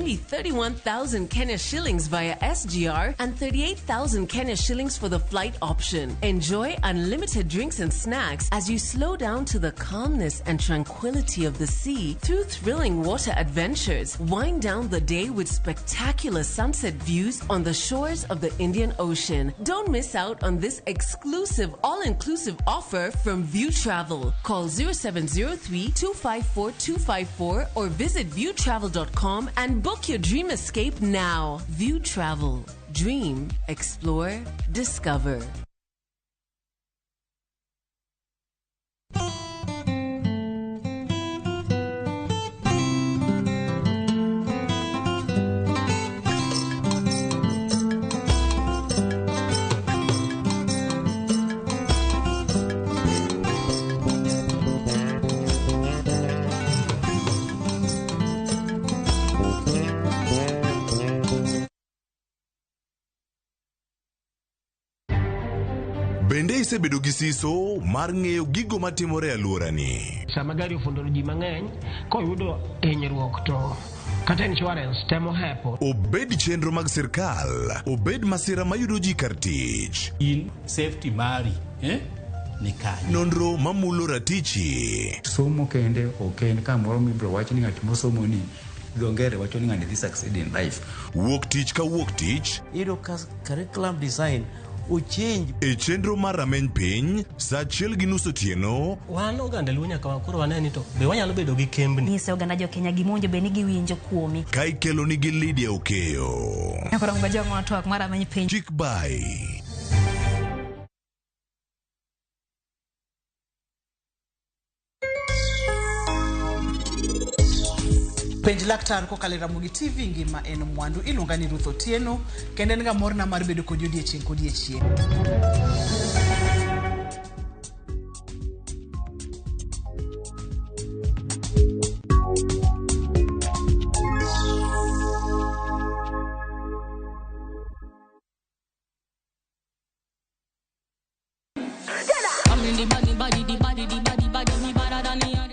Only 31,000 Kenya shillings via SGR and 38,000 Kenya shillings for the flight option. Enjoy unlimited drinks and snacks as you slow down to the calmness and tranquility of the sea through thrilling water adventures. Wind down the day with spectacular sunset views on the shores of the Indian Ocean. Don't miss out on this exclusive all-inclusive offer from View Travel. Call 0703 254 254 or visit viewtravel.com and book your dream escape now. View Travel. Dream, explore, discover. Bende isebedo gi siso mar ng'eyo gigo matimore e alworani? Sama gari ofundo ji mang'eny koyudo hinyruok to kata insurance temo hepo. Obed chenro mag sirkal, obed masira mayudo ji kar tich. In safety mari eh? Ni kanye? Nonro mamulo ratichi. Somo kende ok en kamoro mibiro wach ni ng'at mosomo ni dho ngere wacho ni ng'ani dhi succeed in life. Wuok tich ka wuok tich. Iyudo ka curriculum design ochange. E chenro mar rameny piny, saa achiel gi nus otieno. Wan oganda Luo nyaka koro wane ni to be wanyalo bedo gi kembni. Nyise oganda jo Kenya gima owinjo bed ni giwinjo kuomi. Ka ikeloni gi Lydia Okeyo. Nyaka romo ga twak mar rameny piny. Chik bai. Penj laktar kokalo e Ramogi TV ngima en mwandu. Iluonga ni Ruth Otieno kendo en ga morna mar bedo kodi odiechieng' kodiechieng'.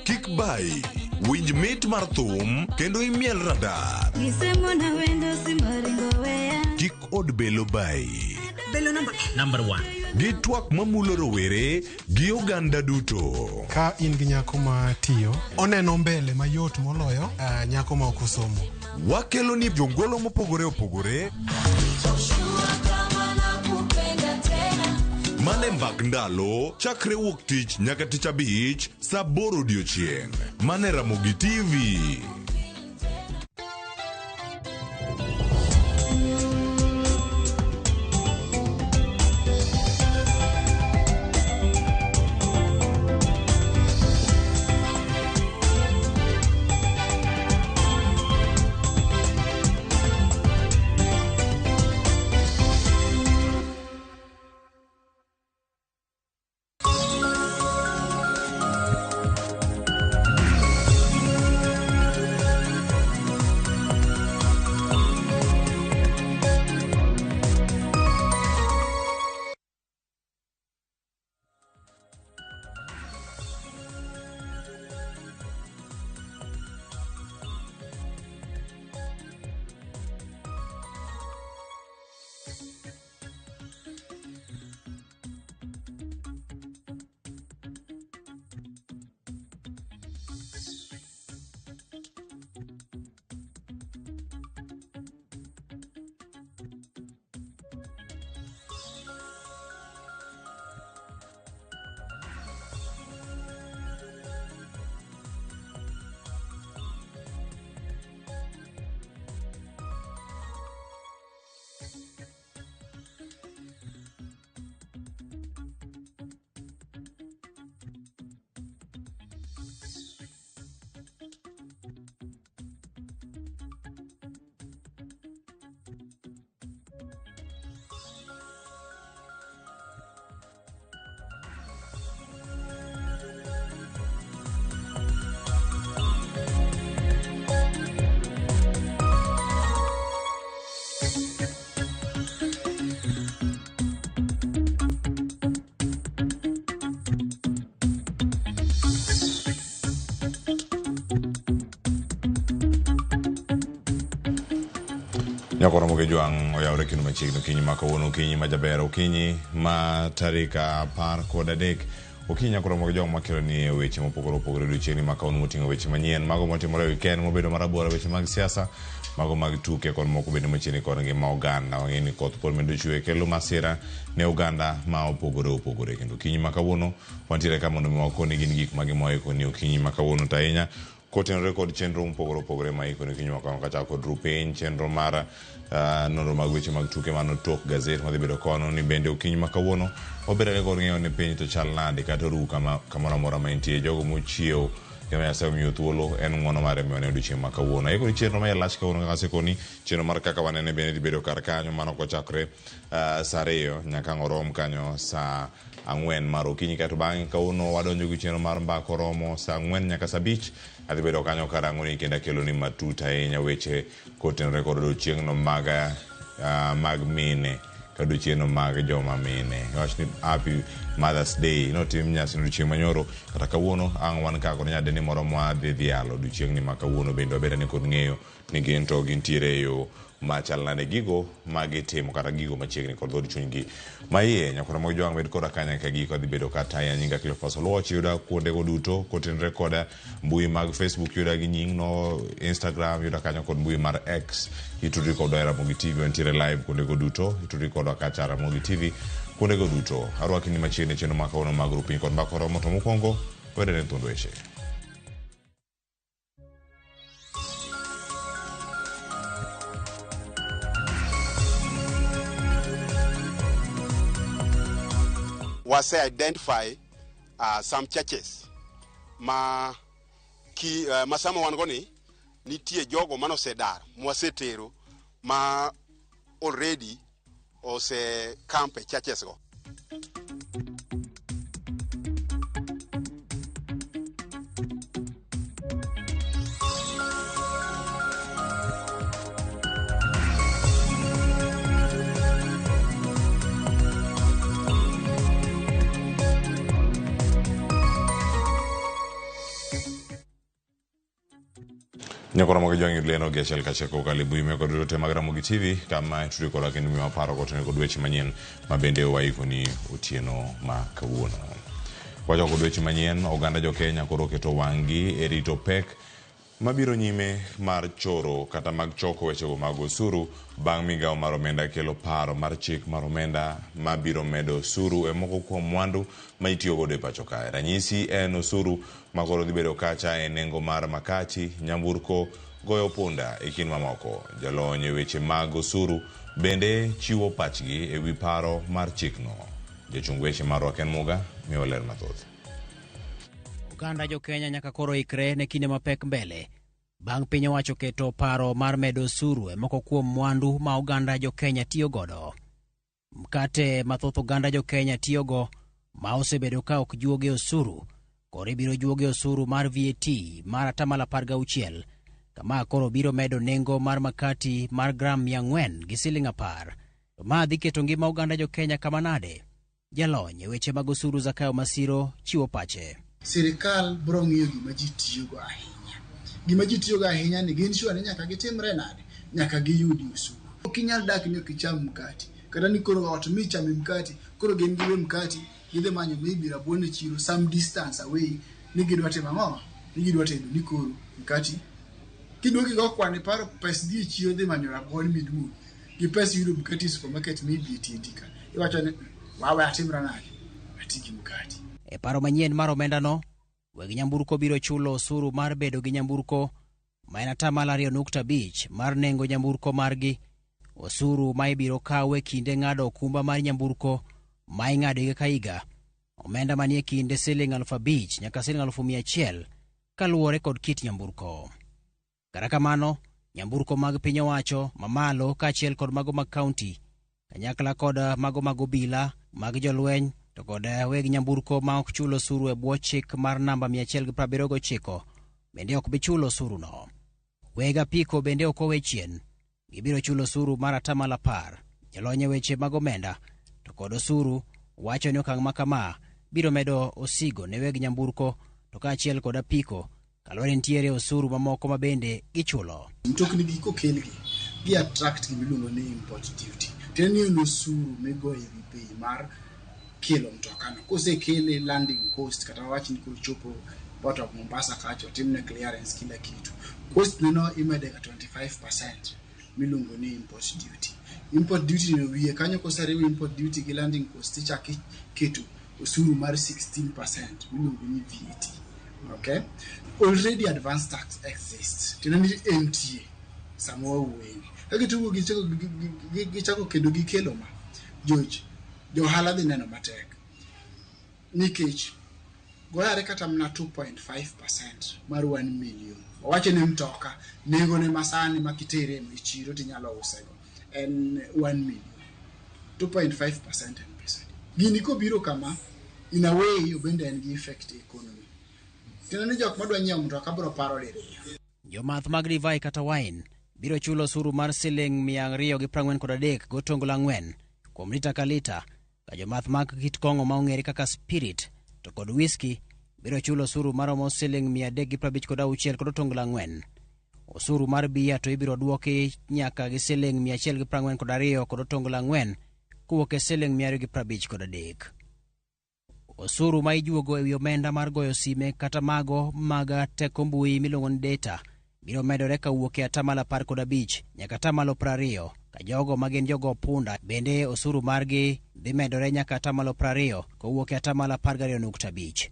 Kik bai, winj mit mar thum kendo imiel radar. Kik od belo bai. Belo namba Number one. Gi twak mamulo rowere gi oganda duto. Ka in gi nyako ma tiyo, oneno mbele mayot moloyo nyako ma ok osomo. Wakelo ni jongolo mopogore opogore. Mane mbak ndalo chakre wuok tich nyaka tich abich saa aboro odiochieng'. Mane Ramogi TV. Nyakoro Jwang' oyawre kendo machiegni okinyi ma kawuono, okinyi ma jaber, okinyi ma tarik 13 okinyi. Nyakoro Jwang' makelo ni weche mopogore opogore odiochieng'ni ma kawuono, moting'o weche manyien, mago motimore e weekend mobedo marabora, weche mag siasa, mago mag tuke kod moko bende machiegni kod ngima oganda. Wang'eyo ni koth pod medo chwe kelo masira ne oganda ma opogore opogore, kendo okinyi ma kawuono wantiere ka mondo mi wakoni gin gik mage mwaikoni okinyi ma kawuono, to ahinya kotenore kod chenro mopogore opogore ma ikoni okinyi ma kawuono, kachako kod rupiny chenro mar nonro mag weche mag tuke mano tok gazet madhi bedo kono ni bende okinyi ma kawuono wabedane kod ng'eyo ni piny to chal nade kata oru kama kamoro amora ma entie. Jogo mochiew kendo Nyasaye omiyo thuolo en ng'uono mare miyo ne odiochieng' ma kawuono. Aikoni chenro ma lach kawuono kaka asekoni, chenro mar kaka wanene bende dhi bedo kar kanyo mano kochakore saa 2 nyaka ang' orom kanyo saa 4 mar okinyi. Kaeto bang'e kawuono wadonjo gi chenro mar mbaka oromo saa 4 nyaka saa 5. Adhi bedo kanyo karang'oni kendo akeloni matut ahinya weche kotenore kod odiochieng'no mag mine ka odiochieng'no mag joma mine. Wach ni Happy Mother's Day notim nyasi odiochieng' manyoro, kata kawuono ang' wan ka kod nyadendi moro mwadhi dhialo odiochieng'ni ma kawuono, bende wabed ni kod ng'eyo ni gin to gintiere e yo machal nade, gigo magitimo kata gigo machiegni kod dhood chunygi ma iye. Nyakoro mag Jwang' bed koda kanya ka giko adhi bedo kataya. Nyinga Cleophas Oluoch, yuda kuondego duto kotenore koda mbui mag Facebook, yuda gi nying no, Instagram yuda kanyo kod mbui mar X. Itudri kodwa e Ramogi TV, wantiere live kuondego duto. Itudri kodwa kacha Ramogi TV kuondego duto. Arwaki ni machiegni chenro ma kawuono mag rupiny kod mbaka oromo, to mokwongo wedene thuond weche. Wase identify some churches ma ki ma sama wan go ni nitie jogo manosedar mwasetero ma already ose camp e churches go. Nyakoro Ramogi Jwang' yud lendo gi achiel kachiel kokalo e mbui mekwa duto te mag Ramogi TV, kama itudri kodwa kendo miwa paro kotenore kod weche manyien ma bende waikoni otieno ma kawuono. Wachako kod weche manyien, oganda jo Kenya koro oketo wang'gi e rito pek mabiro nyime mar choro kata mag choko wechego mag osuru bang' migawo mar omenda kelo paro mar chik mar omenda mabiro medo osuru e moko kuom mwandu ma itiyo godo e pacho kae. Ranyisi en osuru ma koro dhi bedo kacha e nengo mar makati, nyamburko, goyo punda e kind mamoko. Jolony e weche mag osuru bende chiwo pachgi e wi paro mar chikno. Jachung weche marwa Ken Muga miyo ler mathoth. Oganda jo Kenya nyaka koro ikre ne kinde mapek mbele bang' piny owacho keto paro mar medo osuru e moko kuom mwandu ma oganda jo Kenya tiyo godo. Mkate mathoth oganda jo Kenya tiyogo ma osebedo ka ok juoge osuru, koro ibiro juoge osuru mar VAT mar 16%, kama koro biro medo nengo mar makati mar gram 400 gi siling 10. To ma dhi keto ngima oganda jo Kenya kama nade? Jalony e weche mag osuru Zakayo Masiro chiwo pache. Sirikal biro ng'iyo gima ji tiyogo ahinya. Gima ji tiyogo ahinya ni gin sure ni nyaka gitimre nade? Nyaka giyudi osuru. Ok inyal dak ni ok icham mkati. Kata ni koro ot michame mkati, koro gin giwe mkati, gidhi manyo maybe rabuon e chiro some distance away ni gidwa timo ang'o? Ni gidwa tedo ni koro mkati. Kiduogo igo kwan iparo pes dhi e chiro dhi manyo rabuon miduogi. Gi pes yudo mkati e supermarket maybe e tiendi ka. Iwacho ni wawe atimra nade? Ati gi mkati. E paro manyien mar omendano, weg nyamburko biro chulo osuru mar bedo gi nyamburko ma en 2.5% mar nengo nyamburko margi. Osuru ma ibiro kaw e kinde ng'ado okumba mar nyamburko ma ing'ado higa ka higa, omenda manie kinde siling 5,000 nyaka siling 100,000 kaluwore kod kit nyamburko. Kata kamano, nyamburko mag piny owacho mamalo kaachiel kod mago mag kaunti, kanyakla kod mago mag obila, mag jolweny to kod weg nyamburko ma ok chul osuru e bwo chik mar namba 179 bende ok bi chulo osuruno. Weg apiko bende ok owe chien, gibiro chulo osuru mar 10%. Jalony e weche mag omenda to kod osuru wacho ni okang' ma kama biro medo osigo ne weg nyamburko to kaachiel kod apiko kaluwore nitiere osuru mamoko ma bende gichulo. Mtokni gi kokelgi, Gi attract gima iluongo ni import duty. Tiende ni en osuru migoyo e wi bei mar kelo mtokano. Kosekele landing cost kata wawach ni kochopo Port of Mombasa kacha otimne clearance kila kitu. Cost neno imede ka 25% miluongo ni import duty. Import duty no wiye kanyo koseriw import duty gi landing cost ichako iketo osuru mar 16% miluongo ni VAT. Okay? Already advance tax exists. Tiende ni entie sama wawuoyeni. Ka gitugo gichako kendo gikelo ma, George, johala dhi neno matek. Nikech goyare kata mana 2.5% mar 1 million. Wawacho ni mtoka nengone masani ma kitere e chiro tinyalo usego en 1 million. 2.5% en pesa. Gini kobiro kama, in a way obende en gi effect e economy. Tiende ni jok madwa nyiewo mtoka biro paro diriyo. Jomath mag divai kata wine biro chulo osuru mar siling 243.4 kuom lita ka lita, ka jomath mag kit kong'o ma ong'ere kaka spirit to kod whisky biro chulo osuru maromo siling 356.4. Osuru mar bia to ibiro duoki nyaka gi siling 142.4 kowuok e siling 253. Osuru ma ijuogo ewi omenda mar goyo sime kata mago mag teko mbui miluongo ni data biro medore kawuok e 15% nyaka 20%, ka jogo ma gin jogo punda bende osuru margi dhi medore nyaka 20% kowuok e 12.5%.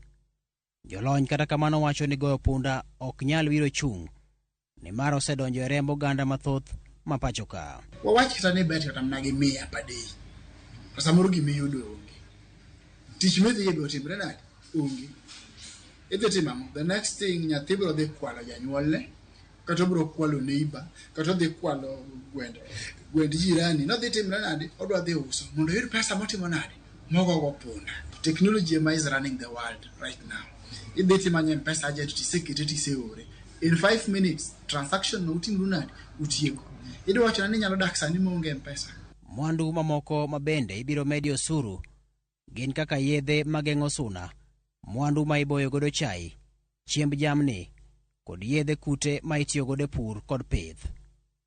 Jolony kata kamano wacho ni goyo punda ok nyal wiro chung' nimar osedonjo e remb oganda mathoth ma pacho ka. Wawach kata ni bet kata mana gi 100 per day. To samoro gimiyudo onge. Tich midhiye be otimre nade? Onge. Idhi timo ang'o? The next thing nyathi biro dhi kwalo janyuolne, kata obiro kwalo neighbor, kata odhi kwalo gwend jirani. Nodhi timre nade? Odwa dhi uso mondo oyud pesa motimo nade? Mogogo punda. Technology ema is running the world right now. Idhi timanyo M-Pesa agent tisekete tiseore. In 5 minutes transaction no utimru nade? Utieko. Idwa wacho ni inyalo dak sani maonge M-Pesa. Mwandu mamoko ma bende ibiro medi osuru gin kaka yedhe mageng'o suna, mwandu ma iboyo godo chai, chiemb jamni, kod yedhe kute ma itiyo godo e pur kod pith.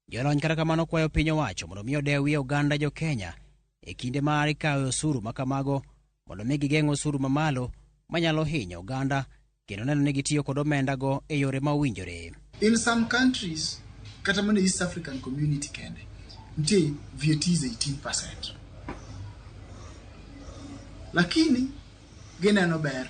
Jolony kata kamano kwayo piny owacho mondo mi odewie oganda jo Kenya e kinde ma ikawe osuru ma kamago mondo mi gigeng' osuru mamalo manyalo hinyo oganda kendo neno ni gitiyo kod omenda go e yore ma owinjore. In some countries, kata mana East African community kende, nitie VAT is 18%. Lakini gineno ber,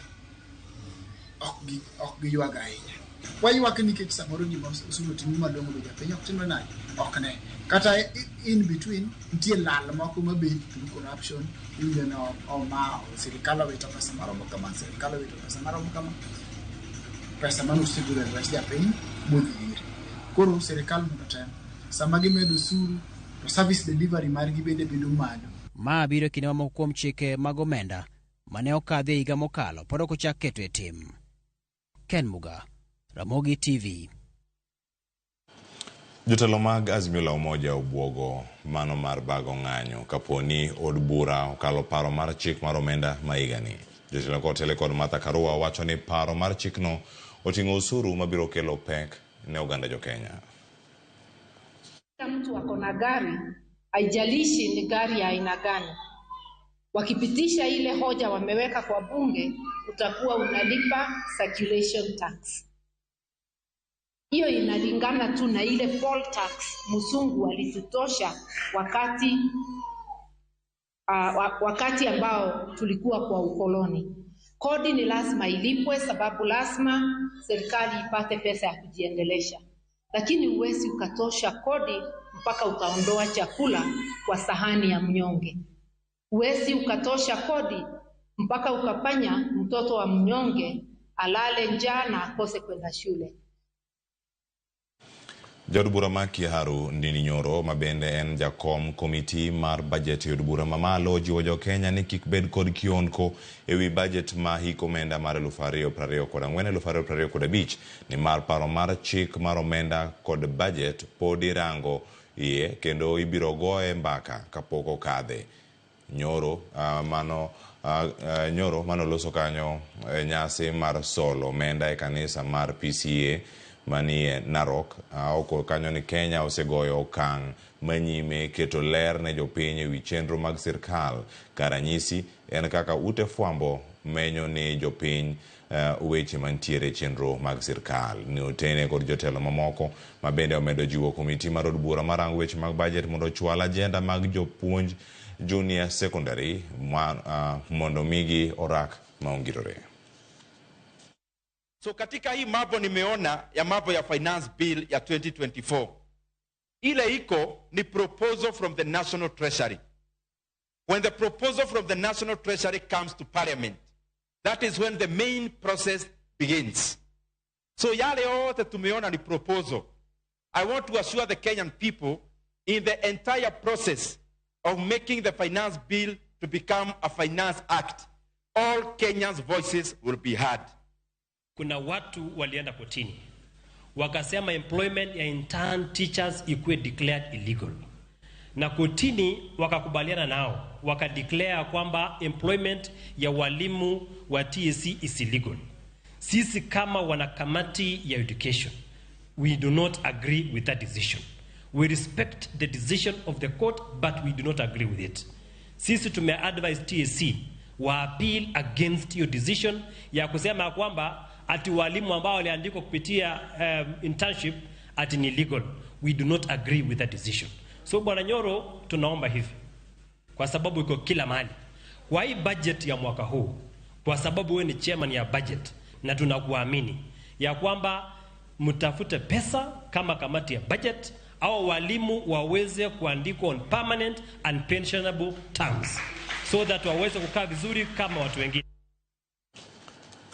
ok giywag ahinya. Waywak nikech samoro gima osuru otimo malong'o be japiny ok timre nade? Ok ne. Kata in between nitie lal moko mabet through corruption, iwinjo ni oma sirikal owito pesa maromo kama, sirikal owito pesa maromo kama. Pesa mane osegolo e lwet japiny modhi ire. Koro sirikal mondo otem sama gimedo osuru to service delivery margi bende bedo malo. Ma biro e kinde mamoko kuom chike mag omenda mane okadhi e higa mokalo pod ok ochak keto e tim. Ken Muga, Ramogi TV. Jotelo mag Azimio la Umoja obwogo mano mar bago ng'anyo kapo ni od bura okalo paro mar chik mar omenda ma higani. Jotelo kotele kod Martha Karua wacho ni paro mar chikno oting'o osuru mabiro kelo pek ne oganda jo Kenya. Mtu ako na gari, haijalishi ni gari ya aina gani, wakipitisha ile hoja wameweka kwa bunge, utakuwa unalipa circulation tax. Hiyo inalingana tu na ile poll tax mzungu alitutosha wakati ambao tulikuwa kwa ukoloni. Kodi ni lazima ilipwe, sababu lazima serikali ipate pesa ya kujiendelesha, lakini huwezi ukatosha kodi mpaka ukaondoa chakula kwa sahani ya mnyonge. Huwezi ukatosha kodi mpaka ukafanya mtoto wa mnyonge alale njaa na akose kwenda shule. Jaod bura ma Kiharu Ndindi Nyoro ma bende en jakom komiti mar budget e od bura mamalo jiwo jo Kenya ni kik bed kod kionko ewi budget ma hik omenda mar 2024-2025 nimar paro mar chik mar omenda kod budget pod irango iye kendo ibiro goye mbaka kapok okadhe. Nyoro mano loso kanyo nyasi mar solo omenda e kanisa mar PCA manie Narok. Oko kanyo ni Kenya osegoyo okang' manyime keto ler ne jopiny ewi chenro mag sirkal. Ka ranyisi en kaka ute fwambo menyo ni jopiny weche mantiere e chenro mag sirkal. Ni otene kod jotelo mamoko ma bende omedo jiwo komiti mar od bura marango weche mag budget mondo ochwal agenda mag jopuonj junior secondary mondo migi orak maongirore. So katika hii mambo nimeona ya mambo ya finance bill ya 2024, ile iko ni proposal from the National Treasury. When the proposal from the National Treasury comes to Parliament, that is when the main process begins. So yale yote tumeona ni proposal. I want to assure the Kenyan people in the entire process of making the finance bill to become a finance act, all Kenyans' voices will be heard. Kuna watu walienda kotini wakasema employment ya intern teachers ikuwe declared illegal, na kotini wakakubaliana nao wakadeclare kwamba employment ya walimu wa TSC is illegal. Sisi kama wanakamati ya education, we do not agree with that decision. We respect the decision of the court, but we do not agree with it. Sisi tumeadvise TSC wa appeal against your decision ya kusema kwamba ati walimu ambao waliandikwa kupitia internship ati ni legal. We do not agree with that decision. So Bwana Nyoro, tunaomba hivi, kwa sababu iko kila mahali kwa hii budget ya mwaka huu, kwa sababu wewe ni chairman ya budget na tunakuamini ya kwamba mtafute pesa kama kamati ya budget au walimu waweze kuandikwa on permanent and pensionable terms so that waweze kukaa vizuri kama watu wengine.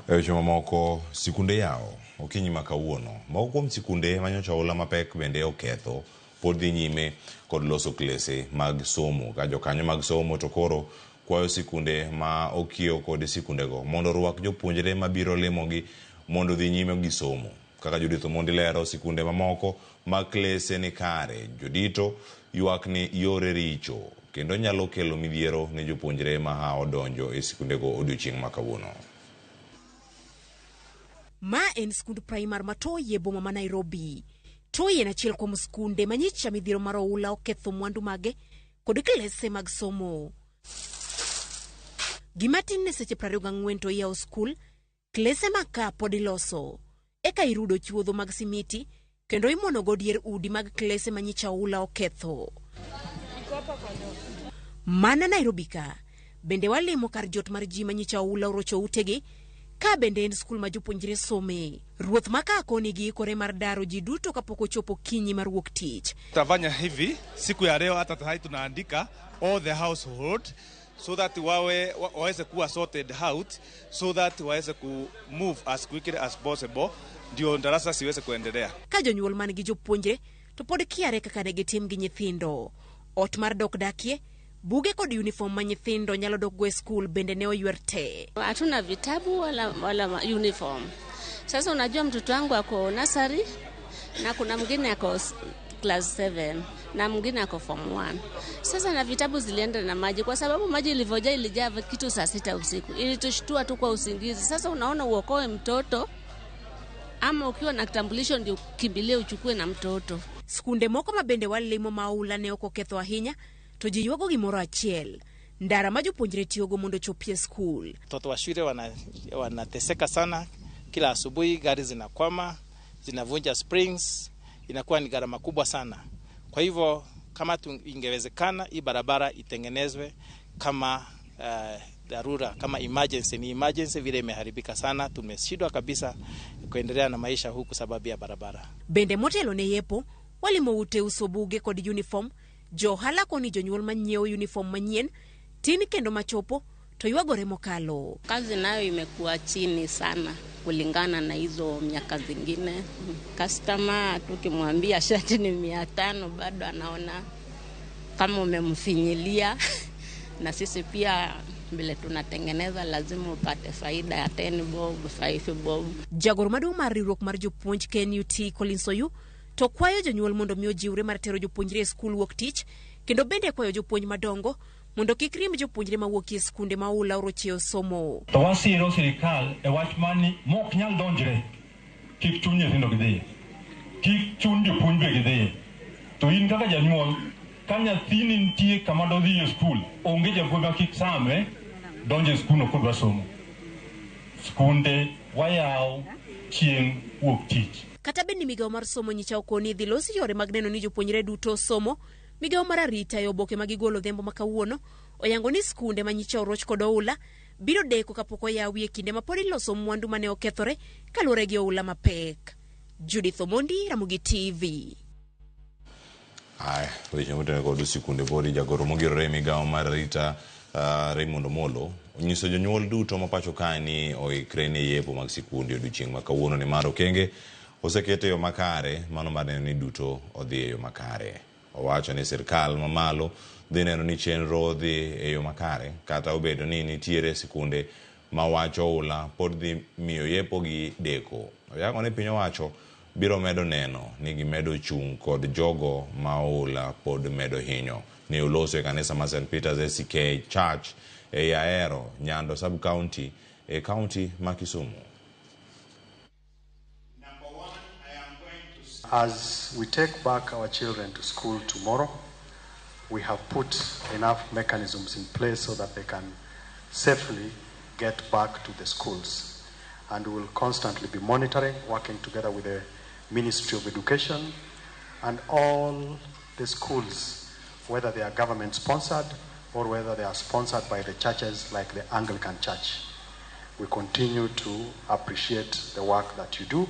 E weche mamoko, sikunde yawo okinyi ma kawuono. Moko kuom sikunde manyocha oula mapek bende oketho pod dhi nyime kod loso klese mag somo. Ka jokanyo mag somo to koro kwayo sikunde ma okiewo kod sikundego mondo orwak jopuonjre mabiro limogi mondo dhi nyime gi somo. Kaka Judith Omondi lero, sikunde mamoko mag klese ni kare, jodito ywak ni yore richo kendo nyalo kelo midhiero ne jopuonjre ma odonjo e sikundego odiochieng' ma kawuono. Ma en skund primar ma Toi e boma ma Nairobi. Toi en achiel kuom skunde ma nyicha midhiero mar oula oketho mwandu mage kod klese mag somo. Gima tin ne seche 24 to iyawo skul, klese ma ka pod iloso. Eka irudo chuodho mag simiti kendo imono go dier udi mag klese ma nyicha oula oketho. Mana Nairobi ka, bende walimo kar jot mar ji ma nyicha oula orocho utegi, ka bende en skul ma jopuonjre some. Ruoth ma ka koni giikore mar daro ji duto kapok ochopo kinyi mar wuok tich. Tutafanya hivi siku ya leo, hata tayari tunaandika all the household so that waweze kuwa sorted out so that waweze ku move as quickly as possible ndio darasa siweze kuendelea. Ka jonyuol man gi jopuonjre to pod kiare kaka ne gitim gi nyithindo. Ot mar dok dakie, buge kod uniform ma nyithindo nyalo dok go e skul bende ne oywer te. Hatuna vitabu wala uniform. Sasa unajua mtoto wangu ako nursery na kuna mwingine ako class 7 na mwingine ako form 1. Sasa na vitabu zilienda na maji kwa sababu maji ilivyojaa ilijaa kitu saa 6 usiku. Ilitushtua tu kwa usingizi. Sasa unaona uokoe mtoto ama ukiwa na kitambulisho ndio ukimbilie uchukue na mtoto. Skunde moko ma bende walimo ma oula ne ok oketho ahinya to ji ywago gimoro achiel, ndara ma jopuonjre tiyogo mondo ochopie skul. Watoto wa shule wanateseka sana, kila asubuhi gari zinakwama, zinavunja springs, inakuwa ni gharama kubwa sana. Kwa hivyo kama ingewezekana hii barabara itengenezwe kama dharura, kama emergency, ni emergency vile imeharibika sana, tumeshindwa kabisa kuendelea na maisha huku sababu ya barabara. Bende motelo ne yepo walimo ute uso buge kod uniform. Jo ohala koni jonyuol manyiewo uniform manyien tin kendo machopo to ywagore mokalo. Kazi nayo imekuwa chini sana kulingana na hizo miaka zingine. Customer tukimwambia shati ni 500 bado anaona kama umemfinyilia. Na sisi pia vile tunatengeneza lazima upate faida ya 10 bob, 5 bob. Jagoro maduong' mar riwruok mar jopuonj KNUT Collins Oyu to kwayo jonyuol mondo mi ojiwre mar tero jopuonjre e skul wuok tich, kendo bende kwayo jopuonj madongo mondo kik riemb jopuonjre mawuok e skunde ma oula orochiewo somo. To wasiro sirikal e wach mani mok nyal donjre kik chun nyithindo gidhiye. Kik chun jopuonj be gidhiye. To in kaka janyuol, ka nyathini nitie kama dodhi e skul, onge japuonj ma kik same donjo e skul no kodwa somo. Skunde wayawo chieng' wuok tich. Kata bed ni migawo mar somo nyicha okoni idhi los yore mag neno ni jopuonjre duto somo, migawo mar arita e oboke ma gigolo odhiambo ma kawuono oyango ni skunde ma nyicha oroch kod oula biro deko kapok oyawi e kinde ma pod iloso mwandu mane okethore kaluwore gi oula mapek. Judith Omondi, Ramogi TV. Aya, weche motenore kod sikunde podi jagoro mogirore e migawo mar arita Raymond Omolo onyiso jonyuol duto ma pacho kae ni oikre ne yepo mag sikunde odiochieng' ma kawuono nimar okenge oseket e yo makare mano mar neno ni duto odhi e yo makare. Owacho ni sirkal mamalo dhi neno ni chenro odhi e yo makare kata obedo ni nitiere sikunde ma wach oula pod dhi miyo yepo gi deko. Oyango ni piny owacho biro medo neno ni gimedo chung' kod jogo ma oula pod medo hinyo. Ne oloso e kanisa mar St. Peter's ACK Church ei Ahero, Nyando Sub-County e kaunti ma Kisumu. As we take back our children to school tomorrow, we have put enough mechanisms in place so that they can safely get back to the schools. And we will constantly be monitoring, working together with the Ministry of Education and all the schools, whether they are government sponsored or whether they are sponsored by the churches like the Anglican Church. We continue to appreciate the work that you do,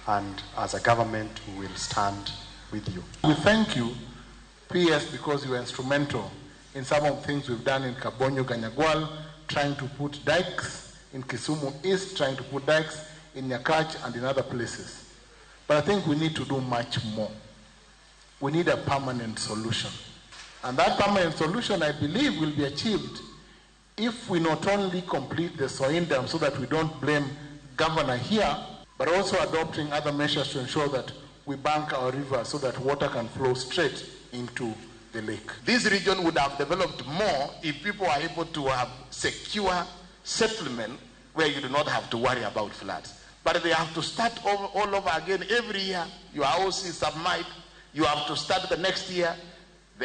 and as a government, we will stand with you. We thank you, PS, because you were instrumental in some of the things we've done in Kabonyo, Kanyagwal, trying to put dikes in Kisumu East, trying to put dikes in Nyakach and in other places. But I think we need to do much more. We need a permanent solution. And that permanent solution, I believe, will be achieved if we not only complete the Soin Dam so that we don't blame governor here, but also adopting other measures to ensure that we bank our river so that water can flow straight into the lake. This region would have developed more if people are able to have secure settlement where you do not have to worry about floods. But they have to start all over again every year. Your house is submerged. You have to start the next year.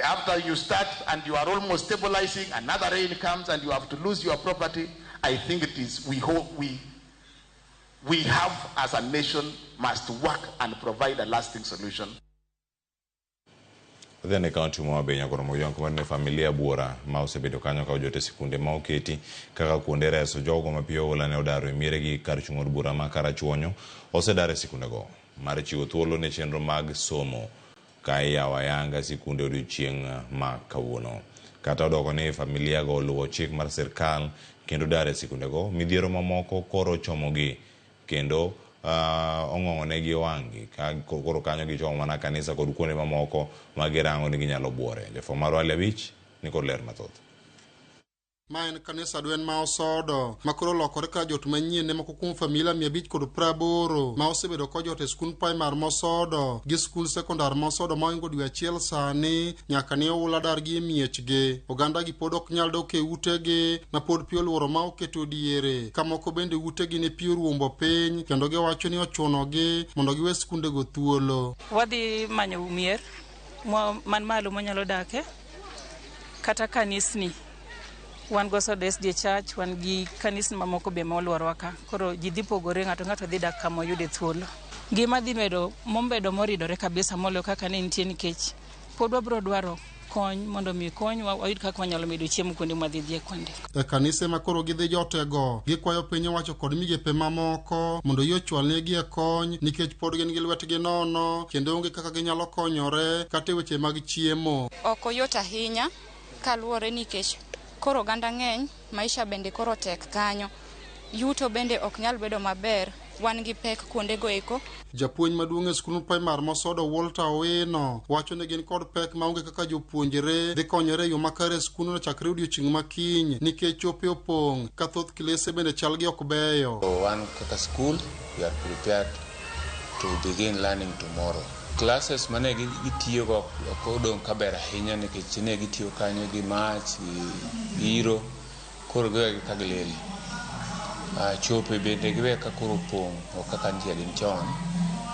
After you start and you are almost stabilizing, another rain comes and you have to lose your property. I think it is, we hope we have as a nation must work and provide a lasting solution. Then e kaunti ma Homa Bay nyakoro moyong kuma ne familia buora ma osebedo kanyo ka ojote sikunde ma oketi kaka kuonde reso jogo ma piyo oula ne odaro e mieregi kar chung' od bura ma Karachuonyo osedar e sikundego mar chiwo thuolo ne chenro mag somo ka iyawo ayanga sikunde odiochieng' ma kawuono. Kata odoko ni familia go oluwo chik mar sirkal kendo dar e sikundego, midhiero mamoko koro chomogi kendo ong'ong'onegi wang'gi ka koro kanyo gichomo mana kanisa kod kuonde mamoko ma girango ni ginyalo buore. Jafwambo marwa Ali Abich ni kod ler mathoth. Ma en kanisa dwen ma Osodo ma koro olokore ka jot manyien ne moko kuom familia 580 ma osebedo kojot e skund primar Mosodo gi skund sekondar Mosodo ma ohingo dwe achiel sani nyaka ne oula dargi e miechgi. Oganda gi pod ok nyal dok e utegi ma pod pi oluoro ma oketo diere ka moko bende utegi ne pi oruombo piny kendo giwacho ni ochunogi mondo giwe skundego thuolo. Wadhi manyo mier man malo mwanyalo dake kata kanisni. Wan go Sodo SDA Church, wan gi kanisni mamoko be moluorowa ka. Koro ji dhi pogore, ng'ato ng'ato dhi dak kama oyude thuolo. Ngima dhi medo mobedo moridore kabisa moloyo kaka ne nitie nikech pod wabiro dwaro kony mondo mi konywa wayud kaka wanyalo medo chiemo kuonde mwadhi dhiye kuonde. E kanise ma koro gidhi jotego, gikwayo piny owacho kod migepe mamoko mondo yie ochwalnegi e kony nikech pod gin gi lwetgi nono kendo onge kaka ginyalo konyore kata e weche mag chiemo. Ok oyot ahinya kaluwore nikech koro oganda ng'eny, maisha bende koro tek kanyo. Yuto bende ok nyal bedo maber, wan gi pek kuondego eko. Japuonj maduong' e skund primar Mosodo Walter Owino wacho ni gin kod pek maonge kaka jopuonjre dhi konyore e yo makare e skundno chakre odiochieng' ma kiny nikech chope opong' ka thoth klese bende chalgi ok beyo. Wan kaka school, we are prepared to begin learning tomorrow. Classes mane gitiyogo ok odong' kaber ahinya nikech ne gitiyo kanyo gi mach, gi iro, koro giwegi ka gilil. Chope bende giwe ka koro opong' ok kaka nitie gin chon.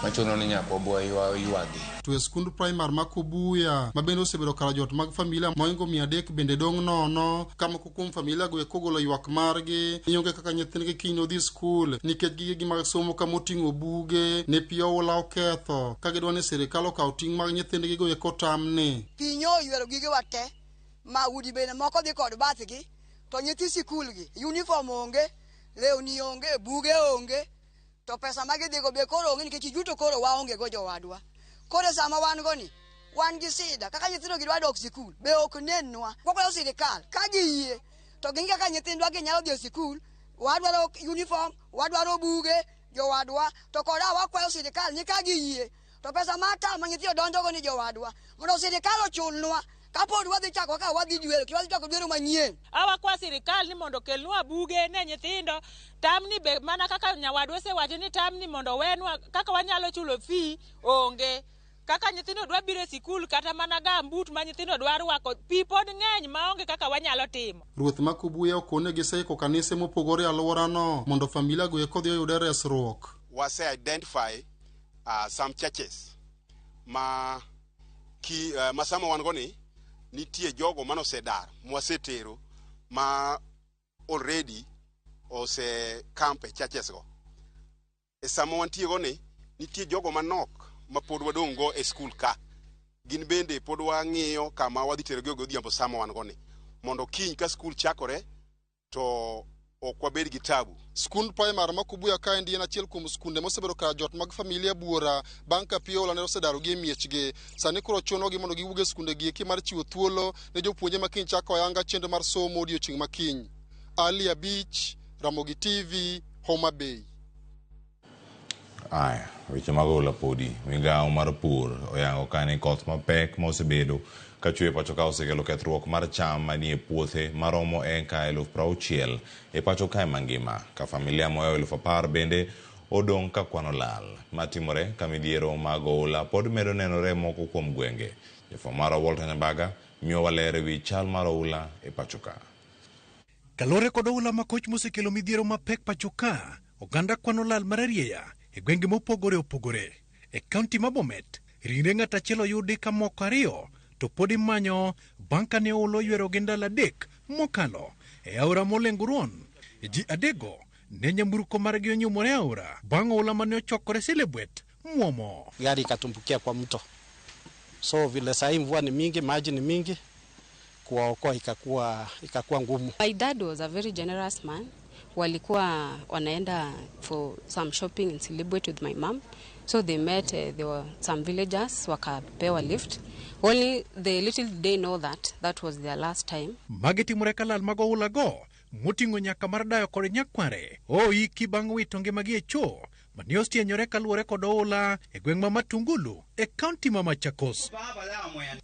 Machuno ni nyaka wabo ywagi. To e skund primar ma Kobuya ma bende osebedo kar jot mag familia moingo 300 bende dong' nono ka moko kuom familia go eko ogolo ywak margi ni onge kaka nyithindgi kiny nodhi skul nikech gigegi mag somo kama oting'o buge ne pi oula oketho ka gidwa ni sirikal okaw ting' mag nyithindgi go eko tamni. Pi nyo oywero gigewa te ma udi bende moko dhi kod bathgi to nyithi sikul gi uniform onge, lewni onge, buge onge to pesa ma gidhigo be koro onge nikech yuto koro waonge go jowadwa. Koro sama wan go ni wan gi sida kaka nyithindo gi dwa dok sikul be ok nennwa. Wakwayo sirikal ka giyie to ging'i kaka nyithindwa gi nyalo dhi e sikul, wadwaro uniform, wadwaro buge jowadwa, to koda wakwayo sirikal ni ka giyie to pesa ma tama nyithindo donjogo ni jowadwa mondo sirikal ochulnwa kapod wadhi chako kaka wadhi dwero kendo wadhi chako dwero manyien. Awakwa sirikal ni mondo okelnwa buge ne nyithindo, tamni be mana kaka nyawadwa osewacho ni tamni mondo owenwa kaka wanyalo chulo fee onge. Kaka nyithindo dwa biro e sikul kata mana gambut ma nyithindo dwa rwako, pi pod ng'eny maonge kaka wanyalo timo. Ruoth ma Kobuya okone giseiko kanise mopogore e alworano mondo familia go eko odhi oyude resruok. Wase identify some churches ma ki ma sama wan go ni nitie jogo manosedar mwasetero ma already ose camp e churches go. E sama wantie go ni nitie jogo manok ma pod wadong' go e skul ka. Gin bende pod wang'iyo kama wadhi terogi godhiambo sama wan go ni mondo kiny ka skul chakore to ok wabed gi tabu. Skund primar ma Kobuya kaendi en achiel kuom skunde mosebedo kar jot mag familia buora bang' ka pi oula ne osedarogi e miechgi. Sani koro chunogi mondo giwuog e skunde gi eki mar chiwo thuolo ne jopuonje ma kiny chako ayanga chenro mar somo odiochieng' ma kiny. Ali Abich, Ramogi TV, Homa Bay. Aya, weche mag oula podi. Migawo mar pur oyango ka ni koth mapek ma osebedo ka chwe e pacho ka osekelo kethruok mar cham manie puothe maromo eka 60,000 e pacho kae mangima, ka familia mohewo 10,000 bende odong' ka kwan olal. Matimore ka midhiero mag oula pod medo nenore moko kuom gwenge. Jafwambo marwa Walter Nyambaga miyowa ler ewi chal mar oula e pacho ka. Kaluwore kod oula makoch mosekelo midhiero mapek pacho ka, oganda kwano lal mararieya e gwenge mopogore opogore. E kaunti ma Bomet, ringre ng'at achiel oyudi ka moko ariyo to pod imanyo bang' kane oula oywerogi ndalo 3 mokalo e aora Molenguruon. Ji adekgo ne nyamburko margi onyumore e aora bang' oula mane ochokore Silibwet muomo. Gari ikatumbukia kwa mto. So vile saa hii mvua ni mingi, maji ni mingi, kuwaokoa ikakuwa ngumu. My dad was a very generous man. Walikuwa wanaenda for some shopping in Silibwet with my mom. So they met, there were some villagers wakapewa lift. Only the little they know that that was their last time. Magi timore ka lal mag oula go moting'o nyaka mar dayo kod nyakware oiki bang' wito ngimagi e choo mane osienyore kaluwore kod oula e gweng' ma Matungulu e kaunti ma Machakos.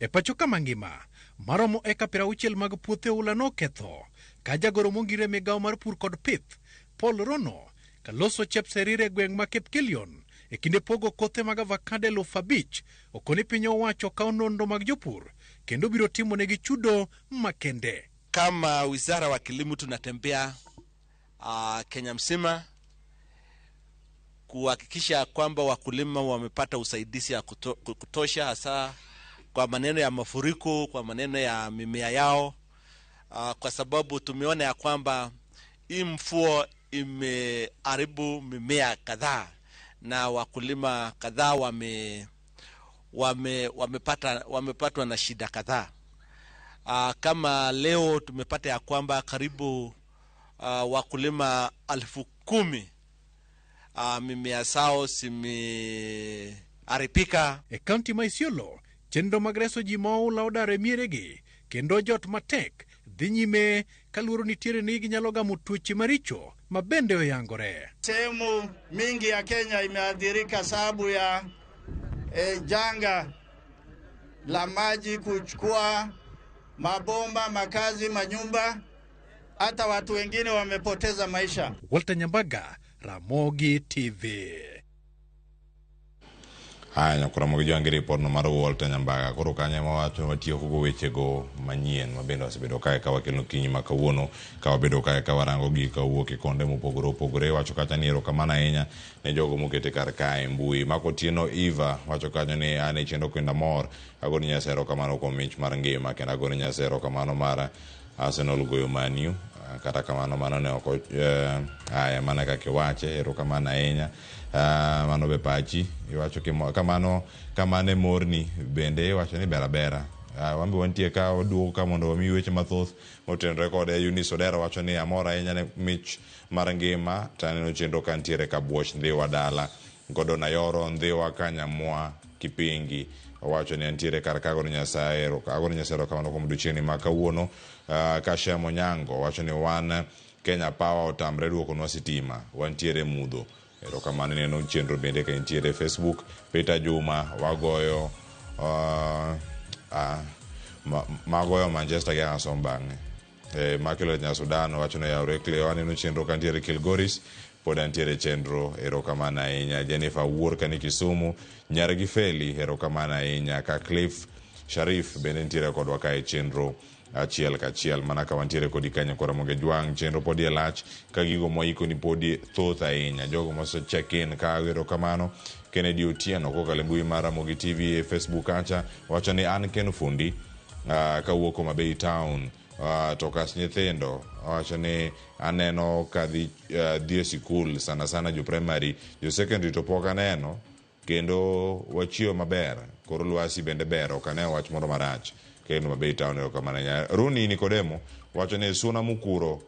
E pacho ka mangima maromo eka 60 mag puothe oula noketho ka jagoro mongire migawo mar pur kod pith Paul Rono kaloso Chepserir e gweng' ma Kipkelion e kinde pogo kothe mag avocado 5,000 okoni piny owacho kawo nonro mag jopur kendo biro timonegi chudo makende. Kama wizara wa kilimo tunatembea Kenya mzima kuhakikisha kwamba wakulima wamepata usaidizi ya kutosha, hasa kwa maneno ya mafuriko, kwa maneno ya mimea yao, kwa sababu tumeona ya kwamba hii mvua imeharibu mimea kadhaa na wakulima kadhaa wamepatwa na shida kadhaa. Kama leo tumepata ya kwamba karibu wakulima 10,000 mimea zao zimeharibika. E kaunti ma Isiolo, chenro mag reso ji ma oula odar e mieregi kendo jot matek dhi nyime ka luoro nitiere ni ginyalo gamo tuoche maricho ma bende oyangore. Sehemu mingi ya Kenya imeathirika sababu ya janga la maji kuchukua mabomba, makazi, manyumba, hata watu wengine wamepoteza maisha. Walter Nyambaga, Ramogi TV. Haya, nyakwar Ramogi Jwangi, ripodno mar Walter Nyambaga. Koro kanyo ema wacho watieko go wechego manyien ma bende wasebedo kae ka wakelo okinyi ma kawuono, ka wabedo kae ka warango gi kawuok e konde mopogore opogore. Wacho kacha ni erokamano ahinya ne jogo mokete kar kae mbui. Mako Otieno Eva wacho kanyo ni an e chenro kendo amor. Agoni Nyasaye erokamano kuom mich mar ngima kendo agoni Nyasaye erokamano mar Arsenal goyo Man U. Kata kamano mano ne ok aya mana kaka iwache, erokamano ahinya. Mano be pachi iwacho kamano kamano e morni bende iwacho ni ber abera. Wan be wantie ka waduogo ka mondo wamiyi weche mathoth motenore kode. Eunice Odero wacho ni amor ahinya ne mich mar ngima to aneno chenro ka ntiere ka buoch Ndhiwa dala. Gordon Ayoro Ndhiwa Kanyamwa Kipingi owacho ni antiere kar ka agone Nyasaye erokamano kuom odiochieng'ni ma kawuono. Kashem Onyango wacho ni wan Kenya Power otamre duokonwa sitima, wantiere mudho. Erokamano ineno chenro bende ka intiere Facebook. Peter Juma wagoyo magoyo Manchester gi Arsenal bang'e. Makelo nya Sudan wacho ni oyawre Cleo, aneno chenro ka ntiere Kilgoris, pod antiere chenro, erokamano ahinya. Jennifer Wuor kani Kisumu, nyar gi Feli, erokamano ahinya. Ka Cliff Sharif bende ntiere kodwa kae chenro achiel kachiel mana ka wantiere kodi kanyo kora Ramogi Jwang' chenro podi e lach ka gigo moiko ni podi thoth ahinya jogo mose check in ka erokamano. Kennedy Otieno kokalo e mbui mar Ramogi TV e Facebook kacha wacho ni an Ken Fundi kawuok Homa Bay town to kas nyithindo wacho ni aneno ka dhi e sikul sana sana jo primary, jo secondary to pok aneno kendo wachiewo maber, kor lwasi bende ber, ok aneno wach moro marach. Ken Homa Bay town, erokamano ahinya. Runi Nikodemo wacho ni Suna Mukuro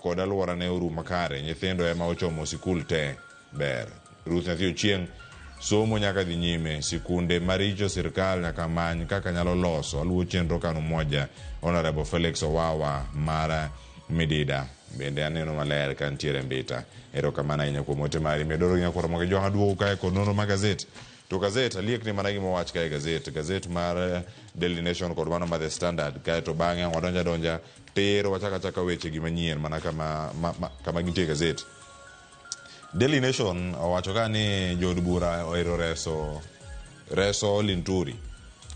kod alworane orumo makare, nyithindo ema ochomo sikul te ber. Ruth Nyathi Ochieng' somo nyaka dhi nyime, sikunde maricho sirkal nyaka many kaka nyalo loso. Aluwo chenro kanu moja. Honorable Felix Owawa mar Midida bende aneno maler ka ntiere Mbita. Erokamano ahinya kuom ote mari. Medoro gi nyakwar Ramogi Jwang' aduogo kae kod nonro mar gazet. To gazet aliek ni mana gima owach kae gazet. Gazet mar Daily Nation kod mano mar The Standard. Kae to bang'e wadonja donja tir wachaka chaka weche gi manyien mana kama, kama gintie gazet. Daily Nation owacho ka ni jood bura ohero reso Linturi.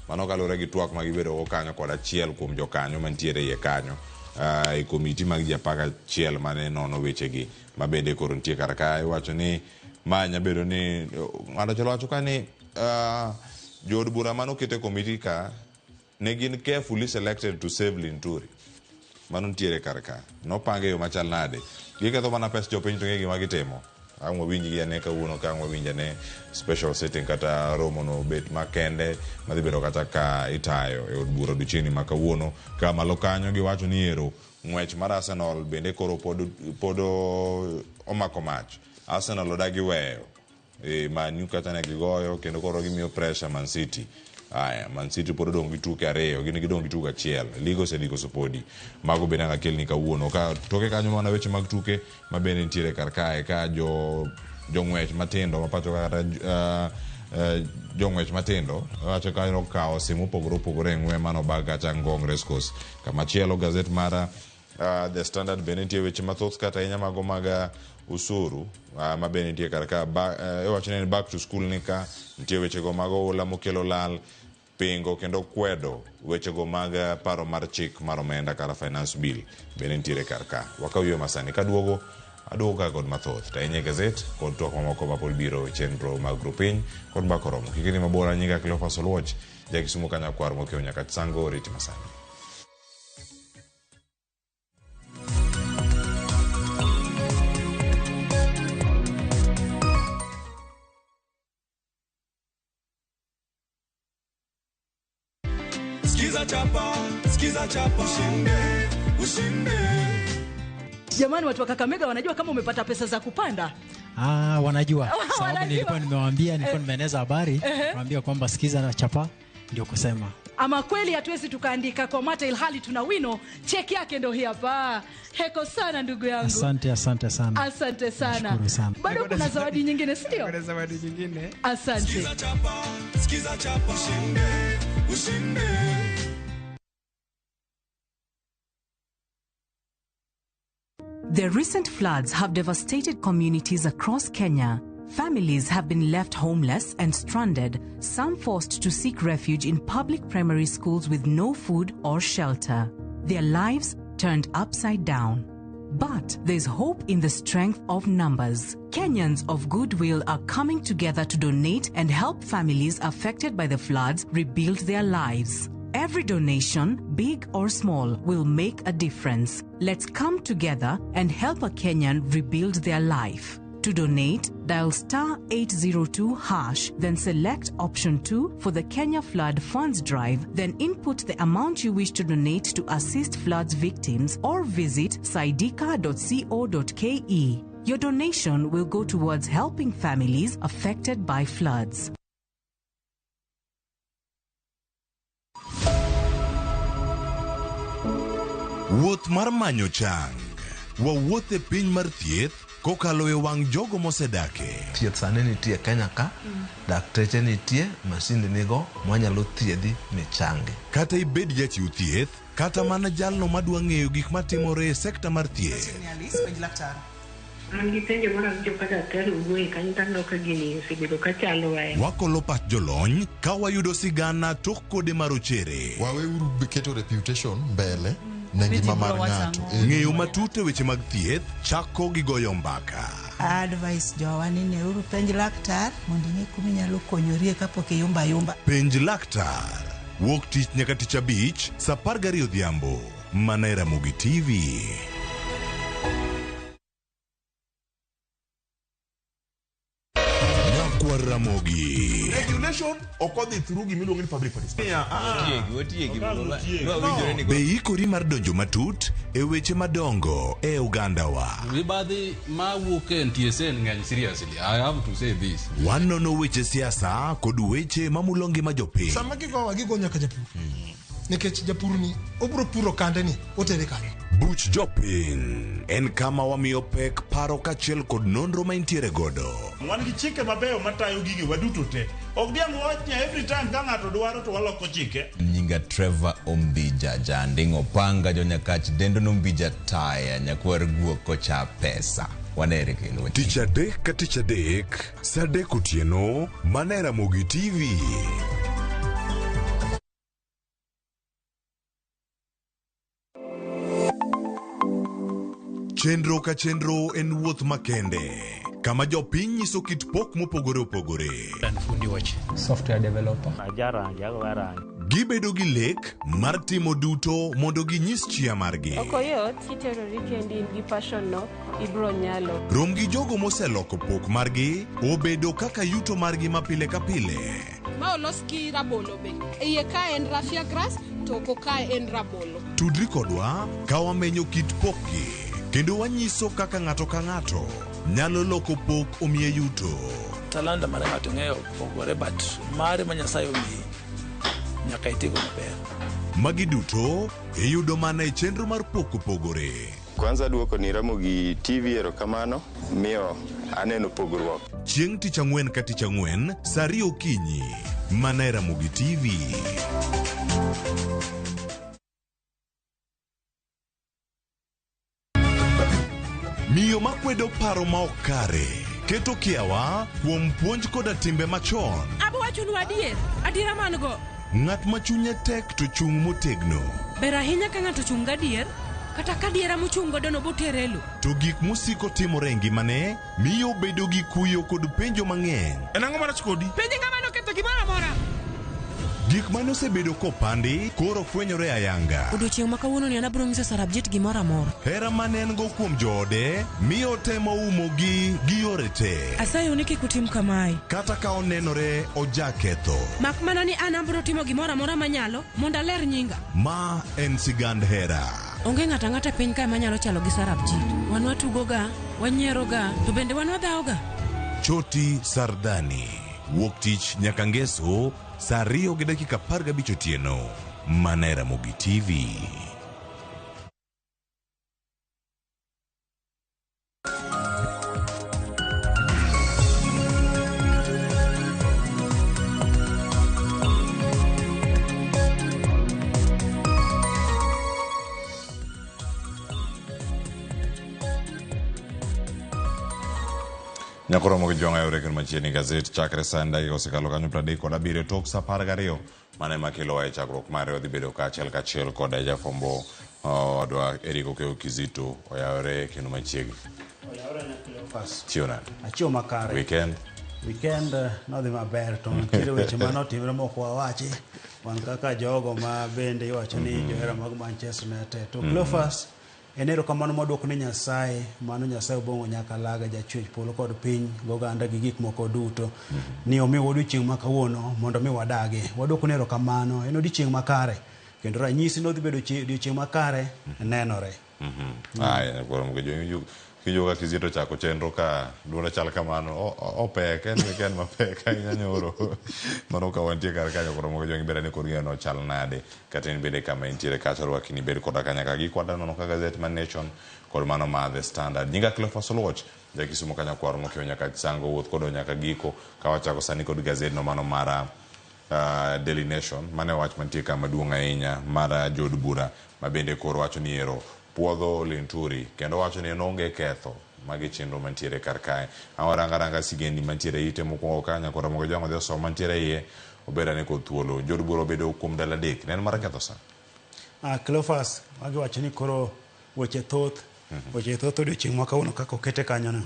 Mano kaluwore gi twak ma gibedo go kanyo kod achiel kuom jokanyo mantiere iye kanyo e komiti mag ji 11 mane nono wechegi ma bende koro nitie kar ka. Iwacho ni ma nya bedo ni ng'ato achiel owacho ka ni jood bura manoket e komiti ka ne gin carefully selected to save Linturi. Mano nitiere kar ka. Nopange e yo machal nade? Giketho mana pes jopiny to ng'e gima gitimo. Ang' wawinj gi ane kawuono ka ang' wawinj ane special sitting kata romo no bet makende madhi bedo kata ka itayo e od bura odiochieng'ni ma kawuono. Ka malo kanyo giwacho ni ero ng'wech mar Arsenal bende koro pod omako mach. Arsenal odagi weyo. Man U kata ne gigoyo kendo koro gimiyo pressure Man City. Aya, Man City pod odong' gi tuke ariyo, gin gidong' gi tugo achiel. Liga osedhi koso podi. Mago bende ang' akelni kawuono. Ka toke kanyo mana weche mag tuke ma bende nitiere kar kae ka jo jong'wech matindo ma pacho kata jong'wech matindo wacho ka okawo simu mopogore opogore e ng'we mano bag kacha Ngong Race Course. Kamachielo gazet mar The Standard bende nitie weche mathoth kata ahinya mago mag usuru ma bende nitie kar ka. Iwacho ni back to school ni ka nitie wechego mag oula mokelo lal pingo kendo kwedo wechego mag paro mar chik mar omenda kata finance bill bende nitiere kar ka. Wakaw yweyo masani kaduogo aduogo ka kod mathoth to ahinya e gazet kod twak mamoko mapod biro e chenro mag Rupiny kod Mbaka Oromo. Kik idhi mabor, an nyinga Cleophas Oluoch, ja Kisumu ka nyakwar mokiewo nyaka Sango riti masani. Skiza chapa, skiza chapa, ushinde, ushinde. Jamani, watu wa Kakamega wanajua kama umepata pesa za kupanda? Ah, wanajua. Sababu Wanajua. nilikuwa nimewaambia, nilikuwa nimeeneza habari, niwaambia kwamba sikiza na chapa ndio kusema. Ama kweli hatuwezi tukaandika kwa mata ilhali tuna wino. Cheki yake ndio hii hapa. Heko sana ndugu yangu. Asante, asante sana. Asante sana. Nashukuru sana. Bado kuna zawadi nyingine, si ndio? Kuna zawadi nyingine. Asante. Skiza chapa, skiza chapa, ushinde, ushinde. The recent floods have devastated communities across Kenya, Families have been left homeless and stranded, some forced to seek refuge in public primary schools with no food or shelter. Their lives turned upside down. But there's hope in the strength of numbers. Kenyans of goodwill are coming together to donate and help families affected by the floods rebuild their lives. Every donation, big or small, will make a difference. Let's come together and help a Kenyan rebuild their life. To donate, dial star 802 hash, then select option 2 for the Kenya Flood Funds Drive, then input the amount you wish to donate to assist floods victims or visit saidika.co.ke. Your donation will go towards helping families affected by floods. Wuoth mar manyo chang. Wawuoth e piny mar thieth kokalo e wang' jogo mosedake. Thieth sani nitie Kenya ka, dakteche nitie, masinde nigo mwanyalo thiedhi michangi. Kata ibed jachiw thieth, kata mana jalno madwa ng'eyo gik matimore e sekta mar thieth. An gi penjo moro awinjo ka daktari owuoye kanyo to aneno ka gini osebedo ka chandowa. Wakolo pach jolony ka wayudo sigana tok kode marochere. Waweuru keto reputation mbele ne ngima mar ng'ato. Ng'eyo matut e weche mag thieth chako gi goyo mbaka. Advice jowa ni neuru penj laktar mondo ing'e kuma inyalo konyorie kapok iyumba yumba. Penj laktar. Wuok tich nyaka tich abich, saa 12 odhiambo. Mana e Ramogi TV. Nyakwar Ramogi. Regulation ok odhi through gimiluongo ni public participation. Be ikori mar donjo matut e weche madongo e ogandawa. Mibadhi mawuok e NTSA ng'eny seriously. I have to say this. Wanono weche siasa kod weche mamulo ngima jopiny. Sama gigowa gigo nyaka japur. Nikech japur ni obro puro kande ni otere kanye. Buch jopiny en kama wamiyo pek paro kaachiel kod nonro ma intiere godo. Wan gi chike mabeyo matayo gige waduto te. Ok diang' wawach ni every time ka ng'ato dwaro to waloko chike. Nyinga Trevor Ombija Janding Opanga Jonyakach Dendo Nombija Taya Nyakwar Guok Kocha Pesa. Wanere kendo. Tich adek ka tich adek, saa adek otieno, mana e Ramogi TV. Chenro ka chenro en wuoth makende, kama jopiny nyiso kit pok mopogore opogore. Fundi wach. Software developer. Gibedo gi lek mar timo duto mondo ginyis chia margi. Ok oyot kiterori kendi in gi passion no, ibro nyalo. Rom gi jogo moseloko pok margi obedo kaka yuto margi ma pile ka pile. Ma olos gi rabolo be. Iye ka en raffia grass to oko ka en rabolo. Tudri kodwa ka wamenyo kit pokgi kendo wanyiso kaka ng'ato ka ng'ato nyalo loko pok omiye yuto. Talanta mar ng'ato ng'eyo pogore but mare ma Nyasaye omiyi nyaka itigo maber. Magi duto iyudo mana e chenro mar pok opogore. Kwanza duoko ni Ramogi TV erokamano miyo aneno pogruok. Chieng' tich ang'wen ka tich ang'wen saa ariyo okinyi mana e Ramogi TV. Miyo makwedo paro ma ok kare keto kiawa kuom puonj koda timbe machon. Abo wachonu adier, adiera man go. Ng'at ma chunye tek to chung' motegno. Ber ahinya ka ng'ato chung' gadier, kata ka diera mochung' godo no botere lo. To gik mosiko timore e ngimane miyo obedo gi kuyo kod penjo mang'eny. En ang'o marach kodi? Penj ng'ama noketho gimoro amora. Gik mane osebedo kopandi koro fwenyore ayanga. Odiochieng' ma kawuono ni an abiro nyiso Sarabjit gimoro amora. Hera mane en go kuom joode miyo otemo umogi gi yore te. Asayo ni kik utim kamae. Kata ka onenore ojaketho. Mak mana ni an abiro timo gimoro amora manyalo mondo aler nyinga. Ma en sigand hera. Onge ng'ato ang'ata e piny kae manyalo chalo gi Sarabjit. Wan watugoga, wanyieroga, to bende wan wadhawoga. Choti Sardani. Wuok tich nyaka ngeso saa 2:15 otieno. Mana e Ramogi TV. Nyakoromo gi jwang'o yore kendo machiegni gazet chakre sani dakika osekalo kanyo 37 tok sa 12 mano ema kelowa e chakruok mare wadhi bedo kaachiel kachiel kod jafwambo wadwa Eric Okeyo Kizito oyawore kendo machiegni. Oyawore ne Cleophas. Chiew nade? Achiew makare. Weekend? Weekend nodhi maber to nitiere weche manotimre mok wawachi. Wan kaka jogo ma bende iwacho ni johera mag Manchester United. To Cleophas, en erokamano mwaduoko ne Nyasaye, mano Nyasaye Obong'o Nyakalaga, jachwech polo kod piny, goganda gi gik moko duto. Ni omiwa odiochieng' ma kawuono mondo mi wadagi. Waduoko ne erokamano, en odiochieng' makare. Kendo ranyisi nodhi bedo odiochieng' makare nenore. Aya, koro mke kijo ka Kizito chako chenro ka duonde chal kamano, opek, en weekend mapek ahinya nyoro. Mano ka wantie kar kanyo koro mke jwang' ibere ni kod ng'eyo no chal nade. Kata in bende kama intiere kacha rwaki ni bed koda kanyaka gi kwada nono ka gazet mar Nation kod mano mar The Standard. Nyinga Cleophas Oluoch, ja Kisumu kanya kwaro mokiewo nyaka Sango wuoth kodo nyaka giko ka wachako sani kod gazet no mano mar Daily Nation. Mano e wach mantie ka maduong' ahinya mar jood bura ma bende koro wacho ni ero puodho Linturi kendo wacho ni en onge ketho magi chenro mantiere kar kae. Awaranga ranga sigendni mantiere ite mokwongo ka nyakora moko jwang' odhi osomo mantiere iye obed ane kod thuolo. Jood bura obedo kuom ndalo 3 ne en mar ketho sa. Cleophas, magi wacho ni koro weche thoth, weche thoth odiochieng' ma kawuono kaka okete kanyono.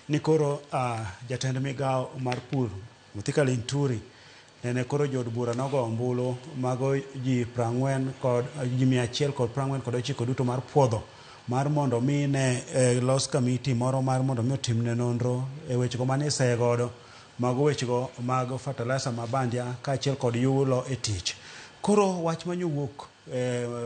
Ni koro jatend migawo mar pur Mithika Linturi nene koro jood bura nogo ombulu mago ji 40 kod ji 149 duto mar puodho mar mondo mi ne los kamiti moro mar mondo mi otimne nonro e wechego mane iseye godo mago wechego mag fertilizer ma bandia kaachiel kod yulo e tich. Koro wach manyowuok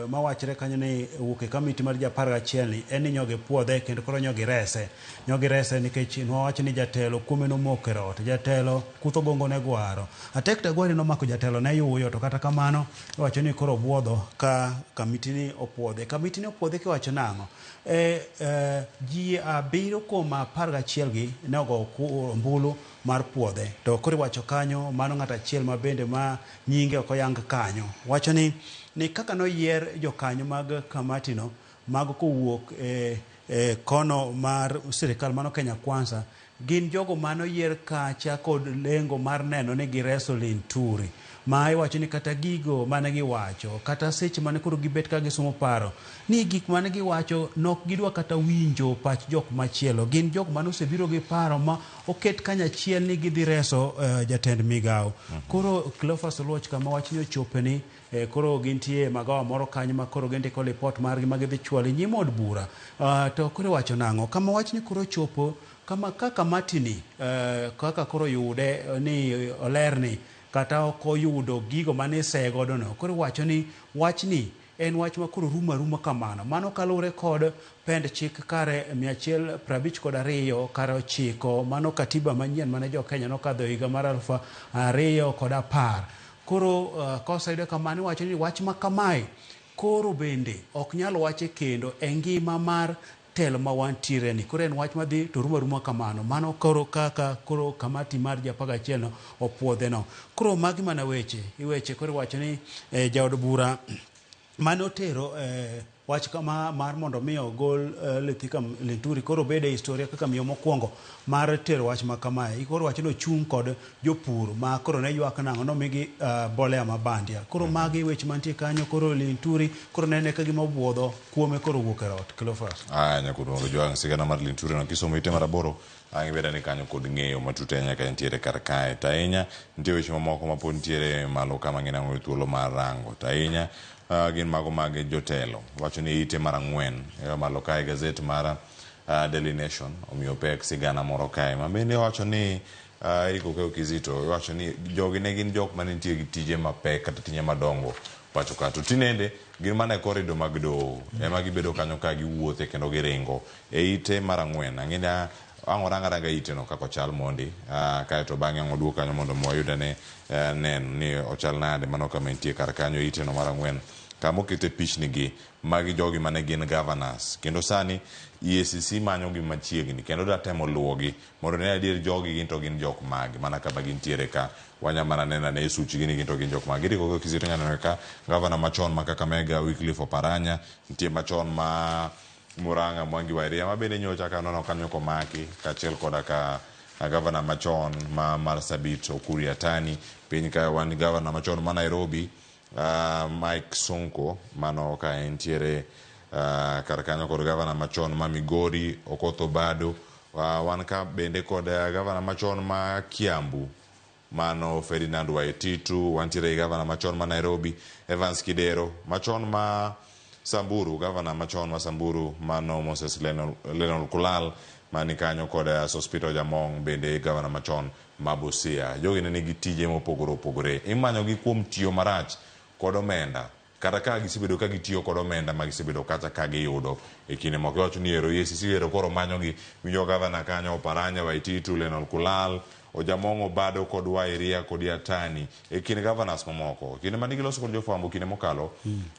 mawachre kanyo ni wuok e kamiti mar ji 11 ni en ni nyogi puodhe kendo koro nyogi rese. Nyogi rese nikech nwawacho ni jatelo kuome nomoko e rot, jatelo kutho gongo ne gwaro. Atek Tagwari nomako jatelo ne yuyo to kata kamano iwacho ni koro obuodho ka kamiti ni opuodhe. Kamiti ni opuodhe kiwacho nang'o? Ji 7 kuom 11 gi ne ogo ombulu mar puodhe. To koro iwacho kanyo mano ng'at achiel ma bende ma nyinge ok oyang kanyo. Wacho ni kaka noyier jokanyo mag kamatino mag kowuok e kono mar sirikal mano Kenya Kwanza gin jogo manoyier kacha kod lengo mar neno ni gireso Linturi. Ma iwacho ni kata gigo mane giwacho kata seche mane koro gibet ka gisomo paro ni gik mane giwacho nok gidwa kata winjo pach jok machielo. Gin jok mane osebiro gi paro ma oket kanyachiel ni gidhi reso jatend migawo. Koro Cleophas Oluoch kama wachni ochope ni koro gintie magawa moro kanyo ma koro gindiko lipot margi ma gidhi chwalo e nyim od bura. To koro iwacho nang'o? Kama wachni koro ochopo kama ka kamatini kaka koro yude ni olerni kata ok oyudo gigo mane iseye godo no. Koro iwacho ni wachni en wach ma koro rumo aruma kamano. Mano kaluwore kod pend chik kare 152 kare 9 mano katiba manyien mane jo Kenya nokadho higa mar 2010. Koro koseyude kamano iwacho ni wach ma kamae koro bende ok nyal wache kendo e ngima mar telo ma wantiere ni. Koro en wach madhi to rumo aruma kamano. Mano koro kaka koro kamati mar ji 11 no opuodhe no. Koro magi mana weche. Iweche koro iwacho ni jaod bura mane otero wach kama mar mondo mi ogol Mithika Linturi koro obed e historia kaka miyo mokwongo mar tero wach ma kamae. Koro wacho ni ochung' kod jopur ma koro ne ywak nang'o nomigi mbolea ma bandia. Koro magi weche mantie kanyo koro Linturi koro nene ka gima obuodho kuome koro owuok e rot. Cleophas. Aya nyakundo jwang' sigana mar Linturi no kisomo ite mar 8 ang' ibeda ni kanyo kod ng'eyo matut ahinya ka nitiere kar kae. To ahinya nitie weche mamoko ma pod nitiere malo kama ng'ina ng'oyo thuolo mar rango. To ahinya gin mago mag jotelo. Wacho ni ite mar 4 malo kae gazet mar Daily Nation omiyo pek sigana moro kae. Ma bende wacho ni Eric Okeyo Kizito wacho ni jogi ne gin jok mane nitie gi tije mapek kata tije madongo pacho ka. To tinende gin mana e korido mag doho ema gibedo kanyo ka giwuothe kendo giringo e ite mar 4. Ang'e ang' orang aranga ite no kaka ochal mondi kaeto bang'e ang' oduok kanyo mondo wayud ane neno ni ochal nade mano kama entie kar kanyo ite no mar 4 kama okete pichni gi magi jogi mane gin governors kendo sani EACC manyo gi machiegni kendo da temo luwogi mondo ne adier jogi gin to gin jok mage mana kama gintiere ka wanya mana neno ane suchgi ni gin to gin jok mage. Eric Okeyo Kizito inyalo neno ka governor machon ma Kakamega Wycliffe Oparanya nitie machon ma Murang'a Mwangi Wa Iria ma bende nyocha ka nono kanyo komaki kaachiel koda ka gavana machon ma Marsabit Ukur Yatani. Piny ka wan gi gavana machon ma Nairobi Mike Sonko, mano ka entiere kar kanyo kod gavana machon ma Migori Okoth Obado. Wan ka bende kod gavana machon ma Kiambu mano Ferdinand Waititu. Wantiere gi gavana machon ma Nairobi Evans Kidero, machon ma Samburu, gavana machon ma Samburu mano Moses Lenol Kulal mani kanyo kod Sospeter Ojamong bende gavana machon ma Busia. Jogi ne nigi tije mopogore opogore. Imanyogi kuom tiyo marach kod omenda, kata ka gisebedo ka gitiyo kod omenda ma gisebedo kata ka giyudo e kinde moko. Iwacho ni ero EACC ero koro manyogi. Winjo gavana kanyo Oparanya, Waititu, Lenol Kulal, Ojamong, Obado kod Wairia kod Yatani e kind governors mamoko. Kinde mane giloso kod jofwambo kinde mokalo,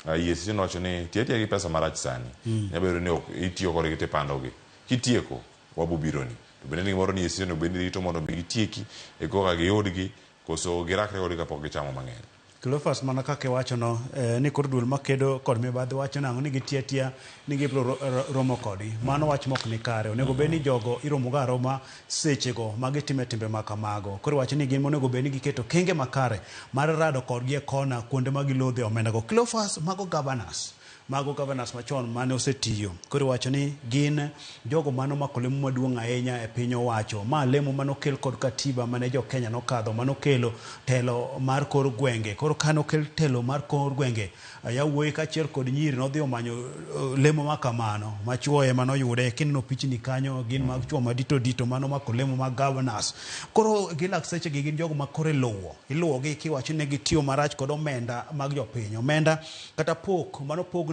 EACC nowacho ni tiyo atiya gi pesa marach sani. Nyalo bedo ni ok itiyo kodgi tipandogi. Kitieko, wabo bironi. To bende ni gimoro ni EACC onego bed ni rito mondo mi gitieki e koka giyudgi koso girakre kodgi kapok gichamo mang'eny. Cleophas, mana kaka iwachono ni koro duol makedo kod mibadhi wacho nang'o ni gitiyo atiya ni gibiro romo kodgi. Mano wach mok ni kare. Onego bed ni jogo iromo ga aroma sechego ma gitime timbe ma kamago. Koro iwacho ni gin monego bed ni giketo kenge makare mar rado kodgi e kona kuonde ma gilodhe omenda go. Cleophas, mago governors. Mago governors machon mane osetiyo. Koro iwacho ni gin jogo mane omako lemo maduong' ahinya e piny owacho. Ma lemo mane okel kod katiba mane jo Kenya nokadho, mane okelo telo mar kor gwenge. Koro kane okel telo mar kor gwenge, yawuoyi kaachiel kod nyiri nodhi omanyo lemo ma kamano. Ma chuo ema noyude. Kineno pichni kanyo gin mag chuo madito dito mane omako lemo mag governors. Koro gilak seche gi gin jogo ma koro iluwo. Iluwogi kiwacho ni gitiyo marach kod omenda mag jopiny. Omenda kata pok mano pogne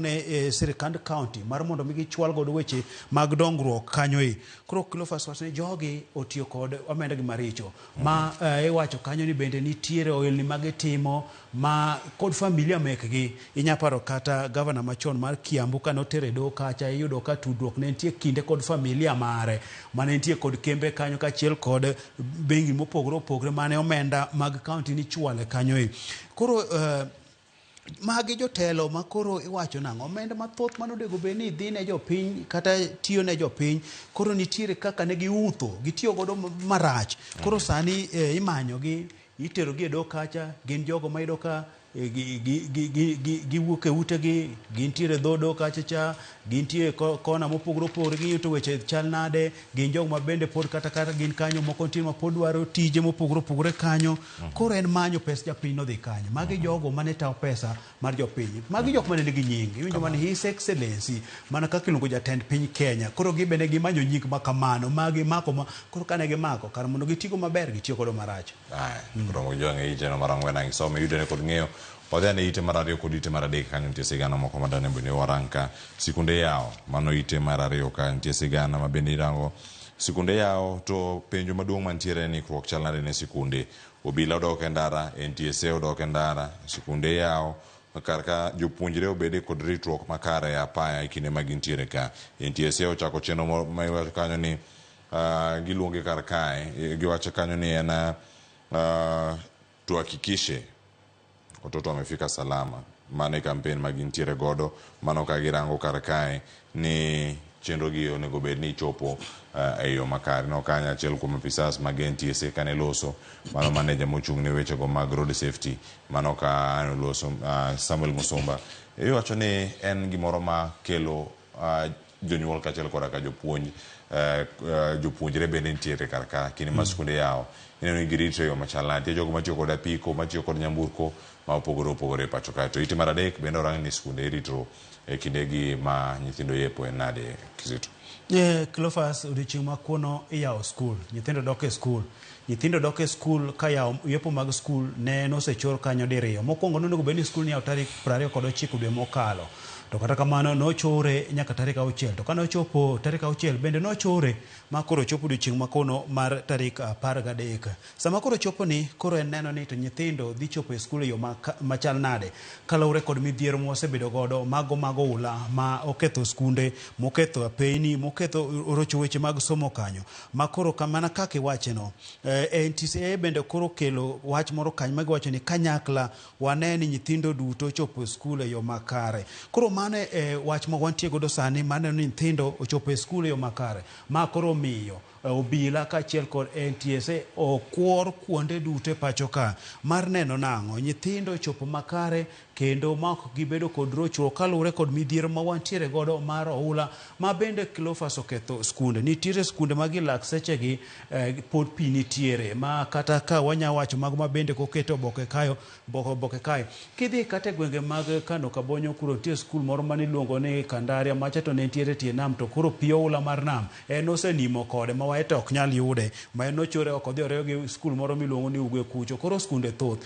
sirikand county mar mondo mi gichwal godo weche mag dongruok kanyo e. Koro Cleophas wacho ni jogi otiyo kod omenda gi maricho. Ma iwacho kanyo ni bende nitiere ohelni ma gitimo ma kod familia mekgi. Inya paro kata gavana machon mar Kiambu kane otere e doho kacha, iyudo ka tudruok ne nitie kinde kod familia mare mane nitie kod kembe kanyo kaachiel kod bengi mopogore opogore mane omenda mag county nichwale kanyo e. Koro magi jotelo ma koro iwacho nang'o omenda mathoth mane onego bed ni dhi ne jopiny kata tiyo ne jopiny, koro nitiere kaka ne giutho gitiyo godo marach. Koro sani imanyogi, iterogi e doho kacha, gin jogo ma iyudo ka giwuok e utegi, gintiere e dho doho kacha cha, gintie kona mopogore opogore, giyuto weche chal nade, gin jogo ma bende pod kata kata gin kanyo, moko nitie ma pod dwaro tije mopogore opogore kanyo. Koro en manyo pes japiny nodhi kanyo. Magi jogo mane tawo pesa mar jopiny. Magi jok mane nigi nying. Iwinjo mana His Excellency, mana kaka iluongo jatend piny Kenya. Koro gibende gimanyo nying ma kamano, ma gimako ma, koro kane gimako, kar mondo gitigo maber, gitiyo godo marach. Aya, koro mondo jong'e ite no mar ang'wen ang' isome yudene kod ng'eyo. Wadhi ane ite mar ariyo kod ite mar adek kanyo nitie sigana moko ma dane bende warang ka sikunde yawo. Mano ite mar ariyo ka nitie sigana ma bende irango. Sikunde yawo to penjo maduong' mantiere en ikruok chal nade ne sikunde. Obila odok e ndara, NTSA odok e ndara, sikunde yawo kar ka jopuonjre obede kod ritruok makare e apaya e kinde ma gintiere ka. NTSA ochako chenro moro ma iwacho kanyo ni giluonge kar kae, giwacho kanyo ni en tuhakikishe watoto wamefika salama. Mano e campaign ma gintiere godo. Mano ka girango kar kae ni chenro gi onego bed ni chopo e yo makare. No kanyo achiel kuom apisas mag NTSA kane loso, mano manager mochung' ne wechego mag road safety, mano ka loso Samuel Musumba. Iwacho ni en gimoro ma kelo jonyuol kaachiel koda ka jopuonj, jopuonjre bende nitiere kar ka kinde ma skunde yawo. Ineno ni girito e yo machal nade. Nitie jogo matiyo kod apiko, matiyo kod nyamburko ma opogore opogore e pacho kae. To ite mar adek bende orang ni skunde irito e kindegi ma nyithindo yepo en nade Kizito? Cleophas, odiochieng' ma kuono iyawo skul, nyithindo dok e skul. Nyithindo dok e skul ka yawo yepo mag skul ne nosechor kanyo diriyo. Mokwongo nonego bed ni skul niyawo tarik 29 dwe mokalo. To kata kamano nochore nyaka tarik 6. To kane ochopo tarik 6 bende nochore ma koro ochopo odiochieng' ma kono mar tarik 13. Sama koro chopo ni koro en neno ni to nyithindo dhi chopo e skul e yo machal nade kaluwore kod midhiero ma wasebedo godo mago mag oula ma oketho skunde, moketho apeyni, moketho orocho weche mag somo kanyo. Ma koro mana kaka iwacheno, NTSA bende koro kelo wach moro kanyo ma giwacho ni kanyakla wane ni nyithindo duto ochopo e skul e yo makare. Koro mano e wach ma wantie godo sani, maneno ni nyithindo ochopo e skul e yo makare. Ma koro miyo obila kaachiel kod NTSA okwor kuonde duto e pacho ka mar neno nang'o nyithindo ochopo makare kendo ma ok gibedo kod rochruok kaluwore kod midhiero ma wantiere godo mar oula ma bende Cleophas oketho skunde. Nitiere skunde ma gilak sechegi pod pi nitiere ma kata ka wanya wacho mago ma bende koket oboke kayo oboke kae. Kidhi kata e gwenge mag Kano Kabonyo kuro nitie skul moro mane iluongo ni Kandaria macha to ne nitiere tie nam to koro pi oula mar nam en osenimo kode ma wae to ok nyal yude ma en ochore oko odhi oriwe gi skul moro miluongo ni Ugwe kucho. Koro skunde thoth.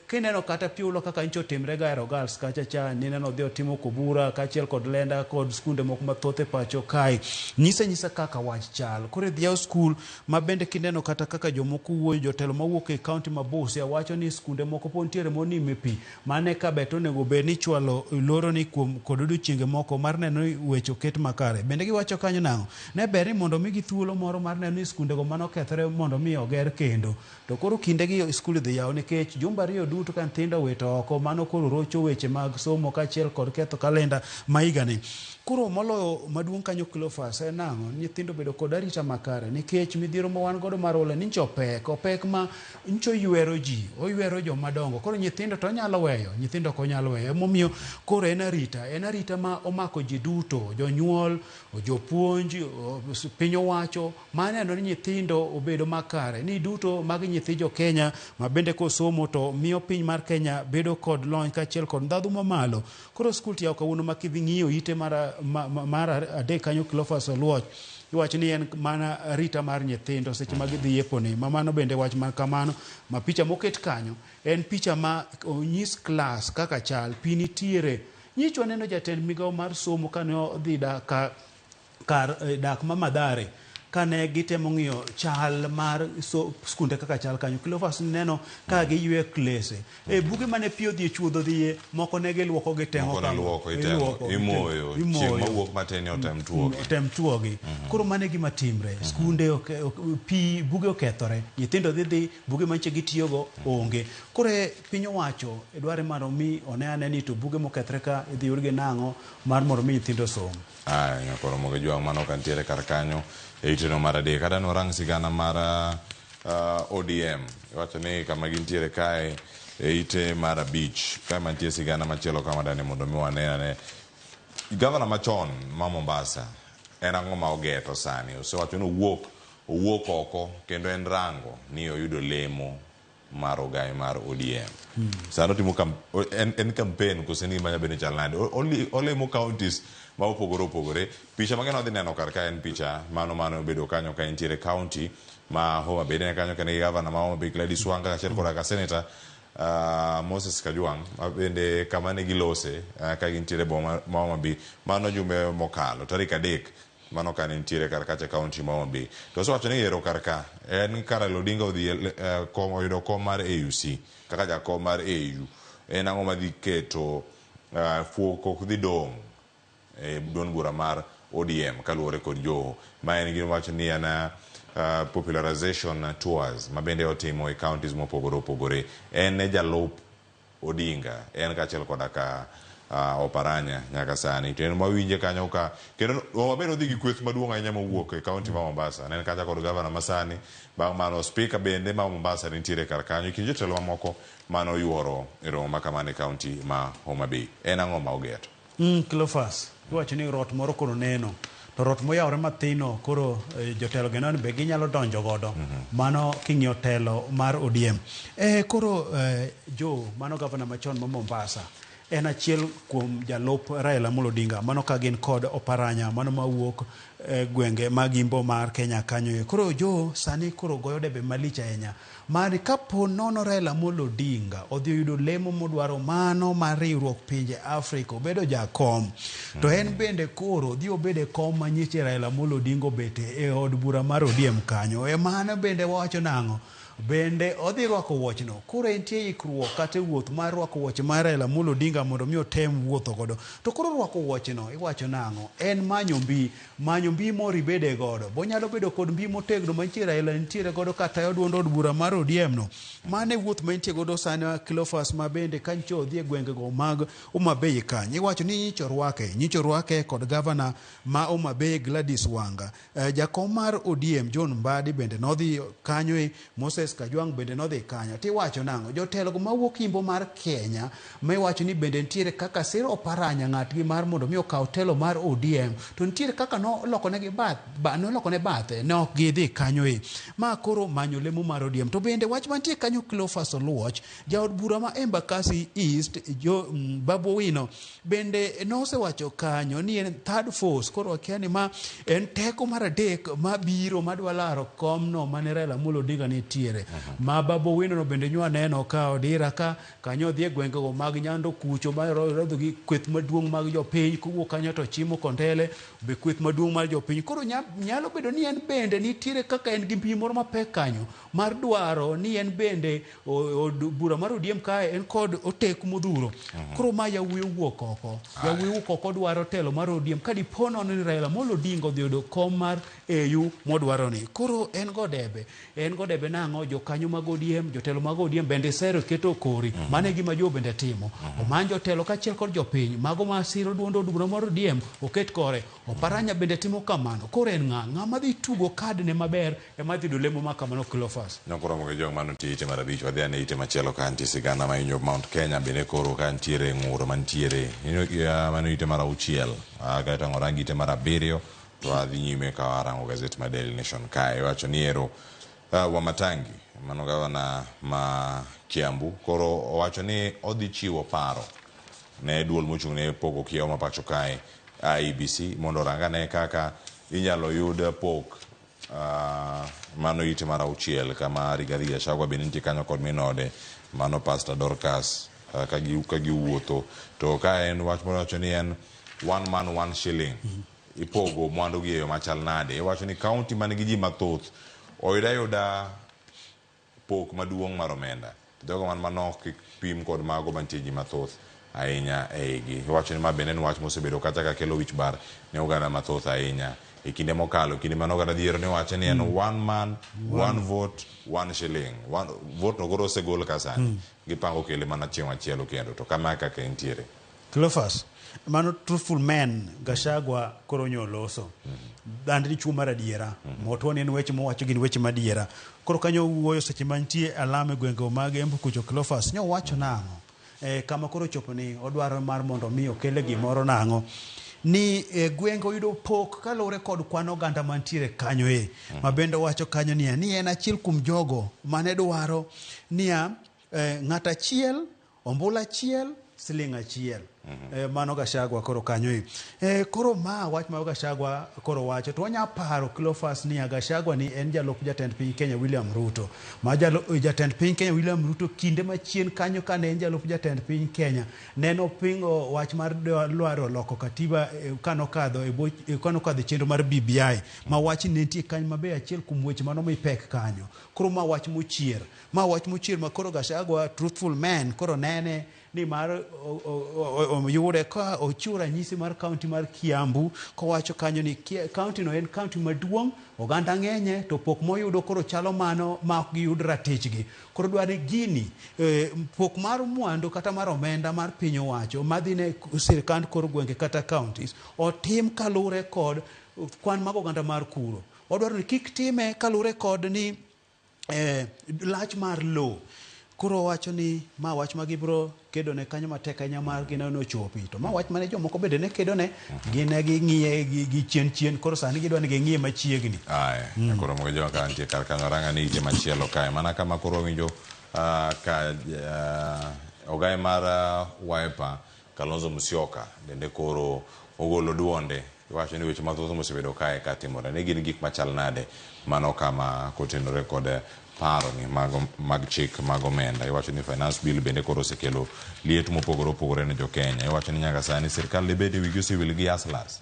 Kineno kata pi oula kaka nyocha otimre ga Ahero Girls kacha cha nineno odhi otimo Kobura kaachiel kod Lenda kod skunde moko mathoth e pacho kae. Nyise nyisa kaka wach chal. Koro idhi yaw skul ma bende kineno kata kaka jomoko wuoyo jotelo mawuok e kaunti ma Busia wacho ni skunde moko pod nitiere monimo e pi mane ka ber to onego bed ni ichwalo loro ni kuom kod odiochienge moko mar neno ni weche oket makare. Bende giwacho kanyo nang'o? Ne ber ni mondo migi thuolo moro mar neno ni skunde go mane okethore mondo mi oger kendo. To koro kindegi skul idhi yaw nikech jumbe ariyo duto ka nyithindo owito oko mano koro rocho weche mag somo kaachiel kod ketho kalenda ma higani. Koro moloyo maduong' kanyo Cleophas en nang'o? Nyithindo bedo kod arita makare nikech midhiero ma wan godo mar oula ni nyicha opek, opek ma nyicha oywero ji, oywero joma dongo. Koro nyithindo to onyalo weyo, nyithindo ok onyal weyo. Emomiyo koro en arita, en arita ma omako ji duto, jonyuol, jopuonj, piny owacho, mar neno ni nyithindo obedo makare, ni duto magi nyithi jo Kenya ma bende kosomo to miyo piny mar Kenya bedo kod lony kaachiel kod ndhadhu mamalo. Koro skul tiyawo kawuono ma kidhi ng'iyo ite mar adek kanyo Cleophas Oluoch iwacho ni en mana arita mar nyithindo seche ma gidhi yeponi ma mano bende wach ma kamano ma picha moket kanyo en picha ma onyis klas kaka chal pi nitiere. Nyicha waneno jatend migawo mar somo kane odhi dak kar dak ma Mathare kane gitemo ng'iyo chal mar skunde kaka chal kanyo. Cleophas neno ka giywe klese. E buge mane pi odhi e chuodho dhiye, moko ne giluoko gi teng'o Moko ne kama. luoko, iteng'o, Iluoko, imoyo, imoyo. chieng' mawuok matin ni otem tuogi. Otem tuogi. Koro mano e gima timre. Skunde pi buge okethore. Nyithindo dhi buge manyiche gitiyogo onge. Koro e piny owacho dware mondo mi one ane ni to buge mokethre ka idhi yudgi nang'o mar mondo mi nyithindo osom. Aya, nyakoro mogo jwang' mano ka nitiere kar kanyo e iteno mar adek. Adwa warang sigana mar ODM. Iwacho ni kama gintiere kae e ite mar abich. Kae mantie sigana machielo kama dani mondo mi wane ane. Gavana machon ma Mombasa en ang'o ma ogeto sani? Osewacho ni owuok oko kendo en rango ni oyudo lemo mar ogai mar ODM. Sani otimo en campaign kose ni gima nyalo chal nade? Olemo counties ma opogore opogore. Picha mang'eny wadhi neno kar ka en picha mano mane obedo kanyo ka entiere county ma Homa Bay. Ne kanyo ka nigi gavana ma Homa Bay Gladys Wanga kaachiel koda ka senator Moses Kajwang' ma bende kama ne gilose ka gintiere boma ma Homa Bay. Mano jumbe mokalo tarik 3 mano ka nitiere kar kacha county ma Homa Bay. To osewacho ni ero kar ka en ka Raila Odinga odhi kom oyudo kom mar AUC kaka jakom mar AU en ang'o madhi keto fuok ok dhi dong' e duond bura mar ODM kaluwore kod Joho ma en gima wacho ni en popularization tours ma bende otimo e counties mopogore opogore. En e jalup Odinga en kaachiel koda ka Oparanya nyaka sani. To en mawinje kanyo ka kendo Homa Bay nodhi gi kweth maduong' ahinya mowuok e county ma Mombasa. Ne en kacha kod gavana masani, bang' mano speaker bende ma Mombasa nitiere kar kanyo e kind jotelo mamoko mane oyuoro e romo ma kamano e county ma Homa Bay. En ang'o ma ogeto? Cleophas, iwacho ni rot moro koro neno. To rot moyawore mathino koro jotelo geno ni be ginyalo donjo godo. Mano king'iyo telo mar ODM. Koro Joe, mano gavana machon ma Mombasa, en achiel kuom jalup Raila Amolo Odinga. Mano ka gin kod Oparanya, mano mawuok gwenge mag imbo mar Kenya kanyo. Koro Joe sani koro goyo debe malich ahinya. Mani kapo nono Raila Amolo Odinga odhi oyudo lemo modwaro mano mar riwruok pinje Afrika obedo jakom. To en bende koro odhi obedo e kom manyiche Raila Amolo Odinga obete e od bura mar ODM kanyo. E mano bende wawacho nang'o? Bende odhi rwako wuochno. Koro entie ikruok kata e wuoth mar rwako wuoche mar Raila Amolo Odinga mondo mi otem wuotho godo. To koro rwako wuochno iwacho nang'o? En manyo mbi. Manyo mbi moro ibede godo. Bonyalo bedo kod mbi motegno mantie Raila nitiere godo katayo duond od bura mar ODM no. Mano e wuoth ma entie godo sani Cleophas ma bende ka nyicha odhi e gwengego mag Homa Bay kanyo. Iwacho ni nyicha orwake. Nyicha orwake kod gavana ma Homa Bay Gladys Wanga. Jakom mar ODM John Mbadi bende nodhi kanyo e Moses Kajwang' bende nodhi kanyo. Tiwacho nang'o? Jotelo go mawuok imbo mar Kenya ma iwacho ni bende nitiere kaka siro oparanya ng'atgi mar mondo mi okaw telo mar ODM to nitiere kaka nolokonegi bath, ba, nolokone bathe ne ok gidhi kanyo e. Ma koro manyo lemo mar ODM. To bende wach mantie kanyo Cleophas Oluoch, jaod bura ma Embakasi East, jo, Babu Owino Bende nosewacho kanyo ni en third force, koro wakia ni ma en teko mar adek mabiro madwa laro komno mane Raila Amolo Odinga nitiere. Ma Babu Owino no bende nywa neno ka odira ka kanyo odhi e gwengego mag Nyando kucho ma rodho gi kweth maduong' mag jopiny kowuok kanyo to chimo Kondele be kweth maduong' mar jopiny. Koro nyalo bedo ni en bende nitiere kaka en gi mbi moro mapek kanyo mar dwaro ni en bende od bura mar ODM kae en kod oteku modhuro. Koro ma yawuoyi owuok oko. Yawuoyi owuok oko dwaro telo mar ODM ka dipo nono ni Raila Amolo Odinga odhi yudo kom mar AU modwaro ni. Koro en go debe. En go debe nang'o? Jokanyo mag ODM, jotelo mag ODM bende sero keto kori. Mano e gima jo bende timo. Omany jotelo kaachiel kod jopiny mago ma siro duond od bura mar ODM oket kore. Oparanya bende timo kamano. Koro en ng'a? Ng'ama dhi tugo kad ne maber ema dhi yudo lemo ma kamano Cleophas. Nokoromo gi jong mano nitie ite mar abich wadhi ane ite machielo ka nitie sigana ma hinyo Mount Kenya bende koro ka nitiere ng'ur mantiere mano ite mar auchiel kaeto ang' orang ite mar abiriyo to adhi nyime ka arango gazet mar Daily Nation kae iwacho ni ero Wamatangi mano gavana ma Kiambu koro owacho ni odhi chiwo paro ne duol mochung' ne pogo kiewo ma pacho kae IEBC mondo orang ane kaka inyalo yud pok mano ite mar auchiel kama Rigathi Gachagua bende nitie kanyo kod min ode mano Pastor Dorcas ka giwuotho to ka en wach moro wacho ni en one man one shilling ipogo mwandu gi e yo machal nade iwacho ni kaunti man gi ji mathoth oyud ayuda pok maduong' mar omenda. To jogo man manok kik pim kod mago mantie ji mathoth ahinya eigi. Iwacho ni ma bende en wach mosebedo kacha ka kelo wich bar ne oganda mathoth ahinya e kinde mokalo. Kinde mane oganda dhiero ni wache ni en one man, one vote, one shilling. One, vote no koro osegol ka sani. Gipango kele mana chieng' machielo kendo. To kama e kaka entiere. Cleophas, mano truthful man Gachagua koro nyo loso. Dhand dichuo mar adiera. Motwo ni en weche mowacho gin weche madiera. Koro kanyo wuoyo seche mantie alam e gwenge mag Embu kucho Cleophas nyo wacho nang'o? Kama koro ochopo ni odwaro mar mondo mi okele gimoro nang'o? Ni gwenge oyudo pok kaluwore kod kwan oganda mantiere kanyo e. Ma bende owacho kanyo niya ni en achiel kuom jogo mane dwaro niya ng'at achiel Ombulu achiel, siling achiel. Mano Gachagua koro kanyo e. Koro ma wach ma Gachagua koro wacho to wanya paro Cleophas ni Gachagua ni en jalup jatend piny Kenya William Ruto. Ma jatend piny Kenya William Ruto kinde machien kanyo kane en jalup jatend piny Kenya ne nopingo wach mar dwaro loko katiba kanokadho e bwo kanokadho e chenro mar BBI ma wach ne nitie kanyo mabe achiel kuom weche manomi pek kanyo. Koro ma wach mochier. Ma wach mochier ma koro Gachagua truthful man koro nene ni mar oyude ka ochiwo ranyisi mar kaunti mar Kiambu kowacho kanyo ni kaunti no en kaunti maduong', oganda ng'enye to pok moyudo koro chalo mano ma ok giyud ratichgi. Koro dwaro ni gini pok mar mwandu kata mar omenda mar piny owacho madhi ne sirkand kor gwenge kata counties otim kaluwore kod kwan mag oganda mar kuro. Odwaro ni kik time kaluwore kod ni lach mar lowo. Koro owacho ni ma wach ma gibiro kedone kanyo matek ahinya mar gineno ni ochopi. To ma wach mane jomoko bende ne kedone, gin ne ging'iye gi chien chien, koro sani gidwa ni ging'iye machiegni. Aye, koro mogo joma ka nitie kar kanyo ranga ni ite machielo kae. Mana kama koro winjo ka ogaye mar Wiper Kalonzo Musyoka bende koro ogolo duonde Iwacho ni weche mathoth mosebedo kae ka timore ne gin gik machal nade mano kama kotenore kod paro ni mag, mag chik mag omenda. Iwacho ni finance bill bende koro osekelo liet mopogore opogore ne jokenya. Iwacho ni nyaka sani sirkal dibed wigi osewil gi hustlers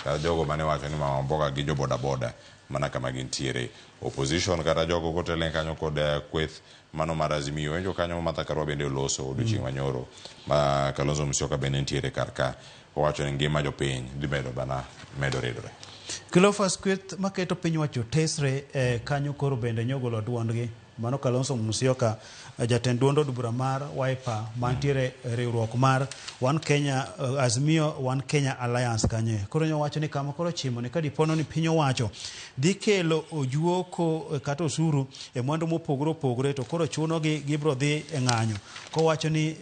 kata jogo mane wacho ni mama mboga gi jo boda boda mana kama gintiere. Opposition kata jogo kotelne kanyo kod kweth mano mar Azimio. Winjo kanyo Martha Karua bende oloso odiochieng' manyoro ma Kalonzo Musyoka bende nitiere kar ka. Owacho ni ngima jopiny dhi medo bana medo ridore. Cleophas kweth maketo piny wacho tesre kanyo koro bende nyogolo duondgi. Mano Kalonzo Musyoka, jatend duond od bura mar Wiper mantiere e riwruok mar One Kenya, Azimio One Kenya Alliance kanyo. Koro nyowacho ni kama koro chimo ni kadipono ni piny owacho dhi kelo ojuoko kata osuru e mwandu mopogore opogore to koro chuno gi gibro dhi e ng'anyo. Kowacho ni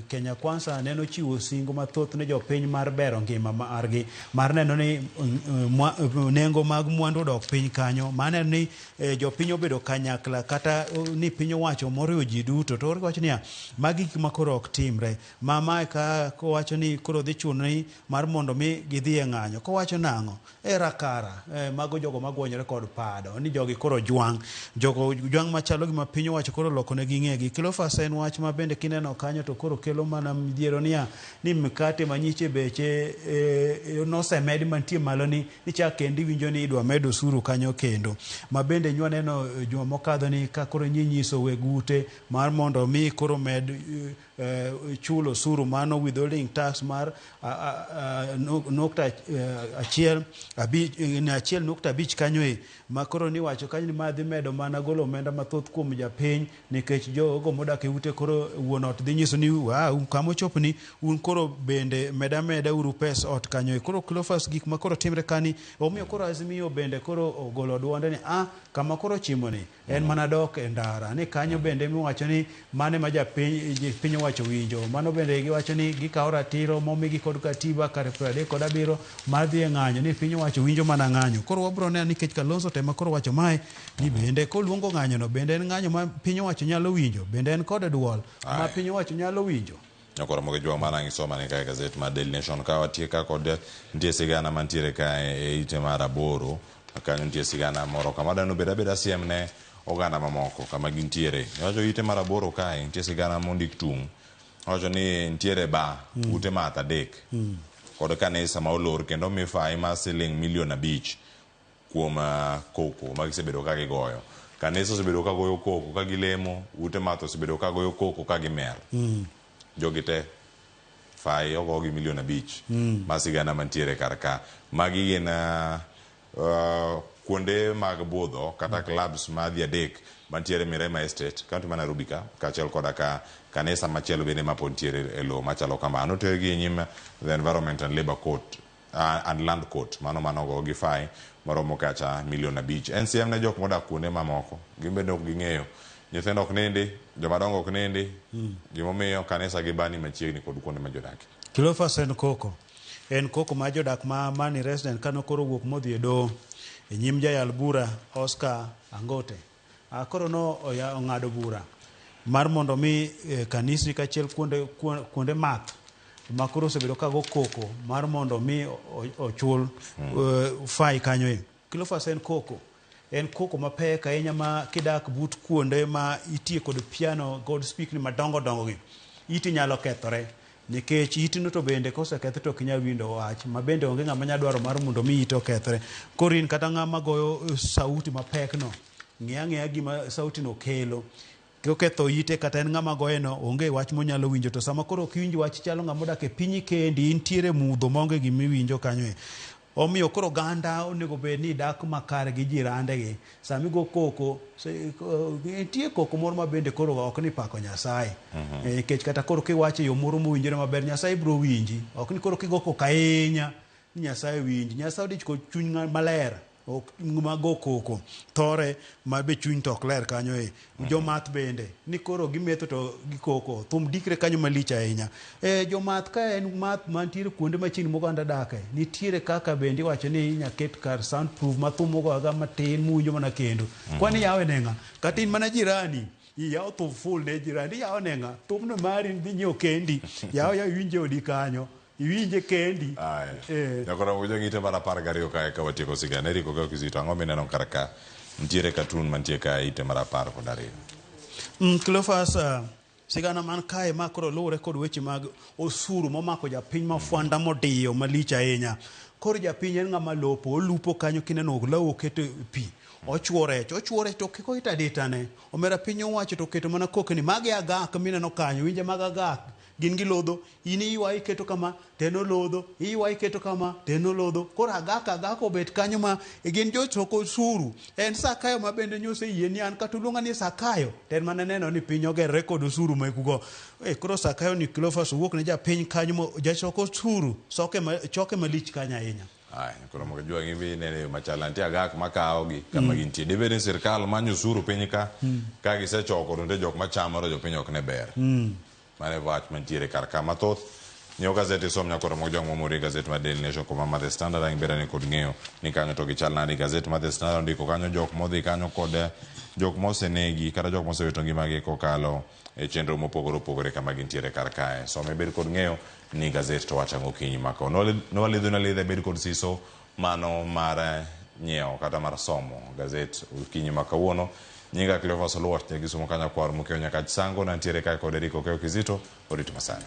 Kenya Kwanza neno chiwo singo mathoth ne jopiny mar bero ngima margi, mar neno ni nengo mag mwandu odok piny kanyo, mar neno ni jopiny obedo kanyakla kata ni piny owacho moriwo ji duto. To wacho niya, magi gik ma koro ok timre. Ma mae ka kowacho ni koro dhi chuno ni mar mondo mi gidhi e ng'anyo. Kowacho nang'o? E rakara, mago jogo magwonyore kod pado, ni jogi koro jwang'. Jogo jwang' machalo gima piny owacho koro oloko negi ng'egi. Cleophas en wach ma bende kineno kanyo to koro kelo mana midhiero niya, ni mkate manyiche beche nosemed mantie malo ni nichak kendo iwinjo ni idwa med osuru kanyo kendo. Ma bende nywa neno juma mokadho ni ka koro nyinyiso weg ute mar mondo mi koro med chulo osuru mano withholding tax mar nukta achiel abich, achiel nukta abich kanyo e ma koro niwacho kanyo ni ma dhi medo mana golo omenda mathoth kuom japiny nikech jogo modak e ute koro wuon ot dhi nyiso ni kama ochopni un koro bende meda meda uru pes ot kanyo e. Koro Cleophas gik ma koro timre kani omiyo koro Azimio bende koro ogolo duonde ni kama koro chimo ni en mana dok e ndara ni kanyo bende miwacho ni mane ma japiny piny owacho winjo mano bende giwacho ni gikawo ratiro momigi kod katiba kar 37 mar dhi e ng'anyo ni piny owacho winjo mana ng'anyo. Koro wabro neno nikech Kalonzo tema koro wacho mae ni bende koluongo ng'anyo no bende en ng'anyo ma piny owacho nyalo winjo, bende en kod duol ma piny owacho nyalo winjo. Nyakoro mogi jwa mana ngisoma ne kae gazet mar Daily Nation ka watie ka kod nitie sigana mantiere kae e ite mar 8 kanyo nitie sigana moro kama dano bed abeda siem ne oganda mamoko kama gintiere. Wacho ite mar 8 kae nitie sigana mondik tung'. Wacho ni nitiere ba ute math 3 kod kanisa ma olor kendo mi fai mar siling milion 5 kuom koko ma gisebedo ka gigoyo. Kanisa osebedo ka goyo koko ka gilemo, ute math osebedo ka goyo koko ka gimer. Jogi te fai ogogi milion 5 ma sigana mantiere kar ka. Magi gin kuonde mag budho kata clubs madhi 3 mantiere Mirema Estate, kaunti ma Nairobi ka, kaachiel koda ka kanisa machielo bende ma pod nitiere e lowo machalo kamano. Otergi e nyim the Environment and Labour Court and Land Court, mano manogo gi fai maromo kacha milion 5. NCM ne jok modak kuonde mamoko, gin bende ok ging'eyo. Nyithindo ok nindi, jomadongo ok nindi, gimomiyo kanisa gi bani machiegni kod kuonde ma jodakie. Cleophas en koko. En koko ma jodak ma Mani resident kano koro wuok modhi e doho e nyim jayal bura Oscar Angote. Koro no ong'ado bura mar mondo mi kanisni kaachiel kuonde math ma koro osebedo ka go koko mar mondo mi ochul fai kanyo e. Cleophas en koko. En koko mapek ahinya ma kidak but kuonde ma itie kod piano kod spikni madongo dongo gi, iti nyalo kethore. Nikech itino to bende kosekethre to ok inyal winjo wach, ma bende onge ng'ama nyalo dwaro mar mondo mi ite okethre. Koro in kata ng'ama goyo sauti mapek no, ng'i ang'iya gima sauti no kelo. Koketho ite kata en ng'ama goye no, onge wach monyalo winjo. To sama koro ok iwinj wach, chalo ng'ama odak e pinyi kendi, intiere mudho maonge gima iwinjo kanyo e. Omiyo koro oganda onego bed ni dak makare gi jirandegi. Sama igo koko, nitie koko moro ma bende koro ok ni pako Nyasaye. Nikech kata koro kiwacho e yo moro mowinjore maber, Nyasaye biro winji. Ok ni koro kigo koko ahinya ni Nyasaye winji. Nyasaye odich kod chuny maler, ok mago koko thore ma be chuny to ok ler kanyo e. Jomath bende ni koro gimetho to gikoko, thum dikre kanyo malich ahinya. Jomath ka en math mantiere kuonde machiegni moganda dake, nitiere kaka bende iwacho ni inya ket kar sound proof ma thum ogoga matin muwinjo mana kendo. Kwani yawe ne ng'a? Kata in mana jirani, iyawo thum full ne jirani, iyawo ne ng'a? Thumno mari dhi nyiewo kendi, yaw yaw iwinje odi kanyo. Iwinje kendi. Nyakoro wujo ng'ite mar 12 kae ka watieko sigana. Eric Okeyo Kizito, ang'o mineno kar ka? Nitiere katun mantie ka ite mar 12. Cleophas, sigana man kae ma koro luwore kod weche mag osuru momako japiny ma fwanda modiyo malich ahinya. Koro japiny en ng'ama lopo, olupo kanyo kineno olaw oketo e pi. Ochuo rech, ochuo rech to kik oit aditane. Omera piny owacho to oketo mana koke ni magi agak mineno kanyo, winje mag agak. Gin gilodho, in iywa iketo kama, to en olodho, iywa iketo kama, to en olodho. Koro agak agak obet kanyo ma gin jochok osuru. En Sakayo ma bende nyose yie ni an kata uluonga ni Sakayo, to en mana neno ni piny ogerre kod osuru mekugo. Koro Sakayo ni Cleophas owuok ne japiny kanyo mo jachok osuru, soke ma, choke malich kanyo ahinya. Aya, koro mondo jwang' ibi nene yo machal nitie agak makawogi kama gintie. Dibed ni sirkal manyo osuru piny ka, ka gisechoko to nitie jok machamo to jopiny ok ne ber. Mano e wach mantiere kar ka mathoth. Nyiew gazet isom nyakoro mok jong momori gazet mar Daily Nation koma mar The Standard ang' berani kod ng'eyo ni kanyo to gichal nade. Gazet mar The Standard ondiko kanyo jok modhi kanyo kod jok mosenegi kata jok mosewito ngimagi kokalo e chenro mopogore opogore kama gintiere kar kae. Some bed kod ng'eyo ni gazet to wacho ang'o okinyi ma kawuono. Nwalidho nalidha bed kod siso mano mar nyiewo kata mar somo gazet okinyi ma kawuono. Nyinga Cleophas Oluoch, Nyagisumo kanyo kwar Mokeo Nyakach Sango, nantiere kae kod Eric Okeo Kizito, orit masani.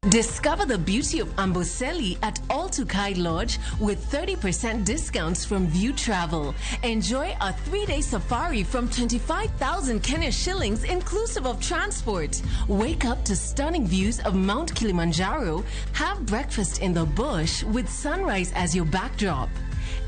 Discover the beauty of Amboseli at All Tukai Lodge with 30% discounts from View Travel. Enjoy a 3-day safari from 25,000 Kenya shillings inclusive of transport. Wake up to stunning views of Mount Kilimanjaro. Have breakfast in the bush with sunrise as your backdrop.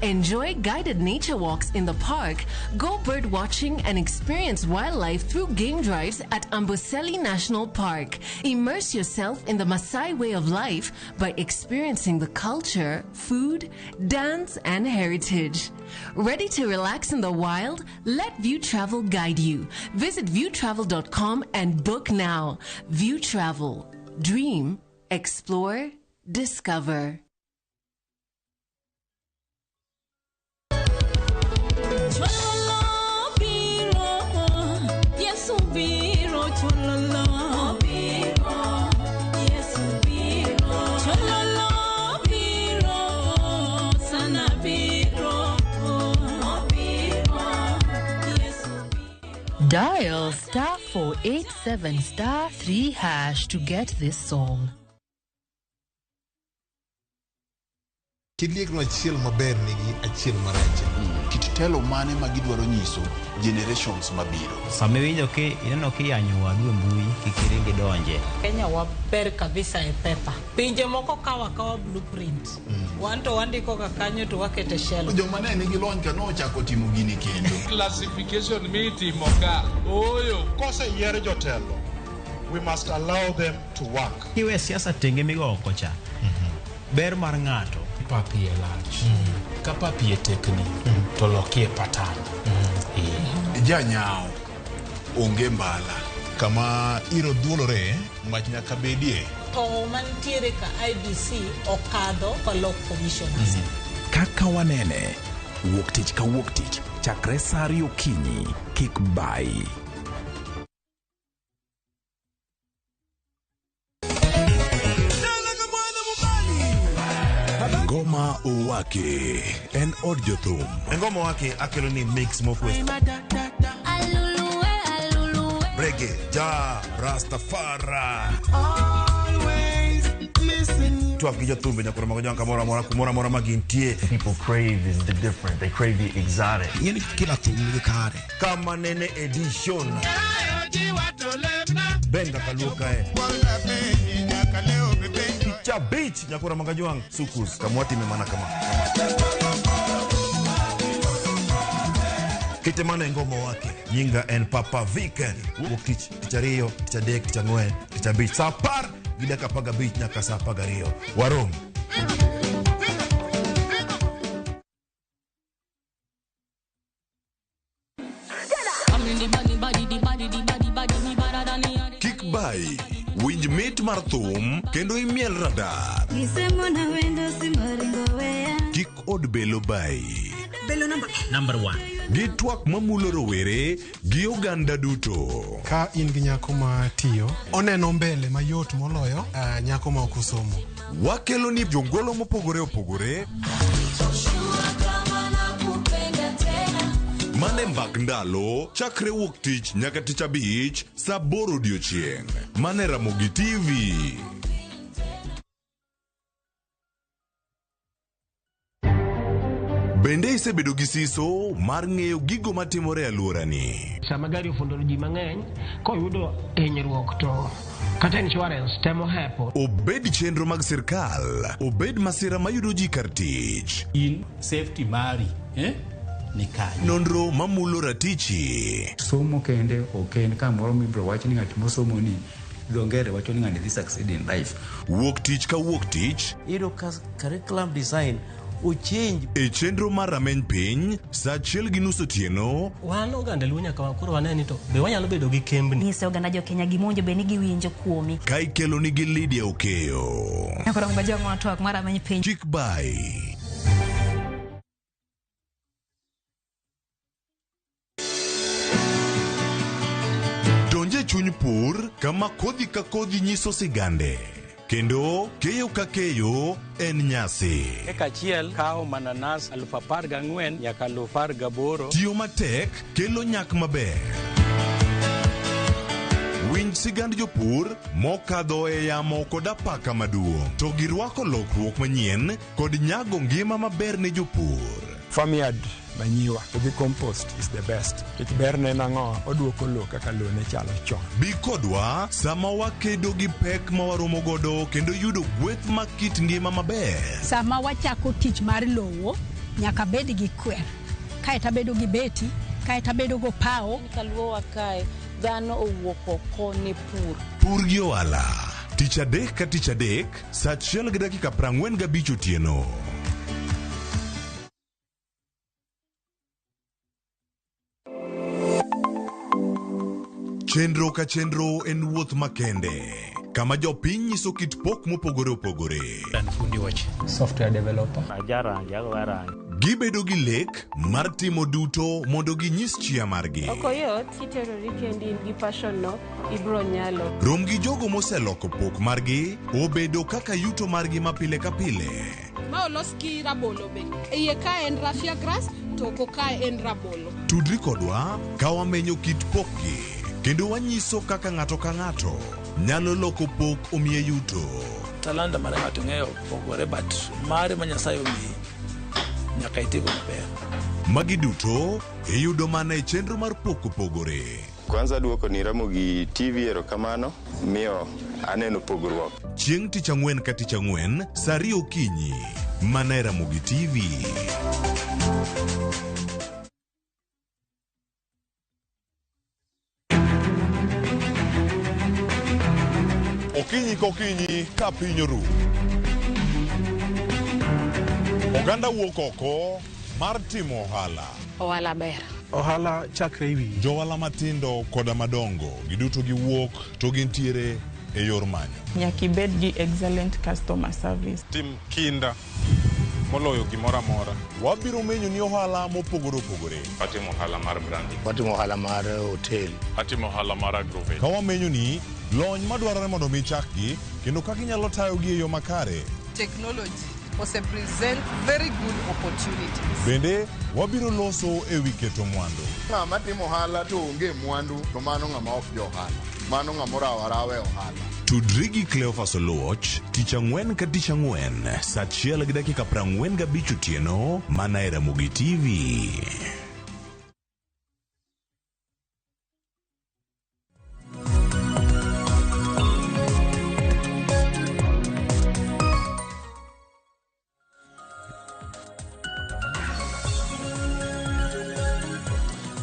Enjoy guided nature walks in the park, go bird watching and experience wildlife through game drives at Amboseli National Park. Immerse yourself in the Maasai way of life by experiencing the culture, food, dance, and heritage. Ready to relax in the wild? Let View Travel guide you. Visit viewtravel.com and book now. View Travel. Dream, explore, discover. Dial star 487 star 3 hash to get this song. Kiliekno achiel maber nigi achiel marach. Kit telo mane ma gidwaro nyiso generations mabiro. Sama iwinjo ki ineno kiyanyo wadu e mbui kik iring idonje. Kenya waber kabisa e paper. Pinje moko kawo akawa blueprint. Wan to wandiko ga kanyo to wakete shelf. Joma ne nigi lony ka nochako timo gini kendo. Classification mitimo ka ooyo. Koseyier jotelo, we must allow them to work. Kiwe siasa tenge migo oko cha. Ber mar ng'ato. Pap iye lach. Ka pap iye tekni, to lokie patan. Janyao onge mbala. Kama iro dhuolore, mach nyaka bedie. To mantiere ka IBC okadho kolok commissioners. Kaka wanene, wuok tich ka wuok tich, chakre saa ariyo okinyi, kik bai. Ngoma Owake en od jothum. Ngoma Owake akelo ni mix mokwe. Reggae, ja, Rastafari. Twak gi jothumbe nyakoro mago jwang' kamoro amora kumoro amora ma gintie. People crave is the different. They crave the exotic. Ing'eni kila thum nigi kare. Kama nene edition. Benga kaluo kae. Picha beach nyakoro mago jwang' sukus kamwatime mana kama. Kite mana e Ngoma Owake. Nyinga en Papa Viken. Wuok tich, tich ariyo, tich adek, tich ang'wen, tich abich. Saa 10:15 nyaka saa 12. Warom. Kik bai. Winj mit mar thum kendo imiel radar. Gisemona wendo simoringo weya. Kik od belo bayi. Belo namba Number one. Gi twak mamulo rowere gi oganda duto. Ka in gi nyako ma tiyo, oneno mbele mayot moloyo nyako ma ok osomo. Wakelo ni jongolo mopogore opogore mane mbak ndalo chakre wuok tich nyaka tich abich saa aboro odiochieng' mane Ramogi TV. Bende isebedo gi siso mar ng'eyo gigo matimore e alworani? Sama gari ofundo ji mang'eny, koyudo hinyruok to kata insurance temo hepo. Obed chenro mag sirkal, obed masira mayudo ji kar tich. In safety mari eh? Ni kanye? Nonro mamulo ratichi. Somo kende ok en kamoro mibiro wach ni ng'at mosomo ni dho ngere wacho ni ng'ani dhi succeed in life. Wuok tich ka wuok tich. Iyudo ka curriculum design ochange. E chenro mar rameny piny saa achiel gi nus otieno. Wan oganda Luo nyaka koro wane ni to be wanyalo bedo gi kembni. Nyise oganda jo Kenya gima owinjo bed ni giwinjo kuomi. Ka ikelo nigi Lydia Okeyo. Koro ng'ama twak mar rameny piny. Chik bai. Donje chuny pur kama kodhi ka kodhi nyiso sigande. Kendo keyo ka keyo en nyasi. Eka achiel kawo mananas 14,000 nyaka 18,000. Tiyo matek kelo nyak maber. Winj sigand jopur mokadho e yamo kod apaka maduong' to girwako lokruok manyien kod nyago ngima maber ne jopur. Farmyard manyiwa to gi compost is the best. Nikech berne en ang'o? Oduoko lowo kaka lowo ne chalo chon. Bi kodwa sama wakedo gi pek ma waromo godo kendo yudo gweth mag kit ngima maber. Sama wachako tich mar lowo, nyaka bed gi kwer. Kaeto abedo gi beti, kaeto abedo go pawo. Kaluowa kae, dhano owuok oko ne pur. Pur gi ohala. Tich adek ka tich adek, saa achiel gi dakika 45 otieno. Chenro ka chenro en wuoth makende kama jopiny nyiso kit pok mopogore opogore. Fundi weche. Software developer. Ajarangi, agoga rangi. Gibedo gi lek mar timo duto mondo ginyis chia margi. Ok oyot kiterori kendi in gi passion no ibro nyalo. Rom gi jogo moseloko pok margi obedo kaka yuto margi ma pile ka pile. Ma olos gi rabolo be. Iye ka en raffia grass to oko ka en rabolo. Tudri kodwa ka wamenyo kit pokgi kendo wanyiso kaka ng'ato ka ng'ato nyalo loko pok omiye yuto. Talanta mar ng'ato ng'eyo pogore but mare ma Nyasaye omiyi nyaka itigo maber. Magi duto iyudo mana e chenro mar pok opogore. Kwanza duoko ni Ramogi TV erokamano miyo aneno pogruok. Chieng' tich ang'wen ka tich ang'wen saa ariyo okinyi mana e Ramogi TV. Okinyi kokinyi ka piny oru. Oganda wuok oko mar timo ohala. Ohala ber. Ohala chakre e wiyi. Johala matindo koda madongo giduto giwuok to gintiere e yor manyo. Nyaka ibed gi excellent customer service. Tim kinda moloyo gimoro amora. Wabiro menyo ni ohala mopogore opogore. Atimo ohala mar branding. Watimo ohala mar hotel. Atimo ohala mar agrovet. Ka wamenyo ni lony madwarore mondo mi chakgi kendo kaka inyalo tayogi e yo makare. Technology ose present very good opportunities. Bende wabiro loso e wi keto mwandu. Ng'ama timo ohala to onge mwandu to mano ng'ama ok jo ohala. Mano ng'ama orawo arawa e ohala. Tudri gi Cleophas Oluoch tich ang'wen ka tich ang'wen saa achiel gi dakika 45 otieno mana e Ramogi TV.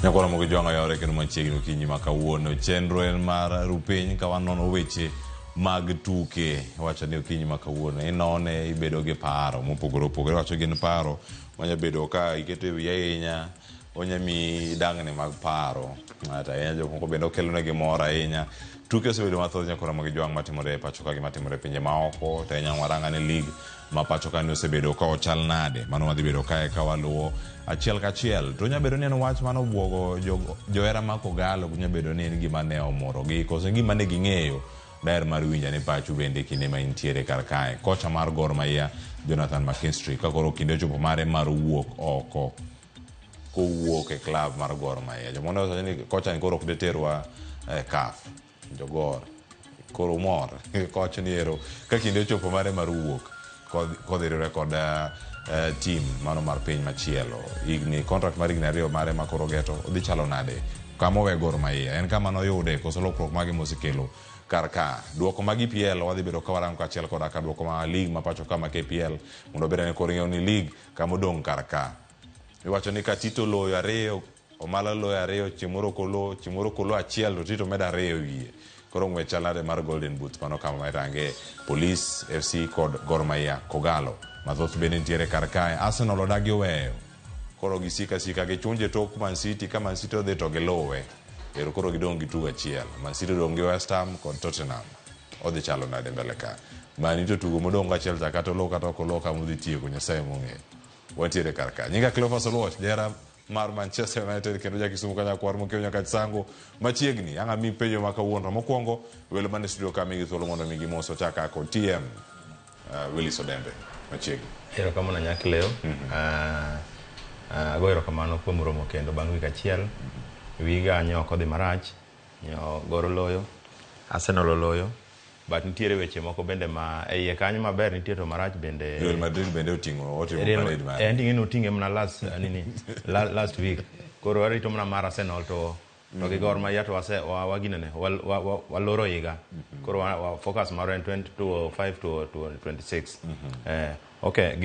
Nyakwara Ramogi Jwang'o yawore kendo machiegni okinyi ma kawuono. Chenro en mar rupiny ka wanono weche mag tuke. Iwacho ni okinyi ma kawuono inone ibedo gi paro mopogore opogore. Iwacho gin paro manya bedo ka iketo e wiyi ahinya Onya miyi dangni mag paro. To ahinya jok moko bende okelonegi mor ahinya. Tuke osebedo mathoth nyakora mag jwang' matimore e pacho ka gi matimore e pinje maoko. To ahinya waranga ni league ma pacho ka ni osebedo ka ochal nade. Mano wadhi bedo kae ka waluwo achiel kachiel. To onya bedo ni en wach mane obwogo johera mag Kogalo. Onya bedo ni en gima ne omorogi koso gima ne ging'eyo. Daher mar winjo ane pachu bende kinde ma intiere kar kae. Kocha mar Gor Mahia Jonathan McKinstry ka koro kinde ochopo mare mar wuok oko kowuok e club mar Gor Mahia. Jomoko ne wacho ni kocha ni koro ok deterwa e CAF. Jogor koro umor koch ni ero ka kinde ochopo mare mar wuok kodhi riwre kod team mano mar piny machielo. Higni contract mar higni 2 mare ma koro geto odhi chalo nade? Kama owe Gor Mahia en kama noyude koso lokruok mage mosekelo kar ka? Duoko mag EPL wadhi bedo ka warango kaachiel koda ka duoko ma league ma pacho ka ma KPL mondo obed ni koro ing'eyo ni league kama odong' kar ka. Iwacho ni ka Tito oloyo 2, Omala loyo 2, chieng' moro ok olo, chieng' moro kolo 1 to Tito medo 2 e wiye. Koro ng'wech chal nade mar Golden Boot? Mano kama irange Police FC kod Gor Mahia Kogalo. Mathoth bende nitiere kar kae. Arsenal odagi oweyo. Koro gisika sika gichunje tok Man City, ka Man City odhi to giluwe. Ero koro gidong' gi tugo achiel. Man City odong' gi West Ham kod Tottenham. Odhi chalo nade mbele ka? Man U to tugo modong' achiel cha kata olo kata ok olo kama odhi tieko Nyasaye mong'eyo. Wantiere kar ka. Nyinga Cleophas Oluoch, jahera mar Manchester United kendo ja Kisumu Kanyakwar mokiewo nyaka Chisango machiegni. Ang' ami penjo ma kawuono. Mokwongo welo man e studio ka migi thuolo mondo mi gimos ochaka kod TM Willis Odembe machiegni. Erokamano Nyak Leo. Ago erokamano kuom romo kendo bang' wik achiel. Wiga nyo ok odhi marach, nyo Gor oloyo, Arsenal oloyo, but nitiere weche moko bende ma e iye kanyo maber nitie to marach bende. Real Madrid bende oting'o otimo parade mare. En ting'e noting'e mana last nini last week. Koro warito mana mar Arsenal to gi Gor Mahia to wase waginene waloro higa. Koro wa focus marwa en 2025 to 26. Okay,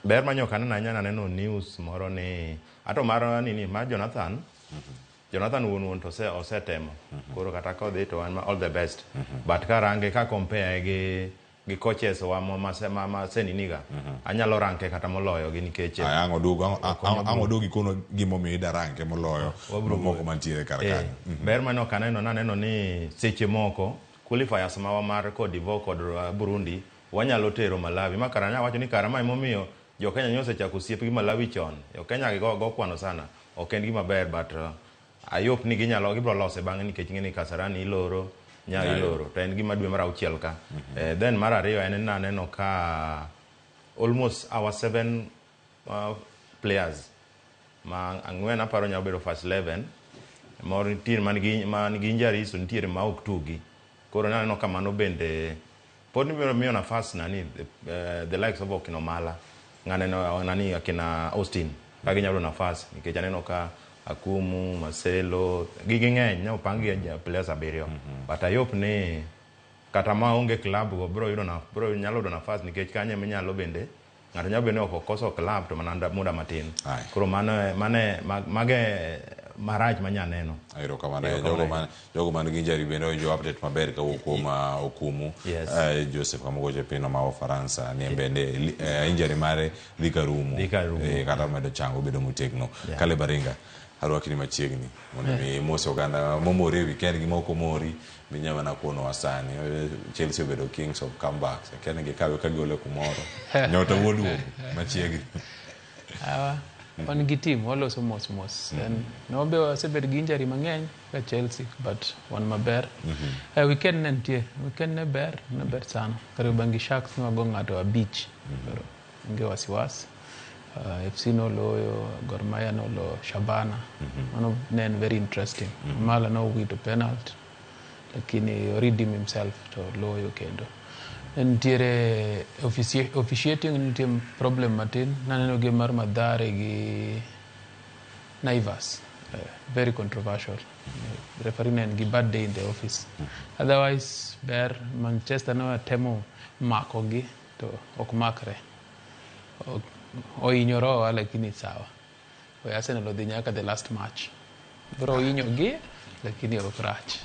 ber manyoka aneno ahinya naneno news moro ni ato mar nini mar Jonathan. Jonathan wuon to osetemo. Koro kata kodhi to wan all the best. But ka range ka compare gi coaches wa ma seniniga anyalo ranke kata moloyo gi nikech ang' oduogo ikono gimomiyo ida ranke moloyo moko mantiere kar kanyo. Ber mane ok aneno naneno ni seche moko qualifiers mawa mar Cote d'Ivoire kod Burundi wanyalo tero Malawi. Ma kara wacho ni kara ma emomiyo jo Kenya nyo osechako osiep gi Malawi chon. Jo Kenya gi go kwano sana. Ok en gima ber but ayop ni ginyalo gibro lose bang'e nikech ing'e ni Kasarani iloro nya iloro to en gima dwe mar 6 ka. Then mar 2 en ni aneno ka almost our 7 players ma 4 aparo nyalo bedo first 11 moro nitie man gi injuries to nitiere ma ok tugi. Koro naneno ka mano bende pod nibiro miyo nafas nani the likes of Okino Mala ng'aneno nani akina Austin ka ginyalo nafas nikech aneno ka Akumu, Marcelo, gigi ng'eny ne opang gi players 7. But ayop ni kata ma onge club go bro yudo na bro nyalo yudo nafas nikech kanyo eminyalo bende ng'ato nyalo bende ok okoso club to mana muda matin. Koro mano mane mage marach manya neno. Erokamano. Jogo man gi injury bende owinjo update maber kawuok kuom Okumu. Joseph Kamogoche pino ma Ufaransa ni bende injury mare dhi ka rumo. Kata medo chango bedo motegno. Kale Baringa arwaki ni machiegni mondo mi mos oganda momori e weekend gi moko mori minya mana kono sani. Chelsea obedo kings of comebacks. Kene gikawe ka gole kumoro. Nyota wuoduogo machiegni. Wan gi team waloso mos mos. No be wasebedo gi injury mang'eny ka Chelsea but wan maber. Weekend ne nitie, weekend ne ber sana. Kariobangi Sharks ne wago ng'ato 5. Koro onge wasiwasi. FC noloyo, Gor Mahia noloyo Shabana. Mano ne en very interesting. Mala nowito penalty lakini redeem himself to loyo kendo. Nitiere officiating nitie problem matin. Naneno game mar Mathare gi Naivas. Very controversial. Referee ne en gi bad day in the office. Otherwise ber Manchester no temo mako gi to ok makre. Ohinyorowa lakini sawa. Arsenal odhi nyaka the last match. Bro hinyo gi lakini ok rach.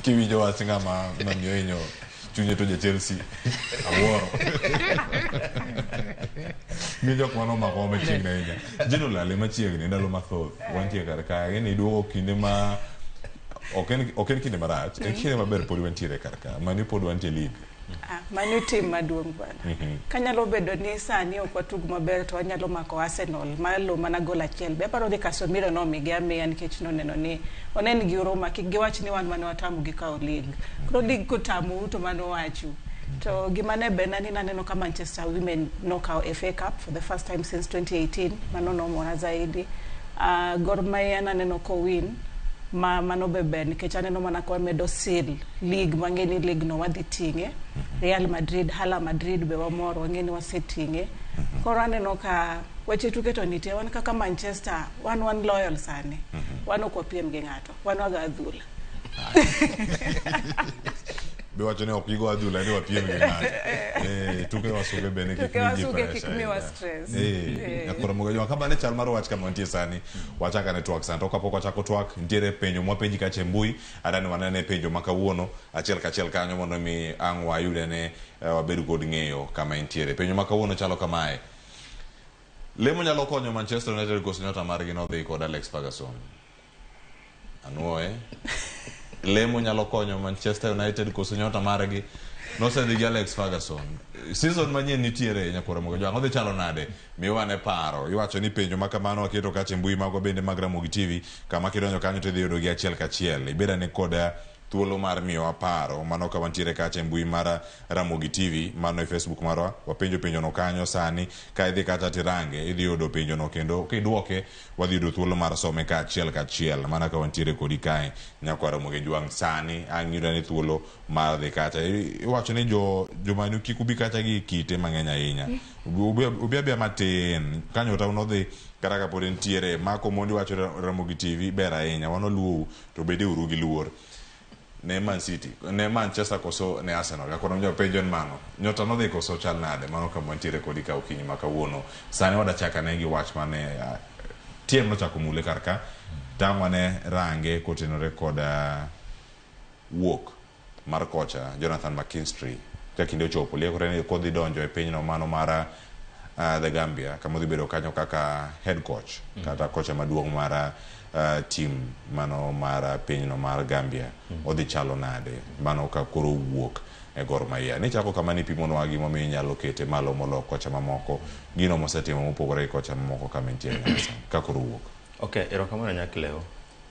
Kiwinjo wach ng'ama mamiyo hinyo Chunye to ja Chelsea. Awuoro. Gi jok mane omako machiegni ahinya. Jeno olale machiegni ndalo mathoth. Wantie kar ka. Ni duogo kinde ma ok en kinde marach, en kinde maber pod wantiere kar ka. Mani pod wantie league. Mano tim maduong' bwana. Kanyalo bedo ni sani ok watug maber to wanyalo mako Arsenal malo mana gol achiel. Be aparo ni Casemiro nomigi amiya nikech noneno ni onen gi Roma kik giwach ni wan mane watamogi kawo league. Koro league kotamou to mano wachu. To gima ne berna ni naneno ka Manchester Women nokawo FA Cup for the first time since 2018. Mano nomora zaidi. Gor Mahia naneno kowin. Mano be ber nikech aneno mana ka wamedo seal league mang'e ni league no wadhi ting'e. Real Madrid, Hala Madrid be wamor wang'e ni waseting'e. Koro aneno ka weche tuke to nitie, wan kaka Manchester wan loyal sani. Wan ok wapiem gi ng'ato, wan wago adhula. Be wacho ni ok igo adhula ni wapiem gi ng'ato. Tuke wasuge bende kik mi ji kik miwa stress. Nyakoro mogo jwa kama ne chal mar wach kama wantie sani. Wachaka ne twak sani. To kapok wachako twak, nitiere penjo mwapenji kacha e mbui. Adani wanene penjo ma kawuono achiel kachiel kanyo mondo mi ang' wayude ne wabed kod ng'eyo kama entiere. Penjo ma kawuono chalo kamae. Lemo nyalo konyo Manchester United koso nyota margi nodhi kod Alex Ferguson. Anuoe. Lemo nyalo konyo Manchester United koso nyota margi nosedhi gi Alex Ferguson. Season manyien nitiere nyakwara mogo jwang' odhi chalo nade? Miwa ne paro. Iwacho ni penjo ma kamano waketo kacha e mbui magwa bende mag Ramogi TV kama kidonjo kanyo to idhi yudo gi achiel kachiel. Ibed ane kod thuolo mar miyowa paro mano ka wantiere kacha e mbui mar Ramogi TV mano e Facebook marwa. Wapenjo penjo no kanyo sani ka idhi kacha tirange idhi yudo penjo no kendo kidwoke wadhi yudo thuolo mar some ka achiel kachiel mana ka wantiere kodi kae nyakwara Ramogi Jwang' sani ang' yudo ni thuolo mar dhi kacha. Iwacho ni jomanu kik ubi kacha gi kite mang'eny ahinya. Ubi abiya matin kanyo ta unodhi kata kapod entiere Mako Mondi wacho Ramogi TV ber ahinya wan waluou to bede uru gi luor. Ne Man City, ne Manchester koso ne Arsenal. Yakono njo penjo en mano. Nyota nodhi koso chal nade mano kama wantiere kodi ka okinyi ma kawuono. Sani wadachaka ne gi wach mane TM nochako mule kar ka. Tang' wane range kotenore kod wuok mar kocha Jonathan McKinstry. Ka kinde ochopo liekore ni kodhi donjo e pinyno mano mar the Gambia kama odhi bedo kanyo kaka head coach kata kocha maduong' mar team mano mar pinyno mar Gambia. Odhi chalo nade mano ka koro wuok e Gor Mahia. Ni chako kama ni pimonwa gimomiyo inyalo kete malo molo kocha mamoko, gino mosetimo mopogore gi kocha mamoko kama entie nyaka sani ka koro wuok. Okay, erokamano Nyakleo.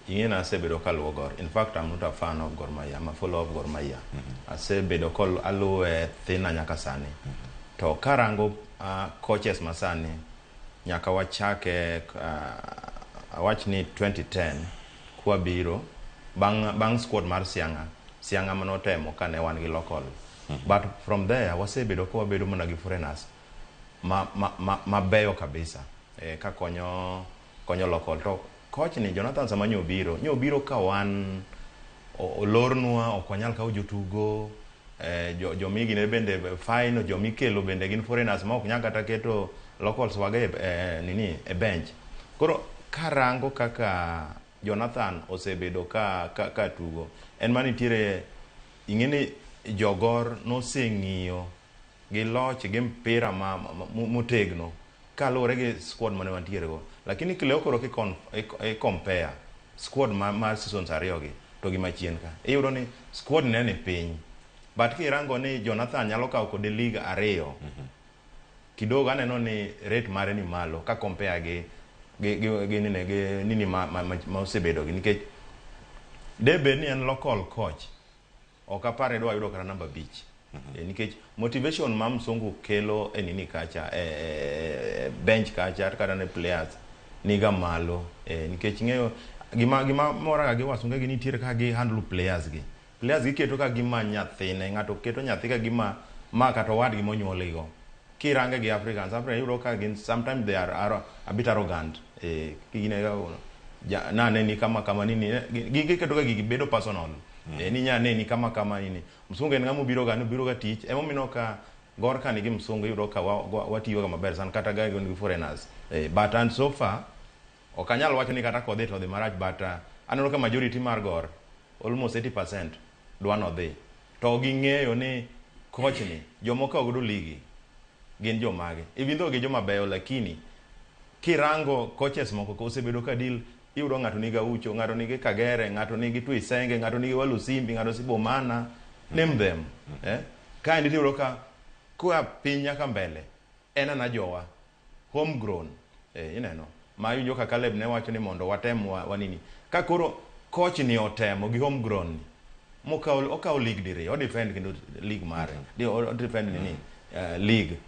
Ing'e na asebedo kaluwo Gor. In fact, I'm not a fan of Gor Mahia. I'm a follower of Gor Mahia. Asebedo kol aluwe thina nyaka sani. To karango coaches masani nyaka wachake awach ni 2010 kwabiro bang' squad mar Sianga manotemo kane wan gi local. But from there wasebedo ka wabedo mana gi foreigners mabeyo kabisa ka konyo local. To coach ni Jonathan sama nyobiro ka wan olornwa ok wanyal kawo jotugo jomigi ne bende fine jomikelo bende gin foreigners ma ok nyal kata keto locals wage nini e bench. Koro karango kaka Jonathan osebedo ka tugo en manitiere ing'e ni jogor noseng'iyo gi loch gi mpira motegno kaluwore gi squad mane wantiere go. Lakini Cleo koro ki compare squad mar seasons ariyo gi to gi machien ka iyudo ni squad ne ni piny, but kirango ni Jonathan nyalo kawo kode league ariyo kidogo aneno ni rate mare ni malo ka compare gi nini ma osebedo gi nikech de bed ni en local coach ok apar ni dwa yudo kata namba 5. Nikech motivation ma msungu kelo e nini kacha bench kacha kata ne players niga malo nikech ng'eyo gima mora gi wasunge gi nitiere ka gi handle players gi giketo ka gima nyathine ng'ato keto nyathi ka gima ma kata owadgi monyuoligo. Kirange gi Africans yudo ka gin sometimes they are a bit arrogant nane ni kama nini giketo ka gigi bedo personal ni nya neni kama nini. Msungu en ng'ama obiro ga tich emomiyo ka Gor ka nigi msungu yudo ka watiyo ga maber sana kata ga gi foreigners but and so far ok anyal wacho ni kata kodhi to dhi marach but aneno ka majority mar Gor almost 80% dwa nodhi. To ging'eyo ni coach ni jomoko godo ligi gin jomage. Even though gi joma beyo lakini kirango coaches moko ko osebedo ka deal iyudo ng'ato nigi Gaucho, ng'ato nigi Kagere, ng'ato nigi Tuisenge, ng'ato nigi Walusimbi, ng'ato Sibomana, name them. Eh? Kaendi tiyudo ka koa piny nyaka mbele en ana jowa homegrown ineno ma iwinjo ka Caleb ne wacho ni mondo watem wanini ka koro coach ni otemo gi homegrown ni mokawo okawo league diriyo o defend kendo league mare o defend nini league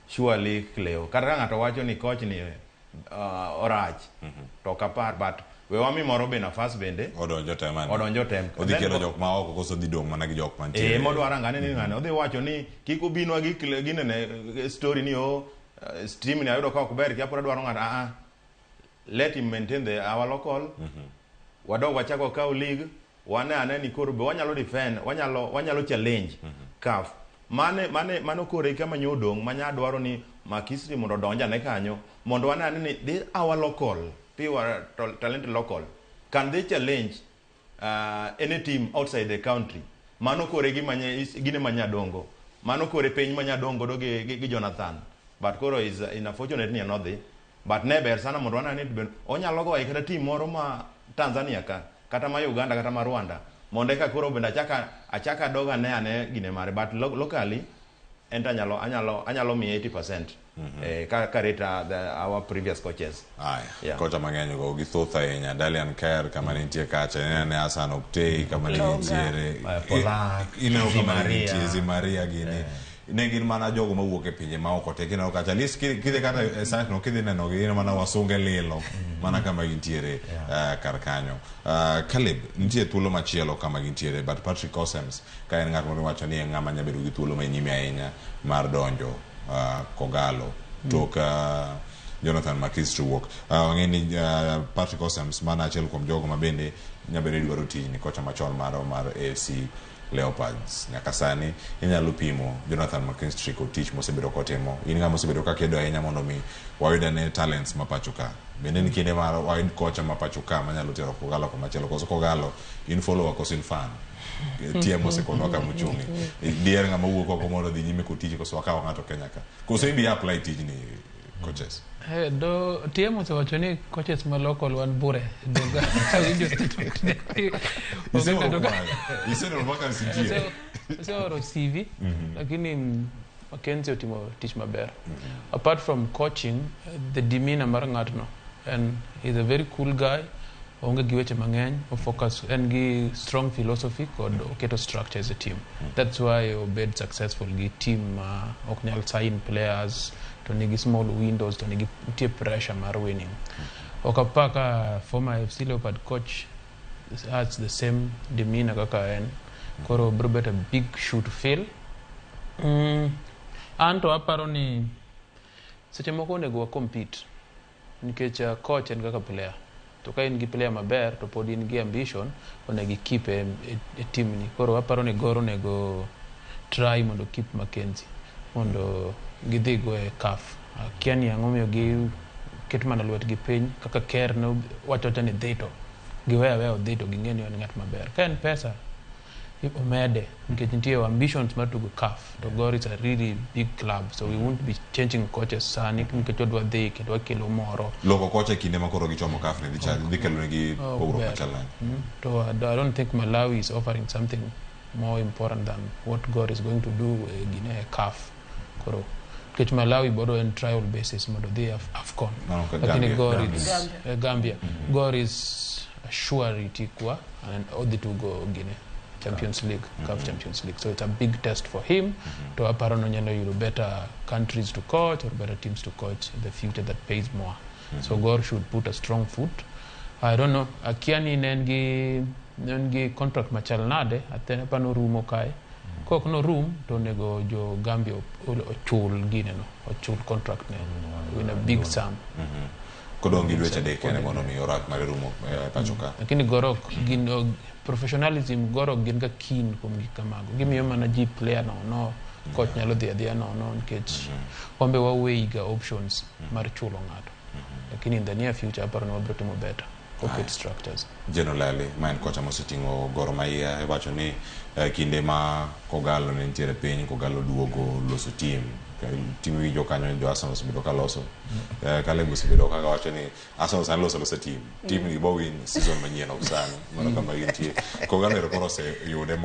surely Cleo kata ka ng'ato wacho ni coach ni orach to ok apar but we wami moro be nafas bende odonjo tem ane. Odonjo tem. Odhi kelo jok ma oko koso odhi dong' mana gi jok mantiere. Modwaro angane ni ng'ane odhi wacho ni kik obinwa gi ginene story ni o stream ni ayudo ka ok ber kia pod adwaro ng'ato let him maintain the our local wadog wachak wakaw league wane ane ni koro be wanyalo defend wanyalo challenge CAF mane mano koro kama nyodong manya dwaro ni Makisri mondo odonj ane kanyo mondo wane ane ni this our local pure talent local can they challenge any team outside the country mano kore gimanye gine manya dongo mano kore piny manya dongo do gi Jonathan but koro is unfortunate ni anodhi but ne ber sana mondo wane ni onyalo goyo kata team moro ma Tanzania ka kata ma Uganda kata ma Rwanda mondo eka koro bende achaka doga ne ane gine mare but locally enta anyalo miye 80% ka rate our previous coaches. Aya, kocha mang'eny go gi thoth ahinya Dalian Kerr kama nitie kacha ne Hassan Oktay kama nitiere Polak ineno kama nitie Zimaria gini ne gin mana jogo mawuok e pinje ma oko te kineno kacha at least kidhi kata e site no kidhi neno gi mana wasunge lilo mana kama gintiere kar kanyo. Caleb nitie thuolo machielo kama gintiere but Patrick Osems ka en ng'at moro wacho ni en ng'ama nyalo bedo gi thuolo ma nyime ahinya mar donjo Kogalo tok Jonathan McKinstry wuok. Wang'e ni Patrick Osems mana achiel kuom jogo ma bende nyalo bedo ni dwaro tijni kocha machon mar AFC Leopards. Nyaka sani inyalo pimo Jonathan McKinstry kod tich mosebedo kotimo. In ng'ama osebedo ka kedo ahinya mondo mi wayud ane talents ma pacho ka. Bende ni kinde mar wayud kocha ma pacho ka manyalo tero Kogalo kamachielo koso Kogalo in follower koso in fan. TM osekonwa kama ochung'e. Dier ng'ama wuok oko mondo odhi nyime kod tich koso wakaw ng'ato Kenya ka. Koso ibi apply tijni coaches. Do TM osewacho ni coaches ma local wan bure. Awinjo statement ne. Iseoro vacancy nitie. Oseoro CV lakini Mackenzie otimo tich maber. Apart from coaching, the demeanor mar ng'atno and he's a very cool guy. Onge gi weche mang'eny, o focus en gi strong philosophy kod oketo structure as a team. That's why obed successful gi team ma ok nyal sign players to nigi small windows to nigi nitie pressure mar winning. Ok apar ka former FC Leopard coach has the same demeanor kaka en. Koro biro bet a big shoe to fill. An to aparo ni seche moko onego wa compete nikech coach en kaka player. To ka in gi player maber to pod in gi ambition onego keep e team ni. Koro aparo ni Gor onego try mondo keep Mackenzie mondo gidhi go e CAF. Akia ni ang'o miyo gi ket mana lwetgi piny kaka Kerr ne wacho ni dhi to giweyo aweya odhi to ging'e ni en ng'at maber. Ka en pesa omede nikech nitie ambitions mar tugo CAF to Gor is a really big club so we won't be changing coaches sani nikech odwa dhi kendo wakelo moro. Loko kocha e kinde ma koro gichomo CAF ni dhi kelo negi pogruok machal nade? To I don't think Malawi is offering something more important than what Gor is going to do e CAF. Koro nikech Malawi bodo en trial basis mondo dhi AFCON. Lakini Gor is Gambia. Gor is a surety kwa and odhi tugo Guinea Champions League, CAF Champions League. So it's a big test for him to aparo no nyalo yudo better countries to coach or better teams to coach in the future that pays more. So Gor should put a strong foot. I don't know, akia ni ne en gi contract machal nade, atene pano rumo kae. Kok no room to onego jo Gambia ochul gineno, ochul contract ne in a big sum. Kodong' gi dweche adek kende mondo mi orak mare rumo pacho ka. Lakini Gor ok gin professionalism, Gor ok gin ga keen kuom gik kamago. Gimiyo mana ji player nono, coach nyalo dhi adhiya nono nikech wambe waweyi ga options mar chulo ng'ato. Lakini in the near future aparo ni wabiro timo better. Oket structures. Jeno Lali ma en kocha moseting'o Gor Mahia iwacho ni kinde ma Kogalo ne nitiere piny, Kogalo duogo loso team. Team winjo kanyo jo Arsenal osebedo ka loso. Caleb osebedo kaka wacho ni Arsenal sani loso loso team. Team ni bo win season manyien ok sani. Mano kama gintie. Kogalo ero koro oseyude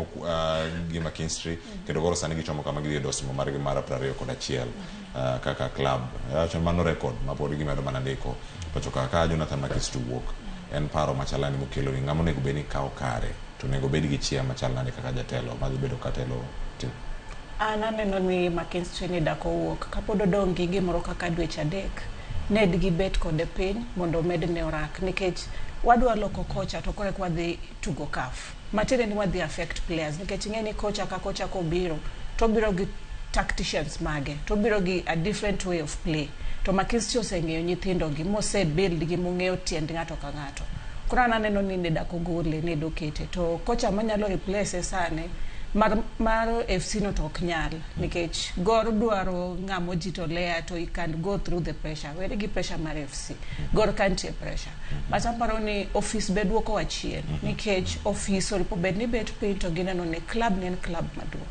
gi McKinstry kendo koro sani gichomo kama gidhi yudo osimbo margi mar 21 kaka club. Wacho mano record ma pod gimedo mana ndiko. Pacho ka Jonathan McKinstry wuok en paro machal nade mokelo ni ng'ama onego bed ni kawo kare to onego bed gi chia machal nade kaka jatelo madhi bedo katelo tim. An aneno ni McKinstry ni dak owuok kapod odong' gi gimoro kaka dweche 3 ned gibet kode piny mondo omedne orak nikech wadwa loko kocha to koro eka wadhi tugo CAF. Matiende ni wadhi affect players nikech ing'e ni kocha ka kocha kobiro to obiro gi tacticians mage to obiro gi a different way of play. To McKinstry oseng'eyo nyithindo gi mose build gi mong'eyo tiend ng'ato ka ng'ato. Koro an aneno ni ne dak ogole ne dokete to kocha manyalo replace sani mar FC no to ok nyal nikech Gor dwaro ng'ama ojitolea to he can go through the pressure. Weri gi pressure mar FC. Gor ka nitie pressure. But aparo ni office be duoko wa chien nikech office oripo bed ni bet piny to gineno ni club ni en club maduong'.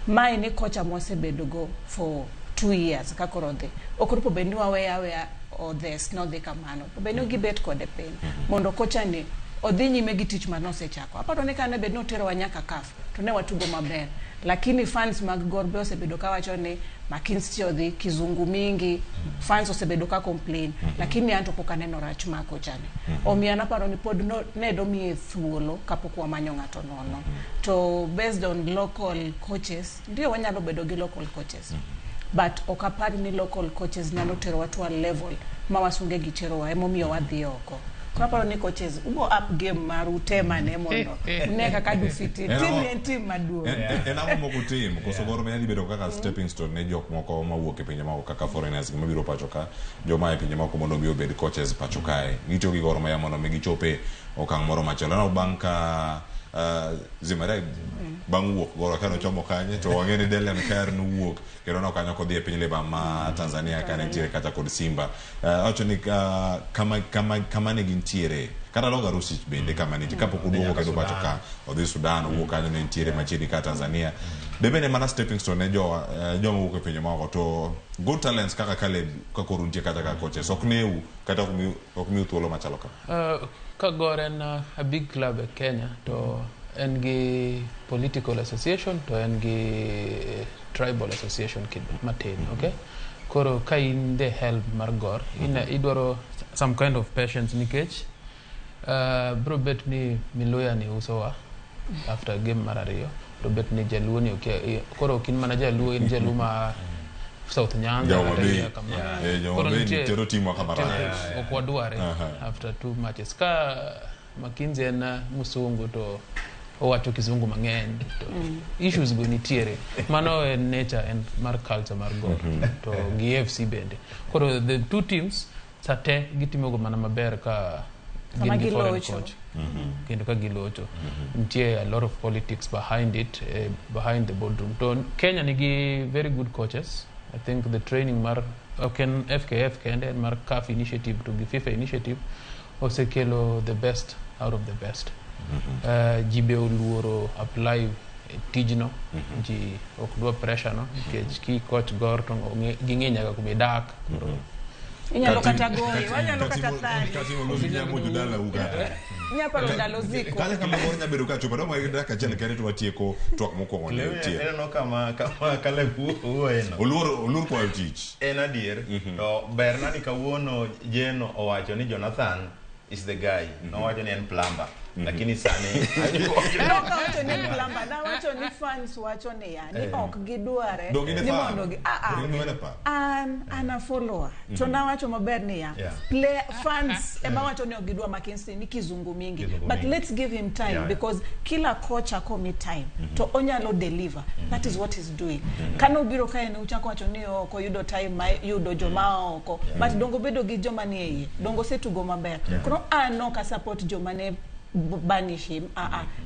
Mae ni kocha mwasebedo go for 2 years ka koro odhi. Ok oripo bed ni waweya aweya odhes nodhi kamano. Bed ni gibet kode piny mondo kocha ni odhi nyime gi tich manosechako. Aparo ni kane bed ni oterowa nyaka CAF to ne watugo maber. Lakini fans mag Gor be osebedo kawacho ni McKinstry odhi kizungu mingi, fans osebedo ka complain. Lakini an to pok aneno rach mar kochani. Omiyo an aparo ni pod ne domiye thuolo kapok wamanyo ng'ato nono. To based on local coaches, ndio wanyalo bedo gi local coaches. But ok apar ni local coaches nyalo terowa to a level ma wasunge gi terowa emomiyo wadhi oko. Koro aparo ni coaches ugo up game maru temane mondo une kaka dufiti. Team en team maduong'. En ang'o mok utim koso Gor Mahia dhi bedo kaka stepping stone ne jok moko mawuok e pinje moko kaka foreigners gi mabiro pacho ka joma e pinje moko mondo mi obed coaches pacho kae gitiyo gi Gor Mahia mondo mi gichope okang' moro machielo. Aneno bang' ka Zimareg bang' wuok Gor ka nochomo kanye to wang'e ni Delian Kerr nowuok kendo nokanyo kodhi e piny Liba ma Tanzania ka nitiere kata kod Simba. Wacho ni kama ne gintiere kata Loga Rusich bende kama nitie kapok oduogo kendo pacho ka odhi Sudan owuok kanyo ne nitiere machiegni ka Tanzania. De bende mana stepping stone ne joma wuok e pinje maoko to good talents kaka Caleb ka koro nitie kata kaka coaches ok neu kata ok miu thuolo machalo kama. Ka Gor en a big club e Kenya to en gi political association to en gi tribal association matin, okay? Koro ka in the help mar Gor, idwaro some kind of patience nikech bro bet ni Miluya ni usowa after game mar 2, bro bet ni Jaluo ni koro ok in mana Jaluo, in Jaluo ma South Nyanza kama. Koro nitie tero timo kama rach. Ok wadware after 2 matches. Ka McKinsey en musungu to owacho kizungu mang'eny to issues go nitiere. Mano en nature en mar culture mar Gor to gi FC bende. Koro the two teams sate gitimogo mana maber ka gin gi foreign coach. Kendo ka gilocho. Nitie a lot of politics behind it, behind the boardroom. To Kenya nigi very good coaches. I think the training mar ok en FKF kende en mar CAF initiative to gi FIFA initiative osekelo the best out of the best. Ji be oluoro apply tijno, ji ok dwa pressure no nikech ki coach Gor to ging'e nyaka kuma idak. Inyalo kata goyi, wanyalo kata thani. Inyalo paro ndalo ziko. Kata kama Gor nyalo bedo ka chopo, dong' dakika achiel kende to watieko twak mokwongo ne otieko. Ineno kama Caleb wuoyeno. Oluor kwayo tich. En adier. To berna ni kawuono Jeno owacho ni Jonathan is the guy. Nowacho ni en plumber. Lakini sani nokawacho ni plumber, nawacho ni fans wacho niya ni ok gidware ni mondo gi an a follower to nawacho maber niya play fans ema wacho ni ok gidwa McKinstry ni kizungu mingi, but let's give him time because kila kocha komi time to onyalo deliver. That is what he's doing. Kano biro kae ne uchako wacho ni ok oyudo time ma yudo joma oko, but dongo bedo gi joma ni e iye, dongo osetugo maber. Koro an ok a support joma ne banish him.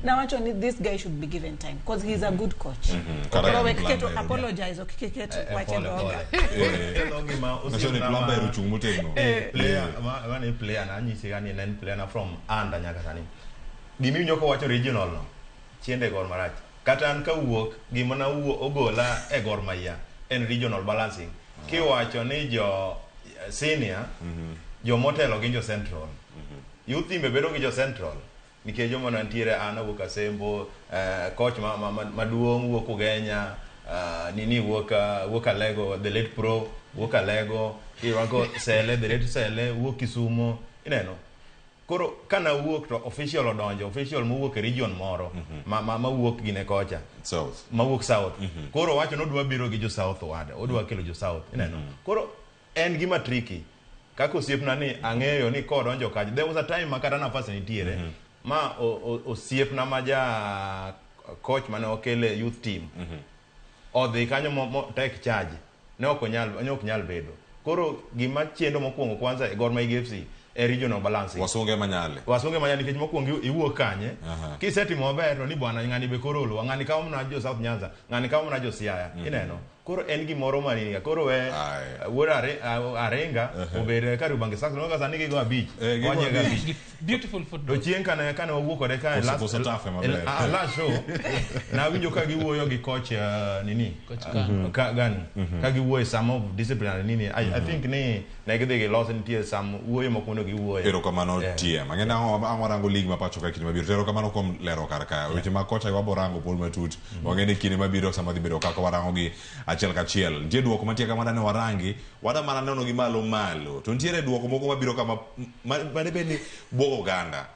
Nawacho ni this guy should be given time because he's a good coach. Kata Koro en wek plumber keto ero. apologize, ok kiket wach e Pole, dhoga. pole. Kelo gima Nyiso ni osiepna plumber ero ochung' motegno. Player ma ni player na anyisi ga ni ne en player na from under nyaka sani. Gimiwinjo kowacho regional no, chiende Gor marach. Kata an kawuok, gima na wuo ogola e Gor Mahia en regional balancing. Kiwacho ni jo senior, jomotelo gin jo central. Youth team be bedo gi jo central. Nikech joma nitiere an awuok Asembo, coach maduong' wuok Ugenya, nini wuok wuok Alego, the late pro wuok Alego, irwako Sele, the late Sele wuok Kisumo, ineno. Koro kana wuok to official odonjo, official mowuok e region moro ma wuok gine kocha. South. Mawuok South. Koro wacho ni odwa biro gi jo South wada, odwa kelo jo South, ineno. Koro en gima tricky. Kaka osiepna ni ang'eyo ni kodonjo kacha. There was a time ma kata nafas nitiere. Ma osiepna ma ja coach mane okele youth team. Odhi kanyo mo take charge. Ne ok nyal bedo. Koro gima chendo mokwongo kwanza e Gor Mahia FC e regional balancing. Wasunge manyale. Wasunge manyale nikech mokwongo iwuok kanye. Kisetimo maber to ni bwana ng'ani be koro oluwa, ng'ani kawo mana jo South Nyanza, ng'ani kawo mana jo Siaya. Ineno. Koro en gimoro manini. Koro we wuod Aringa obed Kariobangi Sharks no sani gigo 5. Gigo Wanyego 5. 5. Beautiful football. To chieng' kane wawuok kode ka e Koso tafe maber. last show nawinjo ka giwuoyo gi coach nini. Coach Kanu. Gani ka giwuoyo some of disciplinary nini I think ni ne gidhi giloso nitie some wuoyo moko mondo giwuoye. Erokamano. TM ang'e ni ang' warango league ma pacho ka kinde mabiro, to erokamano kuom lero kar ka weche mag kocha. Wabo rango pod matut. Wang'e ni kinde mabiro sama dhi bedo kaka warango gi achiel kachiel. Nitie duoko mantie kama dane warangi wada mana neno gi malo malo, to nitiere duoko moko mabiro kama mane bed ni buogo oganda.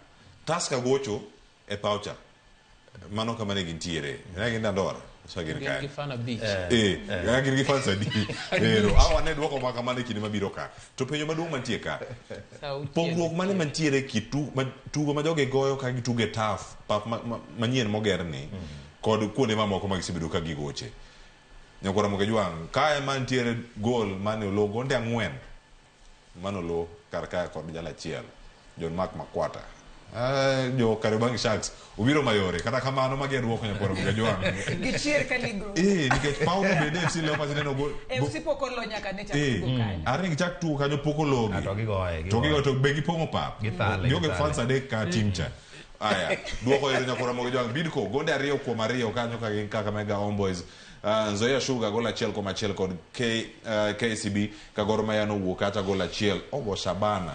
Tusker gocho e paw cha mano kama ne gintiere, ne gin Dandora sa gin Gin kae gi fan 5. Gin gi fans adi ero awa ne duoko ma kamano e kinde mabiro ka. To penjo maduong' mantie ka, Sa 6. Pogruok mane mantiere e kit tugo ma jogi goyo ka gitugo e turf pap manyien mogerni kod kuonde mamoko ma gisebedo ka gigoche? Nyakwara Mokejwang' kae mantiere gol mane olo gonde 4 mane olo kar kae kod jal achiel John Mark Makwata. Jo Kariobangi Sharks obiro mayore kata kamano magi e duoko nyakwara Mokejwang'. Gichier ka lig rumo. Nikech pawno bende FC Leopards neno gol FC pok olo nyaka ne chak tugo kanyo. Are gichak tugo kanyo pok ologi. To gigoye, to gigoye to be gipong'o pap. Githale, gionge githale. fans 3 ka team cha. Aya, duoko ero nyakwara Mokejwang'. Bidco gonde 2-2 kanyo ka gin Kakamega Homeboys. Nzoia Sugar gol 1-1 kod KCB ka Gor Mahia nowuok kata gol 1 ogo Shabana.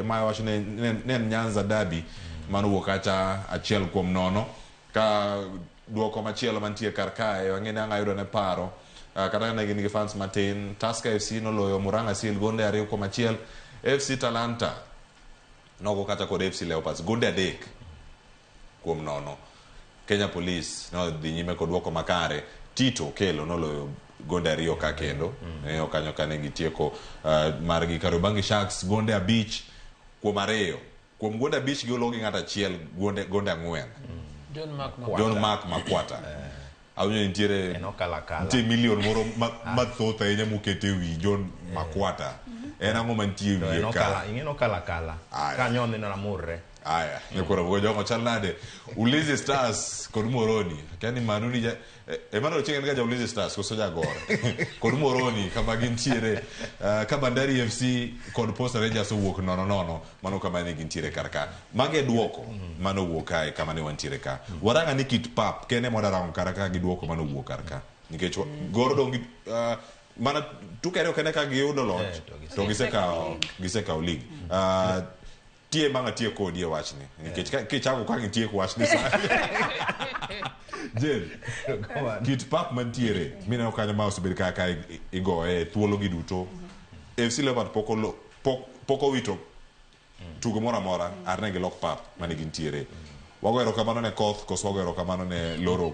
Ma wacho ne en Nyanza Derby manowuok kata 1-0. Ka duoko machielo mantie kar kae wang'e ni ang' ayudo ne paro kata ka ne gin gi fans matin. Tusker FC noloyo Murang'a Seal gonde 2-1. FC Talanta nogo kata kod FC Leopards gonde 3-0. Kenya Police nodhi nyime kod duoko makare. Tito Kelo noloyo gonde 2 ka kendo mm. kanyo kane gitieko margi. Kariobangi Sharks gonde 5-2. Kuom gonde 5 giolo gi ng'ato achiel gonde 4. John Mark Makwata. John Mark Makwata. Awinjo ni nitiere En okalakala. Nitie milion moro mathoth ahinya mokete wi John Makwata. En ang'o mantie e To en wiye ka? ing'e nokalakala. Aya. Kanyo neno namurre. Aya, nyakoro bugo jongo chal nade? Ulinzi Stars kod Moroni. Akia ni Manu ni ja Emmanuel Ochieng en ga ja Ulinzi Stars koso jagor. Kod Moroni kama gintiere. Ka Bandari FC kod Posta Rangers owuok 0-0, mano kama ne gintiere kar ka. Magi e duoko mano owuok kae kama ne wantiere ka. Waranga ni kit pap kende mwada rango kar ka gi duoko mano owuok kar ka. Nikech Gor dong gi mana tuke 2 kende ka giyudo loch to gisekawo league. Tie bang' atie kodi e wachni nikech kichako ka gitieko wachni sani. Jane, kit pap mantiere mineno kanyo ma osebedo kaka igoye e thuolo gi duto, FC Leopard pok owito tugo moro amora arne gilok pap mane gintiere. Wago erokamano ne koth koso wago erokamano ne loro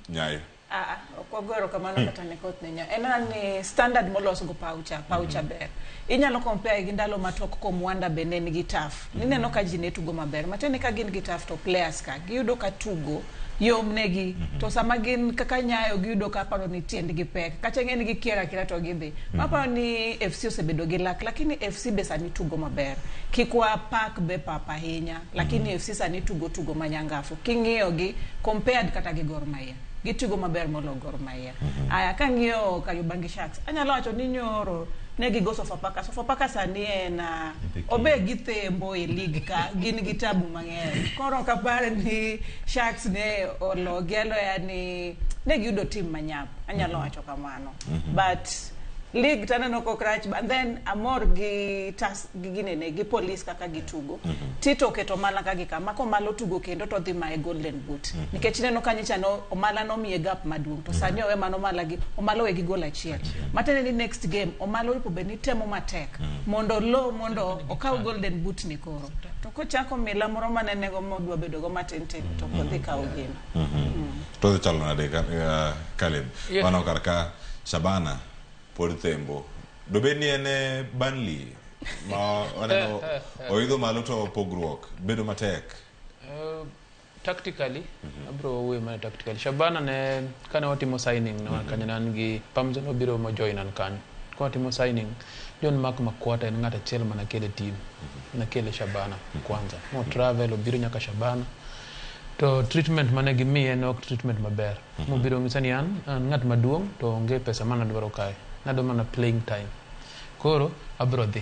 nyayo? Ah, ok wago erokamano kata ne koth ne nya. En ni standard molos go paw cha ber. Inyalo compare gi ndalo ma tok Komwanda be ne nigi turf. Nineno ka ji ne tugo maber. Matiende ka gin gi turf to players ka giyudo ka tugo Yomnegi to sama gin kaka Nyayo giyudo ka aparo ni tiendgi pek, kacha ing'e ni gikier akiera to gidhi. Aparo ni FC osebedo gi luck, lakini FC be sani tugo maber. Kik wapak be pap ahinya, lakini FC sani tugo tugo manyangafu. King'iyo gi compared kata gi Gor Mahia, gitugo maber molo Gor Mahia. Aya, kang'iyo Kariobangi Sharks, anyalo wacho ni nyoro ne gigo Sofapaka. Sofapaka sani en obe githembo e league ka, gin gi tabu mang'eny. Koro ok apar ni Sharks ne ologi aloya ni ne giyudo team manyap. Anyalo wacho kamano. But league taneno kok rach, and then amor gi tas gi ginene gi Police kaka gitugo. Tito oketo Omala ka gi kama komalo tugo kendo to dhi maye Golden Boot. Nikech ineno ka nyicha no Omala nomiye gap maduong' to sani owe mano Omala gi Omala owe gi gol achiel. Matiende ni next game Omala onego bed ni temo matek mondo lo mondo okaw Golden Boot ni koro. To kochako mila moro manenego modwa bedo go matin tin to ok odhi kawo gino. To dhi chalo nade Caleb? Yeah. Mano kar ka Shabana pod thembo. Dobed ni en e Burnley ma waneno oidho malo to pogruok bedo matek. Tactically, abro wuoyo mana tactically. Shabana ne kane watimo signing ne wan kanyo ne an gi Pamzo nobiro mo join an kanyo. Ka watimo signing, John Mark Makwata en ng'at achiel mana kele team. Nakele Shabana kwanza. Mo travel obiro nyaka Shabana. To treatment mane gimiye ne ok treatment maber. Mobiro ng'isa ni an ng'at maduong' to onge pesa mana dwaro kae. Nadwa mana playing time. Koro abro dhi.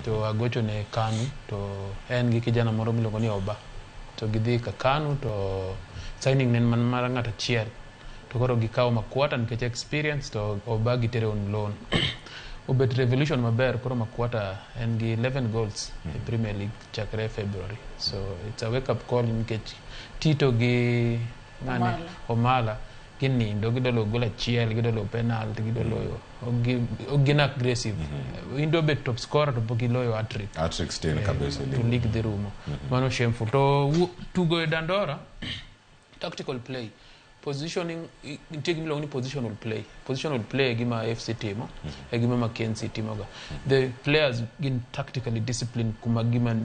To agocho ne Kanu to en gi kijana moro miluongo ni Oba. To gidhi ka Kanu to signing ne en mana mar ng'at achiel. To koro gikawo Makwata nikech experience to Oba gitere on loan. Obet revolution maber, koro Makwata en gi 11 goals e Premier League chakre February. So it's a wake up call nikech Tito gi ng'ane Omala. Omala ginindo gidolo gol achiel, gidolo penalty, gidolo ok gin aggressive. Indo bet top scorer to pok giloyo hat-trick. Hat-trick tin kabisa. To league dhi rumo. Mano shameful. To tugo e Dandora, tactical play, positioning, nitie gima iluongo ni positional play. Positional play e gima AFC timo, e gima Mackenzie timoga. The players gin tactically disciplined kuma gima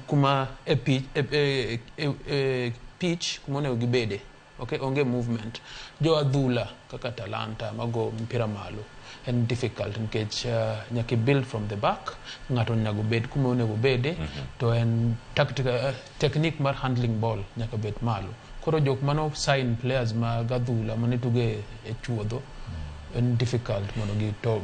kuma e pitch, e pitch kuma onego gibede. Okay, onge movement. Jo adhula kaka Talanta mago mpira malo en difficult nikech nyaka i build from the back, ng'ato onego bed kuma onego bede, to en tactical technique mar handling ball nyaka bed malo. Koro jok mano sign players mag adhula mane tugo e chuodho en difficult mondo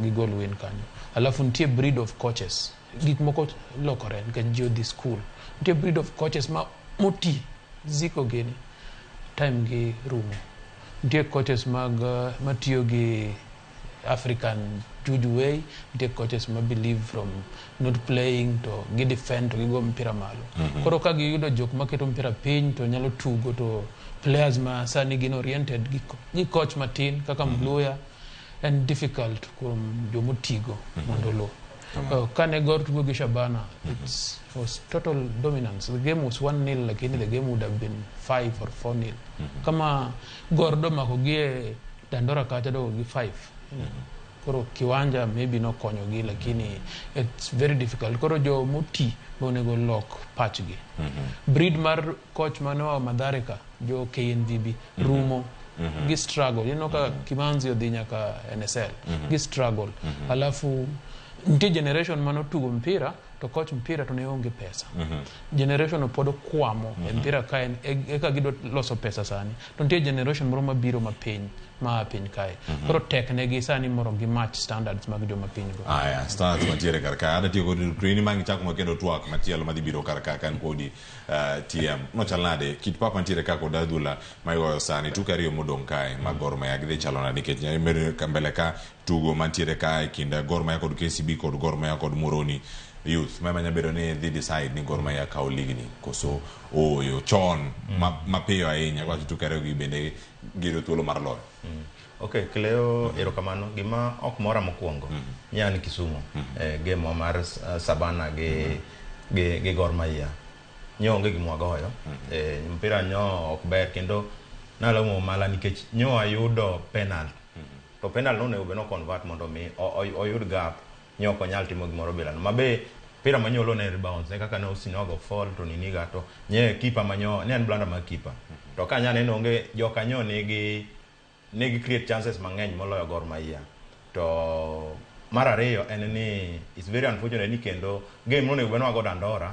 gigol win kanyo. Alafu nitie breed of coaches, gik moko lokore nikech ji odhi school. Nitie breed of coaches ma moti Ziko gini time gi rumo. Nitie coaches mag matiyo gi African juju way, nitie coaches ma believe from not playing to gi defend to gigo mpira malo. Koro ka giyudo jok maketo mpira piny to nyalo tugo to players ma sani gin oriented gi coach matin kaka Mluya en difficult kuom jomotigo mondo lo. Kane Gor tugo gi Shabana, it was total dominance. The game was 1-0, lakini the game would have been 5 or 4-0. Kama Gor domako gi e Dandora kacha dogo gi 5. Koro kiwanja maybe nokonyo gi, lakini it's very difficult. Koro jo moti be onego lok pachgi. Breed mar coach mane oa Mathare ka, jo KNVB, rumo. Gi struggle. You know ka Kimanzi odhi nyaka NSL. Gi struggle. Alafu nitie generation manotugo mpira to coach mpira to ne onge pesa. Generation pod okwamo e mpira kae eka gidwa loso pesa sani. To nitie generation moro mabiro mapiny ma piny kae. Koro tek negi sani moro gi match standards mag joma piny go. Aya, stars mantiere kar ka. Ada tiyo kod to in mang chako makendo twak machielo madhi biro kar ka kan kodi TM. Nochal nade kit pap mantiere ka kod adhula ma igoyo sani tuke ariyo modong' kae mag Gor Mahia gidhi chalo nade nikech mbele ka tugo mantiere ka e kind Gor Mahia kod KCB kod Gor Mahia kod Muhoroni Youth. Ma ema bedo ni dhi decide ni Gor Mahia kawo ligni koso ooyo chon mapiyo ahinya kwa tuke ariyo gi bende giyudo thuolo mar loyo. Okay, Cleo, erokamano. Gima ok mora mokwongo, nya ni Kisumu, game wa mar Sabana gi Gor Mahia. Nyo onge gima wagoyo. Mpira nyo ok ber kendo nalamo Omala nikech nyo ayudo penalty. To penalty no onego bed no convert mondo mi oyud gap. Nyo ok onyal timo gimoro bilano. Mabe Mpira manyolo ne rebounds, ne kaka ne Osinogo fall to niniga to nye keeper manyo ne en blunder mar keeper. To ka nya neno onge jokanyo nigi negi create chances mang'eny moloyo Gor Mahia. To mar ariyo en ni it's very unfortunate ni kendo game nonego bed ni wago Dandora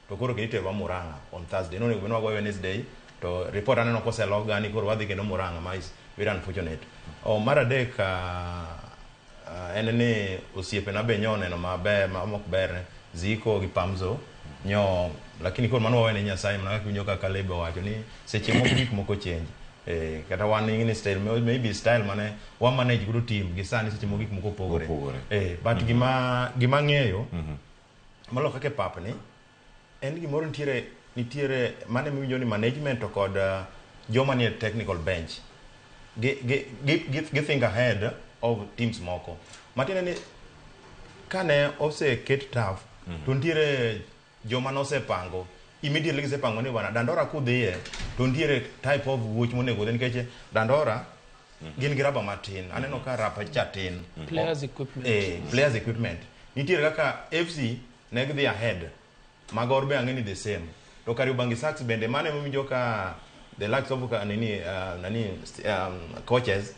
to koro kendo iterowa Murang'a on Thursday. Nonego bed ni wago Wednesday to report aneno koselok ga ni koro wadhi kendo Murang'a ma is very unfortunate. O mar adek en ni osiepena be nyo oneno maber ma ok ber Ziko gi Pamzo nyo lakini koro mano wawene Nyasaye mana kaka iwinjo ka Caleb owacho ni seche moko gik moko change. Kata wan ni style maybe style mane wa manage godo team gi sani seche moko gik moko opogore. But gima ng'eyo molo kaka e pap ni en gimoro nitiere mane miwinjo ni management to kod joma nie technical bench gi think ahead of teams moko. Matiende ni kane oseket turf to nitiere joma nosepango immediately gisepango ni bwana Dandora kudhiye to nitiere type of wuoch monego udhi nikech Dandora gin gi raba matin. Aneno ka rapa cha tin. Players equipment. Players equipment. Nitiere kaka FC ne gidhi ahead. Magor be ang'e ni the same. To Kariobangi Sharks bende mane mowinjo ka the likes of ka nini nani coaches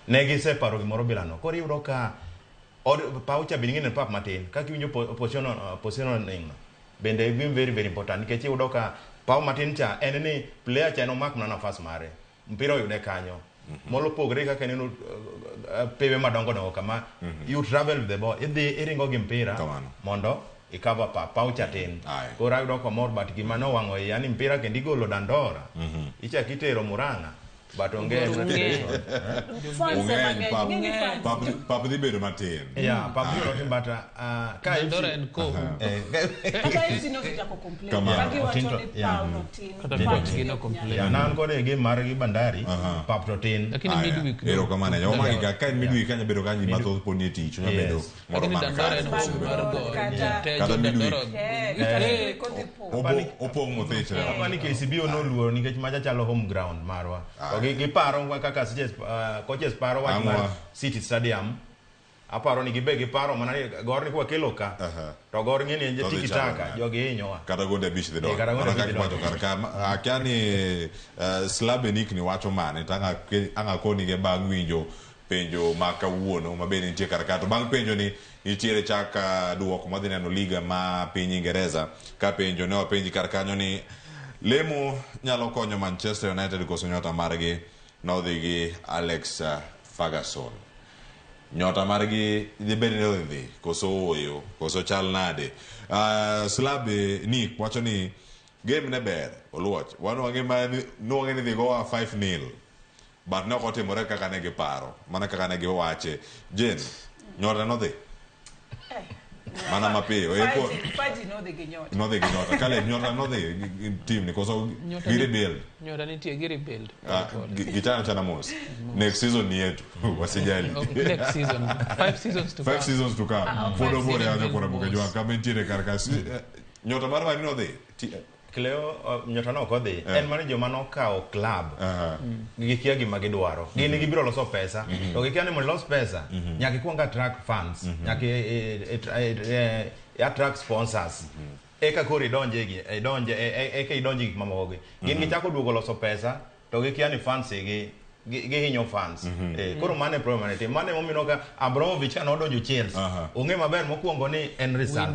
ne giseparo gimoro bilano. Koro iyudo ka paw cha bende ing'e ni pap matin. Kaka iwinjo positioning no bende gin very very important nikech iyudo ka paw matin cha en ni player cha en omak mana nafas mare. Mpira oyude kanyo. Molo pogre kaka ineno pewe madongo dongo kama you travel with the ball. Idhi iringo gi mpira mondo ikava paw cha tin. Koro ayudo ka mor but gima nowang'o iya ni mpira kendo igolo Dandora. Ichak itero Murang'a. But onge pap dhi bedo matin. Yeah, pap dhi bedo matin but ka Dandora en ko. Kata FC nosechako complain. Magiwacho ni paw no tin. Kata midweek no complain. Yeah, nan kode game mar gi Bandari pap to tin. Lakini midweek. Erokamano. Joma ka en midweek kanya bedo kanyo mathoth pod nie tich onya bedo moro man Dandora en home mar gol. Kata midweek. Opong' mothich. Apani KCB onoluoro nikech macha chalo home ground marwa. To giparo kaka coaches paro wach mar City Stadium. Aparo ni gibe giparo mana ni Gor ni kwakelo ka. To Gor ng'e ni en tiki taka jogi hinyowa. Kata gonde abich dhi donjo. Mana kaka iwacho kar ka akia ni Slabenik ni wacho mane to ang' akoni ge bang' winjo penjo ma kawuono ma bende nitie kar ka. To bang' penjo ni nitiere chak duoko madhi neno liga ma piny Ingereza ka penjo ne wapenji kar kanyo ni lemo nyalo konyo Manchester United koso nyota margi nodhi gi Alex Ferguson. Nyota margi dhi bed ni odhi koso ooyo koso chal nade. Slabe Nick wacho ni game ne ber Oluoch wan wang'e nwang'e ni dhi gowa 5-0 but ne ok otimore kaka ne giparo mana kaka ne giwache. Jane, nyota nodhi mana mapiyo Faji nodhi gi nyota. Nodhi gi nyota. Caleb, nyota nodhi gi team ni koso gi rebuild. Nyota nitie gi rebuild. Gichano chana mos. Next season ni yetu. Wasijali. Next season. 5 seasons to come. 5 seasons to come. Pod obore aja kora buke jwa kama nitiere kar ka. Nyota mar mari nodhi. Cleo nyota no ok odhi. En mana joma nokawo club. Gikia gima gidwaro. Gin gibiro loso pesa. To gikia ni mondo ilos pesa, nyaka ikuong attract fans, nyaka attract sponsors. Eka koro idonje eka idonje gik mamoko gi. Gin gichako duogo loso pesa to gikia ni fans gi gihinyo fans. Koro mano e problem mane. Mano emomiyo ka Abramovich ka nodonjo Chelsea, ong'e maber mokwongo ni en result.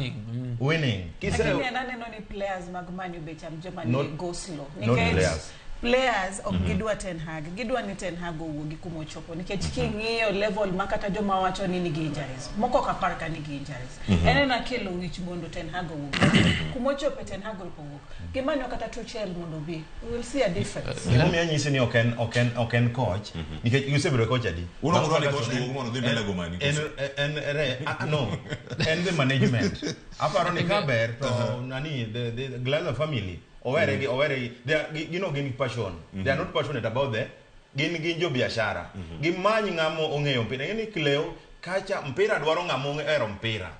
Winning. Lakini aneno ni players mag Man U be chal joma ni go slow. Nikech players ok gidwa Ten Hag. Gidwa ni Ten Hag owuogi kuma ochopo. Nikech king'iyo level ma kata joma wacho ni nigi injuries. Moko ok apar ka nigi injuries. En ena kelo wich mondo Ten Hag owuogi. Kuma ochope Ten Hag ok owuok. Gimanyo kata Tuchel mondo obi. We will see a difference. Gimomiyo anyisi ni ok en coach. Nikech gisebedo coach adi? Un ok udwa ni coach duog mondo odhi mbele go mani. No. En the management. Aparo ni ka ber to nani the Glazer family owere they are gin passion. They are not passionate about the gin jo biashara. Gimany ng'amo ong'eyo mpira. Ng'eni Cleo kacha mpira dwaro ng'amo ong'ero mpira.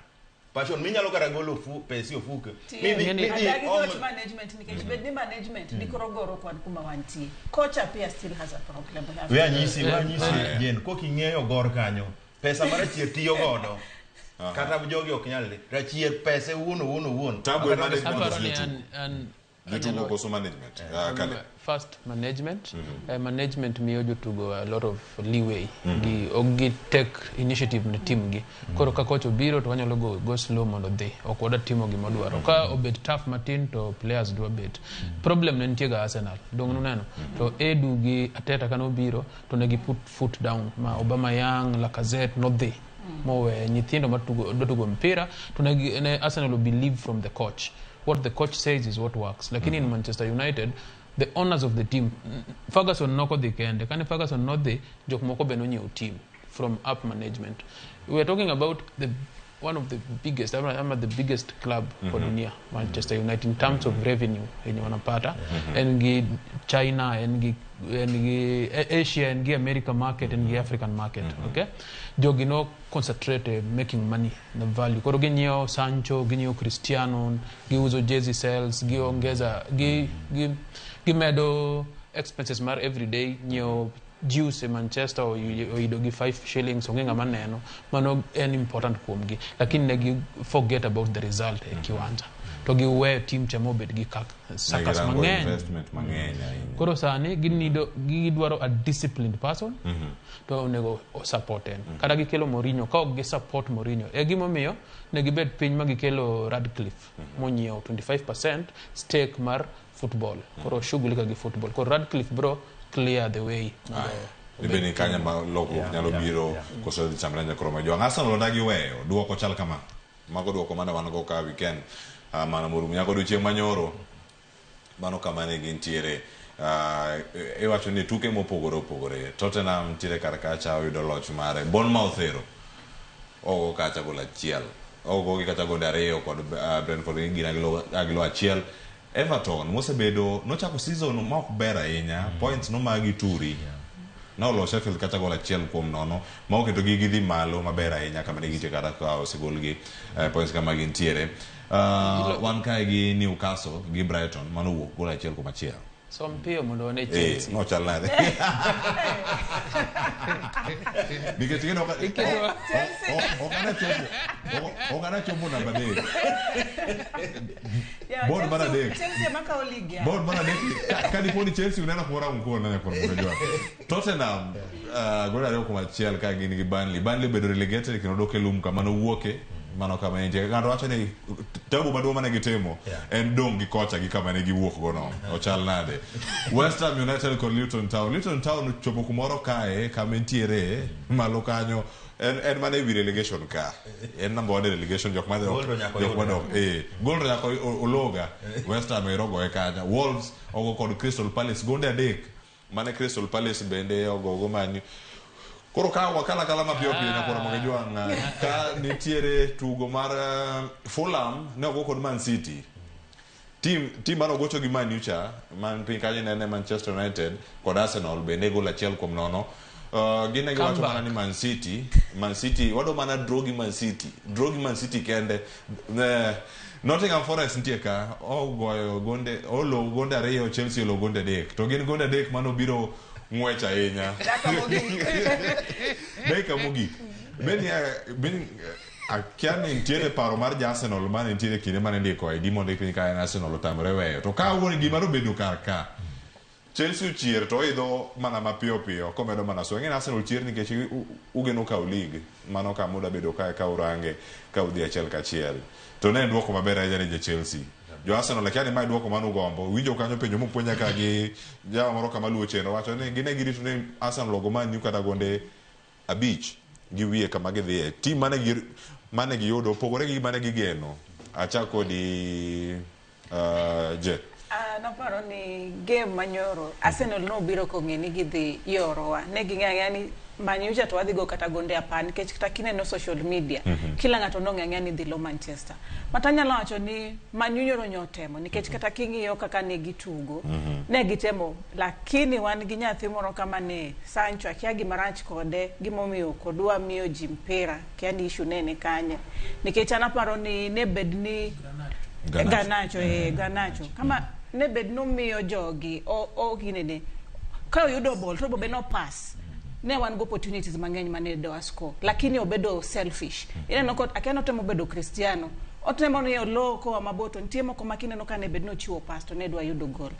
Passion minyalo kata golo pesi ofuke. Adagi coach management nikech bed ni management dikoro goro kwan kuma wantie. Coach apia still has a problem. We anyisi Jen kok ing'eyo gor kanyo. Pesa mar chier tiyo godo. Kata jogi ok nyal rachier pese wuon owuon owuon. Tabu e management Aparo ni koso Jotugo koso management. Ah, Kale. First management. Management miyo jotugo a lot of leeway. Gi ok gi take initiative ne team gi. Koro ka coach obiro to wanyalo go slow mondo dhi. Ok wadwa timo gima odwaro. Ka obet tough matin to players dwa bet. Problem ne nitie ga Arsenal. Dong nuneno. To Edu gi Arteta kane obiro to ne gi put foot down ma Aubameyang, Lacazette nodhi. Mowe nyithindo matugo dwa tugo mpira to ne Arsenal believe from the coach. What the coach says is what works. Lakini in Manchester United, the owners of the team, Ferguson nokodhi kende. Kane Ferguson nodhi, jok moko be nonyiewo team from up management. We are talking about the one of the biggest, ama the biggest club kwa dunia, Manchester United, in terms of revenue yenye wanapata. En gi China, en gi Asia, en gi America market, en gi African market. Okay? Jogi no concentrate making money na value. Koro ginyiewo Sancho, ginyiewo Cristiano, giuso jersey sales, giongeza, gimedo expenses mar everyday, nyiewo juice e Manchester oyudo gi 5 shillings, onge ng'ama neno. Mano en important kuomgi. Lakini ne gi forget about the result e kiwanja. To giwe team cha mobed gi sakas mang'eny. Investment mang'eny ahinya. Koro sani gidwaro a disciplined person to onego support en. Kata gikelo Mourinho, ka ok gi support Mourinho. E gimomiyo ne gibet piny ma gikelo Radcliffe monyiewo 25% stake mar football. Koro shughulika gi football. Koro Radcliffe bro clear the way. Dibed ni kanya ma lokruok nyalo biro koso dhi chamre nyakoro ma jwang'. Arsenal odagi weyo duoko chal kama. Mago duoko mane wan go ka weekend. Mana morumo nyaka odiochieng' manyoro. Mano kama ne gintiere. Iwacho ni tuke mopogore opogore. Tottenham nitiere kar kacha oyudo loch mare. Bournemouth ero ogo kacha gol achiel. Ogo gi kacha gonde ariyo kod Brentford gin agilo achiel. Everton mosebedo nochako season ma ok ber ahinya. Points nomagi turi. Nolo Sheffield kacha gol 1-0 ma oketo gi gidhi malo maber ahinya kama ne gintie kata ka osegol gi points kama gintiere. Wan kae gi Newcastle gi Brighton mano wuok gol 1-1. Som piyo mondo wane Chelsea. No chal nade. Nikech gino ok ane chopo namba 3. Bod mar 3. Chelsea makawo ligi. Bod mar 3. Ka dipo ni Chelsea uneno kumoro amkona nyakoro mondo jwa. Tottenham gol 2-1 ka gin gi Burnley. Burnley obedo relegated kendo dok e lum kama nowuoke. Mano kama nitie. Ng'ato wacho ni tabu maduong' mane gitimo en dong' gi kocha gi kama ne giwuok go no. Ochal nade. West Ham United kod Luton Town. Luton Town ochopo kumoro kae kama entiere malo kanyo. En mana ewi relegation ka. En number 1 e relegation jok madhi jok madok. Gol to nyaka ologa. West Ham ero goye kanyo. Wolves ogo kod Crystal Palace gonde 3. Mane Crystal Palace bende ogo go Man U. Koro ka wakala kala mapiyo piyo nyakoro mondo jwang' ka nitiere tugo mar Fulham ne ogo kod Man City. Team mane ogocho gi Man U cha man piny kanyo nene Manchester United kod Arsenal bende gol 1-0. Gin ne giwacho mana ni Man City wado mana draw gi Man City. Draw gi Man City kende. Nottingham Forest nitie ka ogoyo gonde olo gonde 2 Chelsea olo gonde 3. To gin gonde 3 mano biro ng'wech ahinya. Dakika mogik. Beni akia ni nitiere paro mar ja Arsenal mane nitiere kinde mane ndiko ID mondo piny ka en Arsenal otamore weyo. To ka wuon gima nobedo kar ka. Chelsea ochier to oidho mana mapiyo piyo komedo mana so. Ing'e Arsenal chier nikech ugeno kawo league. Mano kama uda bedo kae ka urange ka udhi achiel kachiel. To ne en duoko maber ahinya ne ja Chelsea. Jo Arsenal akia ni mae duoko mane ugombo. Winjo kanyo penjo mopuonja ka gi jawa moro kama luwo chien owacho ni gine girito ni Arsenal ogo Man U kata gonde 5 gi wiye kama gidhiye. Team mane giyudo opogore gi mane gigeno. Achak kodi Je. Naparo ni game manyoro Arsenal nobiro kong'e ni gidhi yorowa. Ne ging'e ni Man U cha to wadhi go kata gonde 10 nikech kata kineno social media kila ng'ato nong'e ni dhi lo Manchester. But anyalo wacho ni Man U nyoro nyotemo nikech kata king'iyo kaka ne gitugo ne gitemo, lakini wan gi nyathi moro kama ne Sancho akia gima rach kode gimomiyo ok odwa miyo ji mpira kia ni issue nene kanye nikech an aparo ni ne bed ni Garnacho kama ne bed nomiyo jogi o ginene ka oyudo ball to bobe no pass Ne wan go opportunities mang'eny mane dowa score, lakini obedo selfish. Ineno ko akia notemo bedo Cristiano. Otemo ni olo koa mabor to nitie moko ma kineno ka ne bed ni ochiwo pass to ne dwa yudo goal.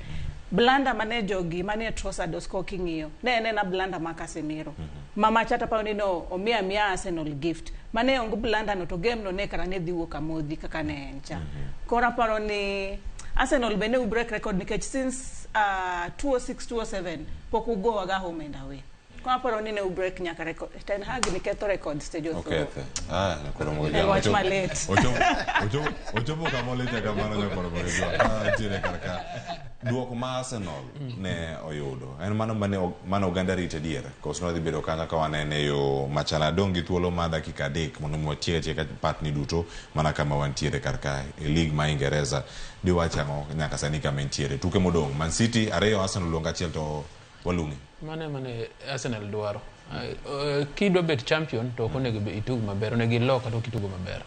Blunder mane jogi mane Trossard oscore king'iyo ne en ena blunder ma Casemiro. Mama chata paro ni no omiya miya Arsenal gift. Mane onge blunder no to game no ne kara ne dhi wuok amodhi kaka ne en cha. Koro aparo ni Arsenal be ne u break record nikech since 2006 2007 pok ugowaga home and away. Koro aparo ni ne u break nyaka record. Ten Hag ni ketho records te jothuru. Okethe. Ah, nyakoro mogo En wach malit. Ochopo kama lit kamano nyakoro mogo jwang'. Ah, nitiere kar ka. Duoko ma Arsenal ne oyudo en mano mane oganda rito adier koso nodhi bedo kanyo ka wanene e yo machalo. Adong' gi thuolo mar dakika 3 mondo mi watiek atieka patni duto mana kama wantiere kar ka e league ma Ingereza. Diwach ang'o nyaka sani kama entiere? Tuke modong' Man City 2 Arsenal luongo 1 to walung'e. Mano ema ne Arsenal dwaro. Kidwa bet champion to ok onego itug maber, onego ilo kata ok itugo maber.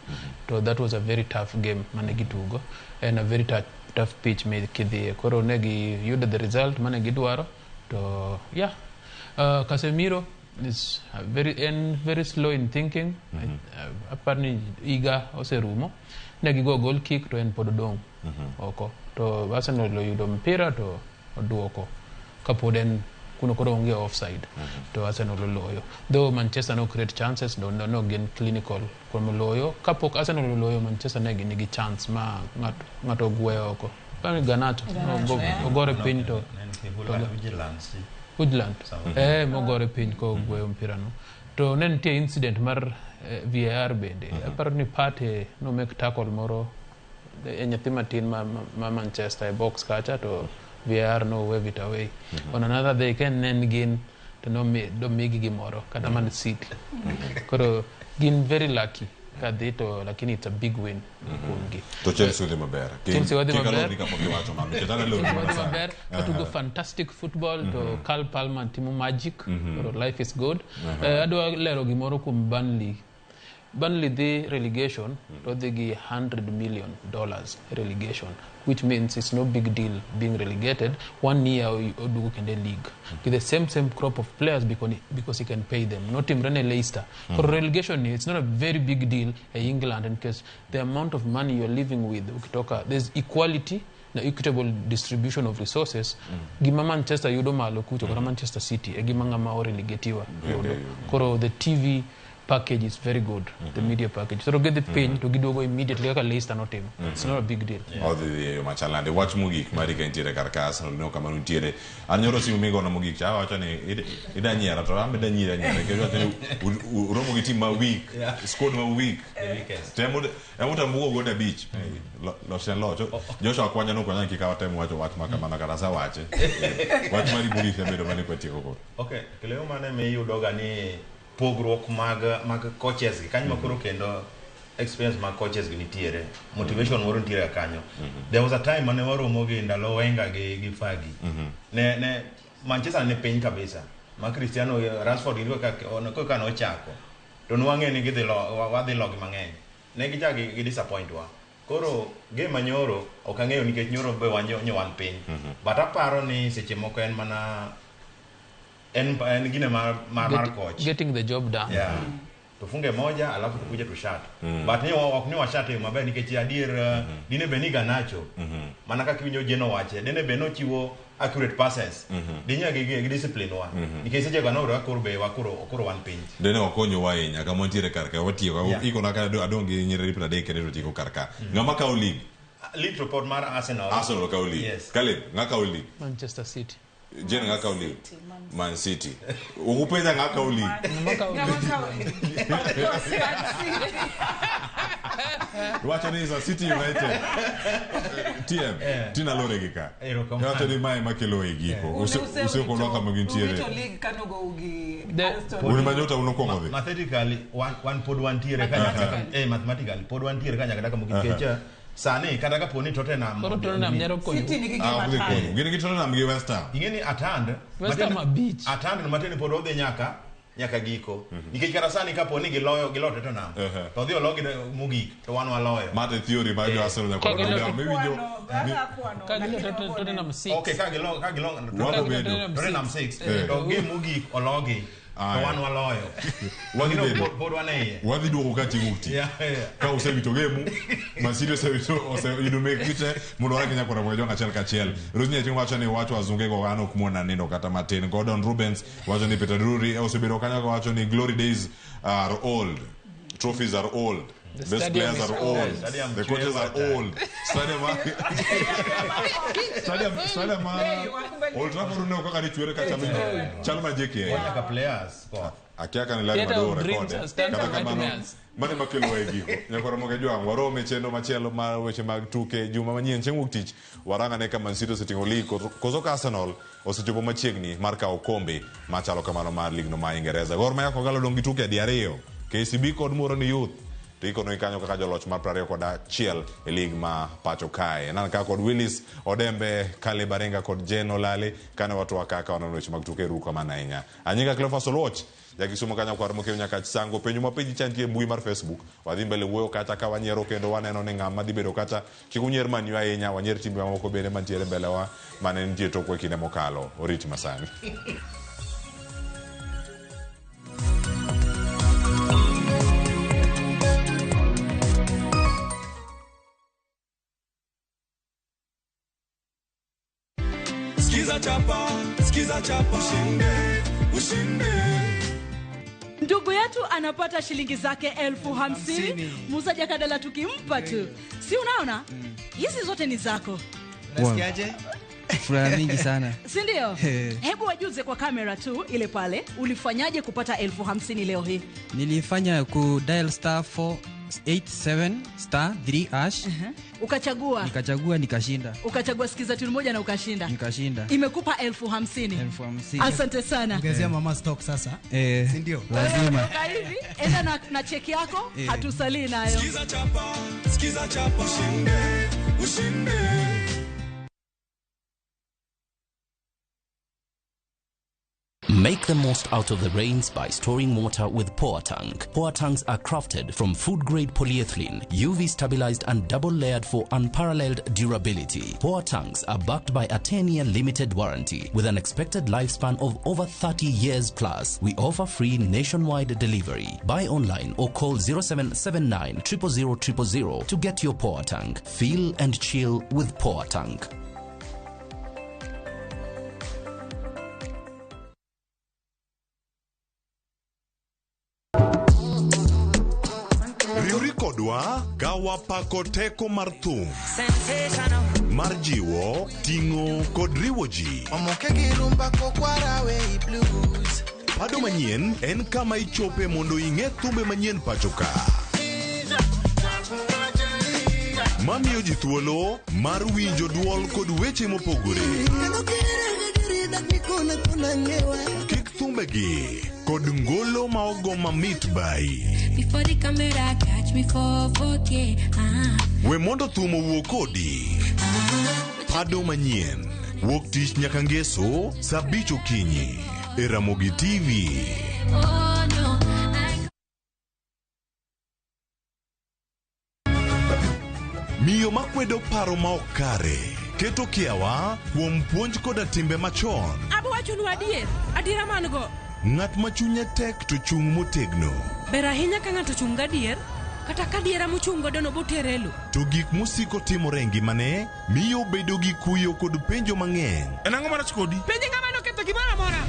To that was a very tough game mane gitugo, en a very tough pitch mi kidhiye. Koro ne giyudo the result mane gidwaro to yeah. Casemiro is en very slow in thinking. Aparo ni higa oserumo. Ne gigo goal kick to en pod odong' oko. To Arsenal oyudo mpira to oduoko kapod en kuno koro onge offside to Arsenal oloyo. Though Manchester no create chances, no gin clinical kuom loyo. Kapok Arsenal oloyo, Manchester ne nigi chance ma ng'ato ogweyo oko. Paro ni Garnacho ogore piny to Hojlund mogore piny kogweyo mpira no. To ne nitie incident mar VAR bende. Aparo ni Partey no make tackle moro e nyathi matin ma Manchester e box kacha to VAR no wave it away. On another day ken ne gin to no migi gimoro kata Man City. Koro gin very lucky kadhi to lakini it's a big win kuomgi. To Chelsea odhi maber. Chelsea odhi maber. Kapok iwacho mano. Nikech aneno Chelsea odhi sana. maber. Otugo fantastic football to Karl Palmer timo magic. Koro life is good. Adwa lero gimoro kuom Burnley. Burnley dhi relegation to dhi gi $100 million relegation, which means it's no big deal being relegated. 1 year oduogo kendo e league with the same crop of players because he can pay them. Notimre ne Leicester. For relegation it's not a very big deal in England because the amount of money you're living with ukitoka, there's equality na equitable distribution of resources. Gima Manchester yudo malo kucho kata Manchester City e gima ng'ama orelegatiwa yudo. Koro the TV package is very good, the media package. So get the piny to giduogo immediately kaka Leicester notimo. It's not a big deal. Odhi dhi e yo machalande. Wach mogik mari ka nitiere kar ka Arsenal no kama nitiere. An nyoro simu migono mogik cha awacho ni ida nyiera to an be da nyiera nyiera nikech wacho ni uromo gi team ma weak, squad ma weak. Temo emo go 5. Loch en loch. Joshua kwanya no kwanya kik watemo wacho wach ma kamano kata sawache. Wach mari mogik bedo mane kwatieko koro. Okay, kileo mane miyudoga ni pogruok mag coaches gi kanyo makoro kendo experience mag coaches gi nitiere motivation moro nitiere kanyo. There was a time mane waromo gi ndalo Wenger gi Fergie. Ne Manchester ne piny kabisa ma Cristiano Rashford gi kaka nochako to nwang'e ni gidhi wadhi logi mang'eny ne gichak gi disappoint wa. Koro game manyoro ok ang'eyo nikech nyoro be wan piny but aparo ni seche moko en mana en gine mar coach getting the job done. Yeah. Tufunge moja alafu tukuje tushat. But ni ok ni washate yo maber nikech adier dine be ni Garnacho. Mana kaka iwinjo Jeno wache dine be nochiwo accurate passes. Dinya gi discipline wa. Nikech seche go no koro be wakoro koro wan piny. Dine okonyo wa ahinya kama wantiere kar ka watieko iko na ka adong' gi nyiriri 30 kendo tieko kar ka. Ng'ama kawo league? League report mar Arsenal. Arsenal kawo league. Yes. Caleb, ng'a kawo league? Manchester City. Jane ng'a kawo league? Man City. Ukupenja ng'a kawo league? Wacho ni is City United. TM, tina lore gi ka. Wacho ni mae makelo e giko. Usekonwa kama gintiere. Uwito league kanogo ugi Aston. Un manyota unokwongo dhi. Mathematically wan pod wantiere ka. Mathematically pod wantiere ka nyaka dakika mogik nikech sani kata kapo ni Tottenham Koro Tottenham nyalo konyo. City nigi gima atand. Gin gi Tottenham gi West Ham. Ing'e ni atand West Ham abich. Atand matin pod odhi nyaka giko. Nikech kata sani kapo ni giloyo Tottenham to odhi ologi mogik to wan waloyo. Mate theory mar jo Arsenal nyaka miwinjo. Ka gilo Tottenham 6. Okay, ka gilo Tottenham 6 to game mogik ologi. To wan waloyo. Wadhi Lakini bedo. pod wan e iye. Wadhi duogo ka chieng' wuok tich. Ka usewito gemu, Man City osewito oseyudo mekgi te mondo warang nyaka Ramogi Ojwang' achiel kachiel. Rosemary Achieng' wacho ni wacho wazunge go an ok muona nindo kata matin. Gordon Rubens wacho ni Peter Drury osebedo kanyo kawacho ni glory days are old. Trophies are old. The Best stadium players is are old. old. Stadium The coaches are chwe old. Stadium stadium stadium ma Old Trafford ne kaka ni chwere kacha chal ma JKA. Nyaka players koth. Akia ka ni Larry Theatre Madowo of dreams rekode. has turned Kata to kamano, nightmares. mano ema kelo e giko. Nyaka Ramogi Ojwang' warom e chenro machielo mar weche mag tuke juma manyien chieng' wuok tich warang ane ka Man City oseting'o lig koso ka Arsenal osechopo machiegni mar kawo okombe machalo kamano mar ligno ma Ingereza. Gor Mahia Kogalo odong' gi tuke adi ariyo. KCB kod Muhoroni Youth to ikono kanyo kaka joloch mar 21 e lig ma pacho kae. Nan ka kod Willis Odembe, Caleb Arenga kod Jen Olale kane watwa kaka wanono weche mag tuke ru kamano ahinya. Anyinga Cleophas Oluoch jakisumo kanyo kwar mokeo nyaka sango penjo mapenji cha nitie e mbui mar Facebook. Wadhi mbele wuoyo kacha ka wanyiero kendo waneno ni ng'ama dhi bedo kacha kik unyier Man U ahinya wanyier timbe mamoko bende mantiere mbele wa mane nitie tokwa e kinde mokalo. Oriti masani. Skiza chapa, skiza chapa, ushinde, ushinde. Ndugu yetu anapata shilingi zake 50,000. Musa Jakadala tukimpa tu, si unaona hizi zote ni zako, Unasikiaje? Furaha mingi sana. si ndio? Hebu wajuze kwa kamera tu ile pale, ulifanyaje kupata 50,000 leo hii? Nilifanya ku dial star 487 star 3 hash. Ukachagua, Nikachagua nikashinda. ukachagua sikiza tune moja na ukashinda, Nikashinda. imekupa 50,000. 50,000. Asante sana. Ongezea mama stock sasa. Eh, Si ndio? Lazima. Toka hivi enda na cheki yako, hatusalii nayo. Skiza chapa, skiza chapa, ushinde, ushinde. Make the most out of the rains by storing water with Poa Tank. Poa Tanks are crafted from food-grade polyethylene, UV stabilized and double-layered for unparalleled durability. Poa Tanks are backed by a 10-year limited warranty with an expected lifespan of over 30 years plus. We offer free nationwide delivery. Buy online or call 0779 000 000 to get your Poa Tank. Feel and chill with Poa Tank. Riwri kodwa ka wapako teko mar thum mar jiwo, ting'o kod riwo ji. Omoke gi rumba kokwarawe i blues. Pado manyien en kama ichope mondo ing'e thumbe manyien pacho ka. Mamiyo ji thuolo mar winjo duol kod weche mopogore. Kik thumbegi kod ngolo ma ogo mamit bai. Before the camera catch me for 4K. We mondo thum owuo kodi. Pado manyien. Wuok tich nyaka ngeso saa 5 okinyi e Ramogi TV. Oh no. I Miyo makwedo paro ma ok kare keto kiawa kuom puonj koda timbe machon. Abo wachonu adier, adiera man go. Ng'at ma chunye tek to chung' motegno. Ber ahinya ka ng'ato ochung' gadier, kata ka adiera mochung' godo no botere e lo. To gik mosiko timore e ngimane miyo obedo gi kuyo kod penjo mang'eny. En ang'o marach kodi? Penje ng'ama noketho gimoro amora.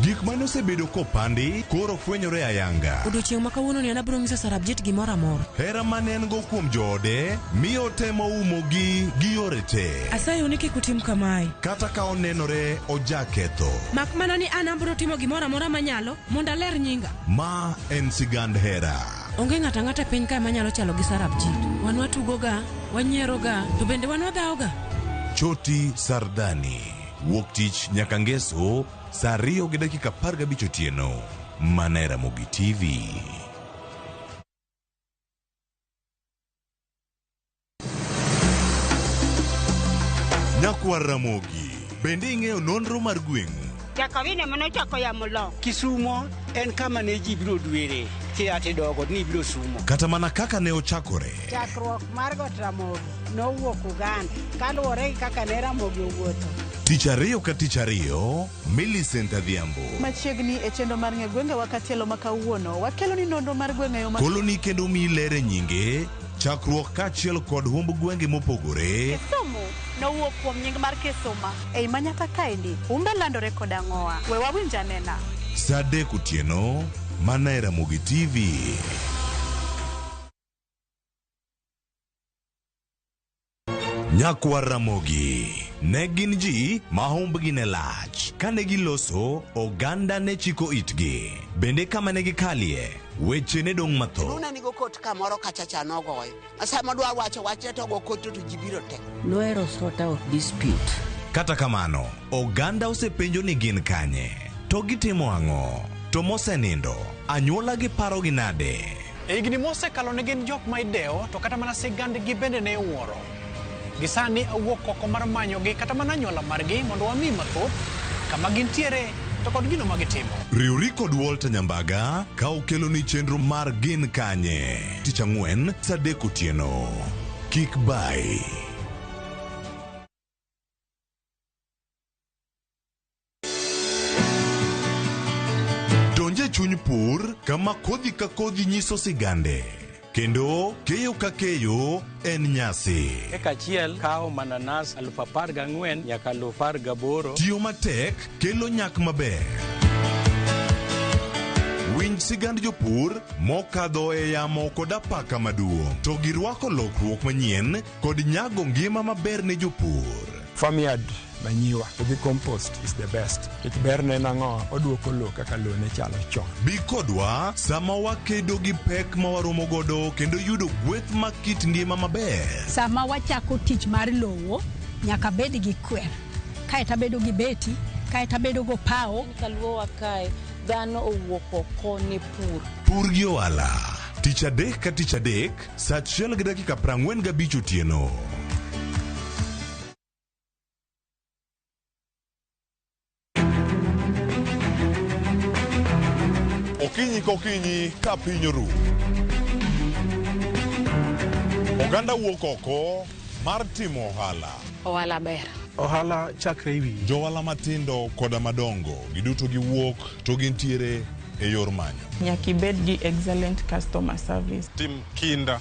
Gik mane osebedo kopandi koro fwenyore ayanga. Odiochieng' ma kawuono ni an abiro nyiso Sarabjit gimoro amora. Hera mane en go kuom joode miyo otemo umogi gi yore te. Asayou ni kik utim kamae. Kata ka onenore ojaketho. Mak mana ni an abiro timo gimoro amora manyalo mondo aler nyinga. Ma en sigand hera. Onge ng'ato ang'ata e piny kae manyalo chalo gi Sarabjit. Wan watugoga, wanyieroga, to bende wan wadhawoga. Choti Sardani. Wuok tich nyaka ngeso saa 2:15 otieno. Mana e Ramogi TV. Nyakwar Ramogi, bende ing'eyo nonro mar gweng'u? Jakawine manochako yamo lo. Kisumo en kama ne ji biro dwere kia tidogo ni biro sumo. Kata mana kaka ne ochakore. Chakruok mar Got Ramogi nowuok Uganda kaluwore gi kaka ne Ramogi owuotho. Tich ariyo ka tich ariyo, Millicent Adhiambo. Machiegni e chenro mar ng'e gwengewa katielo ma kawuono, wakelo ni nonro mar gwenge yo ma Koloni kendo miyi ler e nyinge, chakruok kaachiel kod humb gwenge mopogore. Kisumu nowuok kuom nying mar Kisuma. Ei manyaka kaendi, humbe landore kod ang'owa. We wawinj anena. Saa 3 otieno, mana e Ramogi TV. Nyakwar Ramogi ne gin ji ma humbgi ne lach. Kane giloso, oganda ne chiko itgi. Bende kama ne gikalie, weche ne dong' mathoth. Luna nigo kot kamoro kacha cha nogoyo. Sama dwa wacho wachne to go kot to ji biro te. Nohero sort out dispute. Kata kamano, oganda osepenjo ni gin kanye, to gitimo ang'o, to mosenindo, anyuola gi parogi nade? E higni mosekalo ne gin jok ma idewo to kata mana sigandgi bende ne iwuoro. Gisani awuok oko mar manyogi kata mana anyuola margi mondo wami mathoth kama gintiere to kod gino ma gitimo. Riwri kod Walter Nyambaga ka okeloni chenro mar Gin Kanye tich ang'wen saa 3 otieno. Kik bai. Donj e chuny pur kama kodhi ka kodhi nyiso sigande kendo keyo ka keyo en nyasi. Eka achiel kawo mananas 14,000 nyaka 18,000. Tiyo matek kelo nyak maber. Winj sigand jopur mokadho e yamo kod apaka maduong' to girwako lokruok manyien kod nyago ngima maber ne jopur. Farmyard manyiwa gi compost is the best. Nikech berne en ang'o? Oduoko lowo kaka lowo ne chalo chon. Bi kodwa sama wakedo gi pek ma waromo godo kendo yudo gweth mag kit ngima maber. Sama wachako tich mar lowo, nyaka bed gi kwer. Kaeto abedo gi beti, kaeto abedo go pawo. Kaluowa kae, dhano owuok oko ne pur. Pur gi ohala. Tich adek ka tich adek, saa 1:45 otieno. Okinyi kokinyi ka piny oru. Oganda wuok oko mar timo ohala. Ohala ber. Ohala chakre e wiyi. Johala matindo koda madongo giduto giwuok to gintiere e yor manyo. Nyaka ibed gi excellent customer service. Tim kinda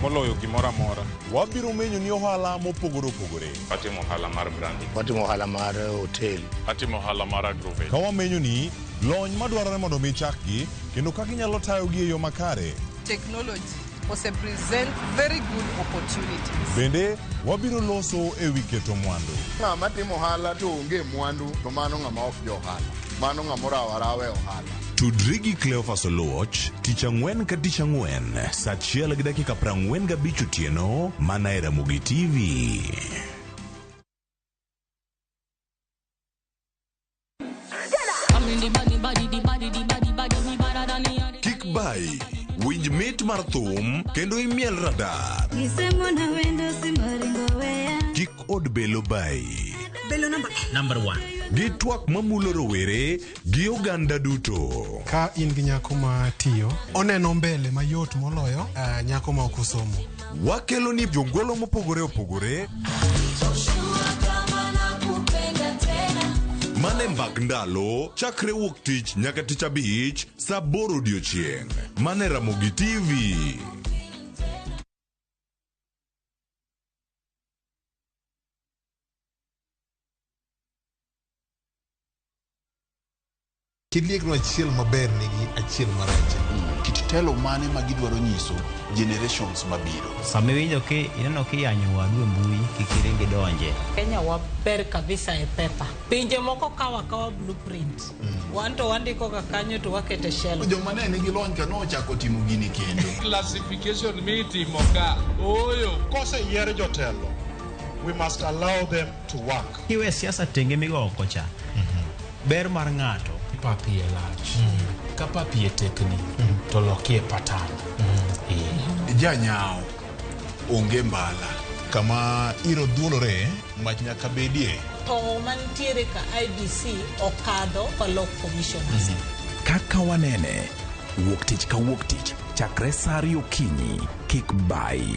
moloyo gimoro amora. Wabiro menyo ni ohala mopogore opogore. Atimo ohala mar branding. Watimo ohala mar hotel. Atimo ohala mar agrovet. Ka wamenyo ni lony madwarore mondo mi chakgi kendo kaka inyalo tayogi e yo makare. Technology ose present very good opportunities. Bende wabiro loso e wi keto mwandu. Ng'ama timo ohala to onge mwandu to mano ng'ama ok jo ohala. Mano ng'ama orawo arawa e ohala. Tudri gi Cleophas Oluoch tich ang'wen ka tich ang'wen saa 1:45 otieno mana e Ramogi TV. Kik bai, winj mit mar thum kendo imiel radar. Kik od belo bai. Belo namba Number 1. Gi twak mamulo rowere gi oganda duto. Ka in gi nyako ma tiyo, oneno mbele mayot moloyo nyako ma ok osomo. Wakelo ni jongolo mopogore opogore mane mbak ndalo chakre wuok tich nyaka tich abich saa 8 odiochieng' mane Ramogi TV. Kiliekno achiel maber nigi achiel marach. Kit telo mane ma gidwaro nyiso generations mabiro. Sama iwinjo ki ineno kiyanyo wadu e mbui kik iring idonje. Kenya waber kabisa e pepa. Pinje moko kawo akawa blueprint. Wan to wandiko ga kanyo to wakete shelf. Joma ne nigi lony ka nochako timo gini kendo. Classification mitimo ka ooyo. Koseyier jotelo, we must allow them to work. Kiwe siasa tenge migo oko cha. Ber mar ng'ato. Pap iye lach. Ka pap iye tekni to lokie patan. Janyao onge mbala. Kama iro dhuolore, mach nyaka bedie. To mantiere ka IBC okadho kolok commissioners. Kaka wanene, wuok tich ka wuok tich, chakre saa 2 okinyi, kik bai.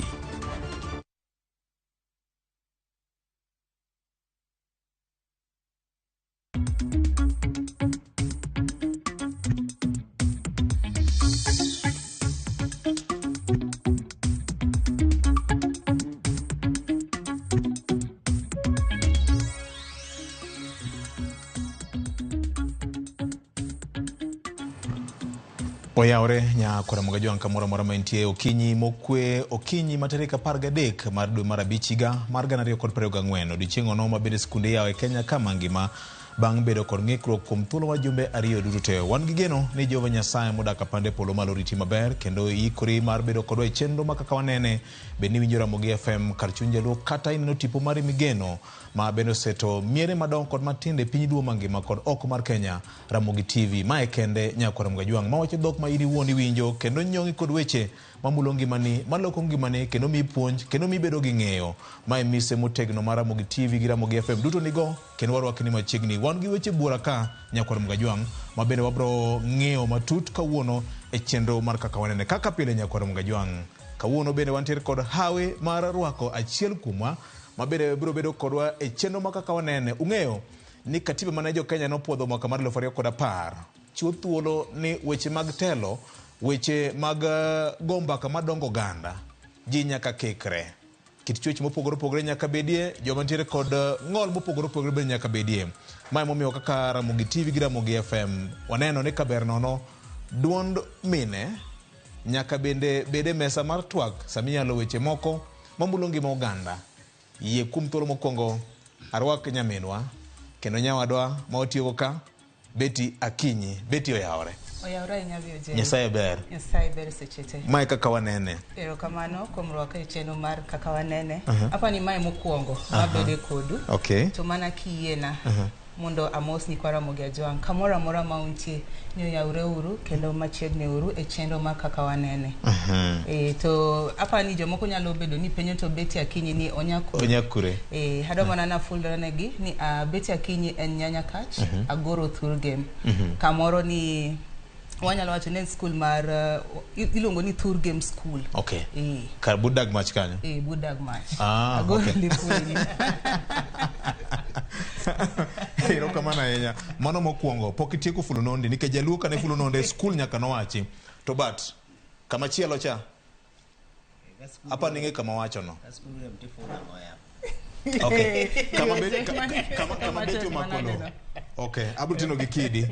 Oyawre nya Ramogi Ajwang' kamoro amora ma intie okinyi mokwe okinyi ma tarik 13 mar dwe mar abich higa mar 2024 odiochieng' ono ma bende skunde iyawo e Kenya ka mangima bang' bedo kod ng'ikruok kuom thuolo mar jumbe ariyo duto te. Wan gi geno ni Jehova Nyasaye modak apande polo malo riti maber kendo iikori mar bedo kodwa e chenro ma kaka wanene bed ni iwinjo Ramogi FM kar chuny jaluo kata ineno tipo mari migeno ma bende oseto miere madongo kod matindo e piny luo mangima kod oko mar Kenya Ramogi TV. Mae kende nyakwar Ramogi Ajwang' mawacho dhok ma in iwuon iwinjo kendo nyong'i kod weche mamulo ngimani, maloko ngimani kendo miyi puonj kendo miyi bedo gi ng'eyo. Mae mise motegno mar Ramogi TV gi Ramogi FM duto nigo kendo warwaki ni machiegni. Wan gi weche buora ka nyakwar Ramogi Ajwang' ma bende wabro ng'eyo matut kawuono e chenro mar kaka wanene. Kaka pile nyakwar Ramogi Ajwang' kawuono bende wantiere kod hawi mar rwako achiel kuomwa ma bende biro bedo kodwa e chenro ma kaka wanene. Ung'eyo ni katiba mane jo Kenya nopuodho mwaka mar 2010 chiwo thuolo ni weche mag telo, weche mag go mbaka madongo oganda, ji nyaka kikre. Kit chwech mopogore opogore nyaka bedie, joma nitiere kod ng'ol mopogore opogore bende nyaka bedie. Mae momiyo kaka Ramogi TV gi Ramogi FM waneno ni kaber nono duond mine nyaka bende bed e mesa mar twak sama iyalo weche moko mamulo ngima oganda. Yie kuom thuolo mokwongo arwak nyaminwa kendo nyawadwa ma watiyogo ka Betty Akinyi. Betty oyawore. Oyawore ahinya VOJ. Nyasaye ber. Nyasaye ber seche te. Mae kaka wanene. Erokamano kuom rwaka e chenro mar kaka wanene. Apa ni mae mokwongo mabede kodu. Okay. To mana kiyiena mondo amos nyikwa Ramogi Ajwang' kamoro amora ma untie ni oyawre uru kendo machiegni uru e chenro mar kaka wanene. To apa ni jomoko nyalo bedo ni penjo to Betty Akinyi ni onya kure. Onya kure. Adwa mana nafulra negi ni Betty Akinyi en nyanya kach agoro Thurgem. Kamoro ni wanyalo wacho ni en school mar iluongo ni Thurgem School. Okay. Kar but dag mach kanyo. But dag mach. Agoro okay. Lipuli. Erokamano ahinya. Mano mokwongo pok itieko fulo nondi nikech jaluo kane fulo nonde school nyaka nowachi. To but kama chielo cha apa ning'e kama wacho no. Okay. Kama Betty omako lo. Okay, abro tino gi kidi.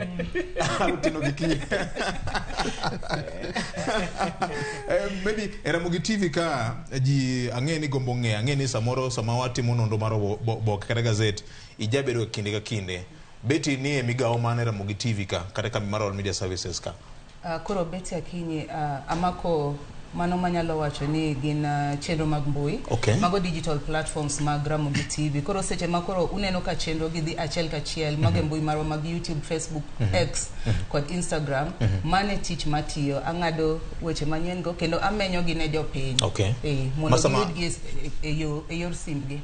Abro tino gi kidi. Maybe e Ramogi TV ka ji ang'e ni gombo ng'eyo, ang'e ni samoro sama watimo nonro mar oboke kata gazet, ijabedo e kinde ka kinde. Betty ni e migawo mane Ramogi TV ka kata kambi mar All Media Services ka? Koro Betty Akinyi amako mano manyalo wacho ni gin chenro mag mbui. Okay. Mago digital platforms mag Ramogi TV. Koro seche ma koro uneno ka chenro gi dhi achiel kachiel mago e mbui marwa mag YouTube, Facebook, X kod Instagram. Mane tich matiyo, ang'ado weche manyien go kendo amenyo gi ne jopiny. Okay. Mondo giyudgi e yor simbgi.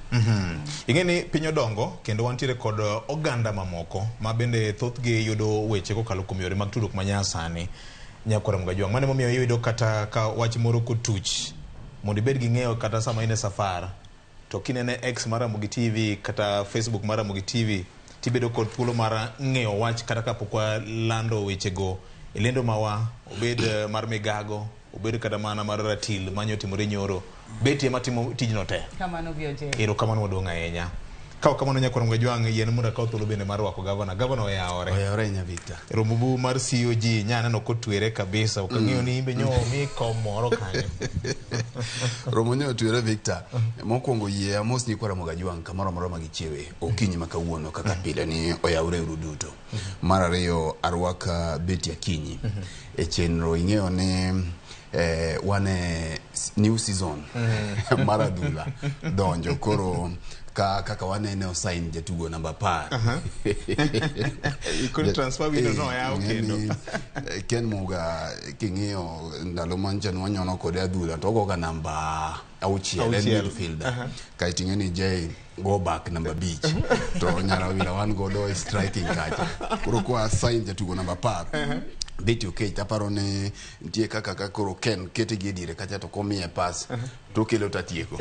Ing'e ni piny odongo kendo wantiere kod oganda mamoko ma bende thothgi yudo weche kokalo kuom yore mag tudruok manyasani. Nyakwar Ramogi Ajwang', mano emomiyo iyudo kata ka wach moro kotuch mondo ibed gi ng'eyo kata sama in e safar to kinene X mar Ramogi TV kata Facebook mar Ramogi TV tibedo kod thuolo mar ng'eyo wach kata kapok walando wechego e lendo mawa, obed mar migago, obed kata mana mar ratil manyo timore nyoro. Betty ema timo tijno te. Kamano VOJ. Erokamano maduong' ahinya. Ka ok kamano nyakwar Ramogi Ajwang' yien mondo akaw thuolo bende mar rwako gavana. Gavana oyawore. Oyawore ahinya Victor. Romobu mar COG nya aneno kotwere kabisa. Ok ang'eyo ni imbe nyo omi kom moro kanyo. Romo nyo otwere Victor. Mokwongo yie amos nyikwa Ramogi Ajwang' kamoro amora ma gichiewe okinyi ma kawuono kaka pile ni oyawre uru duto. Mar ariyo arwak Betty Akinyi e chenro. Ing'eyo ni wan e new season mar adhula donjo koro kaka wanene osign jatugo namba 10. Ikoni transfer window no oyaw kendo. Ken Muga king'iyo ndalo mancha nwanyono kode adhula to ogoga namba 6 en midfielder. Kaeto ing'e ni Jay go back namba 5 to Nyarawira wan godo striking kacha. Koro kwa sign jatugo namba 10 Betty Okech aparo ni nitie kaka ka koro Ken kete gi e diere kacha to komiye pass to okelo tatieko.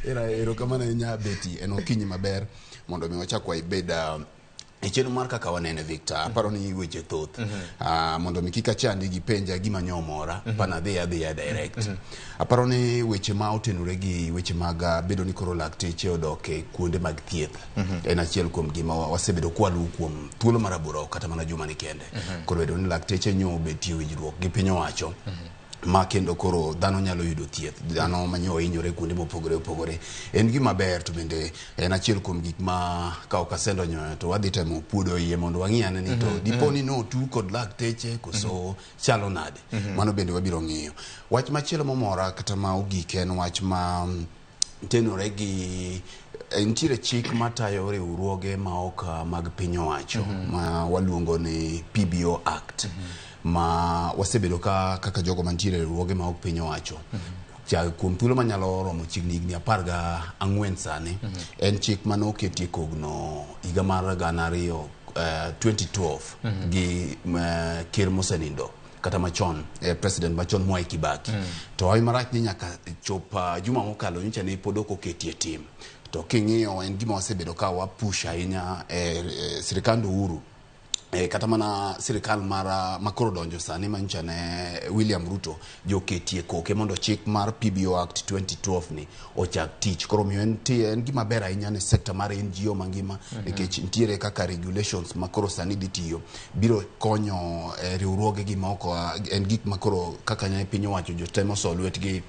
Erokamano ahinya Betty, en okinyi maber mondo mi wachak waibed E chenro mar kaka wanene Victor, aparo ni weche thoth. Mondo mi kik achandi gi penja gima nyo omora, pana adhi adhiya direct. Aparo ni weche ma otenore gi weche mag bedo ni koro lakteche odok e kuonde mag thieth en achiel kuom gima wasebedo kwaluwo kuom thuolo mar aboro kata mana juma ni kende. Koro bedo ni lakteche nyo obetie winjruok gi piny owacho ma kendo koro dhano nyalo yudo thieth, dhano manyo ohinyore kuonde mopogore opogore en gima ber, to bende en achiel kuom gik ma ka ok asendo nyoyo to wadhi temo puodo iye mondo wang'i ane ni to dipo ni notu kod lakteche koso chalo nade. Mano bende wabiro ng'iyo. Wach machielo momora kata ma ogik en wach ma tenore gi nitiere chik matayo riwruoge ma ok mag piny owacho ma waluongo ni PBO Act ma wasebedo ka kaka jogo mantiere e riwruoge ma ok piny owacho cha kuom thuolo manyalo romo chiegni higni 14 sani. En chik mane oketie kogno higa mar 2000, 2012 gi ker mosenindo kata machon, president machon Mwai Kibaki. To hawi marach ni nyaka chop juma mokalo nyocha ne pod ok oketie tim. To king'iyo en gima wasebedo ka wapush ahinya e sirikand Uhuru, kata mana sirikal mar makoro donjo sani manyicha ne William Ruto joketie koke mondo chik mar PBO Act 2012 ni ochak tich. Koro omiyo en gima ber ahinya ne sector mar NGO mangima nikech nitiere kaka regulations makoro sani dhi tiyo biro konyo riwruoge gi maoko. En gik makoro kaka ne piny owacho jotemo so lwetgi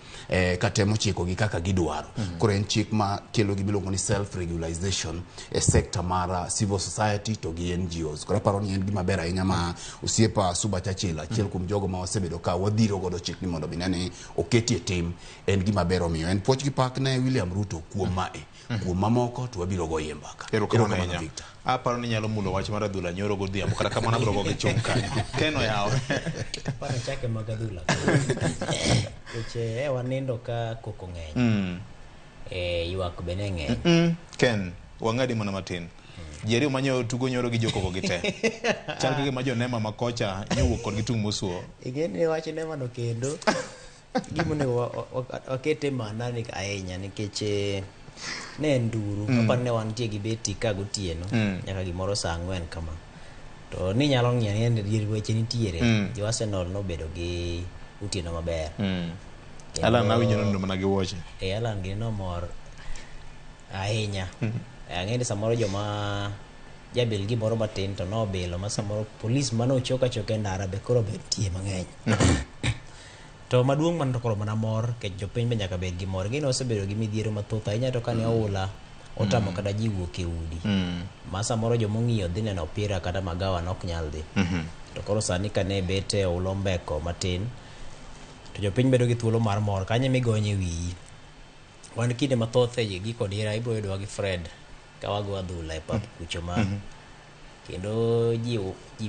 katemo chikogi kaka gidwaro. Koro en chik ma kelo gima iluongo ni self regularization e sector mar civil society to gi NGOs. Koro aparo ni en gima ber ahinya ma osiepa Suba Churchill, achiel kuom jogo ma wasebedo ka wadhiro godo chik ni mondo mi ne ni oketie tim, en gima ber. Omiyo en puoch gi pak ne William Ruto kuom mae. Kuom mamoko to wabiro goyie mbaka. Erokamano Erokamano, ahinya. Victor. Aparo ni nyalo mulo wach mar adhula nyoro godhiambo, kata kamano abiro go gi chung' kanyo. Ken oyaw. Aparo chake mag adhula. Weche e wanindo ka koko ng'eny. E, ywak be ne ng'eny. Ken, wang'adi mana matin. Ji ariyo manyo tugo nyoro gi jokoko gi te. Chal ka gima jonema ma kocha nyowuok kodgi tung' mosuo. Ing'e ni wach nemano kendo gimonego wakete maanani ahinya nikech ne en nduru. Aparo ne wantie gi Betty ka gotieno nyaka gimoro saa 4 kama. To ninyalo ng'iyo ni en dier weche nitiere. Jo Arsenal nobedo gi otieno maber. Kendo- Alan awinjo nondo mana gi wuoche. E, Alan gini nomor ahinya. Ang'e ni samoro joma jabil gimoro matin to nobilo ma samoro polis mane ochok achoka e ndara be koro be nitie mang'eny. To maduong' mana to koro mana mor nikech jopiny be nyaka bed gi mor. Gini osebedo gi midhiero mathoth ahinya to kane oula otamo kata ji wuok e udi. Ma samoro jomong'iyo dhi neno opira kata magawa nok nyal dhi. To koro sani kane bet e oula ombeko matin to jopiny bedo gi thuolo mar mor kanyo emigonye wiyi. Wan kinde mathoth e giko dira ibiro yudowa gi Fred ka wago adhula e pap kucho ma kendo ji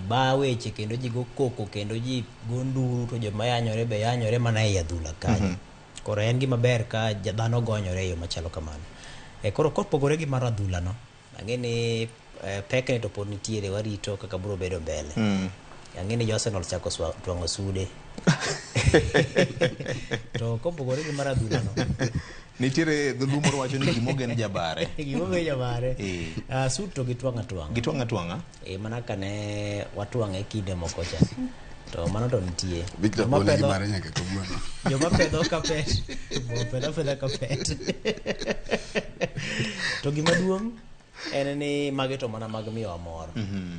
ba weche kendo ji go koko kendo ji go nduru to joma yanyore be yanyore mana ei adhula kanyo. Koro en gima ber ka dhano gonyore e yo machalo kamano. Koro kopogore gi mar adhula no, ang'e ni pekne to pod nitiere, warito kaka biro bedo mbele. Ang'e ni jo Arsenal chako twang'o sude. To kopogore gi mar adhula no, Nitiere dholuo moro wacho ni gimogen jabare. Gimogen jabare. Sud to gitwang'a twang'a. Gitwang'a twang'a. Mana kane watwang'e kinde moko cha. To mano to nitie. Victor Joma pone gi pedho- mare nyaka kawuono. Joma pedho kapet. Pedho pedha kapet. To gima duong' en ni magi to mana mag miyowa mor.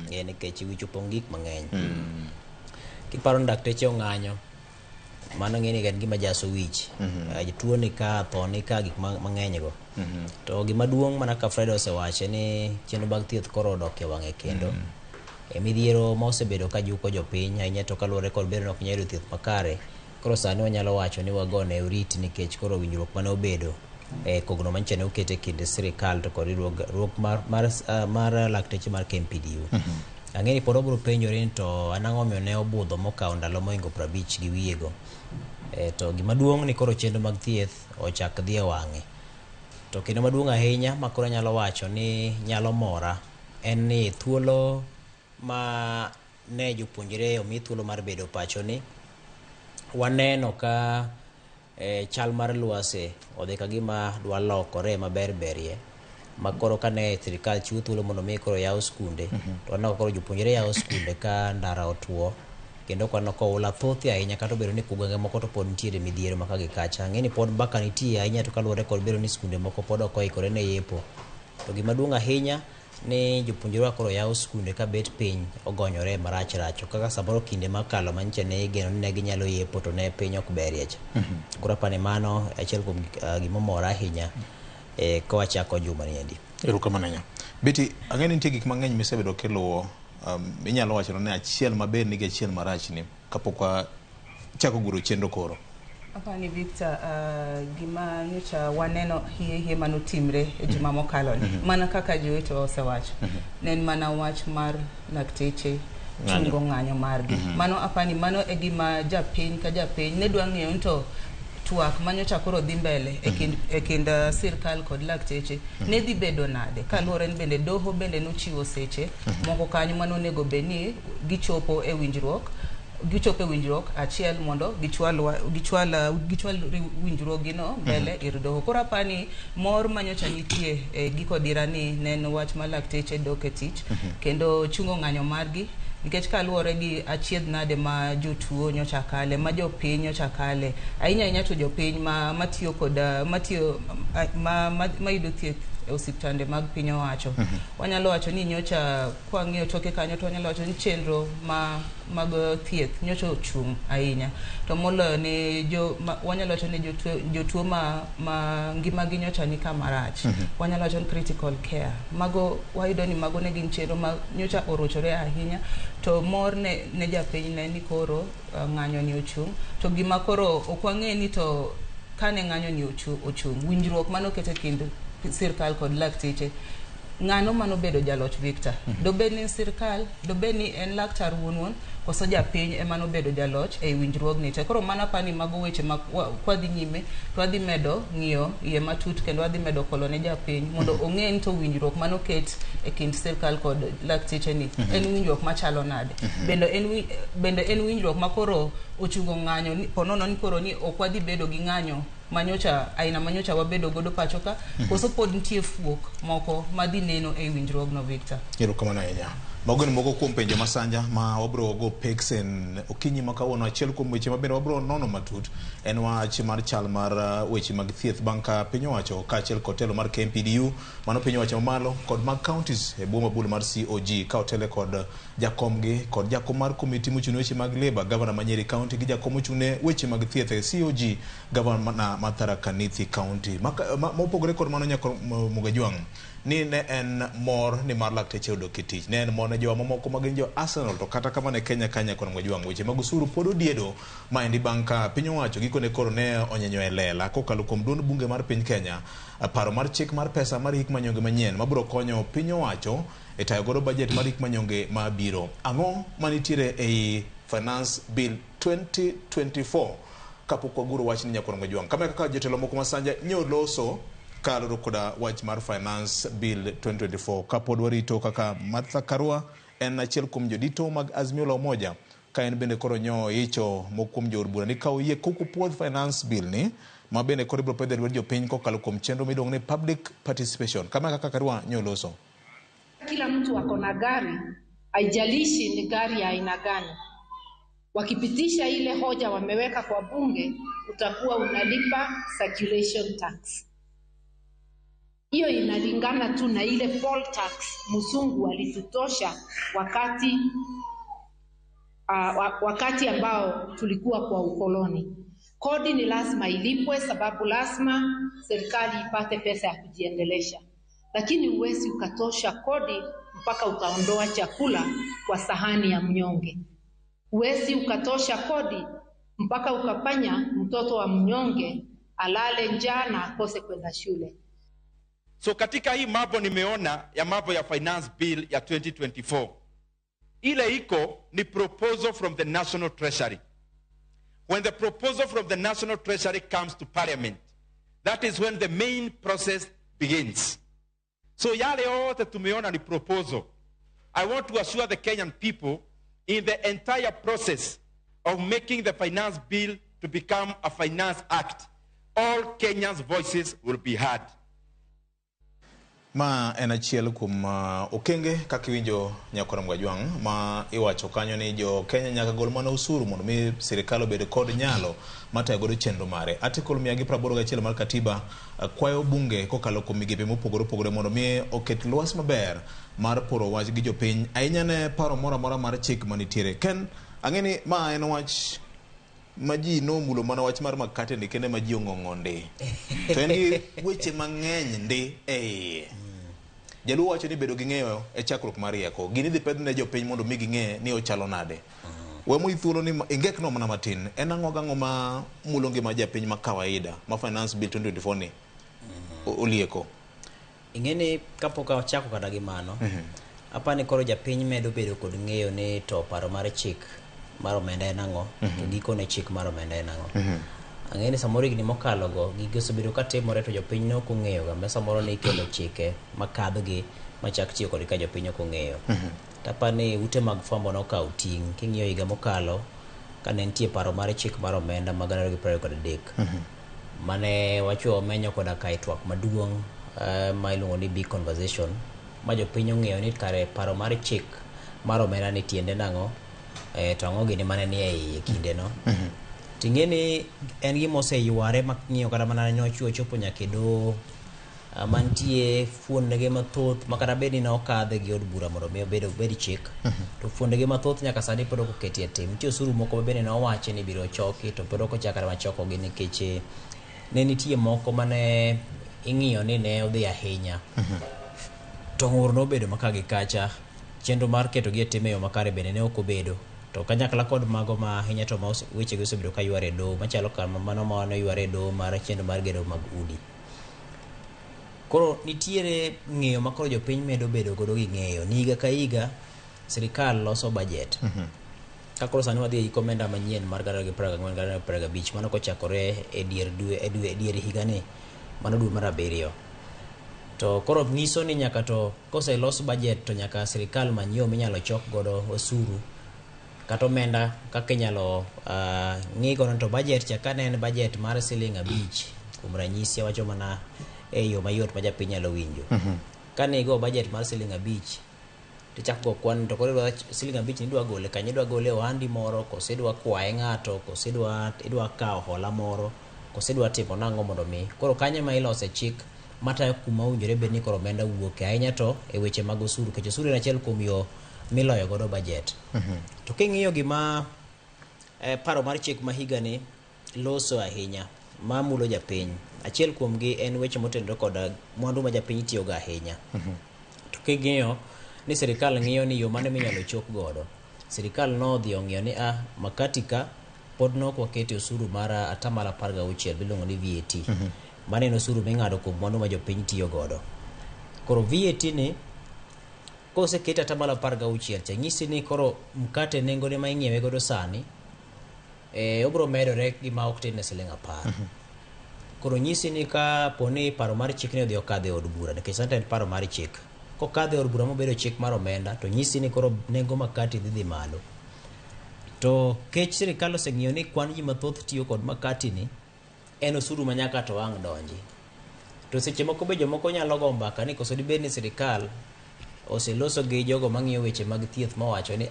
Nikech wich opong' gik mang'eny. Kiparo ni dakteche ong'anyo, mano ng'e ni en gima jaso wich. Tuo ni ka, tho ni ka, gik mang'eny go. To gima duong' mana ka Fred osewache ni chenro mag thieth koro odok e wang'e kendo. E midhiero ma osebedo ka juko jopiny ahinya to kaluwore kod bedo ni ok nyal yudo thieth makare. Koro sani wanyalo wacho ni wagone oriti nikech koro winjruok mane obedo e kogno manyicha ne oket e kind sirikal to kod riwruok mar lakteche mar KMPDU. Ang'e ni pod wabiro penjore ni to an ang'o omiyo ne obudho mokawo ndalo mohingo 50 gi wiye go. To gima duong' ni koro chenro mag thieth ochak dhi e wang'e. To kendo maduong' ahinya ma koro anyalo wacho ni nyalo mora en ni thuolo ma ne jopuonjre omi thuolo mar bedo pacho ni waneno ka chal mar lwasi odhi ka gima dwa lokore maber berie. Ma koro kane sirikal chiwo thuolo mondo mi koro yaw skunde, to waneno ka koro jopuonjre yawo skunde ka ndara otuo, kendo ok waneno ka oula thothie ahinya, kata obedo ni gwenge moko to pod nitiere midhiero ma ka gi kacha. Ang'e ni pod mbaka nitie ahinya, to kaluwore kod bedo ni skunde moko pod ok oikore ne yepo. To gima duong' ahinya ni jopuonjre koro yawo skunde ka bet piny ogonyore marach rach, kaka samoro kinde makalo manyicha ne igeno ni ne ginyalo yepo to ne piny ok berie cha. Koro apani mano achiel kuom gimomora ahinya kawachako juma ni endi. Erokamano ahinya. Betty, ang'e ni nitie gik mang'eny misebedo kiluwo. Inyalo wacho ni achiel maber nigi achiel marach ni kapok wachako guro chenro koro. Apani Victor, gima nyocha waneno hie manotimre e juma mokalo ni, mana kaka jowetewa osewacho, ne en mana wach mar lakteche chungo ng'anyo margi. Mano apani mano e gima japiny ka japiny ne dwa ng'eyo ni to twak manyocha koro dhi mbele e kind sirkal kod lakteche ne dhi bedo nade, kaluwore ni bende doho bende nochiwo seche moko kanyo manonego bed ni gichopo e winjruok, gichopo e winjruok achiel mondo gichwal winjruogino mbele ir doho. Koro apani mor manyocha nitie e giko dira ni ne en wach ma lakteche dok e tich kendo chungo ng'anyo margi, nikech kaluwore gi achiedh nade ma jotuo nyocha kale, ma jopiny nyocha kale, ahinya ahinya to jopiny matiyo kod matiyo mayudo thieth e osiptande mag piny owacho. Wanyalo wacho ni nyocha kwang'iyo toke kanyo to wanyalo wacho ni chenro mag thieth nyocha ochung' ahinya, to moloyo ne wanyalo wacho ni jotuo ma ngimagi nyocha ni kama rach. Wanyalo wacho ni critical care, mago wayudo ni mago ne gin chenro ma nyocha orochore ahinya, to mor ne japiny ne ni koro ng'anyo ni ochung'. To gima koro ok wang'e ni to kane ng'anyo ni ochung', winjruok manoket e kind sirkal kod lakteche, ng'ano manobedo jaloch Victor? Dobed ni sirkal, dobed ni en laktar wuon koso japiny ema nobedo jaloch e winjruogni te. Koro mana apani mago weche ma kwadhi nyime to wadhi medo ng'iyo iye matut, kendo wadhi medo kolo ne japiny mondo ong'e ni to winjruok manoket e kind sirkal kod lakteche ni en winjruok machalo nade. Bende en winjruok makoro ochungo ng'anyo ponono ni koro ni ok wadhi bedo gi ng'anyo manyocha aina manyocha wabedo godo pacho ka, koso pod nitie fuok moko madhi neno e winjruogno Victor. Erokamano ahinya. Mago ni moko kuom penjo masanja ma wabiro go peksen okinyi ma kawuono. Achiel kuom weche mabende wabiro nono matut en wach mar chal mar weche mag thieth bang' ka piny owacho kaachiel kod telo mar KMPDU, mano piny owacho mamalo kod mag counties e bwo mabul mar COG ka otele kod jakomgi kod jakom mar komiti mochung' ne weche mag labour, gavana ma Nyeri County gi jakom mochung' ne weche mag thieth e COG, gavana ma Tharaka Nithi County. Mopogore kod mano nyaka Mugajwang' ni ne en mor ni mar lakteche odok e tich, ne en mor ne jowa mamoko ma gin jo Arsenal, to kata kamano e Kenya ka nyaka Mugajwang' weche mag osuru pod odiedo maendi bang' ka piny owacho gikone koro ne onyenyo e lela kokalo kuom duond bunge mar piny Kenya paro mar chik mar pesa mar hik manyonge manyien mabiro konyo piny owacho e tayo godo budget mar hik manyonge mabiro. Ang'o manitiere ei Finance Bill 2024 kapok waguro wach ni nyaka Mugajwang'? Kama kaka jotelo moko masanja nyoloso kaluwore koda wach mar Finance Bill 2024 kapod warito kaka Martha Karua en achiel kuom jodito mag Azimio la Umoja ka en bende koro nyo icho moko kuom jood bura ni ka oyie kok opuodh Finance Bill ni ma bende koro ibiro pedho e lwet jopiny kokalo kuom chenro miluongo ni public participation. Kama kaka Karua nyoloso. Kila mtu ako na gari, haijalishi ni gari ya aina gani. Wakipitisha ile hoja wameweka kwa bunge, utakuwa unalipa circulation tax. Hiyo inalingana tu na ile poll tax mzungu alitutosha wakati ambao tulikuwa kwa ukoloni. Kodi ni lazima ilipwe sababu lazima serikali ipate pesa ya kujiendelesha. Lakini huwezi ukatosha kodi mpaka ukaondoa chakula kwa sahani ya mnyonge. Huwezi ukatosha kodi mpaka ukafanya mtoto wa mnyonge alale njaa na akose kwenda shule. So katika hii mambo nimeona ya mambo ya Finance Bill ya 2024, ile iko ni proposal from the National Treasury. When the proposal from the National Treasury comes to Parliament, that is when the main process begins. So yale yote tumeona ni proposal. I want to assure the Kenyan people in the entire process of making the Finance Bill to become a Finance Act, all Kenyans' voices will be heard. Ma en achiel kuom okenge kaka iwinjo Nyakora Mgajwang' ma iwacho kanyo ni jo Kenya nyaka gol mana osuru mondo mi sirikal obed kod nyalo mar tayo godo chenro mare. Article 181 mar katiba kwayo bunge kokalo kuom migepe mopogore opogore mondo mi oket lwasi maber mar poro wach gi jopiny ahinya ne paro moro amora mar chik manitiere. Ken, ang'e ni ma en wach ma ji nomulo mana wach mar makate ni kende ma ji ong'ong'o ndi. To en gi weche mang'eny ndi e iye. Jaluo wacho ni bedo gi ng'eyo e chakruok mar rieko. Gini idhi pedh ne jopiny mondo mi ging'e ni ochalo nade. We moyi thuolo ni ingekno mana matin. En ang'o gang'o ma mulo ngima japiny ma kawaida ma Finance Bill 2024 ni olieko? Ing'e ni kapok achako kata gi mano, apani koro japiny medo bedo kod ng'eyo ni to paro mar chik mar omenda en ang'o, to gikone chik mar omenda en ang'o. Ang'e ni samoro higni mokalo go gigi osebedo ka timore to jopiny ne ok ong'eyo ga, ma samoro ne ikelo chike makadhgi machak tiyo kodgi ka jopiny ok ong'eyo. To apani ute mag fwambo nokawo ting' king'iyo higa mokalo kane nitie paro mar chik mar omenda mag 2023 mane wachuo omenyo koda ka e twak maduong' ma iluongo ni big conversation ma jopiny ong'eyo ni kare paro mar chik mar omenda ni tiende nang'o, to ang'o gini mane nie iye kindeno. Ting'e ni en gima oseyware ma ng'iyo kata mana nyocha ochopo nyaka e doho mantie fuondege mathoth ma kata bed ni ne okadhe gi od bura mondo mi obed chik, to fuondege mathoth nyaka sani pod ok oketie tim. Nitie osuru moko ma bende nowachi ni ibiro choki to pod ok ochak kata mana chokogi nikech ne nitie moko mane ing'iyo ni ne odhi ahinya. To ng'ur nobedo ma ka gi kacha, chenro mar ketogi e tim e yo makare bende ne ok obedo. To kanyakla kod mago ma ahinya to ma wechegi osebedo ka yware e doho machalo kama mano ma noyware e doho mar chenro mar gedo mag udi. Koro nitiere ng'eyo ma koro jopiny medo bedo godo gi ng'eyo ni higa ka higa sirikal loso budget. Ka koro sani wadhi e hik omenda manyien mar 2024 2025 mano kochakore e dier dwe e dwe dier higani mano dwe mar abiriyo. To koro nyiso ni nyaka to koselos budget to nyaka sirikal many yo minyalo chok godo osuru kata omenda kaka inyalo ng'i godo to budget cha kane en budget mar siling 5 kuom ranyisi awacho mana e yo mayot ma japiny nyalo winjo. Kane igo budget mar siling 5 tichako go kwan to koro idwa siling 5 ni idwa gole kanye, idwa gole e ohandi moro koso idwa kwaye ng'ato koso idwa kawo hola moro koso idwa timo nang'o mondo mi. Koro kanyo ema ilose chik matayo kuma owinjore bed ni koro omenda wuoke ahinya to e weche mag osuru nikech osuru en achiel kuom yo miloyo godo budget. To king'iyo gima paro mar chik ma higani loso ahinya ma mulo japiny, achiel kuomgi en weche motenore kod mwandu ma japiny tiyogo ahinya. To king'iyo ni sirikal ng'iyo ni yo mane minyalo chok godo, sirikal nodhi ong'iyo ni makati ka pod nok wakete osuru mar 16% miluongo ni VAT. Mano en osuru ming'ado kuom mwandu ma jopiny tiyo godo. Koro VAT ni kosekete 16% cha nyisi ni koro mkate nengone ma ing'iewe godo sani obiro medore gi ma ok tin ne siling 10. Koro nyisi ni ka poni paro mar chik ni odhi okadho e od bura nikech sani to en paro mar chik. Kokadho e od bura mobedo chik mar omenda to nyisi ni koro nengo makati dhi malo. To kech sirikal oseng'iyo ni kwan ji mathoth tiyo kod makati ni en osuru ma nyaka to ang' donji. To seche moko be jomoko nyalo go mbaka ni koso dibed ni sirikal oseloso gi jogo mang'iyo weche mag thieth mowacho ni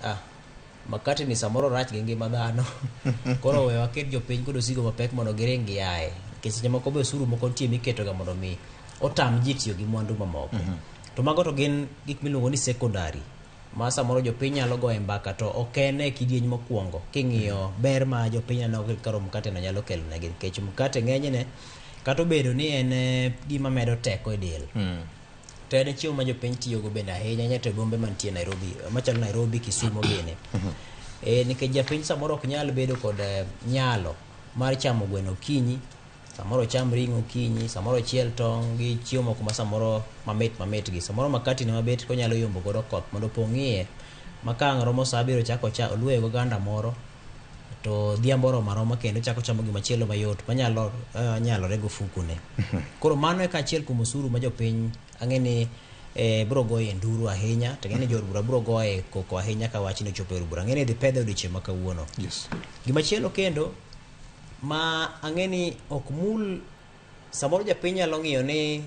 makati ni samoro rach gi ngima dhano. Koro we waket jopiny kod osigo mapek mondo giring giaye. Nikech seche moko be osuru moko nitie miketoga mondo mi otam ji tiyo gi mwandu mamoko. To mago to gin gik miluongo ni secondary ma samoro jopiny nyalo goye mbaka to ok en e kidieny mokwongo king'iyo ber ma jopiny neno kaka mkate no nyalo kelo negi nikech mkate ng'enyne kata obedo ni en gima medo teko e del. To en chiemo ma jopiny tiyogo bende ahinya ahinya to e bombe mantie Nairobi machalo Nairobi, Kisumu gini. Nikech japiny samoro ok nyal bedo kod nyalo mar chamo gweno okinyi, samoro cham ring'o okinyi, samoro chiel tong' gi chiemo moko ma samoro mamit mamit gi. Samoro makati ne mabet konyalo yombo godo koth mondo opong' iye ma ka ang' romo sa 7 chako oluoye goganda moro to odhiambo oromo aroma kendo chako chamo gimachielo mayot manyalo nyalore gofuku ne. Koro mano e achiel kuom osuru ma jopiny ang'e ni biro goye nduru ahinya to ang'e ni jood bura biro goye koko ahinya ka wachni ochopo e od bura. Ang'e ni idhi pedhe odiochieng' ma kawuono. Gimachielo kendo ma ang'e ni ok mul samoro japiny nyalo ng'iyo ni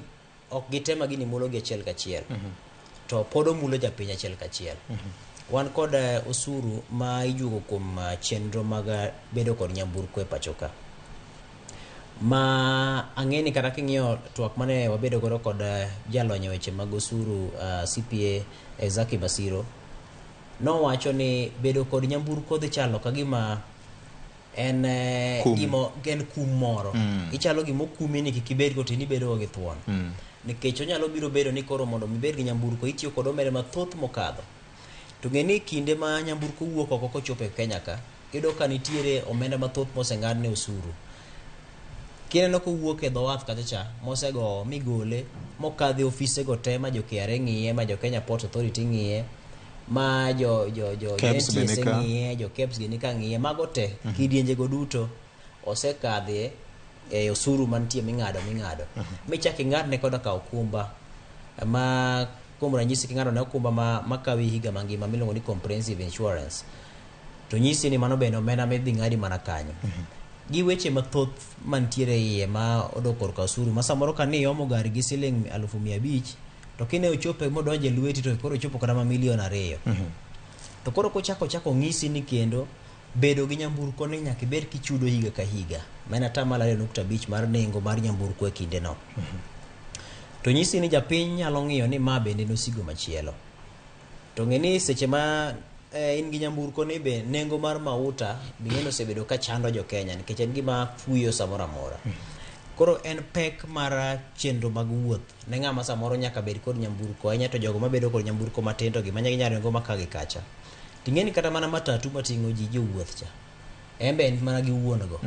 ok gitema gini mulo gi achiel kachiel to pod omulo japiny achiel kachiel. Wan kod osuru ma ijuogo kuom chenro mag bedo kod nyamburko e pacho ka. Ma ang'e ni kata king'iyo twak mane wabedo godo kod jalony e weche mag osuru CPA Zaki Basiro, nowacho ni bedo kod nyamburko dhi chalo ka gima en Kum. gimo en kum moro. Ichalo gima okumi ni kik ibed go to in ibedo go gi thuon. Nikech onyalo biro bedo ni koro mondo ibed gi nyamburko itiyo kod omenda mathoth mokadho. To ng'e ni kinde ma nyamburko wuok oko kochopo e Kenya ka, iyudo ka nitiere omenda mathoth moseng'ad ne osuru. Kineno kowuok e dho wath kacha cha, mosegowo migole, mokadho e ofise go te ma jo KRA ng'iye, ma jo Kenya Ports Authority ng'iye, ma jo KEBS be NTSA nika. ng'iye, jo KEBS gi nika ng'iye, mago te, kidienje go duto osekadhie e osuru mantie ming'ado. Michak ing'adne koda ka okumba ma kuom ranyisi king'ado ne okumba ma kawi higa mangima miluongo ni comprehensive insurance, to nyisi ni mano bende omenda midhi ng'adi mana kanyo. Gi weche mathoth mantiere iye ma odok korka osuru ma samoro ka ni iomo gari gi siling 500,000 to kine ochopo modonjo e lweti to koro ochopo kata ma 2 million. To koro kochako chako ng'isi ni kendo bedo gi nyamburko ni nyaka ibed kichudo higa ka higa ma en 2.5% mar nengo mar nyamburko e kinde no. To nyisi ni japiny nyalo ng'iyo ni ma bende en osigo machielo. To ng'e ni seche ma in gi nyamburko ni be nengo mar mauta bing'e ni osebedo ka chando jo Kenya nikech en gima fuyo samoro amora. Koro en pek mar chenro mag wuoth ne ng'ama samoro nyaka bed kod nyamburko ahinya to jogo mabedo kod nyamburko matindo gi manya ginyalo ringo maka gi kacha. Ting'e ni kata mana matatu mating'o ji jowuoth cha en be en mana gi wuon go.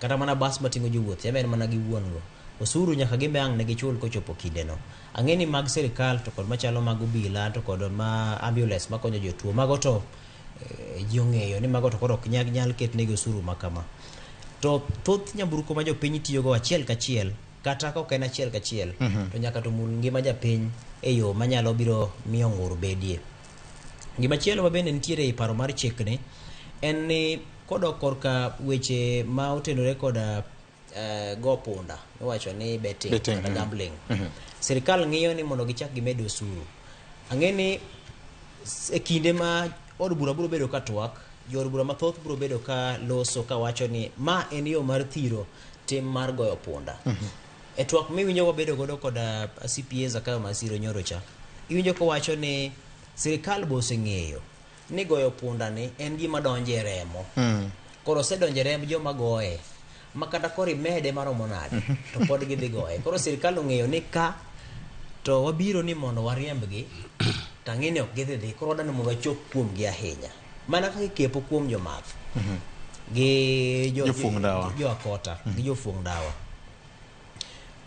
Kata mana bas mating'o jowuoth en be en mana gi wuon go. Osuru nyaka gimbe ang' ne gichul kochopo kindeno. Ang'e ni mag sirikal to kod machalo mag obila to kod ma ambulance makonyo jotuo mago to ji ong'eyo ni mago to koro ok nyal ketnegi osuru ma kama. To thoth nyamburko ma jopiny tiyogo achiel kachiel kata ka ok en achiel kachiel to nyaka to mul ngima japiny e yo manyalo biro miyo ng'ur bedie. Gimachielo ma bende nitiere e paro mar chikni en ni kodok korka weche ma otenore koda go punda miwacho ni betting, Betting, kata gambling. Sirikal ng'iyo ni mondo gichak gimed osuru. Ang'e ni e kinde ma od bura biro bedo ka twak, jood bura mathoth biro bedo ka loso ka wacho ni ma en yo mar thiro tim mar goyo punda. E twak miwinjo wabedo godo koda CPA Zakayo Masiro nyoro cha, iwinjo kowacho ni sirikal be oseng'eyo ni goyo punda ni en gima donjo e remo. Koro osedonjo e remb joma goye ma kata koro imede maromo nade to pod gidhi goye. Koro sirikal ong'eyo ni ka to wabiro ni mondo wariembgi to ang'e ni ok gidhi dhi koro wadwani mondo wachop kuomgi ahinya mana kaka ikepo kuom jomath gi Jofuong' ndawa. jo akota gi jofuong' ndawa.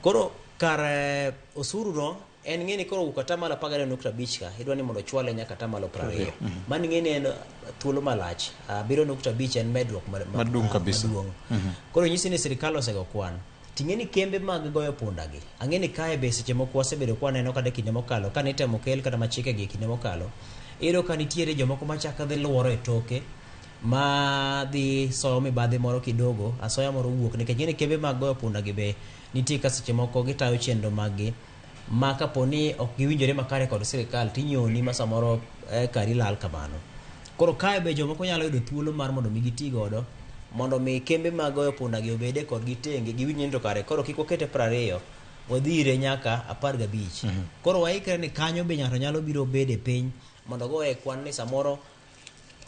Koro kar osuru no en ng'e ni koro wuok 12.5% ka idwa ni mondo ochwale nyaka 20%. Mano ing'e ni en thuolo malach. 7.5 en medruok Maduong' kabisa. maduong'. Koro nyisi ni sirikal osego kwan. Ting'e ni kembe mag goyo punda gi. Ang'e ni kae be seche moko wasebedo kwa neno kata e kinde mokalo ka nitemo kel kata machike gi e kinde mokalo. Iyudo ka nitiere jomoko machako dhi luoro e toke ma dhi soyo mibadhi moro kidogo asoya moro wuok nikech ing'e ni kembe mag goyo punda gi be nitie ka seche moko gitayo chenro mag gi ma kapo ni ok giwinjore makare kod sirikal tinyoni ma samoro kari lal kamano. Koro kae be jomoko nyalo yudo thuolo mar mondo mi giti godo mondo mi kembe mag goyo punda gi obede kodgi tenge giwinj ni to kare koro kik wakete 20 wadhire nyaka 15. Koro waikre ni kanyo be ng'ato nyalo biro bede piny mondo ogoye kwan ni samoro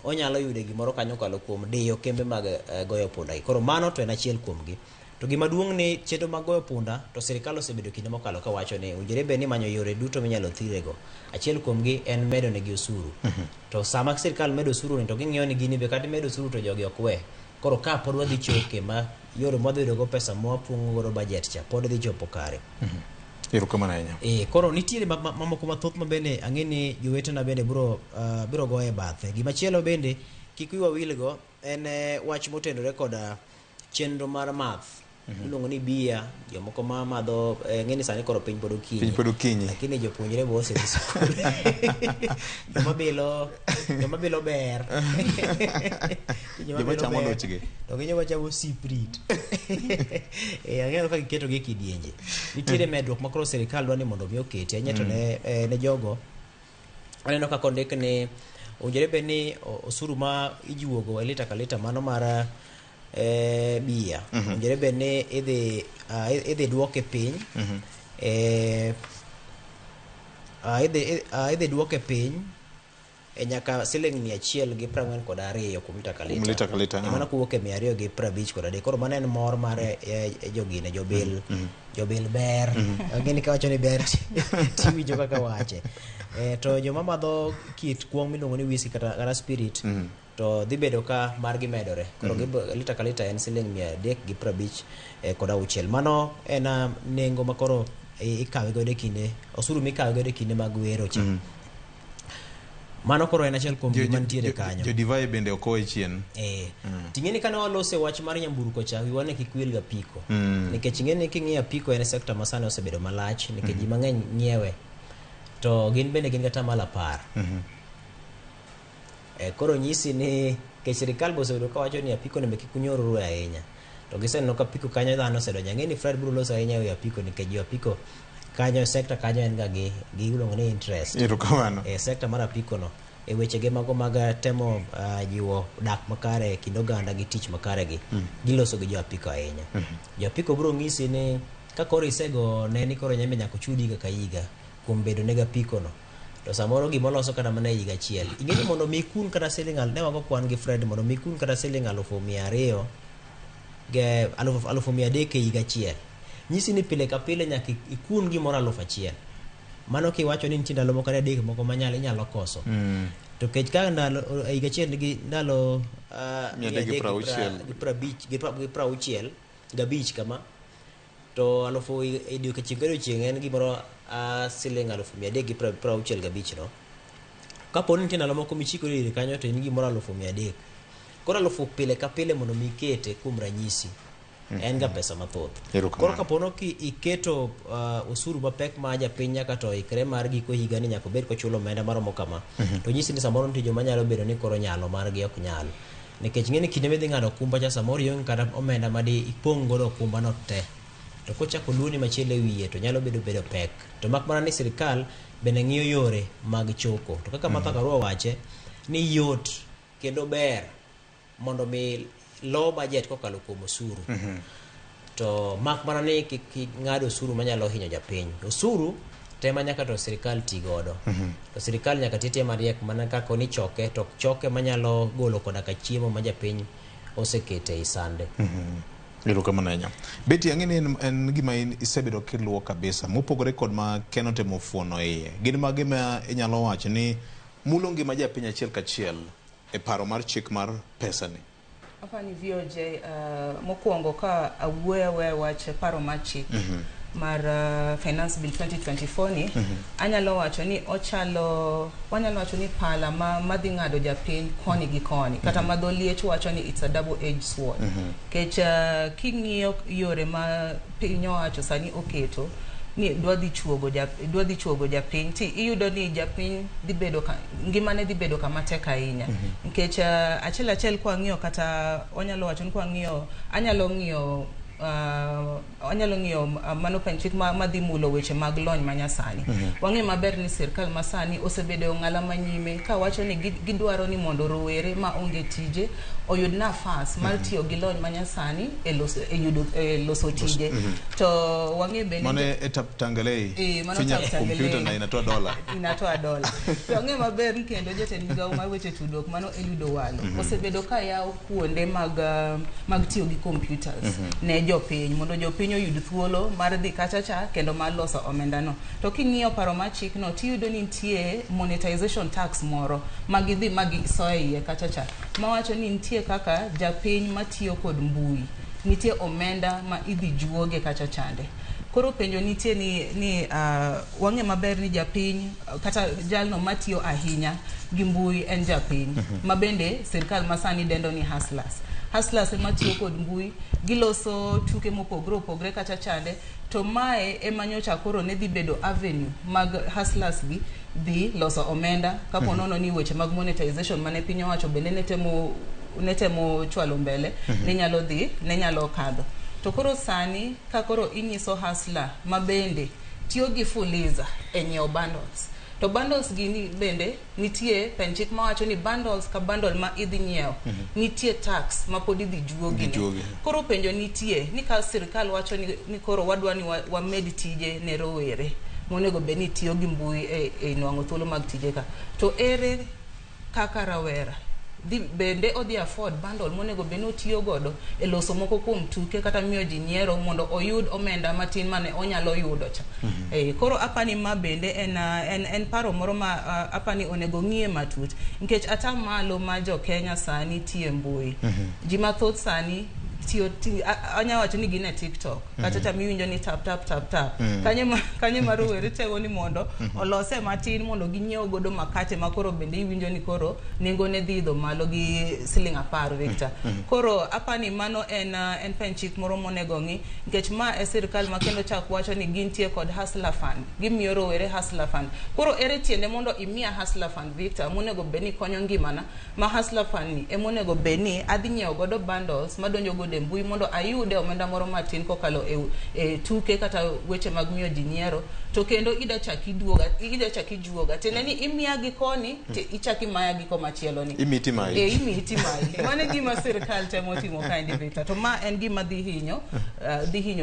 onyalo yude gimoro kanyo kokalo kuom diyo kembe mag goyo punda gi. Koro mano to en achiel kuomgi. To gima duong' ni chenro mag goyo punda to sirikal osebedo kinde mokalo kawacho ni owinjore bed ni imanyo yore duto minyalo thirego. Achiel kuomgi en medo negi osuru. To sama sirikal medo osuru ni to ging'iyo ni gini be kata imedo osuru to jogi ok we. Koro ka pod wadhi choke ma yore mwadhi yudo go pesa mwapong'o godo budget cha pod dhi chopo kare. Erokamano ahinya. Koro nitiere mamoko mathoth ma bende ang'e ni jowetena bende biro goyo e bathe. Gimachielo bende kik wiwa wilgo en wach motenore koda chenro mar math. Iluongo ni bia, jomoko ma madho ng'e ni sani koro piny pod okinyi. Piny pod okinyi. Lakini jopuonjre bo osedhi sikul. Joma bilo joma bilo ber. Joma chamo ber, lochgi. To gi joma chamo siprit. Ang'eyo kaka giketo gi e kidienje. Nitiere medruok ma koro sirikal dwa ni mondo mi oketi. Ahinya to ne jogo aneno kaka ondik ni owinjore bed ni osuru ma ijuogo e lita ka lita mano mar bia owinjore bed ni idhi duoke piny idhi duoke piny e nyaka siling 142 kuom lita ka lita. Kuom lita ka lita, Mano kowuok e 253. Koro mano en mor mar jogine jobil jobil ber. Ang'e ni kawacho ni ber tiwinjo kaka wache. To joma madho kit kuong miluongo ni whisky kata spirit to dhi bedo ka margi medore. Koro lita ka lita en siling 356. Mano en nengo ma koro ikawe godo e kinde osuru mikawe godo e kinde mag wero cha. Mano koro en achiel kuom gima nitiere kanyo. Jo divai bende ok owe chien. Ting'e ni kane walose wach mar nyamburko cha, wiwa ne kik wil gi apiko. Nikech ing'e ni king'iyo apiko en sekta ma sani osebedo malach nikech ji mang'eny ng'iewe. To gin bende gin gi atamalo 10. Koro nyisi ni nikech sirikal be osebedo kawacho ni apiko ni be kik unyorru ahinya. To giseneno ka apiko kanyo dhano osedonjo. Ang'e ni Fred biro loso ahinya ewi apiko nikech jo apiko kanyo sekta kanyo en ga gi iluongo ni interest. Erokamano. Sekta mar apiko no e wechege mago mag temo jiwo dak makare e kind oganda gi tich makare gi giloso gi jo apiko ahinya. Jo apiko biro ng'isi ni ka koro isego ne ni koro nyambe nyaka ochudi higa ka higa kuom bedo ne gapiko no. To samoro gimoloso kata mana e higa achiel. Ing'e ni mondo mi ikun kata siling ne wago kwan gi Fred mondo mi ikun kata siling 200,000 ge 300,000 e higa achiel. Nyisi ni pile ka pile nyaka ikun gimoro 1,000. Mano kiwacho ni nitie ndalo moko kata 3 moko manyalo inyalo koso. To kech ka ndalo e higa achiel nigi ndalo 360. 350 gi 65 kama to 1,000 e odiechieng' ka odiechieng' en gimoro siling 365 no. Kapo ni nitie ndalo moko michikori ire kanyo to in gimoro 300,000. Koro 1,000 pile ka pile mondo mi ikete kuom ranyisi en ga pesa mathoth. Koro kapo no ki iketo osuru mapek ma japiny nyaka to ikre mar giko higa ni nyaka obed kochulo omenda maromo kama. To nyisi ni samoro nitie joma nyalo bedo ni koro nyalo margi ok nyal. Nikech ng'e ni kinde midhi ng'ado okumba cha samoro ionge kata omenda ma di ipong' godo okumba no te. To kochako luoni machielo e wiye to nyalo bedo pek. To mak mana ni sirikal bende ng'iyo yore mag choko. To kaka Martha Karua wache ni yot kendo ber mondo mi low budget kokalo kuom osuru. To mak mana ni kik ng'ad osuru manyalo hinyo japiny. Osuru tema nyaka to sirikal ti godo. To sirikal nyaka ti mariek mana kaka ni choke to choke manyalo golo koda ka chiemo ma japiny osekete e sande. Erokamano ahinya. Betty, ang'e ni en gima isebedo kiluwo kabisa mopogore kod ma Ken otemo fuono iye. Gin mage ma inyalo wacho ni mulo ngima japiny achiel kachiel e paro mar chik mar pesa ni? Apani VOJ mokwongo ka awuoyo wach paro mar chik mar Finance Bill 2024 ni anyalo wacho ni ochalo wanyalo wacho ni pala ma madhi ng'ado japiny koni gi koni kata ma dho liech wacho ni it's a double edged sword. Kech king'iyo yore ma piny owacho sani oketo ni dwa dhi chuogo japiny ti iyudo ni japiny dhi bedo ngimane dhi bedo kama tek ahinya. Nikech achiel achiel kwa ng'iyo kata wanyalo wacho ni kwa ng'iyo anyalo ng'iyo mano penchik madhi mulo weche mag lony manyasani. Wang'e maber ni sirkal masani osebedo e ong'ala manyime ka wacho ni gidwaro ni mondo rowere ma onge tije oyud nafas mar tiyo gi lony manyasani e loso tije. To wang'e bende mano e tap tangalei finya kompyuta na inatoa dola. Inatoa dola. To wang'e maber ni kendo jatend migawo mar weche tudruok mano Eliud Owalo osebedo ka yawo kuonde mag tiyo gi computers ne jopiny mondo jopiny oyud thuolo mar dhi kacha cha kendo mar loso omenda no. To king'iyo paro mar chik no tiyudo ni nitie monetization tax moro ma gidhi ma gisoe iye kacha cha mawacho ni nitie kaka japiny matiyo kod mbui nitie omenda ma idhi juoge kacha chande. Koro penjo nitie ni wang'e maber ni japiny kata jalno matiyo ahinya gi mbui en japiny ma bende sirkal masani dendo ni hustlers. Hustlers ema tiyo kod mbui, giloso tuke mopogore opogore kacha chande. To mae ema nyocha koro ne dhi bedo avenue mag hustlers gi dhi loso omenda kapo nono ni weche mag monetization mane piny owacho bende ne temo chwalo mbele ne nyalo dhi, ne nyalo kadho. To koro sani ka koro inyiso hustler ma bende tiyo gi Fuliza e nyiewo bundles, to bundles gini bende nitie pen chik mawacho ni bundles ka bundle ma idhi nyiewo nitie tax ma pod idhi juogi. Juogi. Koro penjo nitie ni ka sirikal wacho ni koro wadwa ni wamed tije ne rowere monego bed ni tiyo gi mbui e nwang'o thuolo mag tije ka, to ere kaka rawera dhi bende odhi afford bundle monego bed ni otiyo godo e loso moko kuom tuke kata miyo ji nyiero mondo oyud omenda matin mane onyalo yudo cha? Koro apani ma bende en paro moro ma apani onego ng'iye matut, nikech ata malo ma jo Kenya sani tiyo e mbui, ji mathoth sani tiyo anya wacho ni gin e TikTok kata cha miwinjo ni tap tap tap tap. Kanyo ma rowere tego ni mondo olose matin mondo ginyiew godo makate ma koro bende iwinjo ni koro nengo ne dhi idho malo gi siling 10, Victor. Koro apani mano en pen chik moro monego ng'i, nikech ma e sirikal ma kendo chak wacho ni gintie kod hustler fund, gimiyo rowere hustler fund. Koro ere tiende mondo imiya hustler fund, Victor, monego bed ni konyo ngimana, ma hustler fund ni emonego bed ni adhi nyiewo godo bundles madonjo godo e mbui mondo ayude omenda moro matin kokalo e tuke kata weche mag miyo ji nyiero, to kendo ida chak iduoga, ida chak ijuoga, tiende ni imiya gi koni to ichak imaya gi komachielo ni. Imiti mayi. E, imiti mayi. Mano e gima sirikal temo timo kaendi, Victor. To ma en gima dhi hinyo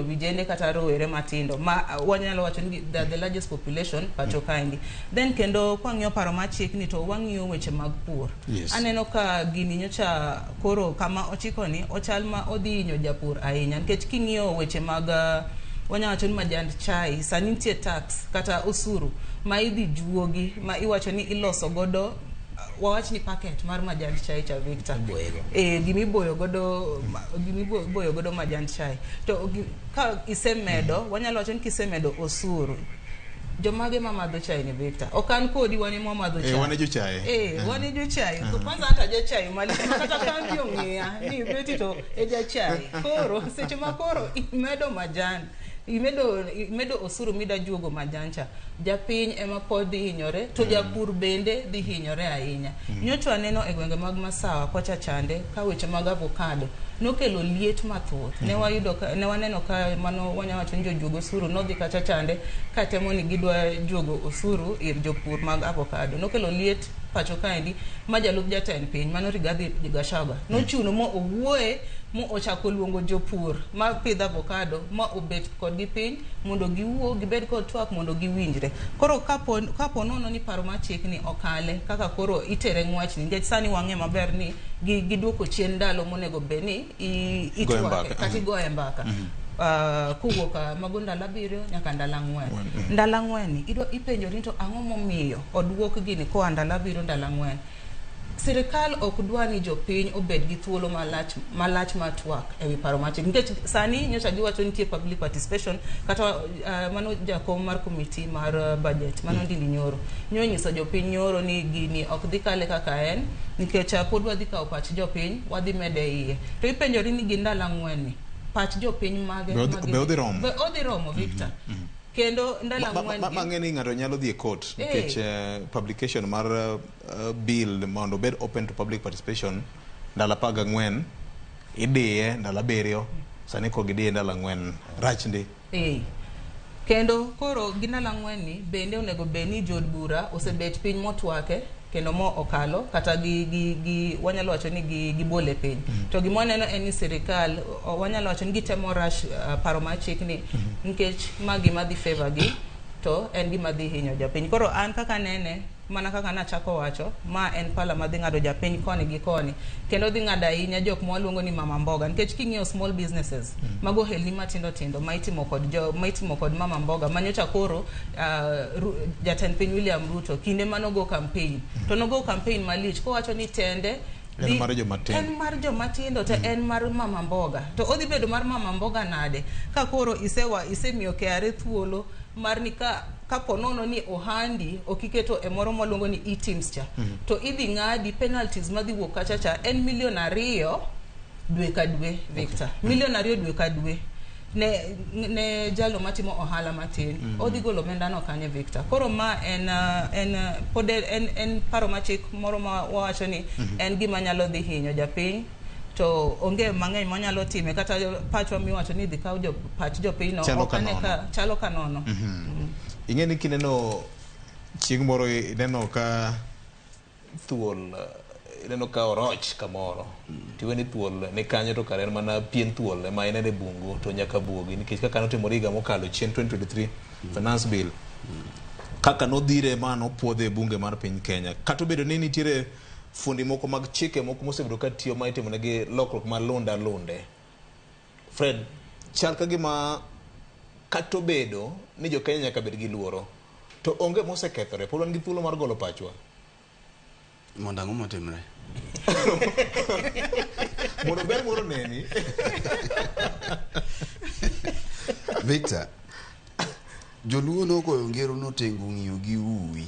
vijende kata rowere matindo ma wanyalo wacho ni the largest population pacho kaendi. Then kendo kwang'iyo paro mar chik ni, to wang'iyo weche mag pur. Aneno ka gini nyocha koro kama ochiko ni ochal ma odhi hinyo japur ahinya, nikech king'iyo weche mag wanya wacho ni majand chai, sani nitie tax kata osuru ma idhi juogi ma iwacho ni iloso godo wawach ni packet mar majand chai cha, Victor. Iboyego. E, gimiboyo godo majand chai to ka isemedo, wanyalo wacho ni kisemedo osuru, jomage mamadho chai ni, Victor? Ok an kodi, wan ema wamadho chai. Wan e jochai. Eh, wan e jochai. To kwanza hata jachai malich ma kata kambi ong'iya ni Beti to e jachai. Koro seche ma koro imedo majan, imedo osuru mida juogo majan cha, japiny ema pod dhi hinyore, to japur bende dhi hinyore ahinya. Nyocha waneno e gwenge mag Masawa kocha chande ka weche mag avocado nokelo liet mathoth. Ne wayudo ka, ne waneno ka mano wanya wacho ni jojuog osuru nodhi kacha chande katemo ni gidwa juogo osuru ir jopur mag avocado. Nokelo liet pacho kaendi ma jalup jatend piny mano Rigathi Gachagua nochuno mo owuoye mo ochako luongo jopur ma pidho avocado ma obet kodgi piny mondo giwuo, gibed kod twak mondo giwinjre. Koro kapo nono ni paro mar chik ni okale kaka koro itere ng'wech ni, nikech sani wang'e maber ni giduoko chien ndalo monego bed ni Goye itwake mbaka. kata igoye mbaka kowuok mago ndalo 7 nyaka ndalo 4. Ndalo 4 ni idwa ipenjori ni to ang'o momiyo oduok gini koa ndalo 7 ndalo 4? Sirikal ok dwa ni jopiny obed gi thuolo malach malach mar twak ewi paro mar chik, nikech sani nyocha giwacho nitie public participation kata mano jakom mar committee mar budget mano Ndindi Nyoro nonyiso jopiny nyoro ni gini ok dhi kale kaka en, nikech pod wadhi kawo pach jopiny wadhi mede iye. To ipenjori ni gi ndalo 4 ni pach jopiny mage Be odhi romo? Be odhi romo, Victor? Kendo ndalo 4 gi Mang'e ni ng'ato nyalo dhi e court nikech publication mar bill mondo obed open to public participation ndalo 14, idiye ndalo 7, sani koro gidiye ndalo 4, rach ndi. Kendo koro gi ndalo 4 ni bende onego bed ni jood bura osebet piny motwake kendo mo okalo kata gi wanyalo wacho ni gi gibole piny. To gima waneno en ni sirikal wanyalo wacho ni gitemo rush paro mar chik ni, nikech ma gima dhi favor gi to en gima dhi hinyo japiny. Koro an kaka nene, mana kaka nachako wacho, ma en pala madhi ng'ado japiny koni gi koni, kendo dhi ng'ado ahinya jok ma waluongo ni mama mboga, nikech king'iyo small businesses, mago ohelni matindo tindo ma itimo kod mama mboga manyocha koro jatend piny William Ruto kinde manogo campaign, to nogo campaign malich kowacho ni tende En mar joma tindo. En mar joma tindo, to en mar mama mboga. To odhi bedo mar mama mboga nade ka koro isemiyo KRA thuolo mar ni ka kapo nono ni ohandi ok iketo e moro mwaluongo ni eTIMS cha, to idhi ng'adi penalties madhi wuok kacha cha en milion 2. dwe ka dwe Victor. Milion 2 dwe ka dwe ne ne jalo matimo ohala matin odhi golo omendano kanye Victor? Koro ma en en pod en, en paro ma chik moro ma wawacho ni en gima nyalo dhi hinyo japiny to onge mang'eny mwanyalo time kata pachwa miwacho ni dhi kaw jo pach jopinyno Chalo ok ka ane nono. ka chalo ka nono. Ing'e ni kineno chieng' moro ineno ka thuol ineno ka oroch kamoro tiwe ni thuol ni kanyo to kare en mana pien thuol ema ineno e bungu to nyaka buogi nikech kaka notimore higa mokalo chien 2023 finance bill kaka nodhire ma nopuodhe e bunge mar piny Kenya kata obedo ni nitiere fundi moko mag chike moko mosebedo ka tiyo ma itimonegi lokruok ma lunde alunde Fred chal ka gima kata obedo ni jo Kenya nyaka bed gi luoro to onge mosekethore pod wan gi thuolo mar golo pachwa Mondo ang'o motimre? mondo ber moro neni Victor, joluo nogoyo ngero notengo ng'iyo gi uwi.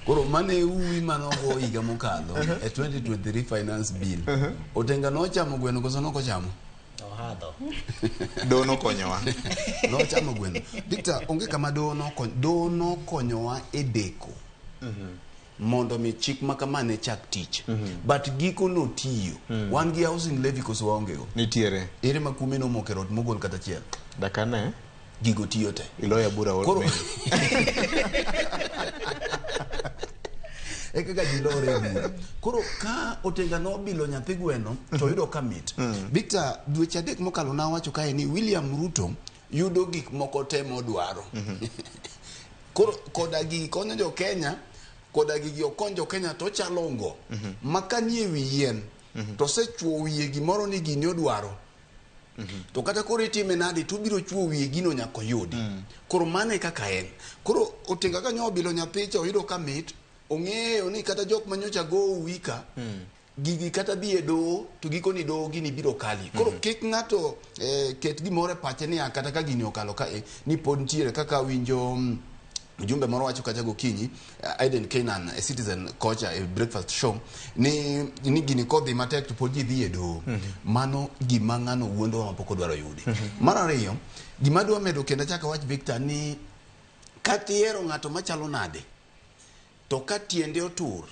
Koro mane uwi manogo higa mokalo e 2023 finance bill. Otenga nochamo gweno koso nokochamo? Ohadho. Doho nokonyowa. Nochamo gweno. Victor, onge kama doho nokonyo. Doho nokonyowa e deko mondo mi chik ma kama ne chak tich. But giko notiyo. Wan gi housing levy koso waonge go? Nitiere. Ere ma kume nomoko e rot mogol kata achiel? Dakane. Gigo tiyo te. Iloya bura Koro e kaka ji lore e bura. Koro ka Otenga nobilo nyathi gweno to oyudo ka mit. Victor, dweche 3 mokalo nawacho kae ni William Ruto yudo gik moko te modwaro. Koro koda gigi konyo jo Kenya, koda gigi ok kony jo Kenya to ochalongo. Ma ka nie wi yien to osechuo wiye gimoro ni gini odwaro. To kata koro itime nade to obiro chuo wiye gino nyaka oyudi. Koro mano e kaka en. Koro Otenga ka nyo obilo nyathi cha oyudo ka mit, ong'eyo ni kata jok manyocha go uwi ka, gigi kata dhi e doho to giko ni doho gini biro kali. Koro kik ng'ato ket gimoro e pache ni kata ka gini okalo ka ni pod nitiere kaka winjo mjumbe moro wacho kacha gokinyi Aiden Kenan e Citizen kocha e breakfast show ni gini kodhi matek to pod ji dhi e doho. Mano gima ng'ano wuondowa ma pok odwaro yudi. Mar ariyo, gima adwa medo kendo achako awach Victor ni kata ihero ng'ato machalo nade to ka tiende otur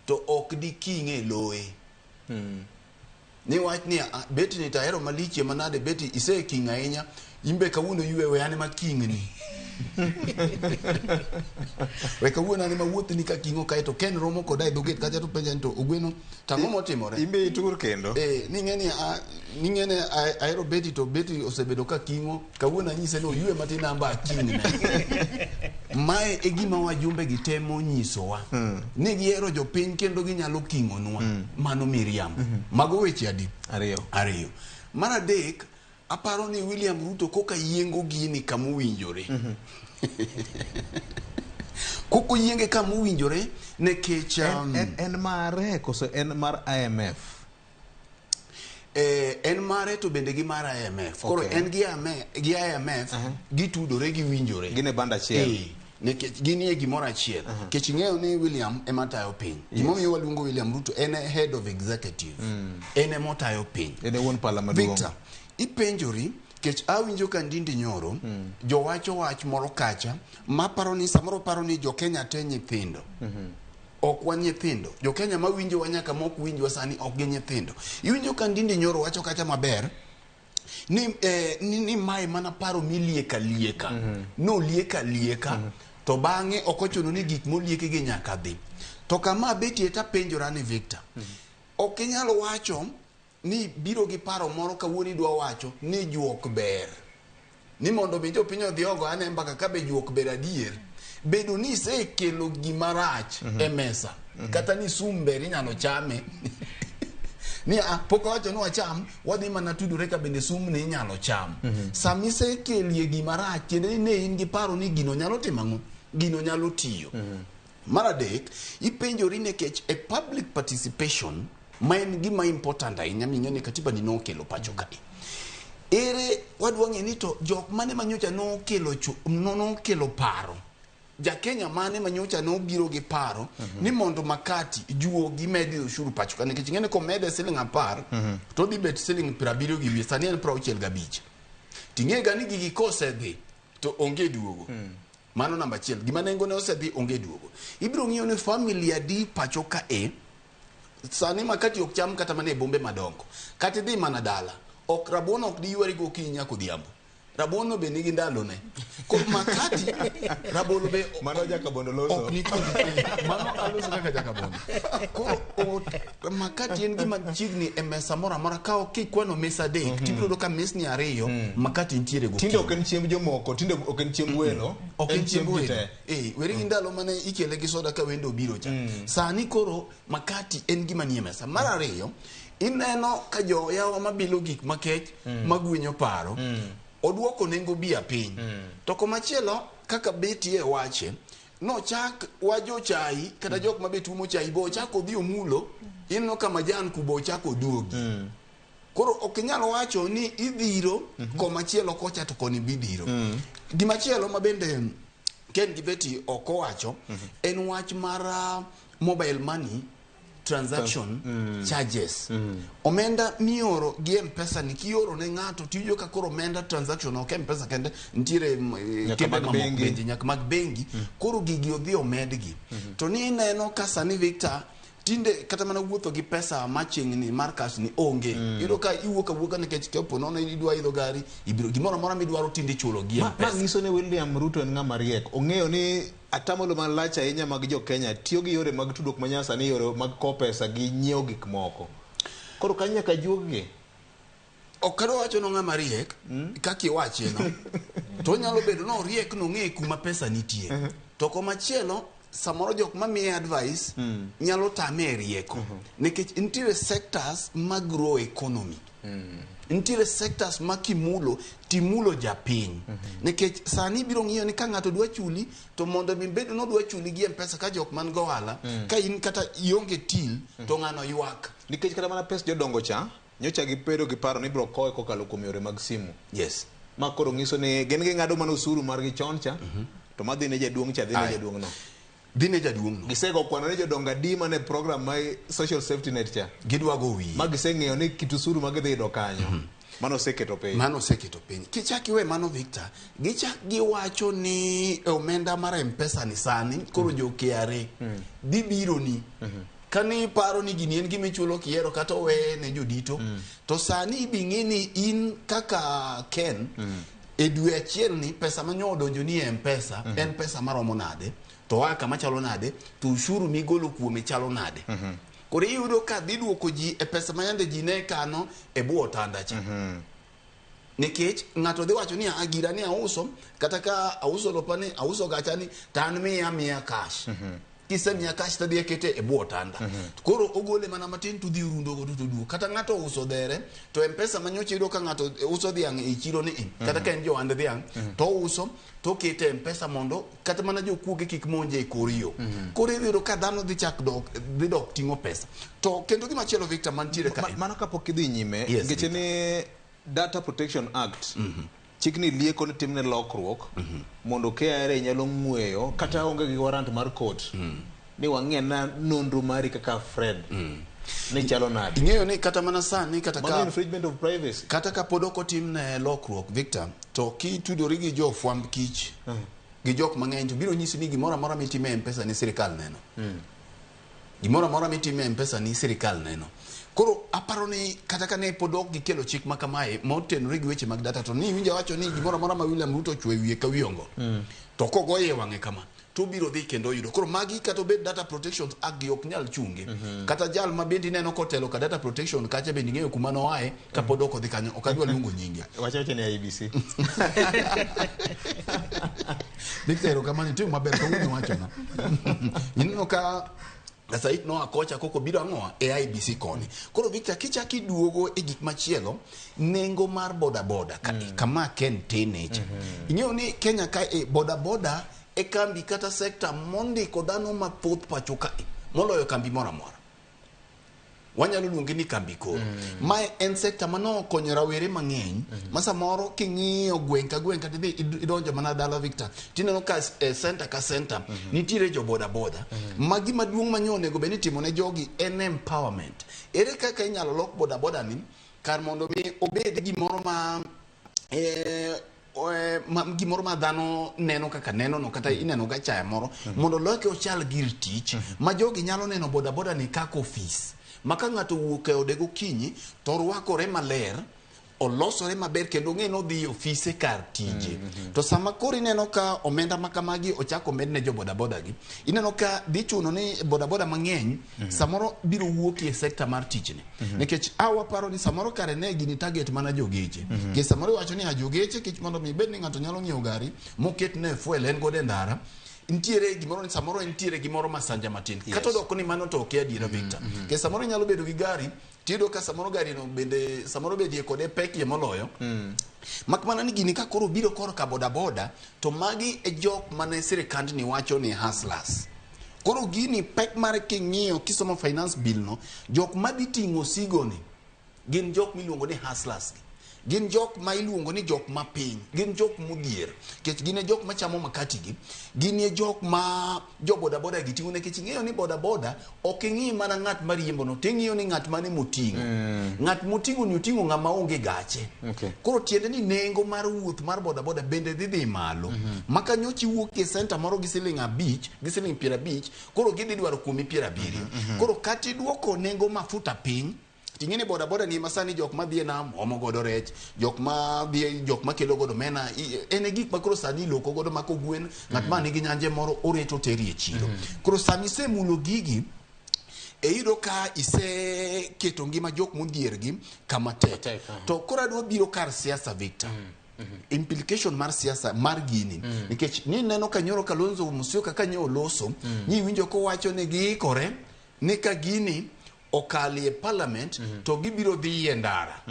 to ok diking'e loye. Ni wach ni beti ni tahero malich manade beti iseking' ahinya imbe kawuono ywe we an ema king'ni. We kawuono an ema wuothni ka king'o kae to Ken romo koda e dho gate kacha to penja ni to Ogweno tang'o motimore? Imbe itur kendo. Ning'e ni ahero Beti to Beti osebedo ka king'o kawuono anyise ni oywe matin amba aking'ne. Mae e gima wajumbe gi temo nyisowa. Ni gihero jopiny kendo ginyalo king'onwa. Mano miriambo. Mago weche adi? Ariyo. Mar adek, aparo ni William Ruto koka yiengo gini kamowinjore. Koko yienge kamowinjore nikech en mare koso en mar IMF? En mare to bende gi mar IMF. Koro en gi IMF gitudore giwinjore. Gin e band achiel. Nikech ginie gimoro achiel. Nikech ing'eyo ni William ema tayo piny. Gimomiyo waluongo William Ruto en e head of executive. En ema otayo piny. En e wuon pala maduong'. Victor, ipenjori kech awinjo ka Ndindi Nyoro jowacho wach moro kacha maparo ni samoro paro ni jo Kenya te nyithindo. Ok wan nyithindo. Jo Kenya mawinjowa nyaka mok winjwa sani ok gin nyithindo. Iwinjo ka Ndindi Nyoro wacho kacha maber ni mae mana paro milieka lieka. Nolieka lieka to bang'e ok ochuno ni gik molieki gi nyaka dhi. To kama abetie tapenjora ni Victor, ok inyal wacho ni biro gi paro moro kawuono idwa wacho ni juok ber. Ni mondo mi jopiny odhi ogo ane mbaka ka be juok ber adier. Bedo ni isekelo gima rach e mesa. Kata ni sum ber inyalo chame. Ni pok awacho ni wacham, wadhi mana tudore ka bende sum ni inyalo cham. Sama isekelie gima rach, tiende ni ne in gi paro ni gino nyalo timo ang'o? Gino nyalo tiyo. Mar adek, ipenjori nikech e public participation ma en gima important ahinya ming'e ni katiba ni nokelo pacho kae. Ere wadwa ng'e ni to jok mane manyocha nokelo paro Jakenya mane manyocha nobiro gi paro ni mondo makati juogi medi ushuru pacho ka, nikech ing'e ni komede siling 10 to odhi bet siling 75, sani en 65. Ting'e ga ni gigi kosedhi to onge duogo. Mano namba achiel. Gima nengone osedhi onge duogo. Ibiro ng'iyo ni family adi pacho ka e sani makati ok cham kata mana e bombe madongo. Kata idhi mana dala, ok rabuon ok diywari gokinyi nyaka odhiambo. Rabuon no be nigi ndalone. Koro makati rabolo be mano Jakabondo loso. Ok ni kod mano aloso kaka Jakabondo. Koro makati en gima chiegni e mesa moro amora ka ok ikwano mesa 3 tibiro yudo ka mesni 2 makati nitiere gokinyi. Tinde ok en chiemb jomoko, tinde ok en chiemb welo, ok en chiemb ji welo. te. Weri gi ndalo mane ikele gi soda ka wendo obiro cha. Sani koro makati en gima nie mesa. Mar ariyo, ineno ka joyawa mabilo gik makech magwinyo paro, oduoko nengo bia piny. To komachielo kaka Betty e wache, nochak wajo chai kata jok ma be tumo chai bo ochak odhi omulo, ineno ka majan kubo ochak oduogi. Koro ok inyal wacho ni idhiro komachielo kocha to koni bidhiro. Gimachielo ma bende Ken gi Betty ok owacho en wach mar mobile money transaction charges. Omenda mioro gi M-Pesa ni kioro ne ng'ato tiyo ka koro omenda transaction ok M-Pesa kende, nitiere Nyaka kembe mag mamoko bengi. bende, nyaka mag bengi. Koro gigi odhi omedgi. To ni ineno ka sani Victor tinde kata mana wuotho gi pesa machingni mar cash ni onge. Iyudo ka iwuok awuoka nikech kapo nono idwa idho gari, ibiro gimoro amora midwaro tinde ichulo gi Ma M-Pesa. nyiso ni William Ruto en ng'ama riek. Ong'eyo ni atamalo malach ahinya mag jo Kenya tiyo gi yore mag tudruok manyasani, yore mag kowo pesa gi nyiewo gik moko. Koro kanyo nyaka juog-gi. Ok adwa wacho no ng'ama riek kaka iwache no. To onyalo bedo ni oriek nong'e kuma pesa nitie. To komachielo samoro jok mamiye advice nyalo tame e rieko. Nikech nitiere sectors ma grow economy. Nitiere sectors ma kimulo timulo japiny. Nikech sani ibiro ng'iyo ni ka ng'ato dwa chuli to mondo mi bed ni odwa chuli gi M-Pesa ka jok man go ohala, ka in kata ionge till to ng'ano ywak. Nikech kata mana pes jodongo cha nyocha gibedo gi paro ni ibiro kowe kokalo kuom yore mag simu. Yes. Ma koro nyiso ni gin ging'ado mana osuru margi chon cha, to madhi ne jaduong' cha dhi ne jaduong' no. Dhi ne jaduong' no. Gisego kwano ni jodongo adi mane program mar social safety net cha. Gidwa go wiye. Ma giseng'eyo ni kit osuru ma gidhi yudo kanyo. Mano oseketo piny. Mano oseketo piny. Kichak iwe mano Victor, gichak giwacho ni omenda mar M-Pesa ni sani koro jo KRA dhi biro ni. Kani paro ni gini en gima ichulo kiero kata owe ne jodito, to sani ibi ng'i ni in kaka Ken, e dwe achiel ni pesa manyo odonjo ni e M-Pesa, en pesa maromo nade, to oa kama chalo nade, to ushuru migolo kuome chalo nade. Koro iyudo ka dhi duoko ji e pesa ma yande ji ne kano e bwo otanda cha. Nikech ng'ato dhi wacho ni a gira ni auso, kata ka auso lopa ni, auso gacha ni, to an miya cash. Kisemiya cash to dhi akete e bwo otanda. Koro ogole mana matin to dhi orundo godo to duogo. Kata ng'ato ouso dhere, to M-Pesa ma nyocha iyudo ka ng'ato uso dhiang' e chiro ni, kata ka en johand dhiang', to ouso to okete e M-Pesa mondo kata mana jokuoge kik monje e kor yo. Koro iyudo ka dhano dhi chak dok, dhi dok ting'o pesa. To kendo gima chielo Victor mantiere ka. Mano kapok idhi nyime, Yes, nikech ni Data Protection Act, chikni lieko ni timne lokruok mondo KRA nyalo ng'weyo kata onge gi warrant mar court ni wang'e na nonro mari kaka Fred ni chalo nade. Ing'eyo ni kata mana sani kata Mano ka infringement of privacy. Kata ka pod ok otimne lokruok Victor, to kitudori gi jofwamb kich gi jok mang'eny to biro nyisi ni gimoro amora mitimo e M-Pesa ni sirikal neno. Gimoro amora mitimo e M-Pesa ni sirikal neno. Koro aparo ni kata ka ne pod ok gikelo chik ma kamae motenore gi weche mag data, to ni iwinjo wacho ni gimoro amora ma William Ruto ochwe wiye ka wiongo to kogoye e wang'e kama to obiro dhi kendo oyudo. Koro magi kata obed Data Protection Act gi ok nyal chunge. Kata jal ma bende ineno kotelo ka data protection kacha bende ing'eyo kuma noaye kapod ok odhi kanyo, ok adwa luongo nyinge. Wacha wacha ni IEBC. Victor, erokamano, itimo maber kawuono wachona. Ineno ka Kasait noa kocha koko biro ang'oa e IEBC koni. Koro Victor, kichak iduogo e gik machielo, nengo mar boda boda ka, kama Ken tene cha. Ing'eyo ni Kenya ka e boda boda e kambi kata sekta mondiko dhano mathoth pacho ka moloyo kambi moro amora. Wanyalo luonge ni kambi koro. Mae en sekta manokonyo rawere mang'eny ma samoro king'iyo gweng' ka gweng' kata idhi idonjo mana dala Victor tineno ka e center ka center nitiere jo boda boda. Ma gima duong' ma nyo onego bed ni itimo ne jogi en empowerment. Ere kaka inyalo lok boda boda ni kar mondo mi obed gimoro ma gimoro ma dhano neno kaka neno no kata ineno ga chaya moro mondo loke ochal gir tich ma jogi nyalo neno boda boda ni kaka ofis ma ka ng'ato owuok e ode gokinyi to orwakore maler olosore maber kendo ong'e ni odhi e ofise kar tije. To sama koro ineno ka omenda ma kamagi ochako omed ne jo bodaboda gi, ineno ka dhi chuno ni bodaboda mang'eny samoro biro wuok e sekta mar tichni. Nikech a waparo ni samoro kare ne gini target mana jogeche. Nikech samoro iwacho ni a jogeche kech mondo mi ibed ni ng'ato nyalo ng'iewo gari moket ne fuel en godo e ndara, nitiere gimoro ni samoro nitiere gimoro masanja matin. Kata odoko ni mano to ok adiera Victor. Nikech samoro inyalo bedo gi gari tiyudo ka samoro gari no bende samoro bedie kode pekie moloyo. Mak mana ni gini ka koro biro korka bodaboda to magi e jok mane sirikandni wacho ni hustlers. Koro gini pek mare king'iyo kisomo finance bill no, jok madhi ting'o osigo ni gin jok miluongo ni hustlers gi. Gin jok ma iluongo ni jok ma piny, gin jok modhier, nikech gin e jok machamo makati gi, gin e jok ma jo bodaboda gi ting'o nikech ing'eyo ni bodaboda ok ing'i mana ng'at mariembo no, ting'iyo ni ng'at mane moting'o. Ng'at moting'o ni oting'o ng'ama onge gache. Koro tiende ni nengo mar wuoth mar bodaboda bende dhi dhi malo. Ma ka nyocha iwuok e center moro gi siling 5, gi siling 50, koro gidhi dwaro kuomi 70. Koro kata iduoko nengo mafuta piny, ting'e ni bodaboda ni ema sani jok madhi e nam omo godo rech, jok ma dhi jok makelo godo omena, en e gik ma koro sani iloko godo mako gwen, ng'at ma nigi nyanje moro oreto teri e chiro. Koro sami isemulo gigi, e iyudo ka iseketo ngima jok modhier gi kama tek. To koro adwa biro kar siasa Victor. Implication mar siasa mar gini nikech ni neno ka nyoro Kalonzo Musyoka ka nyo oloso ni iwinjo kowacho ni giikore ni ka gini okali e parliament to gibiro dhi e ndara.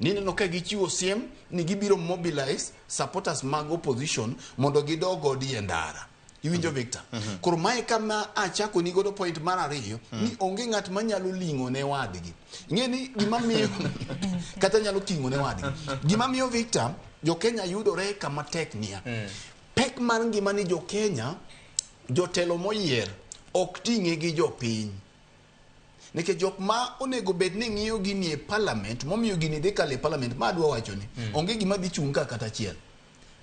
Nineno ka gichiwo siem ni gibiro mobilize supporters mag opposition mondo gidog godi e ndara. Iwinjo Victor? Koro mae kama achako ni godo point mar ariyo ni onge ng'at manyalo ling'o ne wadgi. Ing'e ni gima miyo kata nyalo ting'o ne wadgi. Gima miyo Victor jo Kenya yudore kama tek niya. Pek mar ngima ni jo Kenya jotelo moyier ok ting'e gi jopiny. Nikech jok ma onego bed ni ng'iyo gini e parliament, momiyo gini dhi kalo e parliament, ma adwa wacho ni, onge gima dhi chung' ka kata achiel.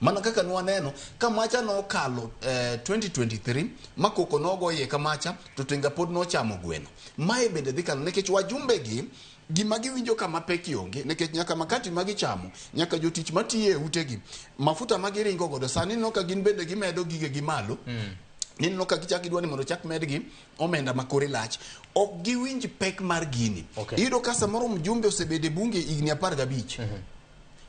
Mana kaka nwaneno, ka macha nokalo 2023, ma koko nogo iye ka macha, to tinga pod nochamo gweno. Mae bende dhi kalo, nikech wajumbe gi, gima giwinjo kama pek onge, nikech nyaka makati ma gichamo, nyaka jotich matiyo e utegi, mafuta ma giringo godo, sani ineno ka gin bende gimedo gigegi malo. Nineno ka gichak gidwa ni mondo chak medgi omenda ma kore lach. Ok giwinj pek mar gini. Iyudo ka samoro mjumbe osebedo e bunge higni 15.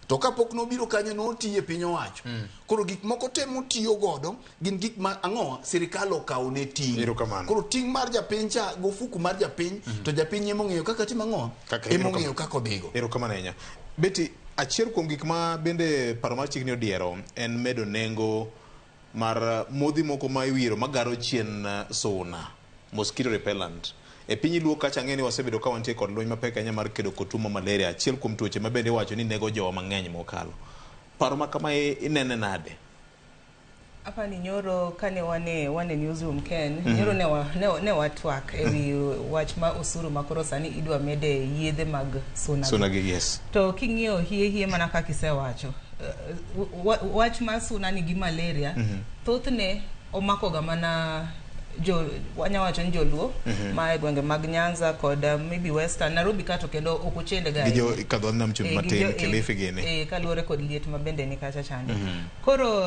To kapok nobiro kanyo notiyo e piny owacho. Koro gik moko te motiyo godo gin gik ma ang'o sirikal okawo ne ting'. Koro ting' mar japiny cha gofuku mar japiny to japiny ema ong'eyo kaka timo ang'o ema ong'eyo kaka odhigo. Erokamano ahinya. Betty, achiel kuom gik ma bende paro mar chikni odiero en medo nengo mar modhi moko ma iwiro magaro chien suna, mosquito repellent. E piny Luo kacha ang'e ni wasebedo ka wantie kod lweny mapek ahinya mar kedo kod tuo mar malaria, achiel kuom tuoche ma bende iwacho ni nego jowa mang'eny mokalo. Paro ma kama inene nade? Apa ni nyoro kane wane newsroom Ken, nyoro ne watwak e wi wach ma osuru ma koro sani idwa mede yedhe mag suna. Suna gi, yes. To king'iyo hie mana kaka isewacho, wach mar suna ni gi malaria, thothne omako ga mana jo wanya wacho ni joluo ma e gwenge mag Nyanza kod maybe Western Nairobi kato kendo ok ochende ga Gi jo kadho nam chumbi matin Kilifi gini. Kaluwore kod liet ma bende ni kacha chande. Koro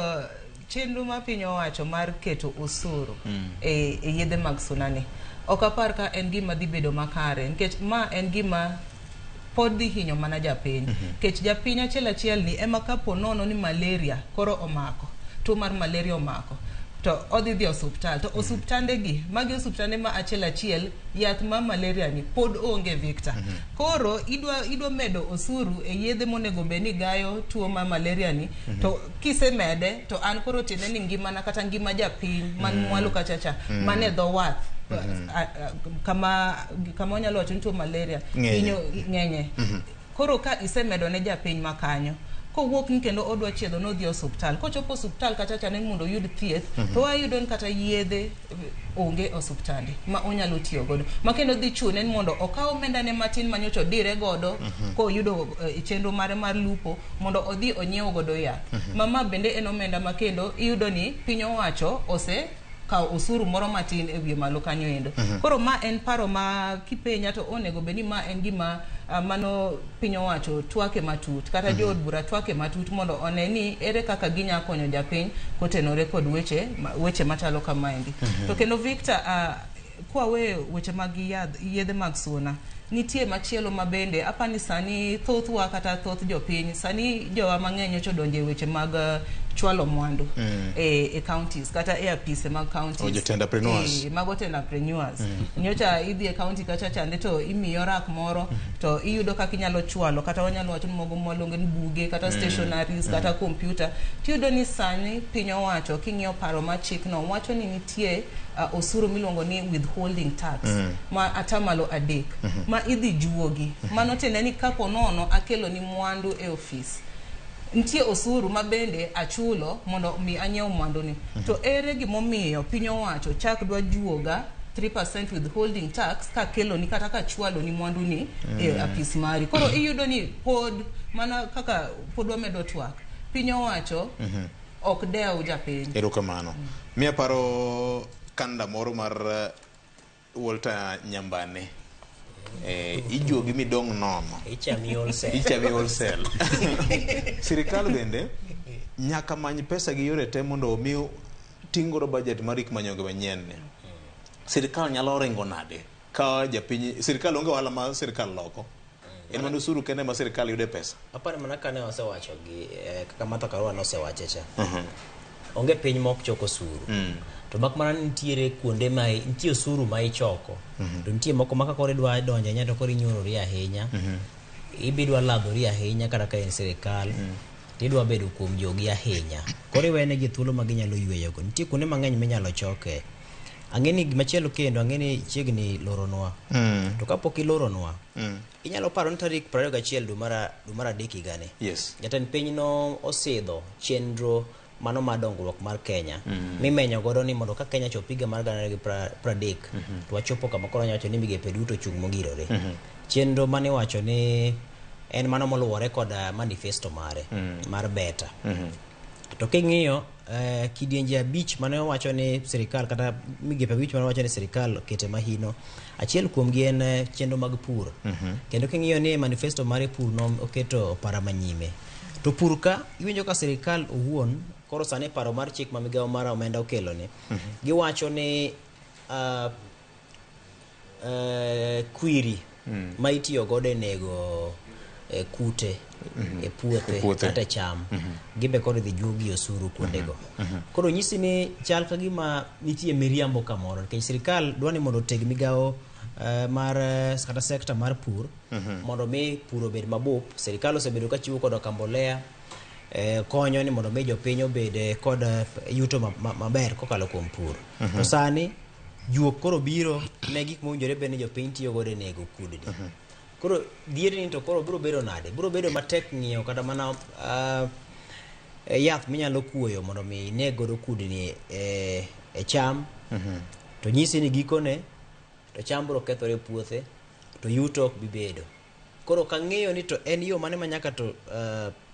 chenro ma piny owacho mar keto osuru e yedhe mag suna ni ok apar ka en gima dhi bedo makare nikech ma en gima pod dhi hinyo mana japiny. Nikech japiny achiel achiel ni ema kapo nono ni malaria koro omako, tuo mar malaria omako, To odhi dhi osuptal to osuptande gi magi osuptande ma achiel achiel yath ma malaria ni pod onge, Victor. Koro idwa medo osuru e yedhe monego bed ni gayo tuo ma malaria ni. To kisemede to an koro tiende ni ngimana kata ngima japiny man mwalo kacha cha man e dho wath, kama wanyalo wacho ni tuo malaria Ng'enye. hinyo ng'enye. Koro ka isemedo ne japiny makanyo, kowuok ni kendo odwa chiedho nodhi e osuptal, kochopo osuptal kacha cha ni mondo oyud thieth, to wayudo ni kata yedhe onge e osuptande ma onyalo tiyo godo, ma kendo dhi chune ni mondo okaw omenda ne matin manyocha odire godo koyudo chenro mare mar lupo mondo odhi onyiew godo yath. Ma bende en omenda ma kendo iyudo ni piny owacho ose kawo osuru moro matin e wiye malo kanyo endo. Koro ma en paro ma kipenya to onego bed ni ma en gima mano piny owacho twake matut kata jood bura twake matut mondo one ni ere kaka ginya konyo japiny kotenore kod weche machalo kamaendi. To kendo Victor, kwaweyo weche mag yadh yedhe mag suna, nitie machielo ma bende apani sani thothwa kata thoth jopiny sani jowa mang'eny nyocha odonjo e weche mag chwalo mwandu e counties kata e apise mag counties. Oh, jo-tenderpreneurs. E, mago tenderpreneurs. Nyocha idhi e county kacha chande to imiyo rak moro to iyudo kaka inyalo chwalo kata wanyalo wacho ni mogo mwaluongo ni buge kata stationaries kata computer. Tiyudo ni sani piny owacho king'iyo paro mar chikno wacho ni nitie osuru miluongo ni withholding tax ma 3% ma idhi juogi. Mano tiende ni kapo nono akelo ni mwandu e ofis, nitie osuru ma bende achulo mondo mi anyiew mwandu ni. To ere gimomiyo piny owacho chak dwa juoga 3% withholding tax kakelo ni kata kachwalo ni mwandu ni e apis mari? Koro iyudo ni pod mana kaka pod wamedo twak, piny owacho ok dew japiny. Erokamano. Miya paro kanda moro mar Walter Nyambane. Ijuogi midong' nono. Ichami wholesale. Ichami wholesale. Sirikal bende nyaka many pesa gi yore te mondo omi ting' godo budget mar gik manyonge manyien ni. Sirikal nyalo ringo nade ka japiny sirikal onge ohala ma sirikal loko? En mana osuru kende ma sirikal yude pesa. Apani mana kane wasewacho gi kaka Martha Karua nosewache cha. Onge piny mok choko osuru. To mak mana ni nitiere kuonde ma nitie osuru ma ichoko. To nitie moko ma ka koro idwa donjo ahinya to koro inyorori ahinya. Ibidwa ladhori ahinya kata ka en sirikal. Tidwa bedo kuom jogi ahinya. Koro iwenegi thuolo ma ginyalo yweyogo. Nitie kuonde mang'eny minyalo choke. Ang'e ni gimachielo kendo ang'e ni chiegni loronwa. To kapok iloronwa, inyalo paro ni tarik 21 dwe mar adek higani. Jatend piny no osidho chenro mano mar dongruok mar Kenya mimenyo godo ni mondo ka Kenya chop higa mar 2030 to wachopo kama koro wanyalo wacho ni migepe duto ochung' mogirore. Chenro mane iwacho ni en mano moluwore kod manifesto mare mar beta. To king'iyo kidienje 5 mane owacho ni sirikal kata migepe 5 mane owacho ni sirikal okete mahino, achiel kuomgi en chenro mag pur. Kendo king'iyo ni manifesto mare pur no oketo para manyime. To pur ka iwinjo ka sirikal owuon koro sani paro mar chik ma migawo mar omenda okelo ni giwacho ni kwiri ma itiyo godo e nego kute e puothe E puothe. kata e cham gibe koro idhi juogi osuru kuondego. Koro nyisi ni chal ka gima nitie miriambo kamoro nikech sirikal dwa ni mondo oteg migawo mar kata sekta mar pur mondo mi pur obed mabup. Sirikal osebedo ka chiwo koda ka mbolea konyo ni mondo mi jopiny obed kod yuto maber kokalo kuom pur. To sani juok koro biro ne gik mowinjore bed ni jopiny tiyo godo e nego kudni. Koro dhier ni to koro biro bedo nade? Biro bedo matek ng'iewo kata mana yath minyalo kuoyo mondo mi ineg godo kudni e cham. To nyisi ni gikone to cham biro kethore e puothe to yuto ok bi bedo. Koro kang'eyo ni to en yo mane ma nyaka to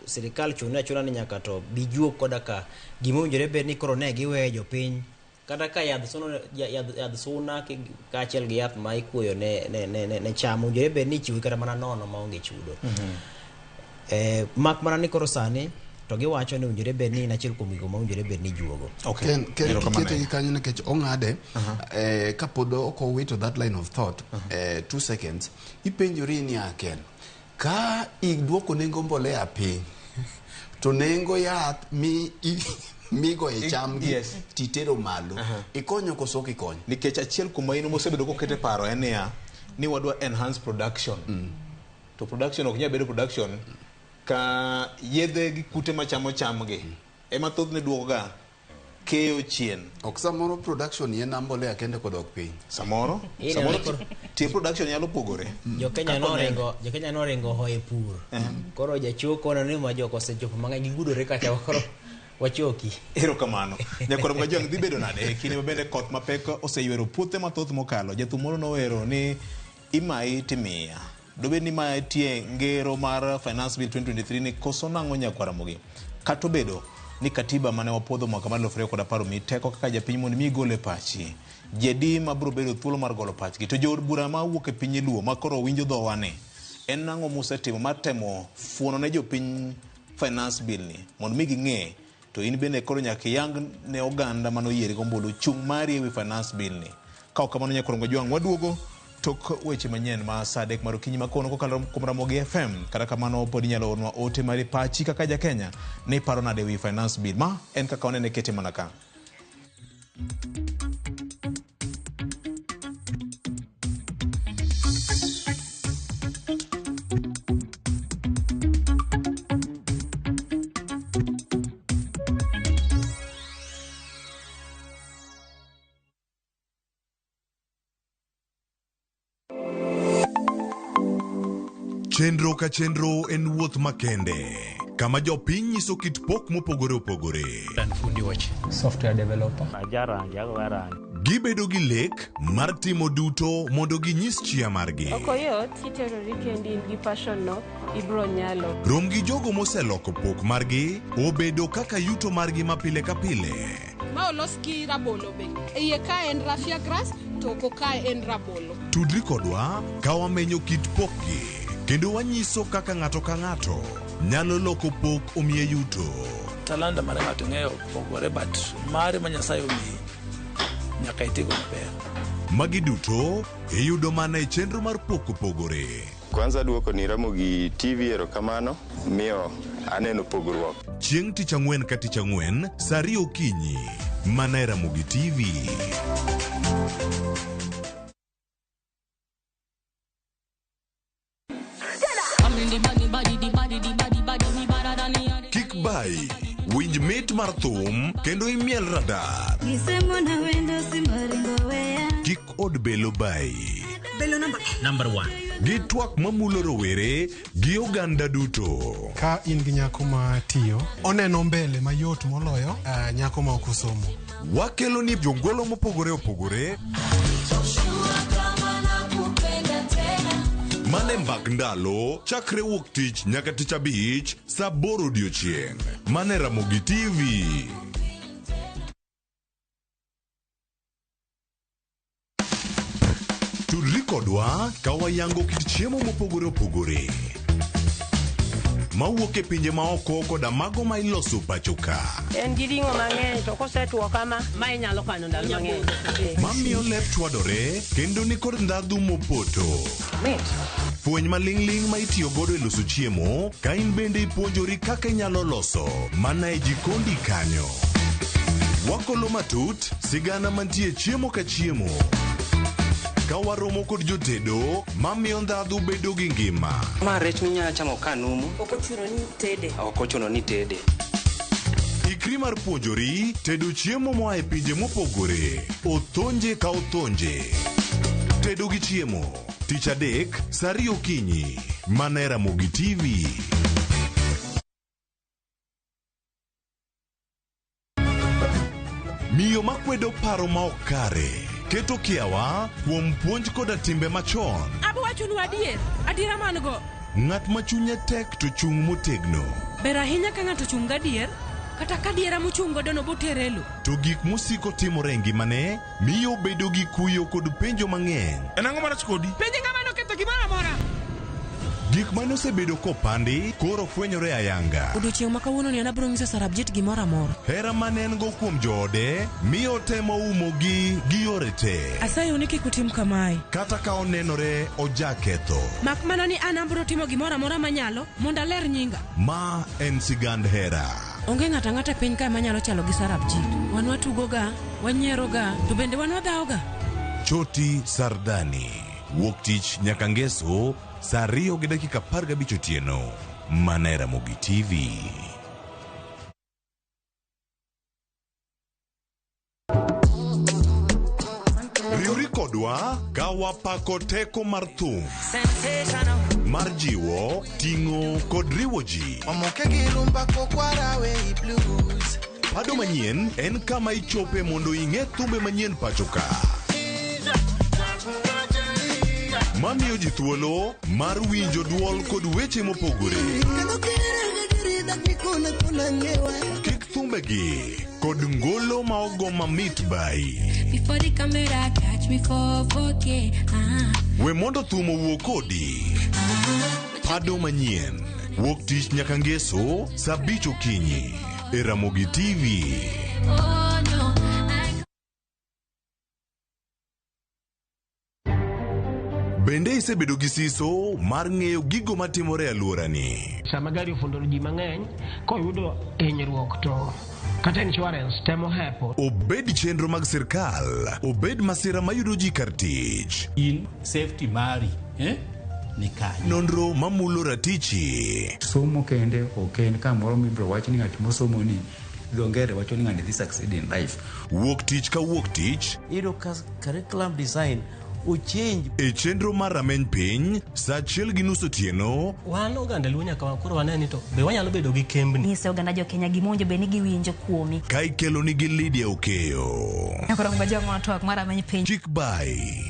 sirikal chune achuna ni nyaka to bi juok koda ka gima owinjore bed ni koro ne giweyo jopiny kata ka yadh suna, yadh suna kaachiel gi yath ma ikuoyo ne cham owinjore bed ni ichiwo kata mana nono maonge chudo. Mak mana ni koro sani to giwacho ni owinjore bed ni in achiel kuom gigo ma owinjore bed ni ijuogo. Ken kikete gi kanyo nikech ong'ade kapod ok owito that line of thought 2 seconds ipenjori ni Ken ka iduoko nengo mbolea piny to nengo yath mi Migo e cham gi Yes. titero malo. Ikonyo koso ok ikonyo? Nikech achiel kuom maino mosebedo koket e paro en niya ni wadwa enhance production. To production ok nyal bedo production ka yedhe gi kute machamo cham gi ema thothne duoko ga keyo chien. Ok samoro production en mbolea kende kodok piny. Samoro Ine samoro koro- tie production nyalo pogore. Jokenya Kaka onene. noringo, Jokenya noringo hoye pur. Koro jachuo kono ni ma jok osechopo mang'eny gigudore kacha koro wachoki. Erokamano. Nyakwar Mgajwang' dhi bedo nade e kinde ma bende koth mapek oseywero puothe mathoth mokalo. Jathum moro nowero ni imayi timiya. Dobed ni ma tie ngero mar Finance Bill 2023 ni koso nang'o nyakwar Ramogi. Kata obedo ni katiba mane wapuodho mwaka mar 2010 omiyi teko kaka japiny mondo mi igol e pachi. Ji adi ma biro bedo thuolo mar golo pachgi? To jood bura ma wuok e piny Luo ma koro winjo dhowa ni en nang'o musetimo mar temo fuono ne jopiny Finance Bill ni mondo mi ging'e to in bende koro nyaka iyang ne oganda mane oyieri gombulu chung' mari ewi Finance Bill ni. Ka ok kamano nyakwar Ngojwang' waduogo tok weche manyien ma saa adek mar okinyi ma kawuono kokalo kuom Ramogi FM. Kata kamano pod inyalo ornwa ote mari pachi kaka ja Kenya ni iparo nade ewi Finance Bill. Ma en kaka wanene kete mana ka. Chenro ka chenro en wuoth makende kama jopiny nyiso kit pok mopogore opogore. An fundi weche. Software developer. Ajarangi, agoyo rangi. Gibedo gi lek mar timo duto mondo ginyis chia margi. Ok oyot kiterori kendi in gi passion no ibro nyalo. Rom gi jogo moseloko pok margi obedo kaka yuto margi ma pile ka pile. Ma olos gi rabolo be. E iye ka en raffia grass to oko kae en rabolo. Tudri kodwa ka wamenyo kit pokgi kendo wanyiso kaka ng'ato ka ng'ato nyalo loko pok omiye yuto. Talanta mar ng'ato ing'eyo pogore but mari ma Nyasaye omiyi nyaka itigo maber. Magi duto iyudo mana e chenro mar pok opogore. Kwanza duoko ni Ramogi TV erokamano miyo aneno pogruok. Chieng' tich ang'wen ka tich ang'wen saa ariyo okinyi mana e Ramogi TV. Kik bayi, winj mit mar thum kendo imiel radar. Kik od belo bayi. Belo namba Number one. Gi twak mamulo rowere gi oganda duto. Ka in gi nyako ma tiyo, oneno mbele mayot moloyo nyako ma ok osomo. Wakelo ni jongolo mopogore opogore mane mbak ndalo chakre wuok tich nyaka tich abich saa aboro odiochieng' mane Ramogi TV. Tudri kodwa ka wayango kit chiemo mopogore opogore mawuok e pinje maoko koda mago ma iloso pacho ka. En gi ring'o mang'eny to kosetwo kama ma inyalo kano ndalo mang'eny. Mamiyo lep chwadore kendo nikod ndhadhu mopoto. Fweny maling'ling' ma itiyo godo e loso chiemo ka in bende ipuonjori kaka inyalo loso mana e jikondi kanyo. Wakolo matut sigana mantie chiemo ka chiemo. Ka waromo kod jotedo mamiyo ndhadhu bedo gi ngima. Ma rech minyalo chamo ka numu. Ok ochuno ni tede. Ok ochuno ni tede. Ikri mar puonjori tedo chiemo moa e pinje mopogore. Othonje ka othonje. Tedo gi chiemo. Tich adek, saa ariyo okinyi. Mana e Ramogi TV. Miyo makwedo paro ma ok kare keto kiawa kuom puonj koda timbe machon. Abo wachonu adier, adiera man go. Ng'at ma chunye tek to chung' motegno. Ber ahinya ka ng'ato ochung' gadier, kata ka adiera mochung' godo no botere e lo. To gik mosiko timore e ngimane miyo obedo gi kuyo kod penjo mang'eny. En ang'o marach kodi? Penje ng'ama noketho gimoro amora. Gik mane osebedo kopandi koro fwenyore ayanga. Odiochieng' ma kawuono ni an abiro nyiso Sarabjit gimoro amora. Hera mane en go kuom joode miyo otemo umogi gi yore te. Asayou ni kik utim kamae. Kata ka onenore ojaketho. Mak mana ni an abiro timo gimoro amora manyalo mondo aler nyinga. Ma en sigand hera. Onge ng'ato ang'ata e piny kae manyalo chalo gi Sarabjit. Wan watugoga, wanyieroga, to bende wan wadhawoga. Choti Sardani. Wuok tich nyaka ngeso saa 2:15 otieno. Mana e Ramogi TV. Riwri kodwa ka wapako teko mar thum mar jiwo, ting'o kod riwo ji. Pado manyien en kama ichope mondo ing'e thumbe manyien pacho ka. Mamiyo ji thuolo mar winjo duol kod weche mopogore. Kik thumbegi kod ngolo ma ogo mamit bai. Before the camera catch me for 4K. Ah. We mondo thum owuo kodi. Pado manyien. Wuok tich nyaka ngeso saa 5 okinyi e Ramogi TV. Oh no. I Bende isebedo gi siso mar ng'eyo gigo matimore e alworani? Sama gari ofundo ji mang'eny koyudo hinyruok to kata insurance temo hepo. Obed chenro mag sirkal, obed masira mayudo ji kar tich. In safety mari, eh? Ni kanye. Nonro mamulo ratichi. Somo kende ok en kamoro mibiro wach ni ng'at mosomo ni dho ngere wacho ni ng'ani dhi succeed in life. Wuok tich ka wuok tich. Iyudo ka curriculum design ochange. E chenro mar rameny piny saa 1:30 otieno. Wan oganda Luo nyaka koro wane ni to be wanyalo bedo gi kembni. Nyise oganda jo Kenya gima owinjo bed ni giwinjo kuomi. Ka ikelo nigi Lydia Okeyo. Koro mga twak mar rameny piny. Chik bai.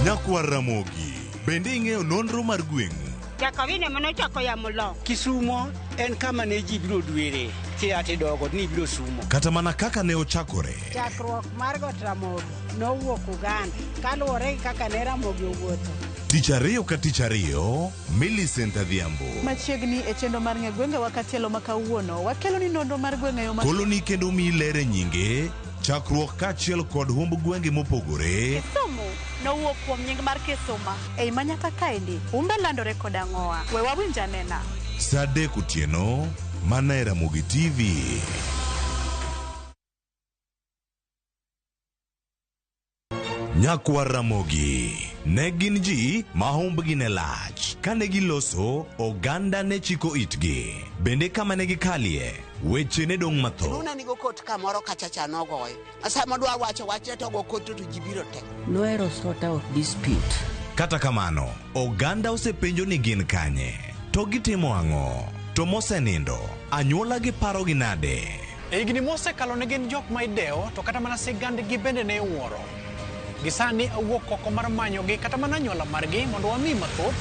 Nyakwar Ramogi, bende ing'eyo nonro mar gweng'u? Jakawine manochako yamo lo. Kisumo en kama ne ji biro dwere kia tidogo ni biro sumo. Kata mana kaka ne ochakore. Chakruok mar got Ramogi nowuok Uganda kaluwore gi kaka ne Ramogi owuotho. Tich ariyo ka tich ariyo, Millicent Adhiambo. Machiegni e chenro mar ng'e gwengewa katielo ma kawuono, wakelo ni nonro mar gwenge yo ma Koloni kendo miyi ler e nyinge, chakruok kaachiel kod humb gwenge mopogore. Kisumu nowuok kuom nying mar Kisuma. Ei manyaka kaendi, humbe landore kod ang'owa. We wawinj anena. Saa 3 otieno, mana e Ramogi TV. Nyakwar Ramogi ne gin ji ma humbgi ne lach. Kane giloso, oganda ne chiko itgi. Bende kama ne gikalie, weche ne dong' mathoth. Luna nigo kot kamoro kacha cha nogoye. Sama dwa wacho wachne to go kot to ji biro te. Nohero sort out dispute. Kata kamano, oganda osepenjo ni gin kanye, to gitimo ang'o, to mosenindo, anyuola gi parogi nade? E higni mosekalo ne gin jok ma idewo to kata mana sigandgi bende ne iwuoro. Gi sani awuok oko mar manyogi kata mana anyuola margi mondo wami mathoth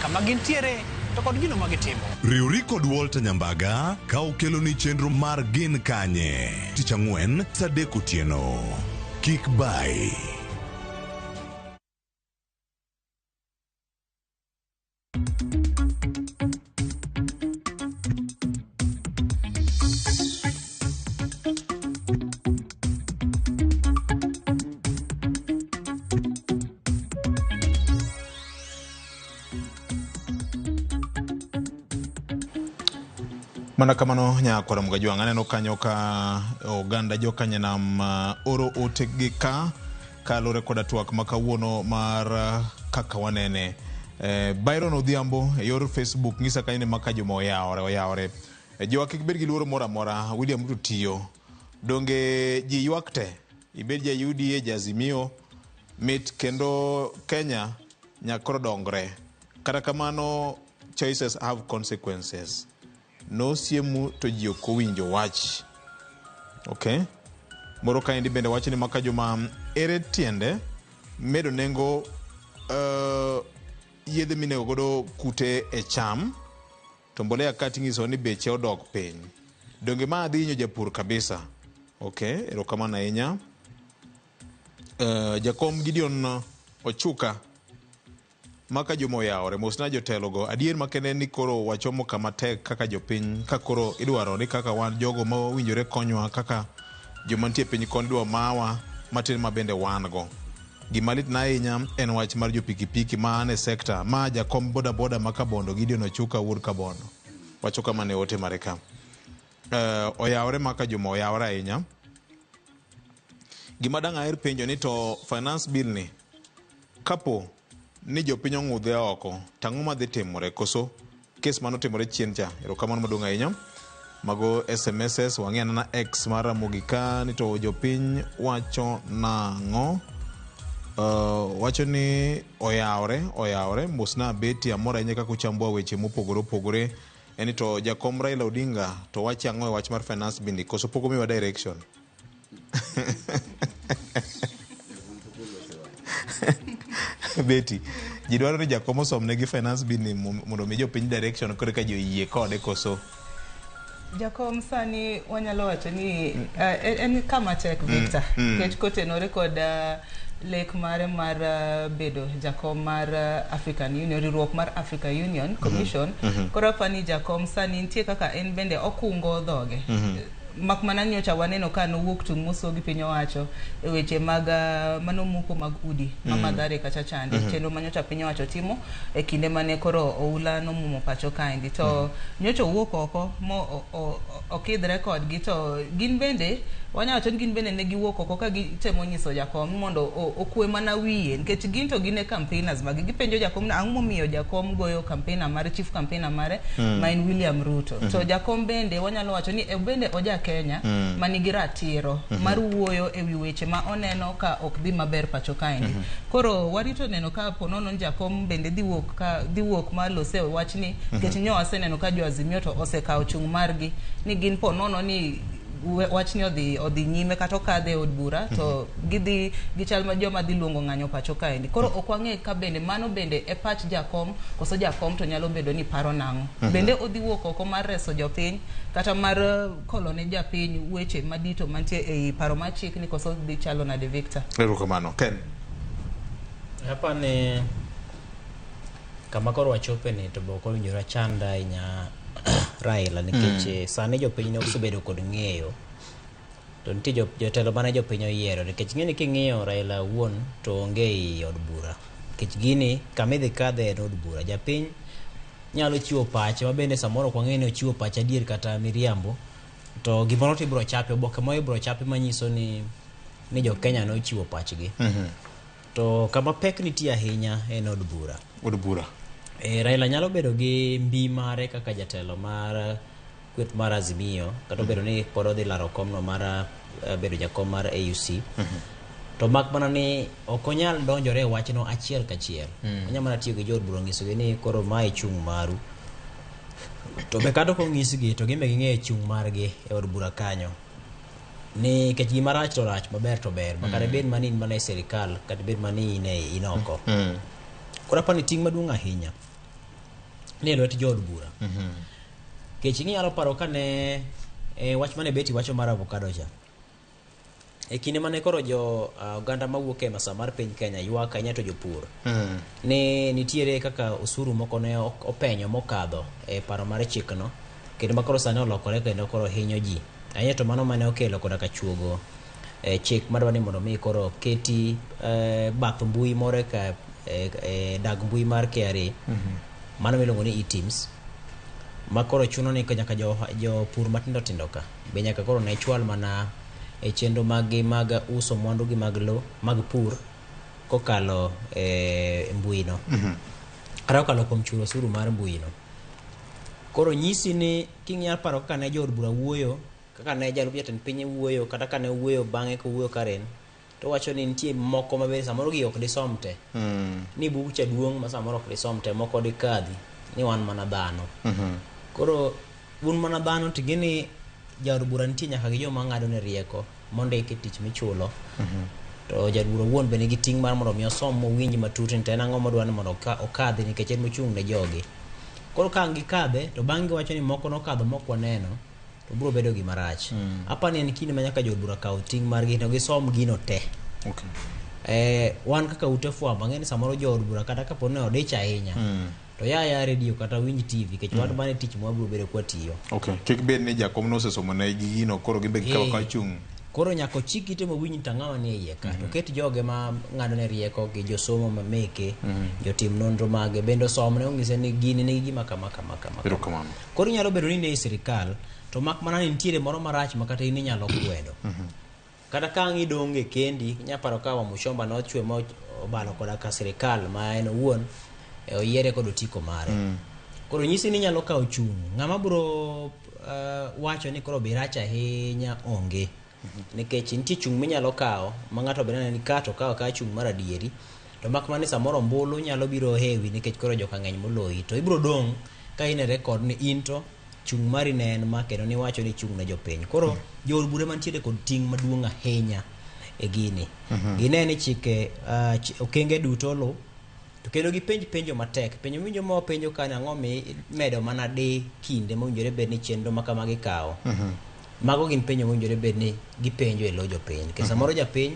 kama gintiere to kod gino ma gitimo. Riwri kod Walter Nyambaga ka okeloni chenro mar Gin Kanye. Tich ang'wen saa 3 otieno. Kik bai. Mana kamano nyakwara Mgajwang' aneno kanyo ka oganda jokanyanam oro otegi ka kaluwore koda twak ma kawuono mar kaka wanene. Byron Odhiambo e yor Facebook ng'isa kanyo ni maka joma oyawore oyawore. Jowa kik bed gi luoro moro amora, William Ruto tiyo. Donge ji ywak te, ibed ja UDA, ja Azimio, mit kendo Kenya nyaka koro dongre. Kata kamano choices have consequences. Nosiemu to ji ok owinjo wach. Okay. Moro kaendi bende wacho ni maka joma ere tiende medo nengo yedhe minego godo kute e cham to mbolea kati ng'iso ni beche odok piny. Donge ma dhi hinyo japur kabisa. Okay, erokamano ahinya. Jakom Gideon Ochuka maka joma oyawore mosna jotelogo adier makende ni koro wachomo kama tek kaka jopiny ka koro idwaro ni kaka wan jogo mowinjore konywa kaka joma nitie piny koni idwa mawa matin ma bende wan go. Gima litna ahinya en wach mar jo pikipiki ma an e sekta ma jakom bodaboda ma Kabondo Gideon Ochuka wuod Kabondo. Wacho kama ne ote mare ka. Oyawore maka juma oyawore ahinya. Gima dang' aher penjo ni to finance bill ni kapo ni jopiny ong'udhe oko to ang'o madhi timore koso kes mane otimore chien cha erokamano maduong' ahinya mago SMSs wang'e anena X mar Ramogi ka ni to jopiny wacho nang'o wacho ni oyawore oyawore mosna Betty amor ahinya kaka uchamboa weche mopogore opogore en ni to jakom Raila Odinga to wacho ang'o e wach mar finance bill ni koso pok omiwa direction Betty, ji dwaro ni jakom osomnegi finance bill ni mondo omi jopiny direction koro ka ji oyie kode koso. Jakom sani wanyalo wacho ni en kama tek Victor nikech kotenore kod lek mare mar bedo jakom mar African Union, riwruok mar Africa Union Commission. Koro apani jakom sani nitie kaka en bende okungo dhoge. Mak mana nyocha waneno ka nowuok tung' moso gi piny owacho e weche mag manomuko mag udi ma Mathare kacha chande. Chenro ma nyocha piny owacho timo e kinde mane koro oula nomuomo pacho kaendi. To nyocha owuok oko mo okidhre kodgi to gin bende wanyalo wacho ni gin bende ne giwuok oko ka gitemo nyiso jakom mondo okwe mana wiye nikech gin to gin e campaigners magi gipenjo jakom ni ang'o momiyo jakom goyo campaigner mare chief campaigner mare ma en William Ruto. To jakom bende wanyalo wacho ni bende oja Kenya manigi ratiro mar wuoyo e wi weche ma oneno ka ok dhi maber pacho kaendi. Koro warito neno ka ponono ni jakom bende dhi wuok ma lose wachni nikech nyo waseneno ka jo Azimio to osekawo chung' margi ni gin ponono ni wachni odhi nyime kata okadhe e od bura to gidhi gichal ma joma dhi luongo ng'anyo pacho kaendi. Koro ok wang'e ka bende mano bende e pach jakom koso jakom to nyalo bedo ni paro nang'o. Bende odhi wuok oko mar reso jopiny kata mar kolo ne japiny weche madito mantie ei paro mar chik ni koso dhi chalo nade Victor. Erokamano. Ken. Apani kama koro wachope ni to be ok owinjore wachand ahinya Raila nikech sani jopiny ne osebedo kod ng'eyo to nitie jotelo mane jopiny oyiero nikech ng'eni king'iyo Raila wuon to onge ei od bura nikech gini kama idhi kadhe en od bura. Japiny nyalo chiwo pache ma bende samoro ok wang'eyo ni ochiwo pache adier kata miriambo to gimoro to ibiro chapi oboke moro ibiro chapi manyiso ni jo Kenya nochiwo pachgi. To kama pek nitie ahinya en od bura. Od bura. Raila nyalo bedo gi mbi mare kaka jatelo mar kweth mar Azimio kata obedo ni pod odhi laro komno mar bedo jakom mar AUC. To mak mana ni ok onyal donjore e wachno achiel kachiel. Onyalo mana tiyo gi jood bura nyisogi ni koro mae chung' maru. To be kata ok onyisgi to gin be ging'eyo chung' margi e od bura kanyo. Ni nikech gima rach to rach, maber to ber. Ma kata bed mana in mana e sirikal kata bed mana ni in oko. Koro apani ting' maduong' ahinya ni e lwet jood bura. Nikech inyalo paro kane wach mane Betty wacho mar avocado cha. E kinde mane koro jo oganda mawuok e masa mar piny Kenya ywak ahinya to jopur. Ni nitiere kaka osuru moko ne openyo mokadho e paro mar chikno kendo ma koro sani olokore kendo koro hinyo ji. Ahinya to mano mane okelo koda ka chuogo chik madwa ni mondo mi koro keti bath mbui moro ka dag mbui mar KRA mano miluongo ni eTIMS ma koro chuno ni nyaka jopur matindo tindo ka be nyaka koro ne chwal mana e chenro mag-gi mag uso mwandu gi mag lo mag pur kokalo e mbui no. Kata kokalo kuom chulo osuru mar mbui no. Koro nyisi ni king'iyo paro kaka ne jood bura wuoyo, kaka ne jalup jatend piny wuoyo, kata ka ne owuoyo bang'e kowuoyo Karen, to wacho ni nitie moko mabe samoro gi ok disom te. Ni buk cha duong' ma samoro ok disom te, moko dikadhi ni wan mana dhano. Koro un mana dhano to ing'e jaod bura nitie nyaka gi joma ng'ado ne rieko mondiki tich michulo. To jaod bura owuon be nigi ting' mar mondo mi osom mowinj matut ni to en ang'o modwa ni mondo okadhi nikech en mochung' ne jogi. Koro ka ang' gikadhe to bang' giwacho ni moko nokadho mok waneno to biro bedo gima rach. Apani en kinde ma nyaka jood bura kaw ting' margi to gisom gino te. Wan kaka ute fwambo ang'e ni samoro jood bura kata kapo ni odich ahinya to ya redio kata winj TV nikech wan mane tich ma wabiro bedo kwatiyo. Okay. Kik bed ni jakom nosesomo ne gino koro gin be gikawo ka chung'. Koro nyaka ochik ite mowinj to ang'awa nie iye ka. To ket joge ma ng'adone rieko gi josomo ma meke, jotim nonro mage bende osomne onyise ni gini nigi gima kama kama kama. Erokamano. Koro inyalo bedo ni in ei sirikal to mak mana ni nitiere moro marach ma kata in inyalo kwedo. Kata ka ang' idong' e kendi, inya paro ka Wamuchomba nochwe ma obalo koda ka sirikal ma en owuon e oyiere kod otiko mare. Koro nyisi ni inyalo kawo chung'. Ng'ama biro wacho ni koro birach ahinya onge. Nikech nitie chung' minyalo kawo ma ng'ato be neno ni ka to okawo ka chung' mar adieri. To mak mana ni samoro ombulu nyalo biro hewi nikech koro joka ng'eny moloyi. To ibiro dong' ka in e record ni in to chung' mari ne en ma kendo niwacho ni ichung' ne jopiny. Koro jood bura mantiere kod ting' maduong' ahinya e gini. Gine ni chike okenge duto oluw to kendo gipenj penjo matek. Penjo miwinjo ma wapenjo ka ni ang'o mimedo mana di kinde mowinjore bed ni chenro ma kamagi kawo. Mago gin penjo mowinjore bed ni gipenjo e lo jopiny. Nikech samoro japiny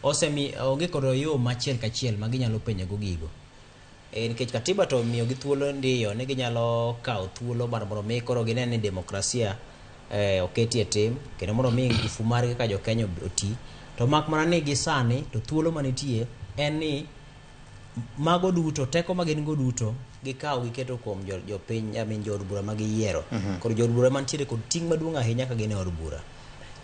osemi onge kod yo machiel kachiel ma ginyalo penjo go gigo. Nikech katiba to miyo gi thuolo ndiyo ni ginyalo kawo thuolo mar mondo mi koro gine ni demokrasia oketi e tim kendo mondo mi ngufu margi kaka jo-Kenya oti. To mak mana ni gi sani to thuolo manitie en ni mago duto teko ma gin go duto gikawo giketo kuom jopiny, I mean jood bura ma giyiero. Koro jood bura mantiere kod ting' maduong' ahinya ka gin e od bura.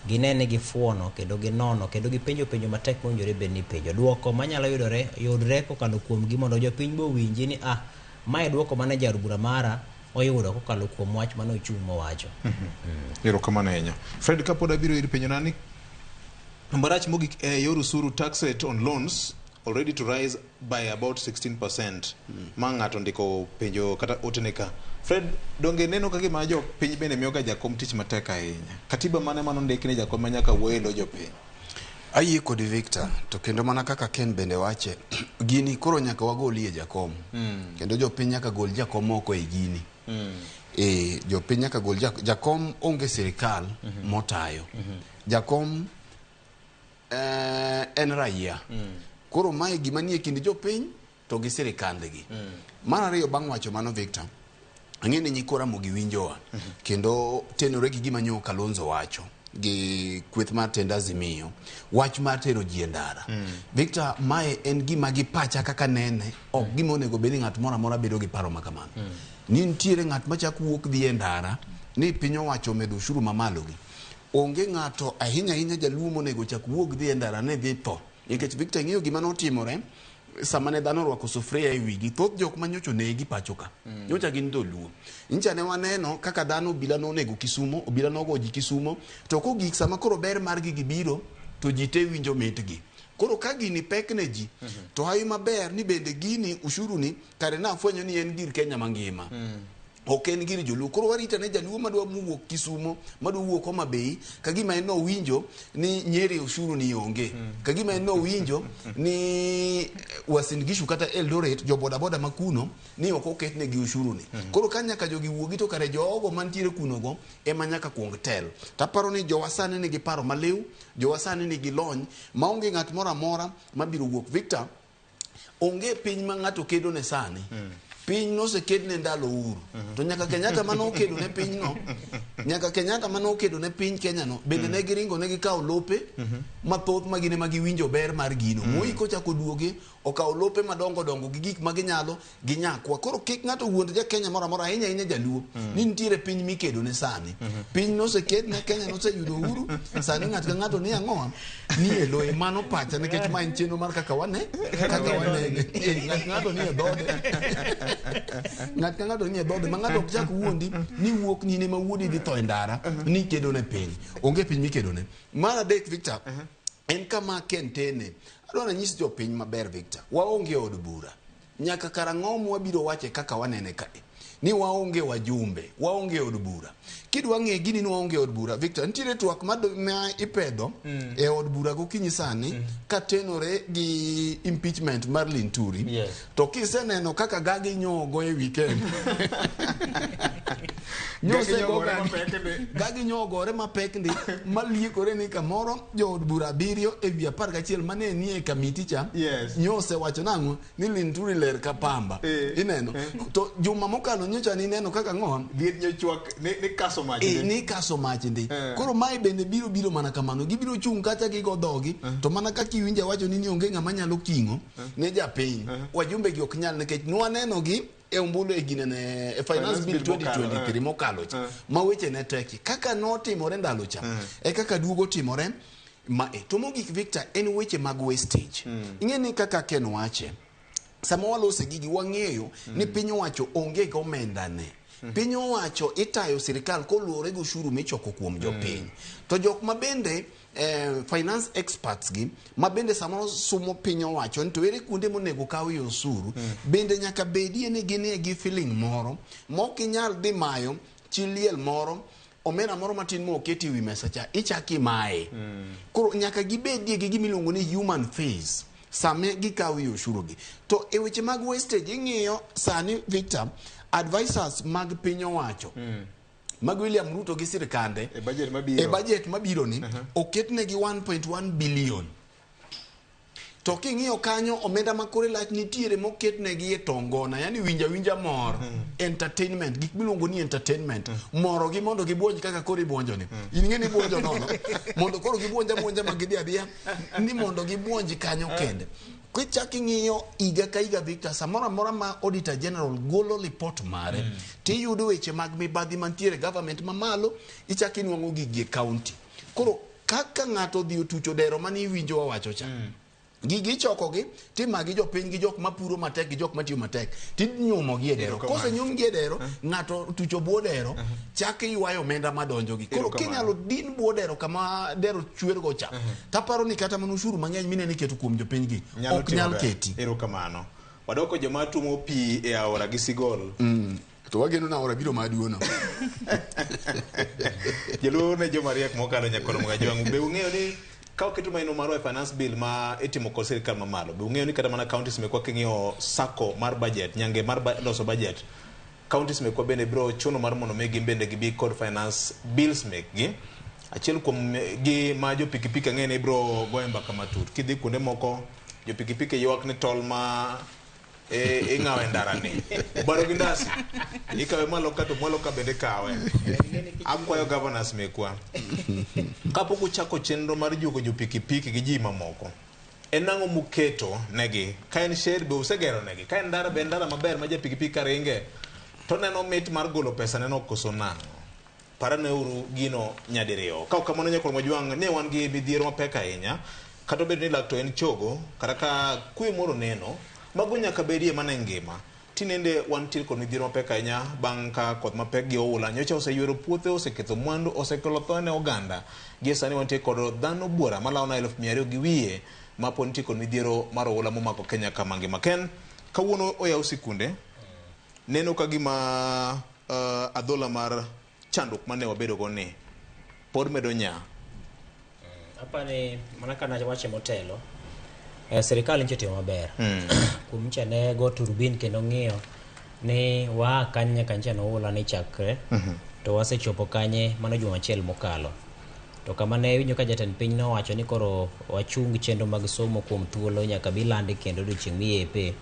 Gine ni gifuono kendo ginono kendo gipenjo penjo matek mowinjore bed ni ipenjo. Duoko manyalo yudore yudre kokalo kuomgi mondo jopiny be owinji ni mae duoko mane jaod bura mara oyudo kokalo kuom wach mane ochung' mowacho. Erokamano ahinya. Fred, kapod abiro ir penjona ni marach mogik e yor usuru tax rate on loans already to rise by about 16%. Ma ng'ato ndiko penjo kata otene ka. Fred, donge neno ka gima jopiny bende miyo ga jakom tich matek ahinya. Katiba mane manondik ni jakom ma nyaka wuoye lo jopiny? Ayie kodi Victor, to kendo mana kaka Ken bende wache, gini koro nyaka wagolie jakom. Kendo jopiny nyaka gol jakom oko e gini. Jopiny nyaka gol jakom onge sirikal motayo. Jakom en raia. Koro mae gima nie kind jopiny to gi sirikandgi. Mar ariyo bang' wacho mano Victor, ang'e ni nyikwa Ramogi winjowa kendo tenore gi gima nyo Kalonzo wacho gi kweth mar tend Azimio, wach mar tero ji e ndara. Victor, mae en gima gi pacha kaka nene, ok gima onego bed ni ng'at moro amora bedo gi paro ma kamano. Ni nitiere ng'at machako wuok dhi e ndara ni piny owacho omedo ushuru mamalo gi. Onge ng'ato ahinya ahinya jaluo monego chak wuog dhi e ndara ne dhi tho. Nikech Victor ing'eyo gima notimore sama ne dhano orwako sufuria e wigi, thoth jok ma nyocha onegi pacho ka, nyocha gin dholuo. Nyicha ne waneno kaka dhano obila nonego Kisumo, obila nogo ji Kisumo, to kogik sama koro ber margi gibiro, to ji te winjo mitgi. Koro ka gini pek ne ji, to hawi maber ni bende gini ushuru ni kare nafwenyo ni en gir Kenya mangima. Ok en gir joluo. Koro warito ne jaluo madwa wuok Kisumo, madwa wuok Homa Bay, kagima en nowinjo ni Nyeri ushuru ni onge. Kagima en nowinjo ni Uasin Gishu kata Eldoret, jo boda boda ma kuno ni ok oketnegi ushuru ni. Koro ka nyaka jogi wuogi to kare jogo mantiere kuno go ema nyaka kuong tel. Taparo ni jowa sani nigi paro maliw, jowa sani nigi lony, maonge ng'at moro amora mabiro wuok. Victor, onge piny ma ng'ato kedo ne sani. Piny noseked ne ndalo Uhuru. To nyaka Kenyatta mane okedo ne piny no, nyaka Kenyatta mane okedo ne piny Kenya no, bende ne giringo ne gikawo lope mathoth ma gin ema giwinjo ber mar gino. Moi kochako duoge, okawo lope madongo dongo gi gik ma ginyalo ginyakwa. Koro kik ng'ato wuond ja Kenya moro amora, ahinya ahinya jaluo, ni nitiere piny mikedo ne sani. Piny noseked ne Kenya noseyudo uhuru, sani ng'ato ka ng'ato ni ang'owa, ni e loye. Mano pacha nikech ma en chenro mar kaka wane, kaka wanene. Ng'ato ng'ato ni e dhode. Ng'ato ka ng'ato ni e dhode, ma ng'ato ok chak wuondi ni wuok ni ne ma wuodi dhi tho e ndara, ni kedo ne piny. Onge piny mikedo ne. Mar adek Victor, en kama Ken tene. Adwa nanyis jopiny maber Victor, waonge od bura. Nyaka karang'o mwabiro wache kaka wanene kae? Ni waonge wajumbe, waonge od bura. Kidwa ng'e gini ni waonge od bura, Victor, nitiere twak ma ipedho e od bura gokinyi sani katenore gi impeachment mar Linturi. To kiseneno kaka gagi nyogo e weekend. Gagi nyogore mapek ndi maliekore ni kamoro jood bura 7 e wi 11 mane nie kamiti cha nyosewacho nang'o ni Linturi ler ka pamba. Ineno to juma mokalo Ndalo nyocha nineno kaka ng'owa Liet nyochwak ni, ni kaso mach. Eh, ni kaso mach ndi. Koro mae bende biro biro mana kamano. Gibiro chung' kacha gigo dhogi to mana kaka iwinjo wacho ni onge ng'ama nyalo king'o ne japiny. Wajumbe gi ok nyal nikech nwaneno gi e ombulu e ginene e finance bill 2023 mokalo cha ma weche ne teki kaka notimore ndalo cha e kaka duogo timore ma e. To mogik Victor en weche mag wastage. Ing'e ni kaka Ken wache sama walose gigi wang'eyo ni piny owacho onge gi omenda ne. Piny owacho itayo sirikal koluwore gi ushuru michoko kuom jopiny. To jok ma bende finance experts gi ma bende samoro sumo piny owacho ni to ere kuonde monego kawie osuru bende nyaka bedie ni ginie gi feeling moro mok inyal dhi mayo chi liel moro omena moro matin moketi e wi mesa cha ichak imaye. Koro nyaka gibedie gi gimiluongo ni human face sama gikawo ushuru gi. To e weche mag wastage ing'iyo sani Victor, advisors mag piny owacho mag William Ruto gi sirikande e budget mabiro, e budget mabiro ni oketnegi 1.1 billion. To king'iyo kanyo omenda ma kore lach nitiere moketnegi e tongona, yani winja winja mor, entertainment, gik miluongo ni entertainment, moro gi mondo gibuonj kaka koro ibuonjo ni. In ing'e ni ibuonjo nono, mondo koro gibuonj abuonja ma gidhi adhiya, ni mondo gibuonj kanyo kende. Kichak ing'iyo higa ka higa Victor, samoro amora ma Auditor General golo lipot mare, tiyudo weche mag mibadhi mantiere government mamalo, ichak inuang'o gigi e county. Koro kaka ng'ato odhi otucho dero mane iwinjo wawacho cha, gigi ichokogi timagi jopiny gi jok mapuro matek gi jok matiyo matek tinyumogi e dero. Kosenyumgi e dero, ng'ato otucho bwo dero, chak iywayo omenda madonjogi. Koro kinyalo din bwo dero kama dero chwergo cha, taparo ni kata mana ushuru mang'eny minene iketo kuom jopiny gi ok nyal keti. Erokamano. Wadoko joma tumo pi e aora gi sigol. To wageno na aora biro maduono. Jaluo ne joma riek mokalo nyakoro mga Be ung'eyo ni ka oketo maino marwa e finance bill ma itimo kod sirikal mamalo, be ung'eyo ni kata mana counties mekwa king'iyo sako mar budget, nyange mar loso budget, counties mekwa bende biro chuno mar mondo mi gin bende gibi kod finance bills mekgi. Achiel kuom gi ma jo pikipiki ang'e ni ibiro goye mbaka matut. Kidhi kuonde moko, jo pikipiki ywak ni tol ma ing'awo e ndara ni. Obaro gi ndasi. Ikawe malo ka to mwalo ka bende kawe. Akwayo governors mekwa. Kapok uchako chenro mar juogo jo pikipiki gi ji mamoko, en ang'o muketo negi? Ka en shed be usegero negi? Ka en ndara be en ndara maber ma ja pikipiki ka ringe to neno mit mar golo pesa neno koso nang'o? Parane uru gino nyadiriyo. Ka ok kamano nyakwar Mojwang' ne wan gi midhiero mapek ahinya. Kata obedo ni lak to en chogo, kata ka kwe moro neno, mago nyaka bedie mana e ngima. Tinende wantiere kod midhiero mapek ahinya bang' ka koth mapek gi oula nyocha oseywero puothe, oseketho mwandu, osekelo tho ne oganda. Gie sani wantie kod dhano buora malawo na 200,000 gi wiye ma pod nitie kod midhiero mar oula momako Kenya kama ngima. Ken, kawuono oyaw sikunde, neno ka gima adhola mar chandruok mane wabedo go ni pod medo nya. Apani mana kana wache motelo, sirikal nyicho timo maber. Kuom nyicha ne go turbin kendo ng'iyo ni waa kanye nyaka nyicha noula ni chakre, to wasechopo kanye mano juma achiel mokalo. To kama ne iwinjo ka jatend piny nowacho ni koro wachung chenro mag somo kuom thuolo nyaka bilandi kendo odiochieng' miyepe,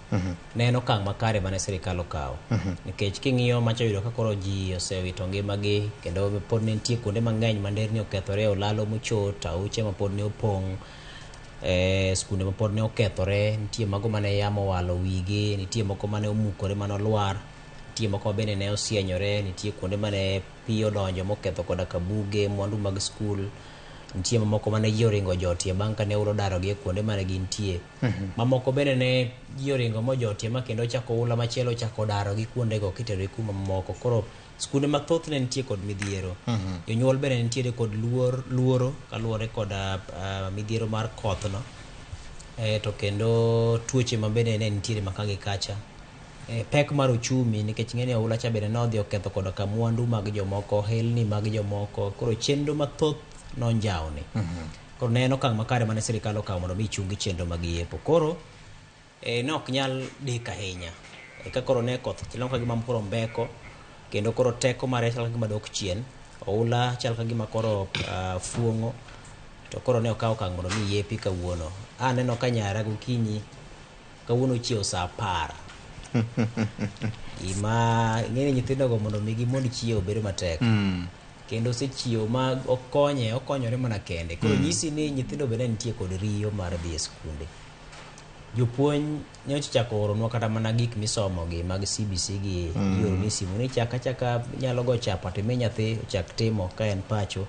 ne en okang' makare mane sirikal okawo. Nikech king'iyo macha yudo ka koro ji osewito ngimagi kendo pod ne nitie kuonde mang'eny ma nderni okethore, olalo mochot, aoche ma pod ne opong', skunde ma pod ne okethore, nitie mago mane yamo owalo wigi, nitie moko mane omukore mane olwar, nitie moko ma bende ne osienyore, nitie kuonde mane pi odonjo moketho koda ka buge, mwandu mag skul, nitie mamoko mane ji oringo jotie bang' ka ne oula odarogi e kuonde mane gintie. Mamoko bende ne ji oringo mojotie ma kendo ochako oula machielo ochako darogi kuondego kiterogi kuma mamoko. Koro skunde mathoth ne nitie kod midhiero. Jonyuol bende nitiere kod luoro kaluwore kod midhiero mar kothno. To kendo tuoche ma bende ne nitiere maka gi kacha. Pek mar uchumi nikech ng'eni oula cha bende nodhi oketho koda ka mwandu mag jomoko, ohelni mag jomoko. Koro chenro mathoth nonjawni. Koro ne en okang' makare mane sirikal okawo mondo mi chungi chenro mag yepo. Koro ne ok nyal dek ahinya. Eka koro ne koth chalo ka gima koro mbeko, kendo koro teko mare chalo ka gima dok chien. Oula chalo ka gima koro fuong'o. To koro ne okawo okang' mondo mi yepi kawuono. Aneno ka nyara gokinyi kawuono ochiewo saa 10. Gima ing'e ni nyithindogo mondo mi gimond chiewo bedo matek. Kendo osechiewo ma okonye, okonyore mana kende. Koro nyisi ni nyithindo bende nitie kod riyo mar dhi e skunde. Jopuonj nyocha ochako oronwa kata mana gik misomo gi mag CBC gi ioroni e simu ni chak achaka inyalo go chapa to imi nyathi ochak timo ka en pacho.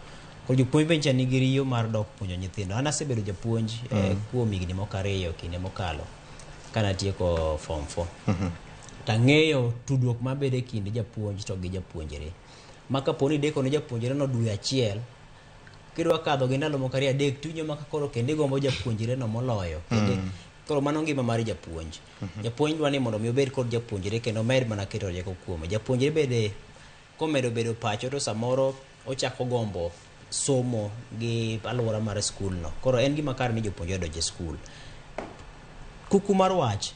Koro jopuonj be nyicha nigi riyo mar dok puonjo nyithindo. An asebedo japuonj kuom higni moko 2 kinde mokalo kane atieko form 4. Tang'eyo tudruok mabedo e kind japuonj to gi japuonjre. Ma kapo ni ideko ne japuonjre no dwe achiel, kidwa kadho gi ndalo moko 2 3 tiwinjo ma koro kendo igombo japuonjre no moloyo. Kendo koro mano ngima mar japuonj. Japuonj dwa ni mondo mi obed kod japuonjre kendo omed mana keto rieko kuome. Japuonjre bende komedo bedo pacho to samoro ochako gombo somo gi alwora mar skul no. Koro en gima kare ni jopuonjre odonjo e skul. Kuku mar wach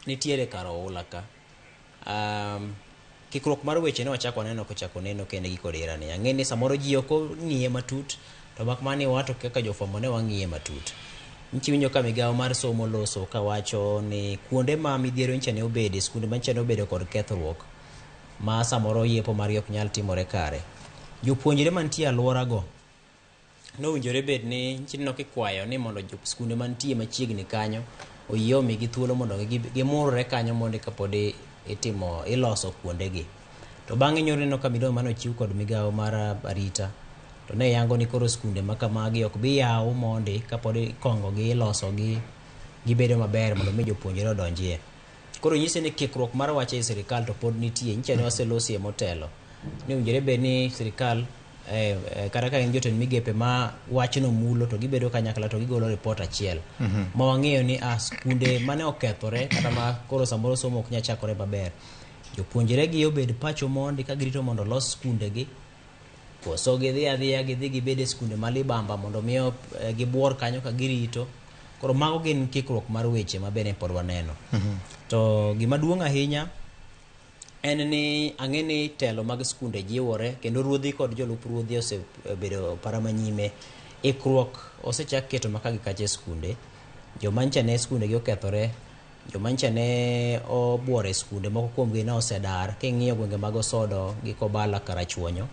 nitiere kar oula ka. Kikruok mar weche ne wachako waneno kochako neno kende gi kod ni. Ang'e ni samoro ji ok ong'iye matut, to mak mana ni wato kaka jofwambo ne wang'iye matut. Nchi winjo ka migawo mar somo loso kawacho ni kuonde ma midhiero ncha ne obede, skunde ma ncha ne obedo kod kethruok, ma samoro yepo margi ok nyal timore kare. Jopuonjre mantie alworago nowinjore bed ni nchi kikwayo ni mondo skunde mantie machiegni kanyo oyie omigi thuolo mondo gimurre kanyo mondo kapod itimo iloso kuondegi. To bang'e nyoro neno ka milome mane ochiw kod migawo mar arita to ne yango ni koro skunde ma kamagi ok bi yaw mondi kapod ikongo gi iloso gi gibedo maber mondo mi jopuonjre odonjie. Koro nyise ni kikruok mar wach ei sirikal to pod nitie. Nyicha ne waselosie motelo. Ni owinjore bed ni sirikal kata ka en jotend migepe ma wachno mulo to gibedo kanyakla to gigolo ripot achiel. Ma wang'eyo ni skunde mane okethore kata ma koro samoro somo ok nyal chakore maber. Jopuonjre gi obed pacho mondi ka girito mondo olos skunde gi. Koso gidhi adhiya gidhi gibed e skunde ma libamba mondo mi gibuor kanyo ka girito. Koro mago gin kikruok mar weche ma bende pod waneno. To gima duong' ahinya en ni ang'e ni telo mag skunde jiwore kendo ruodhi kod jolup ruodhi osebedo para manyime. Ikruok osechak keto maka gi kacha e skunde. Joma ncha ne skunde gi okethore, joma ncha ne obuoro e skunde moko kuomgi ne osedar. King'iyo gwenge mag Osodo gi Kobala Karachuonyo,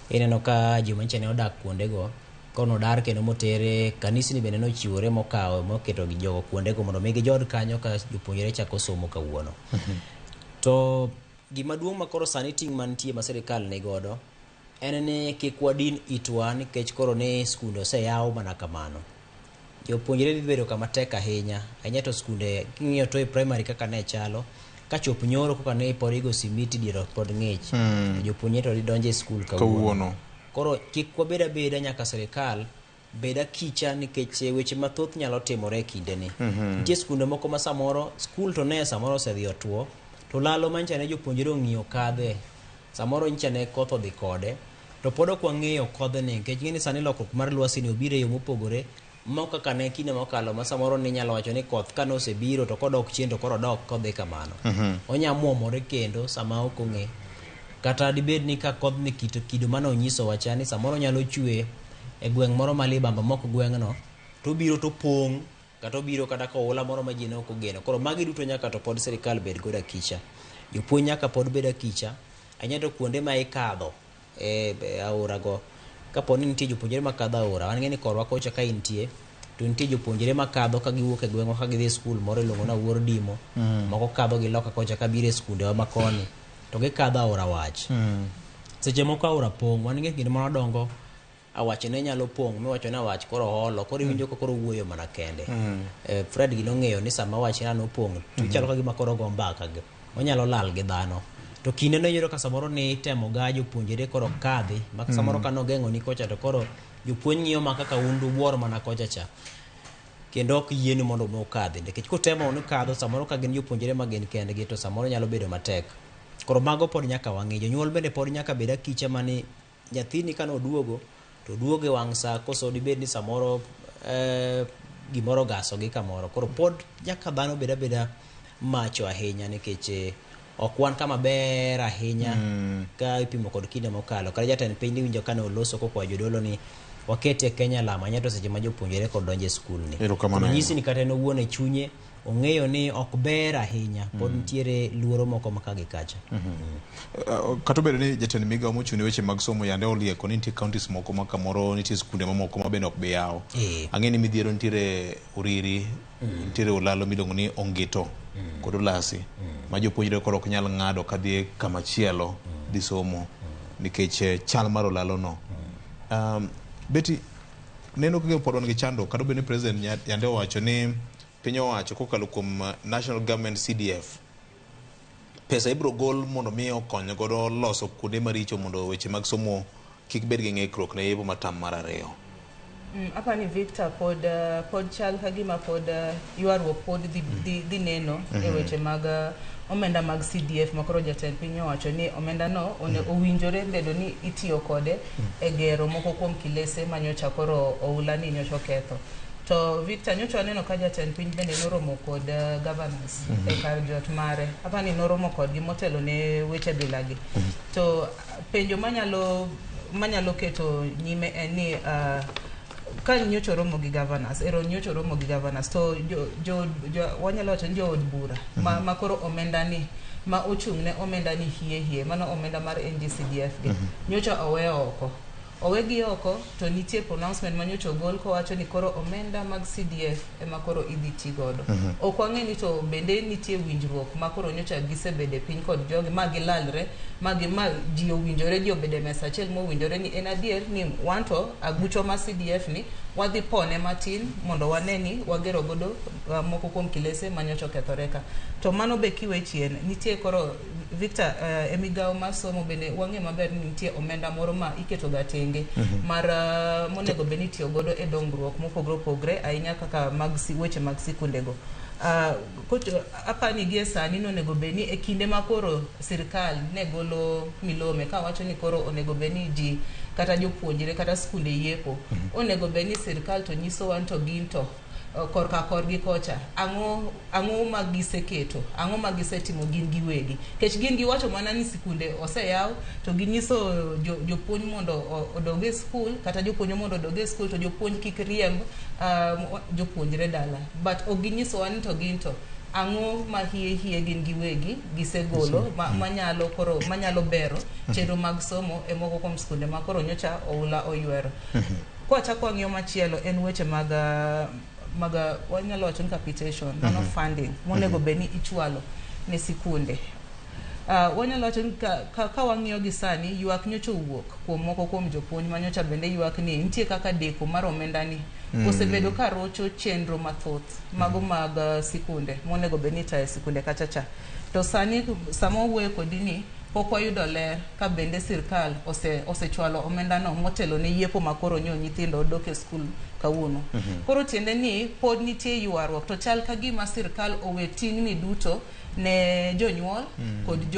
ineno ka joma ncha ne odak kuondego kono dar kendo motere kanisni bende nochiwore mokawo moketo gi jogo kuondego mondo mi gijod kanyo ka jopuonjre chako somo kawuono. To gima duong' ma koro sani ting' mantie ma sirikal ni godo en ni kik wadin itwa nikech koro ni skunde oseyaw mana kamano. Jopuonjre dhi bedo kama tek ahinya, ahinya to skunde king'iyo to e primary kaka ne chalo, kachop nyoro kaka ne pod igo simiti dier ot pod ng'ich. Jopuonjre to dhi donjo e skul kawuono. Koro kik wabed abeda nyaka sirikal bed akicha nikech weche mathoth nyalo timore e kindeni. Nitie skunde moko ma samoro skul to ne samoro osedhi otuo, to lalo mancha ne jopuonjre ong'iyo kadhe, samoro nyicha ne koth odhi kode, to pod ok wang'eyo kodhni nikech ing'e ni sani lokruok mar lwasi ni obiro e yo mopogore ma kaka ne kinde mokalo ma samoro ne inyalo wacho ni koth kane osebiro to kodok chien to koro odok kodhi kamano. Onya muomore kendo sama ok ong'e. Kata dibed ni ka kodhni kido mane onyisowa cha ni samoro nyalo chwe e gweng' moro ma libamba mok gweng'no to obiro to pong' kata obiro kata ka oula moro ma ji ne ok ogeno. Koro magi duto nyaka to pod sirikal bed godo akicha. Jopuonj nyaka pod bed akicha. Ahinya to kuonde ma ikadho e aora go. Kapo ni nitie jopuonjre makadho aora, wan ng'e ni korwa kocha ka intie, to nitie jopuonjre makadho ka giwuok e gweng'wa ka gidhi e skul moro iluongo ni Awuor Dimo. Moko kadho gi loka kocha ka biro e skundewa ma koni, to gikadho aora wach. Seche moko aora pong', wan ng'e kinde mane wadongo, awach ne nyalo pong' miwacho ni awach koro holo, koro iwinjo ka koro wuoyo mana kende. Fred gi nong'eyo ni sama awach na nopong' to chalo ka gima koro go mbaka gi. Onyalo lal gi dhano. To kinde no iyudo ka samoro ni itemo ga jopuonjre koro kadhi, ma samoro ka nogeng'o ni kocha to koro jopuonj ng'iyo ma kaka un dubuor mana kocha cha. Kendo ok yienu mondo mi ukadhi, nikech kutemo ni kadho samoro ka gin jopuonjre ma gin kendgi to samoro nyalo bedo matek. Koro mago pod nyaka wang'i. Jonyuol bende pod nyaka bed akicha mani nyathini kane oduogo to oduogo e wang' sa koso dibed ni samoro gimoro ogaso gi kamoro. Koro pod nyaka dhano bed abeda macho ahinya nikech ok wan kama ber ahinya ka ipimo kod kinde mokalo. Kata jatend piny niwinjo kane oloso kokwayo jodolo ni waketie Kenya lama nyato seche ma jopuonjre kod donjo e skul ni. Erokamano Koro nyisi ni kata en owuon e chunye ong'eyo ni ok ber ahinya pod nitiere luoro moko ma ka gi kacha. Kata obedo ni jatend migawo mochung' ne weche mag somo yande olieko ni nitie counties moko ma kamoro nitie skunde mamoko ma bende ok bi yaw. Ang'e ni midhiero nitiere Uriri, nitiere Olalo miluongo ni Ongito kod Olasi ma jopuonjre koro ok nyal ng'ado kadhi kama chielo dhi somo nikech chal mar Olalo no. Betty, neno kaka pod wan gi chandruok kata obedo ni president yande owacho ni piny owacho kokalo kuom National Government CDF pesa ibiro gol mondo mi okony godo loso kuonde maricho mondo weche mag somo kik bed gi ng'ikruok ne yepo mar term mar ariyo. Apani Victor pod pod chal ka gima pod ywaruok pod dhi neno e weche mag omenda mag CDF ma koro jatend piny owacho ni omenda no owinjore bedo ni itiyo kode e gero moko kuom kilese manyocha koro oula ni nyocha oketho. To Victor nyocha waneno ka jatend piny bende noromo kod governors e kar jot mare. Apani noromo kodgi motelo ne weche bilagi. To penjo manyalo keto nyime en ni ka nyocha oromo gi governors, ero nyocha oromo gi governors, to jo wanyalo wacho ni jood bura ma koro omenda ni ma ochung' ne omenda ni hie mano omenda mar NGCDF gi nyocha owe oko. Owegi oko to nitie pronouncement ma nyocha ogol kowacho ni koro omenda mag CDF ema koro idhi ti godo. Ok wang'e ni to bende nitie winjruok ma koro nyocha gisebede piny kod jogi ma gilalre ma ji owinjore, ji obede mesa achiel mowinjore ni en adier ni wanto agucho ma CDF ni wadhi pone matin mondo wane ni wagero godo moko kuom kilese ma nyocha okethore ka. To mano be kiwe chien nitie koro Victor e migawo mar somo bende wang'e maber ni nitie omenda moro ma iketo ga tenge mar monego bed ni itiyo godo e dongruok mopogore opogore ahinya kaka mag weche mag sikundego. Apani gie sani nonego bed ni e kinde ma koro sirikal ne golo milome kawacho ni koro onego bed ni ji kata jopuonjre kata skunde yiepo onego bed ni sirikal to nyisowa ni to gin to korka korgi kocha ang'o ma giseketo, ang'o ma gisetimo gin giwegi, nikech gin giwacho mana ni sikunde oseyaw to ginyiso jopuonj mondo odog e skul kata jopuonj mondo odog e skul to jopuonj kik riemb jopuonjre dala, but ok ginyisowa ni to gin to ang'o ma hie gin giwegi gisegolo manyalo koro manyalo bero chenro mag somo e moko kuom skunde ma koro nyocha oula oywero. Kwachako wang'iyo machielo en weche mag wanyalo wacho ni capitation, mano funding monego bed ni ichwalo ne sikunde. Wanyalo wacho ni ka wang'iyo gi sani ywak nyocha owuok kuom moko kuom jopuonj manyocha bende ywak ni nitie kaka deko mar omenda ni osebedo ka rocho chenro mathoth mago mag sikunde monego bed ni itayo sikunde kacha cha. To sani sama wawuoyo kodi ni pok wayudo ler ka bende sirkal osechwalo omenda no motelo ne yiepo ma koro nyo nyithindo dok e skul kawuono. Koro tiende ni pod nitie ywaruok to chal ka gima sirkal owe ting'ni duto ne jonyuol kod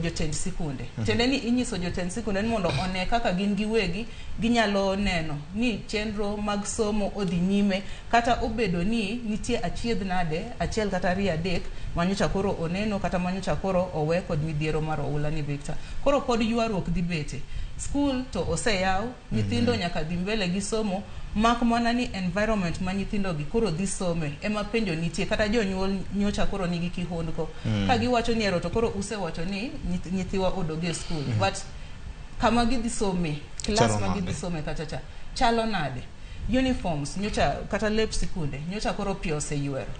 jotend sikunde. Tiende ni inyiso jotend sikunde ni mondo one kaka gin giwegi ginyalo neno ni chenro mag somo odhi nyime kata obedo ni nitie achiedh nade achiel kata ariyo adek manyocha koro oneno kata manyocha koro owe kod midhiero mar oula ni Victor. Koro pod ywaruok dhi bete. Skul to oseyaw, nyithindo nyaka dhi mbele gi somo, mak mana ni environment ma nyithindo gi koro dhi some ema penjo nitie kata jonyuol nyocha koro nigi kihondko ka giwacho ni ero to koro usewacho ni nyithiwa odog e skul but kama gidhi some class ma gidhi some kacha cha chalo nade, uniforms nyocha kata lep sikunde nyocha koro pi oseywero.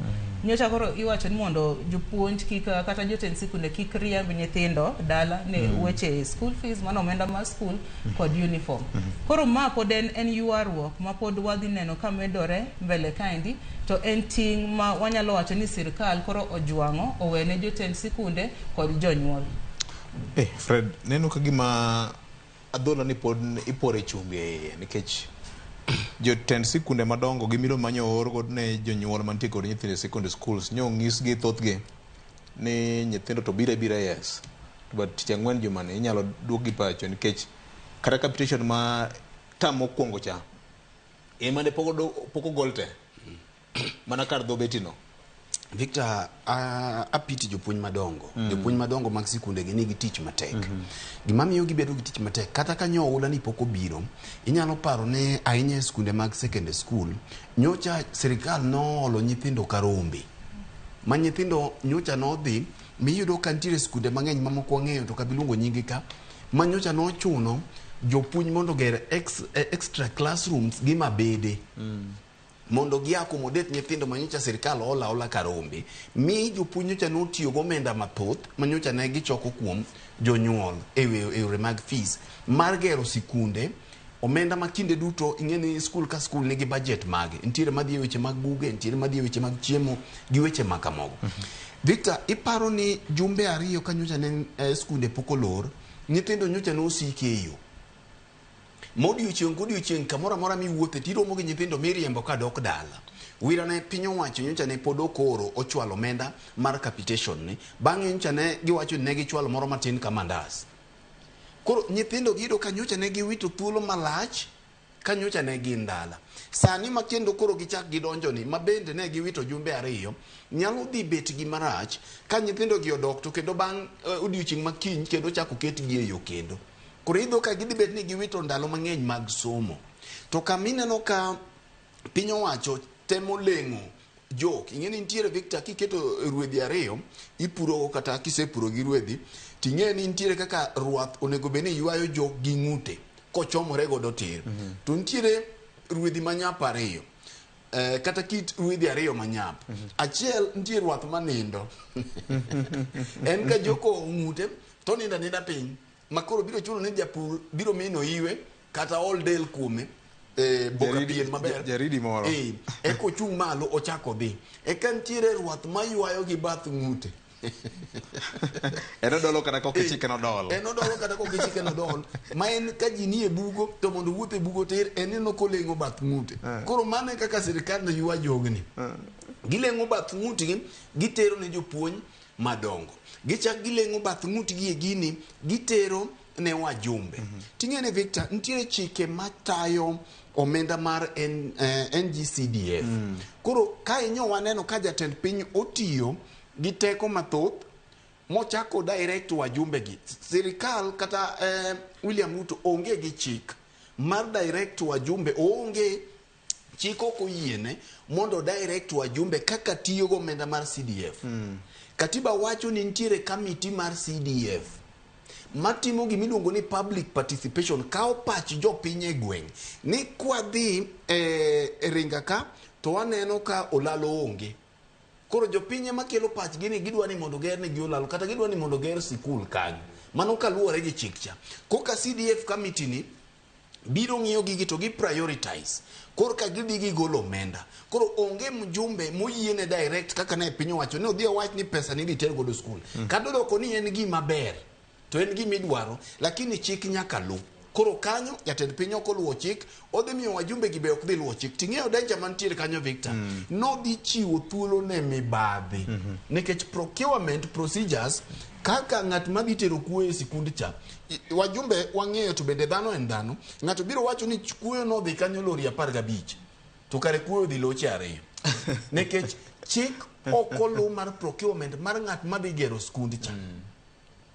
Nyocha koro iwacho ni mondo jopuonj kik kata jotend sikunde kik riemb nyithindo dala ne weche school fees mano omenda mar school kod uniform. Koro ma pod en ywaruok ma pod wadhi neno ka medore mbele kaendi to en ting' ma wanyalo wacho ni sirikal koro ojwang'o owene jotend sikunde kod jonyuol. Fred, neno ka gima adhola ni pod ipore chumbi e iye nikech jotend sikunde madongo gi milome manyo oor godo ne jonyuol mantie kod nyithindo e secondary schools nyo onyisgi thothgi ni nyithindo to biro abira yes but tich ang'wen jumani inyalo duokgi pacho nikech kata capitation ma term mokwongo cha ema ne pok ogol te mana kar dho beti no. Victor, apiti jopuonj madongo. Jopuonj madongo mag sikunde gi nigi tich matek. Gima miyo gibedo gi tich matek, kata ka nyo oula ni pok obiro, inyalo paro ni ahinya e skunde mag secondary school, nyocha sirikal noolo nyithindo karombe. Ma nyithindo nyocha nodhi, miyudo ka nitiere skunde mang'eny mamoko wang'eyo to kabiluongo nyingi ka, ma nyocha nochuno jopuonj mondo oger extra classrooms gi mabede. Mondo gi accommodate nyithindo ma nyocha sirikal oolo aola karombe, mi jopuonj nyocha notiyo gomenda mathoth ma nyocha ne gichoko kuom jonyuol e yore mag fees mar gero sikunde. Omenda ma kinde duto ing'e ni skul ka skul nigi budget mage, nitiere madhi e weche mag buge, nitiere madhi e weche mag chiemo gi weche ma kamago. Victor, iparo ni jumbe 2 ka nyocha ne skunde pok olor, nyithindo nyocha nosike e yo. Modiochieng' kodiochieng' kamoro amora miwuothe tiromo gi nyithindo miriembo kadok dala. Wira ne piny owacho nyocha ne pod okoro ochwalo omenda mar capitation ni. Bang'e nyocha ne giwacho ni ne gichwalo moro matin ka mandas. Koro nyithindo giyudo ka nyocha ne giwito thuolo malach ka nyocha ne gin dala. Sani ma kendo koro gichak gidonjo ni, ma bende ne giwito jumbe 2, nyalo dhi bet gi marach ka nyithindo gi odok to kendo bang' odiochieng' ma kiny kendo chako ketgi e yo kendo. Koro iyudo ka gidhi bet ni giwito ndalo mang'eny mag somo. To kama ineno ka piny owacho temo leng'o jok, ing'e ni nitiere Victor kiketo ruedhi 2 ipuro kata kisepuro gi ruedhi, ting'e ni nitiere kaka ruath onego bed ni ywayo jok gi ng'ute kochomore godo tir. To nitiere ruedhi manyap 2. Kata kit ruedhi 2 manyap. Achiel nitie ruath manindo. En ka joko ng'ute to nindo aninda piny. Ma koro biro chuno ni japur biro mino iwe kata ol del kuome, boka pien maber. Jaridi moro. Eka ochung' malo ochako dhi. Eka nitiere ruath maywayo gi bath ng'ute. En odolo kata kok ichike nodol. En odolo kata kok ichike nodol. Ma en ka ji nie bugo to mondo owuoth e bugo tir, en ineno koleng'o bath ng'ute. Koro mano e kaka sirikal ne ywa jogni. Gileng'o bath ng'utgi, gitero ne jopuonj madongo. Gichak gileng'o bath ng'utgi e gini, gitero ne wajumbe. Ting'e ni Victor, nitiere chike matayo omenda mar NGCDF. Koro ka inyo waneno ka jatend piny otiyo gi teko mathoth mochako direct wajumbe gi. Sirikal kata William Ruto onge gi chik mar direct wajumbe, oonge chik ok oyiene mondo direct wajumbe kaka tiyo go omenda mar CDF. Katiba wacho ni nitiere kamiti mar CDF matimo gimiluongo ni public participation, kawo pach jopiny e gweng' ni kwadhi e ringa ka to waneno ka olalo onge. Koro jopiny ema kelo pachgi ni gidwa ni mondo gernegi olalo kata gidwa ni mondo ger sikul kanyo. Mano kaluwore gi chik cha. Koka CDF committee ni biro ng'iyo gigi to gi prioritize. Koro ka gidhi gigolo omenda. Koro onge mjumbe moyiene direct kaka ne piny owacho ni odhi owach ni pesa ni idhi ter godo skul. Kata odoko ni en gima ber, to en gima idwaro, lakini chik nyaka lu. Koro kanyo jatend piny ok oluwo chik, odhi miyo wajumbe gi be ok dhi luwo chik. Ting'eyo danger mantiere kanyo Victor, nodhi chiwo thuolo ne mibadhi. Nikech procurement procedures kaka ng'at madhi tero kuoyo e sikund cha, wajumbe wang'eyo to bende dhano en dhano, ng'ato biro wacho ni kuoyo nodhi kanyo lori 15, to kare kuoyo dhi loche 2. Nikech chik ok oluw mar procurement mar ng'at madhi gero skund cha.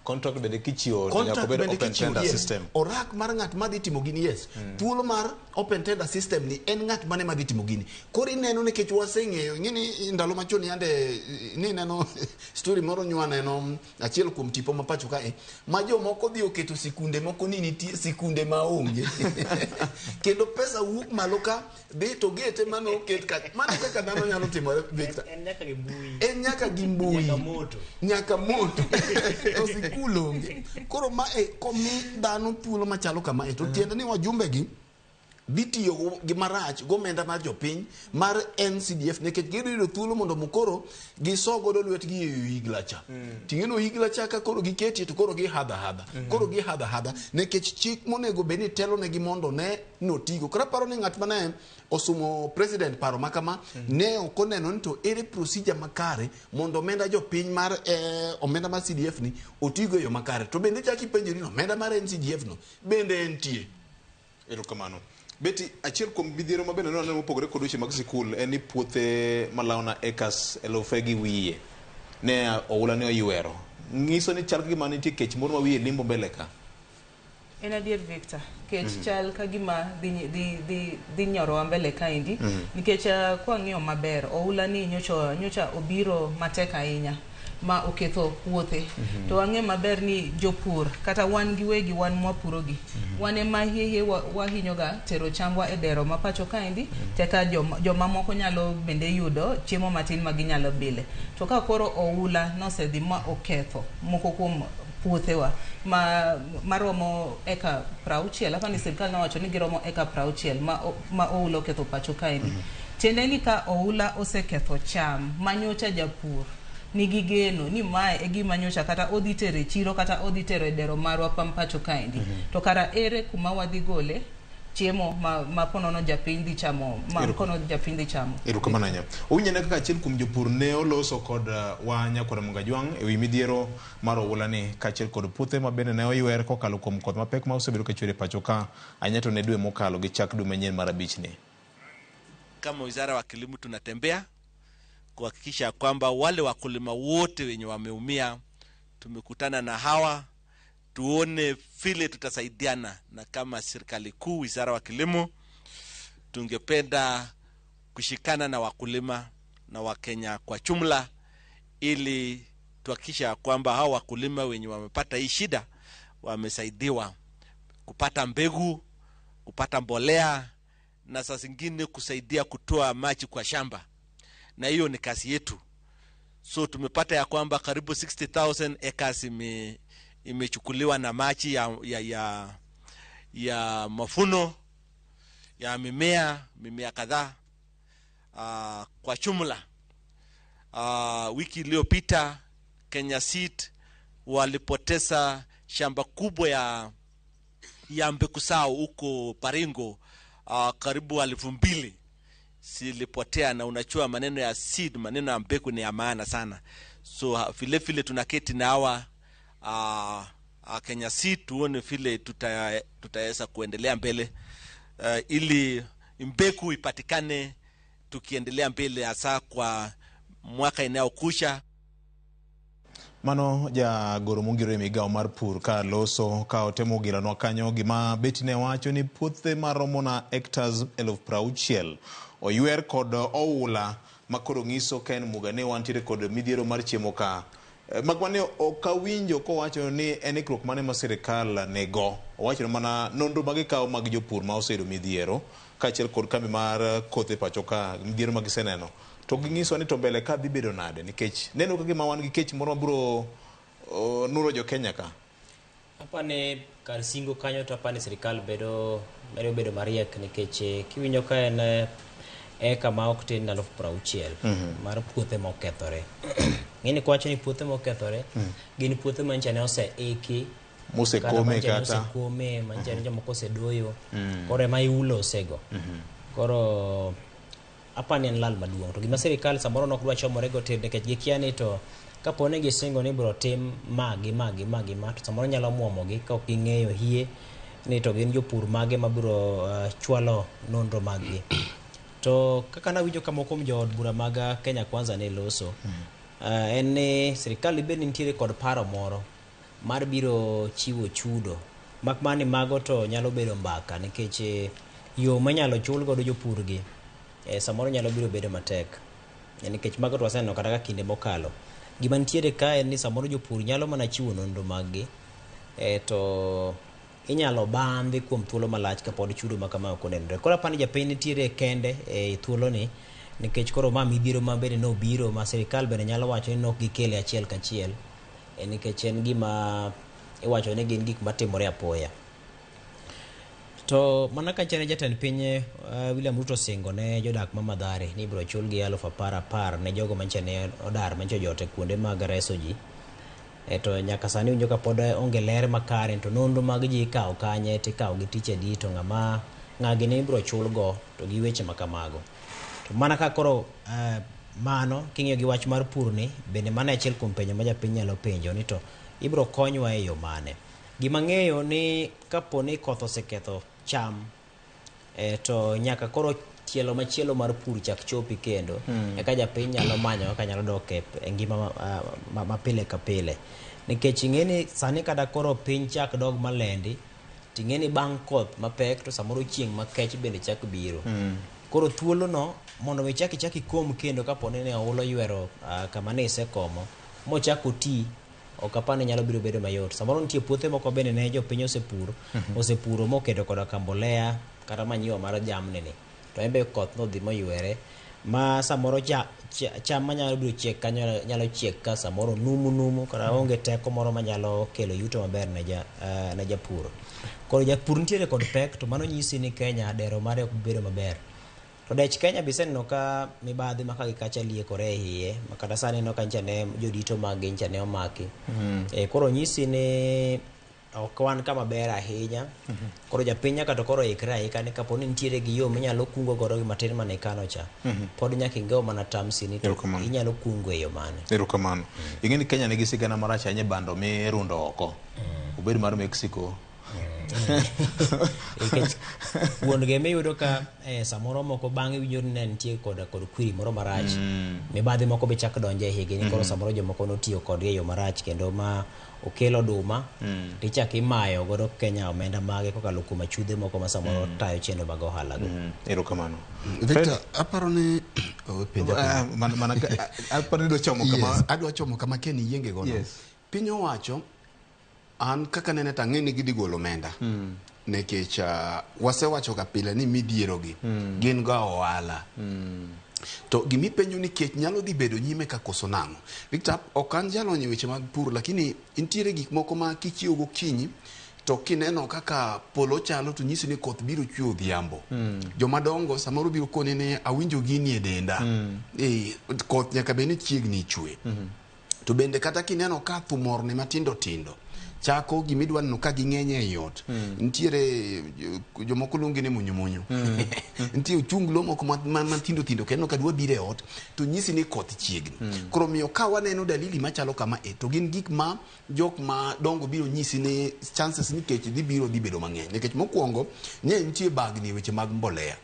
Contract bende kichiwo, to nyaka Contract obed bende open kichiwo, tender yes. system. Orak mar ng'at madhi timo gini, yes. Thuolo mar open tender system ni en ng'at mane madhi timo gini. Koro ineno nikech waseng'eyo, ing'e ni ndalo machon yande ni neno story moro nywa neno achiel kuom tipo ma pacho kae, ma jomoko dhi oketo sikunde moko ni nitie sikunde maonge. Kendo pesa wuok malo ka dhi to gete mane oket ka. Mano kaka dhano nyalo timore, Victor. En nyaka gi mbui. En nyaka gi mbui. Nyaka moto. Nyaka moto. To sikul onge. Koro mae komi dhano thuolo machalo kamae to tiende ni wajumbe gi dhi tiyo gi marach gomenda mar jopiny mar NCDF nikech gidhi yudo thuolo mondo mokoro giso godo lwetgi e ohigla cha. Ting'e ni ohigla cha ka koro giketie to koro gihadha hadha. Koro gihadha hadha nikech chik monego bed ni telonegi mondo ne notigo. Koro aparo ni ng'at mane osumo president paro ma kama ne ok oneno ni to ere procedure makare mondo omenda jopiny mar omenda mar CDF ni otigo e yo makare. To bende chak ipenjori ni omenda mar NCDF no bende entie. Erokamano. Betty, achiel kuom midhiero ma bende ne waneno mopogore kod weche mag sikul en ni puothe malawna acres elufe gi wiye ne oula ne oywero. Nyiso ni chal ka gima nitie kech moro ma wiye limbo mbele ka. En adier Victor, kech chal ka gima dhi nyorowa mbele kaendi. Nikech kwang'iyo maber, oula ni nyocha obiro matek ahinya ma oketho puothe. To wang'e maber ni jopur, kata wan giwegi wan mwapurogi, wan ema hie wahinyoga tero chambwa e dero ma pacho kaendi, teka jomamoko nyalo bende yudo chiemo matin ma ginyalo bile. To ka koro oula nosedhi ma oketho moko kuom puothewa maromo eka 60, apani sirikal nowacho ni giromo eka 60 ma oula oketho pacho kaendi. Tiende ni ka oula oseketho cham manyocha japur nigi geno ni mae e gima nyocha kata odhi tero e chiro kata odhi tero e dero marwa pacho kaendi. To kara ere kuma wadhi gole chiemo ma ponono japiny dhi chamo, ma kono japiny dhi chamo. Erokamano ahinya. Owinjo ane kaka achiel kuom jopur ne oloso kod wa Nyakwar Mungajwang' ewi midhiero mar oula ni kaachiel kod puothe ma bende ne oywer kokalo kuom koth mapek ma osebedo ka chwer e pacho ka ahinya to ne dwe mokalo gi chak dwe manyien mar abich ni. Kama wizara wa kilimo tunatembea kuhakikisha kwamba wale wakulima wote wenye wameumia tumekutana na hawa tuone vile tutasaidiana, na kama serikali kuu wizara wa kilimo tungependa kushikana na wakulima na Wakenya kwa jumla ili tuhakikisha kwamba hawa wakulima wenye wamepata hii shida wamesaidiwa kupata mbegu, kupata mbolea na saa zingine kusaidia kutoa maji kwa shamba, na hiyo ni kazi yetu. So tumepata ya kwamba karibu 60,000 acres imechukuliwa na maji ya mafuno ya mimea kadhaa kwa jumla. Wiki iliyopita Kenya Seed walipoteza shamba kubwa ya mbegu zao huko Baringo, karibu 2,000 zilipotea, na unajua maneno ya seed, maneno ya mbegu ni ya maana sana. So vile vile tunaketi na hawa Kenya Seed tuone vile tutaweza kuendelea mbele ili mbegu ipatikane tukiendelea mbele hasa kwa mwaka inayokuja. Mano jagoro mongiro e migawo mar pur ka loso ka otemo gilanwa kanyo gima Betty ne wacho ni puothe maromo na hectares 60,000 oywer kod oula ma koro ng'iso ka en muga ne wantiere kod midhiero mar chiemo ka. Makma ne ok awinjo kowacho ni en ikruok mane ma sirikal nigo. Owacho mana nonro ma gikawo mag jopur ma oseyudo midhiero kaachiel kod kambi mar kothe pacho ka midhiero ma giseneno. To ging'iso ni to mbele ka dhi bedo nade nikech neno ka gima wan gi kech moro mabiro nuro jo Kenya ka. Apani kar singo kanyo to apani sirikal bedo mariek nikech kiwinjo ka en eka ma ok tin 60,000 mar puothe mokethore. Ng'eni kwacho ni puothe mokethore gin puothe mancha ne oseiki mosekome kata osekome mancha ne jomoko osedoyo koro ema iulosego. Koro apani en lal maduong'. To gima sirikal samoro nok dwa chomore go tir nikech gikia ni to kapo ni gisingo ni ibiro tim ma gi ma gi ma gi ma to samoro nyalo muomogi ka ok ging'eyo hie ni to gin jopur mage mabiro chwalo nonro maggi. To kaka nawinjo ka moko kuom jood bura mag Kenya Kwanza ne loso en ni sirikal bende nitiere kod paro moro mar biro chiwo chudo mak mana ni mago to nyalo bedo mbaka nikech yo manyalo chul godo jopur gi samoro nyalo biro bedo matek nikech mago to waseneno kata ka kinde mokalo. Gima nitiere ka en ni samoro jopur nyalo mana chiwo nonro maggi to inyalo bandhi kuom thuolo malach kapod chudo ma kama ok onenore. Koro apani japiny nitiere kende e thuoloni nikech koro ma midhiero ma bende nobiro ma sirikal bende nyalo wacho ni nok gikele achiel kachiel nikech en gima iwacho ni gin gik matimore apoya. To mana ka chane jatend piny William Ruto osingo ne jodak ma Mathare ni ibiro chulgi 10,000 ne jogo manche ne odar manche ojot e kuonde mag reso ji. To nyaka sani winjo ka pod onge ler makare to nonro mag ji ikawo kanye to ikawo gi tich adi to ng'ama ng'agi ne ibiro chulgo to gi weche ma kamago. To mana ka koro mano king'iyo gi wach mar pur ni bende mano e achiel kuom penjo ma japiny nyalo penjo ni to ibiro konywa e yo mane. Gima ng'eyo ni kapo ni koth oseketho cham To nyaka koro tielo machielo mar pur chak chopi kendo eka japiny nyalo manyo kaka nyalo dok e ngima ma pile ka pile. Nikech ing'e ni sani kata koro piny chak dog malendi, ting'e ni bang' koth mapek to samoro chieng' makech bende chak biro. Koro thuolono mondo mi chak ichak ikom kendo kapo ni ne oula oywero kama ne isekomo mochak oti, ok apar ni nyalo biro bedo mayot. Samoro nitie puothe moko bende ne jopiny osepur, osepuro moketo koda ka mbolea kata manyiwa mar jamni ni. To en be koth nodhi moywere ma samoro cham manyalo biro chiek kanyo nyalo chiek ka samoro numu numu kata onge teko moro manyalo kelo yuto maber ne japur. Koro japur nitiere kod pek, to mano nyisi ni Kenya dero mare ok bedo maber. To dech Kenya be iseneno ka mibadhi ma ka gi kacha liekore e iye, ma kata sani ineno ka nyicha ne jodito mag gi nyicha ne omaki. Koro nyisi ni ok wan kama ber ahinya. Koro japiny nyaka to koro ikre aika ni kapo ni nitiere gi yo minyalo kungo godo gi matin mane ikano cha, pod nyaka ingew mana tamsi ni to inyalo kungo e yo mane. Erokamano. Ing'e ni Kenya nigi sigana marach ahinya e bando mirundo oko. Obed mar Mexico. Nikech wuon gi miyudo ka samoro moko bang'e winjo ni ne nitie kod kwiri moro marach. Mibadhi moko be chak donjo e higi ni koro samoro jomoko notiyo kodgi e yo marach kendo ma okelo oduma, tichak imayo godo Kenya omenda mage kokalo kuom achudhe moko ma samoro tayo chenro mag ohala go. Erokamano. Victor, aparo ni aparo ni idwa chomo kama adwa chomo kama Ken yienge gono. Piny owacho an kaka nene to ang'e ni gidhi golo omenda. Nikech wasewacho ga pile ni midhiero gi gin ga ohala. To gimipenjo ni kech nyalo dhi bedo nyime ka koso nang'o. Victor, ok an jalony e weche mag pur, lakini nitiere gik moko ma kichiewo gokinyi to kineno kaka polo chalo to nyisi ni koth biro chwe odhiambo. Jomadongo samoro biro koni ni awinjo gini e denda. Koth nyaka bed ni chiegni chwe. To bende kata kineno ka thum orni matindo tindo chako gimidwa neno ka ging'eny ei ot. Nitiere jomoko luonge ni munyu munyu. Nitie ochunglo moko matindo tindo kendo ka dwa biro e ot to nyisi ni koth chiegni. Koro miyo ka waneno dalili machalo kama to gin gik ma jok madongo biro nyisi ni chances ni kech dhi biro dhi bedo mang'eny. Nikech mokwongo ne nitie bagni weche mag mbolea.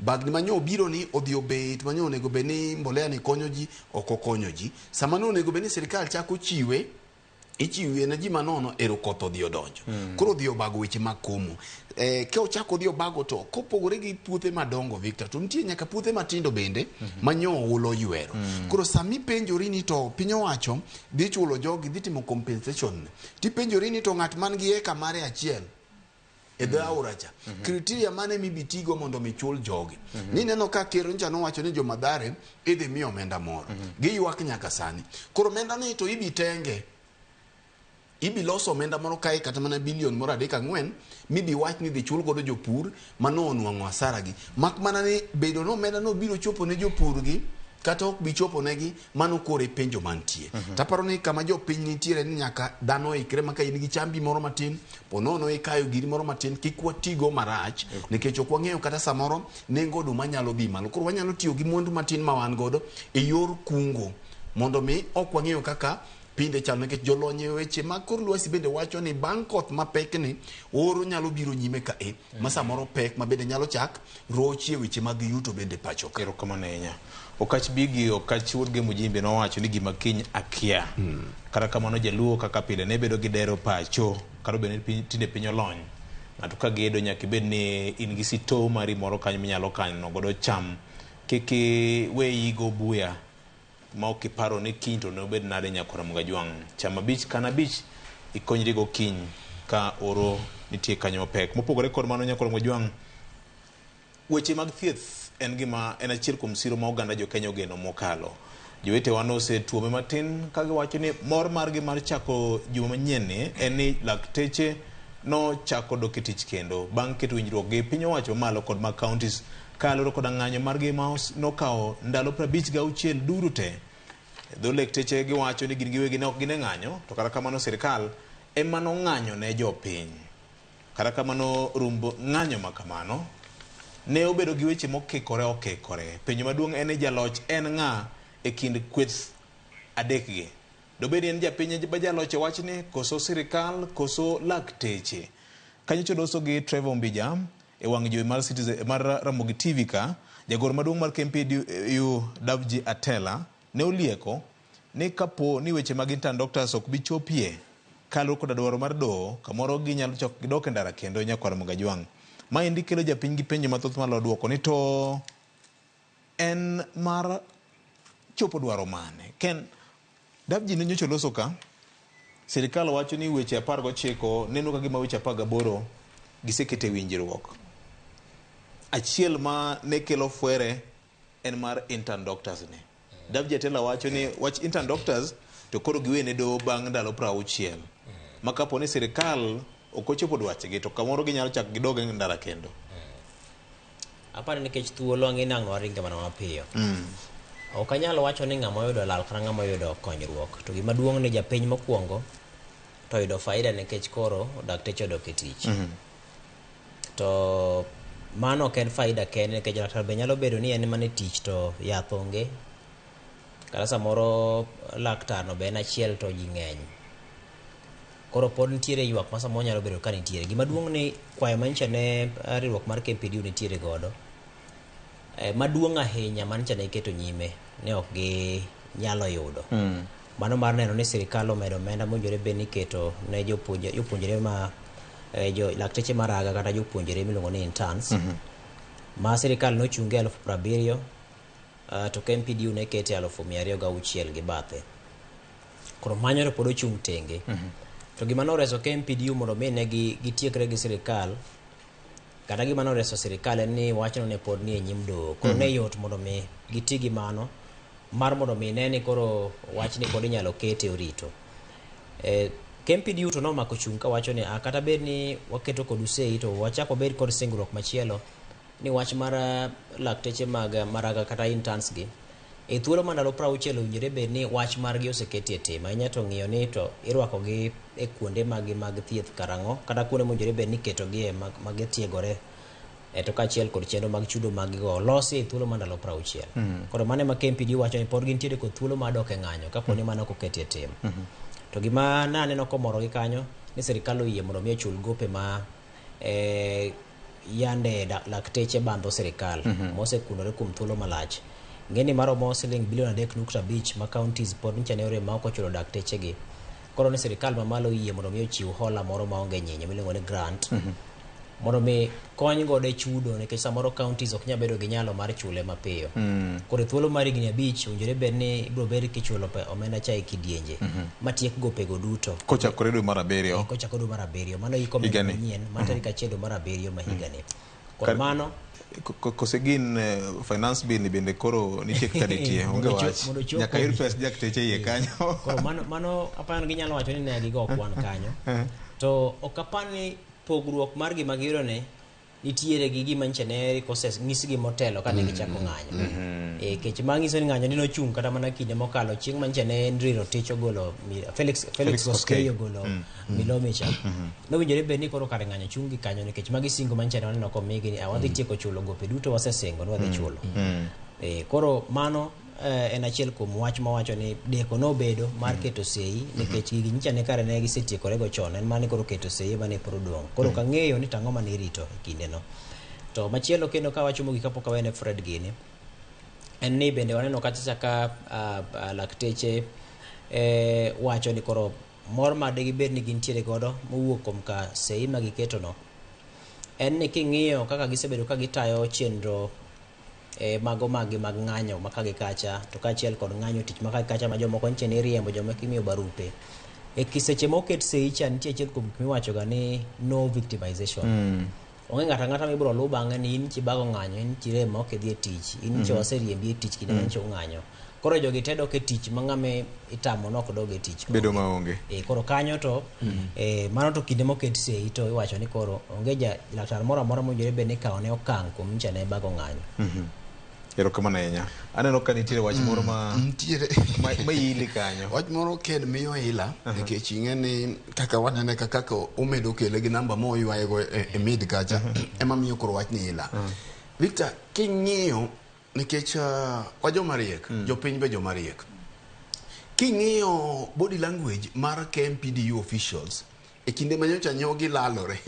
Bagni manyo biro ni odhi obet manyo onego bed ni mbolea ni konyo ji ok okonyo ji. Sama ne onego bed ni sirikal chako chiwe, ichiwe ne ji manono ero koth odhi odonjo. Koro odhi obago weche mag komo. Ka ochako odhi obago to kopogore gi puothe madongo Victor, to nitie nyaka puothe matindo bende manyo oula oywero. Koro sami penjori ni to piny owacho dhi chulo jogi, dhi timo compensation. Tipenjori ni to ng'at man gi eka mare achiel e dho aora cha, criteria mane mibitigo mondo mi chul jogi. Nineno ka ker ncha nowacho ni jo-Mathare idhi miyo omenda moro. Giywak nyaka sani. Koro omenda ni to ibi tenge. Ibi loso omenda moro kae kata mana bilion moro 3 4 mibi wach ni dhi chul godo jopur mano onwang'o hasara gi. Mak mana ni bedo no omenda no biro chopo ne jopur gi kata ok bi chopo negi, mano koro e penjo mantie. Taparo ni kama jopiny nitiere ni nyaka dhano ikre ma ka in gi chambi moro matin, ponono ikayo giri moro matin, kik watigo marach, nikech ok wang'eyo kata samoro nengo oduma nyalo dhi malo. Koro wanyalo tiyo gi mwandu matin ma wan godo e yor kungo mondo mi ok wang'eyo kaka pinde chalo, nikech jolony e weche mag kor lwasi bende wacho ni bang' koth mapek ni oro nyalo biro nyime ka ma samoro pek ma bende nyalo chak rochie weche mag yuto bende pacho ka. Erokamano ahinya. Okach Bigi, Okach wuod Gemo Jimbe nowacho ni gima kiny akia. Kata kamano jaluo kaka pile ne bedo gi dero pacho, kata obedo ni tinde piny olony. Ng'ato ka gedo nyaka ibed ni in gi sito mari moro kanyo minyalo kano godo cham. Kik iwe igo buya ma ok iparo ni kiny to nobed nade nyakora Mugajwang'. Cham 5 kan 5 ikonyri go kiny ka oro nitie kanyo mapek. Mopogore kod mano nyakora Mugajwang', weche mag thieth en gima en achiel kuom siro ma oganda jo Kenya ogeno mokalo. Jowetewa nosetuome matin ka giwacho ni mor margi mar chako juma manyien ni en ni lakteche nochako dok e tich kendo bang' keto winjruok gi piny owacho malo kod mag counties kaluwore koda ng'anyo margi ma nokawo ndalo 56 duto te. Dho lakteche giwacho ni gin giwegi ne ok gine ng'anyo, to kata kamano sirikal ema nong'anyo ne jopiny. Kata kamano rumb ng'anyo ma kamano ne obedo gi weche mokikore okikore. Penjo maduong' en ni jaloch en ng'a e kind kweth adekgi? Dobed ni en japiny ma jaloch e wachni, koso sirikal, koso lakteche? Kanyocha loso gi Trevor Ombija e wang' jowi mar Citizen mar Ramogi TV ka, jagoro maduong' mar KMPDU Davji Atela ne olieko ni kapo ni weche mag intern doctors ok bi chopie kaluwore koda dwaro mar doho, kamoro ginyalo chako gidok e ndara kendo nyakwar Ramogi Ajwang'. Maendi kelo japiny gi penjo mathoth malo duoko ni to en mar chopo dwaro mane? Ken Davji ne nyocha oloso ka sirikal wacho ni weche 19 neno ka gima weche 18 gisekete winjruok. Achiel ma ne kelo fwere en mar intern doctors ni. Davji Atela wacho ni wach intern doctors to koro giwene doho bang' ndalo 60. Ma kapo ni sirikal ok ochopo dwachgi to kamoro ginyalo chako gidog e ndara kendo. Aparo nikech thuolo ang'e ni ang' waringe mana mapiyo. Ok anyal wacho ni ng'ama oyudo lal kata ng'ama oyudo konyruok. To gima duong' ni japiny mokwongo to oyudo faida nikech koro dakteche odok e tich. To mano ok en faida kende nikech laktar be nyalo bedo ni en mana e tich to yath onge. Kata samoro laktar no be en achiel to ji ng'eny. Koro pod nitiere ywak ma samoro nyalo bedo ka nitiere. Gima duong' ni kwayo manyicha ne riwruok mar KMPDU nitiere godo. Maduong' ahinya manyicha ne iketo nyime ne ok ginyalo yudo. Mano mar neno ni sirikal omedo omenda mowinjore bed ni iketo ne jopuonjre ma lakteche maraga kata jopuonjre miluongo ni interns. Ma sirikal nochunge 70,000 to KMPDU ne kete 206,000 gi bathe. Koro manyo to pod ochung' tenge. To gima noreso KMPDU mondo mi ne gitiekre gi sirikal kata gima noreso sirikal en ni wachno ne pod ni e nyim doho. Koro ne yot mondo mi giti gi mano mar mondo mi ne ni koro wachni pod inyalo kete orito. KMPDU to nomako chung' kawacho ni kata bed ni waketo kodu sei to wachako wabed kod singruok machielo ni wach mar lakteche mag maraga kata interns gi e thuolo mar ndalo 60 owinjore bed ni wach margi oseketi e tim. Ahinya to ng'iyo ni to irwakogi e kuonde maggi mag thieth karang'o kata kuonde mowinjore bed ni iketogie ma gitiegore to kaachiel kod chenro mag chudo mag gigo olosi e thuolo mar ndalo 60. Koro mano ema KMPDU wacho ni pod gintiere kod thuolo mar dok e ng'anyo kapo ni mano ok oketi e tim. To gima naneno komorogi kanyo ni sirikal oyie mondo mi ochul gope ma yande lakteche bandho sirikal mosekunore kuom thuolo malach. Ng'eni maromo siling bilion 3.5 ma counties pod nyicha ne orem ma ok ochulo dakteche gi. Koro ni sirikal mamalo oyie mondo mi ochiw hola moro maonge nyinyo miluongo ni grant mondo mi kony godo e chudo nikech samoro counties ok nyal bedo gi nyalo mar chule mapiyo. Koro e thuolo mar higni 5 owinjore bed ni ibiro bed kichulo omenda cha e kidienje matiek gopego duto. Kochakore dwe mar 7. Kochakore dwe mar 7 mano iko manyien mar tarik 1 dwe mar 7 ma higani. Koro mano kose gin finance bill ni bende koro nitie kaka nitie onge wach nyaka yud pes jakteche iye kanyo. Koro mano aparo ni ginyalo wacho ni ne gigo kwan kanyo. To ok apar ni pogruok mar gima giyudo ne nitiere gi gima nyicha ne nyisgi motelo kane gichako ng'anyo. Kech manyiso ni ng'anyo ni nochung' kata mana kinde mokalo chieng' manyicha ne Henry Rotich ogolo Felix Koskei ogolo Milome cha. Nowinjore bed ni koro kare ng'anyo chung' gi kanyo nikech magi singo manyicha ne waneno komigi ni wadhi tieko chulo gope duto wasesingo ni wadhi chulo. Koro mano en achiel kuom wach mawacho ni deko nobedo mar keto sei nikech gigi nyicha ne kare ne gisetiekore go chon en mane koro keto sei ema ne pod odong'. Koro ok ang'eyo ni tang'o mane irito e kindeno. To machielo kendo kawacho mogik kapok awene Fred gini en ni bende waneno kachacha ka lakteche wacho ni koro mor ma digibed ni gintiere godo mowuok kuom ka sei ma giketo no en ni king'iyo kaka gisebedo ka gitayo chenro mago magi mag ng'anyo ma ka gi kacha to kaachiel kod ng'anyo tich ma ka gi kacha ma jomoko nitie ni iriembo jomoko imiyo barupe. E seche moket sei cha nitie achiel kuom gik miwacho ga ni no victimization. Onge ng'ato ang'ata mibiro luw bang'e ni in chibago ng'anyo, in chirem ma ok idhi e tich, in cho waseriembi e tich kinde ma nyicho ng'anyo. Koro jogi te dok e tich ma ng'ama itamo nok dog e tich. Bedo maonge. Koro kanyo to mano to kinde moket sei to iwacho ni koro onge ja laktar moro amora mowinjore bed ni ikawo ne okang' kuom nyicha ne bago ng'anyo. Erokamano ahinya. Aneno ka nitiere wach moro ma nitiere ma ili kanyo. Wach moro ken miyo ila nikech ing'e ni kaka wanene kaka omedo kele gi namba mo ywaye go e mid kacha ema miyo koro wach ni ila. Victor, king'iyo nikech wa joma riek, jopiny be joma riek. King'iyo body language mar KMPDU officials E kinde ma nyocha nyo gilalore.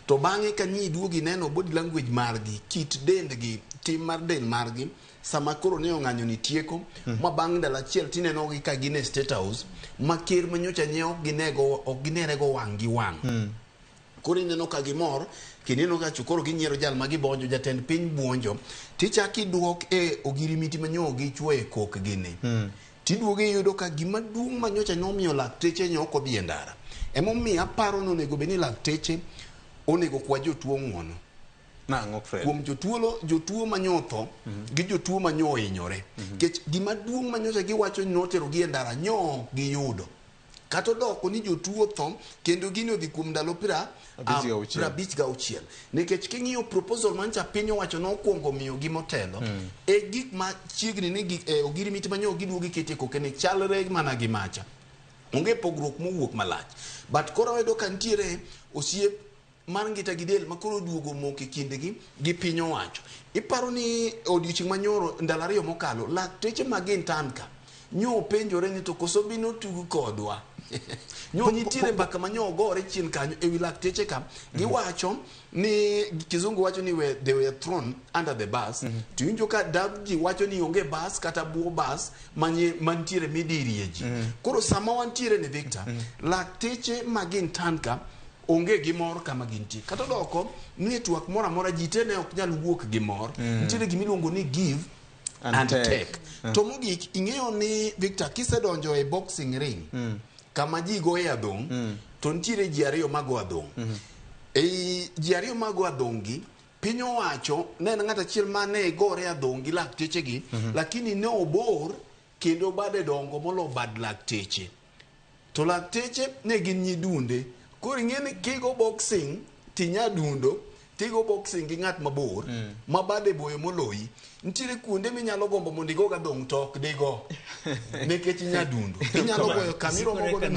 To bang'e ka nyi duogi neno body language margi, kit dendgi, tim mar del margi, sama koro ne ong'anyo ni tieko, ma bang' ndalo achiel tinenogi ka gin e State House, ma ker ma nyocha nye ok ginego, ok ginerego wang' gi wang'. Koro ineno ka gimor, kendo ineno ka koro ginyiero jal ma gibonjo, jatend piny buonjo. Tichak iduok e ogirimiti ma nyo gichuo e kokgi ni. Tiduogo iyudo ka gima duong' ma nyocha nomiyo lakteche nyo ok odhi e ndara. Emomiyo aparo ni onego bed ni lakteche onego kwa jotuo ng'uono. Nang'o Fred? Kuom jotuo, jotuo ma nyo otho gi jotuo ma nyo ohinyore. Nikech gima duong' ma nyocha giwacho ni noterogi e ndara nyo ok giyudo. Kata odoko ni jotuo otho kendo gini odhi kuom ndalo 56. Nikech king'iyo proposal mancha piny owacho nokwongo miyogi motelo, e gik ma chiegni ni ogirimiti ma nyo giduogo giketo e koke ni chalre mana gi macha. Onge pogruok mowuok malach. But koro wayudo ka nitiere osiep mar ngita gi del ma koro duogo moko e kindgi gi piny owacho. Iparo ni odiochieng' manyoro ndalo 2 mokalo, lakteche mag intern ka nyo penjore ni to koso bino tug kodwa. Nyo nitiere mbaka ma nyo ogore chien kanyo ewi lakteche ka. Giwacho ni kizungu wacho ni they were thrown under the bus. To iwinjo ka ji wacho ni onge bus kata buo bus mantiere midirie ji. Koro sama wantiere ni Victor, lakteche mag intern ka onge gi mor kama gintie. Kata odoko ni e twak moro amora ji te ne ok nyal wuok gi mor. Nitiere gima iluongo ni give and take. To mogik ing'eyo ni Victor kisedonjo e boxing ring kama ji goye adhong' to nitiere ji ariyo mago adhong'. Ei ji ariyo mago adhong' gi piny owacho ne en ng'at achiel mane gore adhong' gi lakteche gi, lakini ne obor kendo bade dongo molo bad lakteche. To lakteche ne gin nyidunde. Koro ing'e ni kigo boxing tinya dundo, tigo boxing gi ng'at mabor, ma bade boyo moloyi. Nitiere kuonde minyalo gombo mondo igo gadhong' to ok digo. Nikech inya dundo. Inyalo goyo kama iromo godo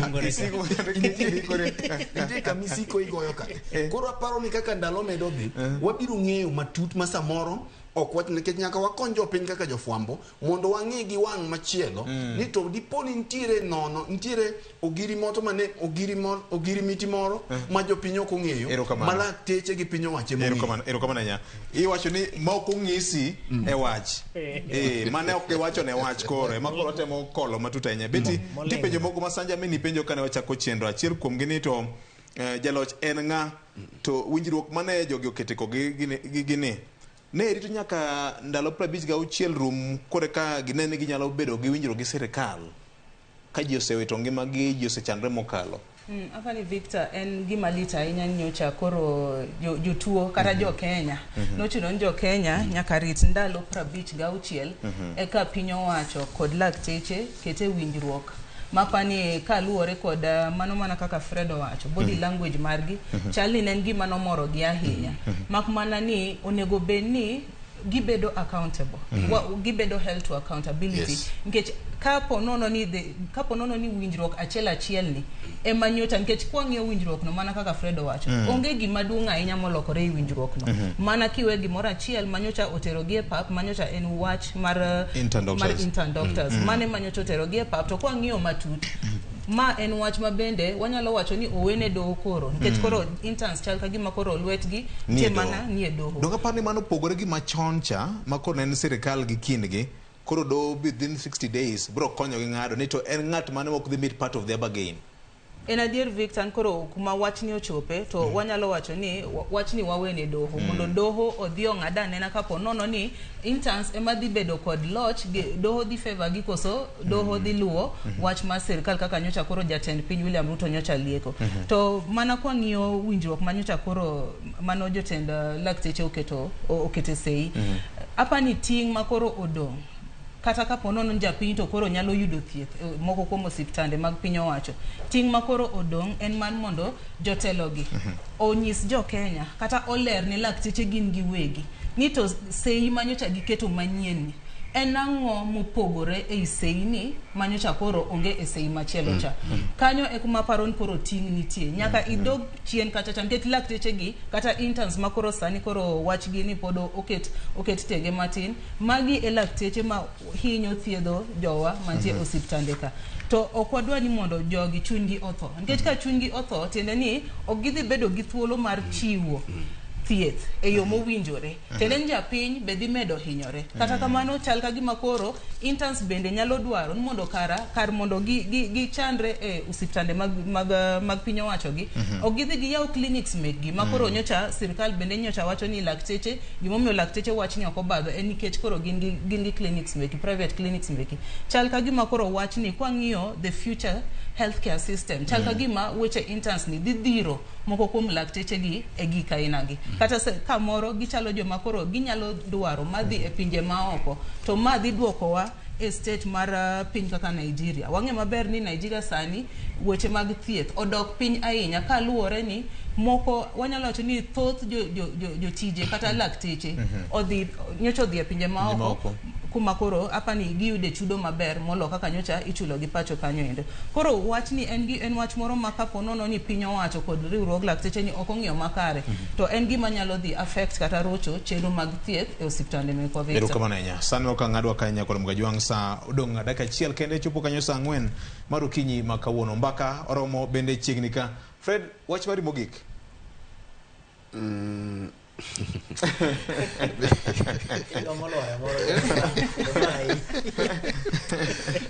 nitie kama isiko igoyo ka. Koro aparo ni kaka ndalo medo dhi, wabiro ng'eyo matut ma samoro ok wach nikech nyaka wakony jopiny kaka jofwambo mondo wang'e gi wang' machielo ni to dipo ni nitiere nono, nitiere ogiri moto mane ogiri miti moro ma jopiny ok ong'eyo ma lakteche gi piny owacho ema ong'eyo. Erokamano ahinya. Iwacho ni ma ok ong'isi e wach. Mane ok iwacho ne wach koro ema koro temo kolo matut ahinya. Beti nitie penjo moko ma Sanja meni penjo kane wachako chenro. Achiel kuomgi ni to jaloch en ng'a to winjruok mane jogi okete gi gini ne rito nyaka ndalo 56 rum kore ka ginene ginyalo bedo gi winjruok gi sirikal ka ji osewito ngimagi, ji osechandre mokalo. Afani Victor en gima lit ahinya nyocha koro jotuo kata jo Kenya. Nochuno ni jo Kenya nyaka rit ndalo 56 eka piny owacho kod lakteche kete winjruok. Mapani kaluwore kod mano mana kaka Fred owacho, body language margi chal ni ne en gima nomoro gi ahinya. Mak mana ni onego bed ni gibedo accountable. Gibedo held to accountability. Nikech kapo nono ni winjruok achiel achiel ni ema nyocha, nikech kwang'iyo winjruok no mana kaka Fred owacho, onge gima duong' ahinya molokore e winjruok no. Mana kiwe gimoro achiel manyocha otero gi e pap, manyocha en wach mar intern doctors. Mane manyocha otero gi e pap, to kwang'iyo matut ma en wach ma bende wanyalo wacho ni owene doho koro, nikech koro interns chal ka gima koro lwetgi nitie mana nie doho. Donge aparo ni mano opogore gi machon cha ma koro ne en sirikal gi kindgi, koro doho within 60 days bro konyo gi ng'ado ni to en ng'at mane ok dhi meet part of their bargain. En adier Victor, koro kuma wachni ochope to wanyalo wacho ni wachni wawene doho mondo doho odhi ong'ad anena kapo nono ni interns ema dhi bedo kod loch, doho dhi favor gi koso doho dhi luwo wach mar sirikal kaka nyocha koro jatend piny William Ruto nyocha lieko. To mana kwang'iyo winjruok ma nyocha koro mano jotend lakteche okete sei, apani ting' ma koro odong' kata kapo nono ni japiny to koro nyalo yudo thieth moko kuom osiptande mag piny owacho. Ting' ma koro odong' en mar mondo jotelogi onyis jo Kenya kata oler ne lakteche gin giwegi ni to sei manyocha giketo manyien ni en ang'o mopogore ei seini manyocha koro onge e sei machielo cha. Kanyo e kuma aparo ni koro ting' nitie. Nyaka idog chien kacha cha nikech lakteche gi kata interns ma koro sani koro wachgi ni pod oket oket tenge matin. Magi e lakteche ma hinyo thiedho jowa mantie osiptande ka. To ok wadwa ni mondo jogi chunygi otho. Nikech ka chunygi otho tiende ni ok gidhi bedo gi thuolo mar chiwo thieth e yo mowinjore. Tiende ni japiny be dhi medo hinyore. Kata kamano chal ka gima koro interns bende nyalo dwaro ni mondo kara kar mondo gi, gi, gichandre e osiptande mag, mag, mag piny owacho gi ok gidhi giyaw clinics mekgi ma koro nyocha sirikal bende nyocha wacho ni lakteche gimomiyo lakteche wachni ok obadho en nikech koro gin gi, gin gi clinics meki private clinics meki chal ka gima koro wachni kwang'iyo the future healthcare system chal ka gima weche interns ni dhi dhiro moko kuom lakteche gi e gik aina gi kata se, kamoro gichalo joma koro ginyalo dwaro madhi e pinje maoko to ma dhi duokowa e state mar piny kaka Nigeria. Wang'e maber ni Nigeria sani weche mag thieth odok piny ahinya kaluwore ni moko wanyalo wacho ni thoth jotije kata lakteche odhi nyocha odhi e pinje maoko maoko. kuma koro apani giyude chudo maber molo kaka nyocha ichulo gi pacho kanyo endo. Koro wachni en gi en wach moro ma kapo nono ni piny owacho kod riwruog lakteche ni ok ong'iyo makare to en gima nyalo dhi affect kata rocho chenro mag thieth e osiptande mekwa Victor. Erokamano ahinya. Sani ok ng'adwa ka ahinya kod Mgajwang' sa odong' dakika achiel kende chopo kanyo sa 4 mar okinyi ma kawuono. Mbaka oromo bende chiegni ka. Fred, wach mari mogik.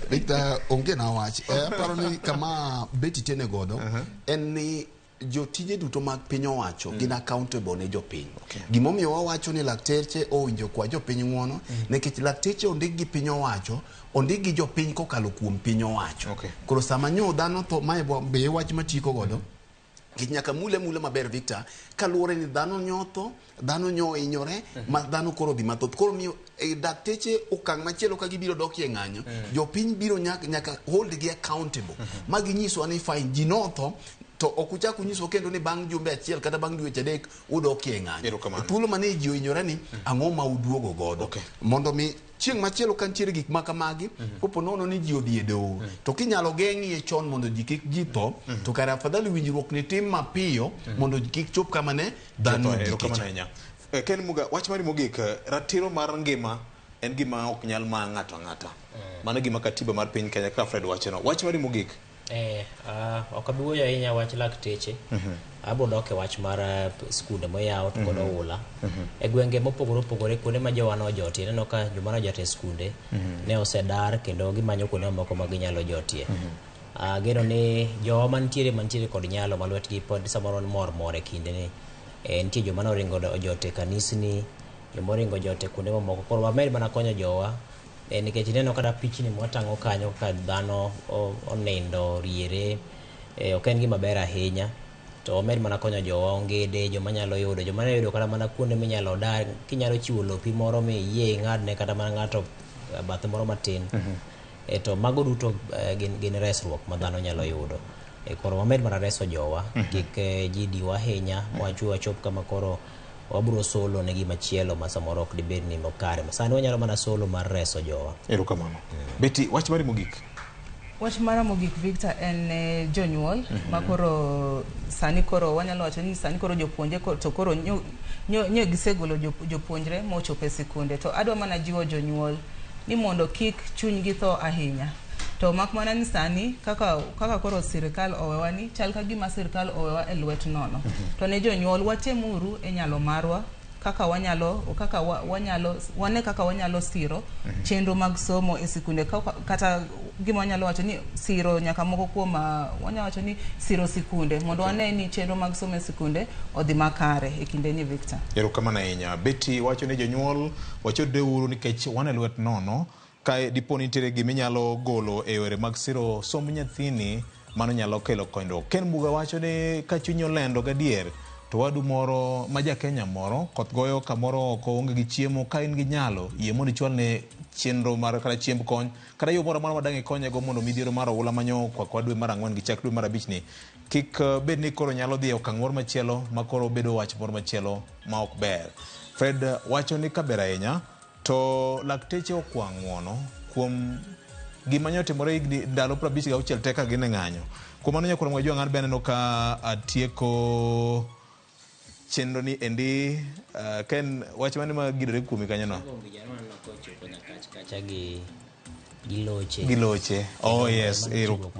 Victor, onge na wach. Aparo ni kama Betty tene godo en ni jotije duto mag piny owacho gin accountable ne jopiny. Gimomiyo wawacho ni lakteche owinjo kwa jopiny ng'uono nikech lakteche ondik gi piny owacho, ondik gi jopiny kokalo kuom piny owacho. Koro sama nyo dhano tho, mae be wach matieko godo. Nikech nyaka mule mule maber Victor, kaluwore ni dhano nyotho, dhano nyo hinyore, ma dhano koro dhi mathoth. Koro miyo dakteche okang' machielo ka gibiro dokie ng'anyo, jopiny biro nyaka hold gi accountable. Ma ginyiswa ni fine, ji notho, to ok uchak unyiswa kendo ni bang' jumbe achiel kata bang' dweche 3 udokie ng'anyo. Thuolo mane ji ohinyore ni ang'o ma uduogo godo. Mondo mi chieng' machielo ka nitiere gik ma kamagi, kopo nono ni ji odhi e doho, to kinyalo geng'ie chon mondo ji kik ji tho, to kare afadhali winjruok ni tim mapiyo mondo ji kik chop kama ne dhano ogike Erokamano cha. ahinya. Ken Muga, wach mari mogik, ratiro mar ngima en gima ok nyal ma ng'ato ang'ata. Mano gima katiba mar piny Kenya kaka Fred wachono. Wach mari mogik. Ok abi wuoyo ahinya wach lakteche. Abo dok e wach mar skunde moyaw to kod oula. E gwenge mopogore opogore kuonde ma jowa nojotie, ineno ka joma nojotie e skunde ne osedar kendo gimanyo kuonde mamoko ma ginyalo jotie. Ageno ni jowa mantiere kod nyalo ma lwetgi pod samoro mor mor e kindeni. Nitie joma noringo ojote kanisni, joma oringo ojote kuonde mamoko. Koro wamed mana konyo jowa. Nikech ineno kata pichni mwatang'o kanyo ka dhano onindo riere, ok en gima ber ahinya. To wamed mana konyo jowa ongede, joma nyalo yudo, joma nyalo yudo kata mana kuonde minyalo dar, kinyalo chiwo lopi moro miyie ing'adne kata mana ng'ato bathe moro matin. To mago duto gin resruok ma dhano nyalo yudo. Koro wamed mana reso jowa, kik ji diwa ahinya, wachop kama koro wabro solo ne gima chielo ma samoro ok dibed ni makare. Sani wanyalo mana solo mar reso jowa. Erokamano. Betty, wach mari mogik. Wach mara mogik Victor en jonyuol ma koro sani koro wanyalo wacho ni sani koro jopuonje to koro nyo gisegolo jopuonjre mochopo e sikunde. To adwa mana jiwo jonyuol ni mondo kik chunygi tho ahinya. To mak mana ni sani kaka koro sirikal owewa ni chal ka gima sirikal owewa e lwet nono. To ne jonyuol watemuru e nyalo marwa kaka wanyalo kaka wanyalo wane kaka wanyalo siro chenro mag somo e sikunde kata gima wanyalo wacho ni siro nyaka moko kuom wanyalo wacho ni siro sikunde mondo wane ni chenro mag somo e sikunde odhi makare e kinde ni Victor. Erokamano ahinya. Betty wacho ni jonyuol wachodreuru nikech wan e lwet nono. Ka dipo ni nitiere gima inyalo golo e yore mag siro somb nyathini, mano nyalo kelo konyruok. Ken Muga wacho ni ka chunyi olendo gadier, to wadu moro ma ja Kenya moro koth goyo kamoro oko onge gi chiemo, ka in gi nyalo yie mondo ichwalne chenro mar kata chiemb kony kata yo moro amora ma dang' ikonyego mondo midhiero mar oula manyo kwakwa dwe mar 4 gi chak dwe mar 5 ni kik bed ni koro nyalo dhi e okang' moro machielo ma koro bedo wach moro machielo ma ok ber. Fred wacho ni kaber ahinya To lakteche okwa ng'uono kuom gima nyo timore higni ndalo 56 te ka gin e ng'anyo. Kuom mano nyakwar Mwajwang' an be aneno ka atieko chenro ni endi ka en wach mane ma gidore kuomi kanyo no? Kochopo nyaka kacha gi loche. Gi loche. Oh yes, ero.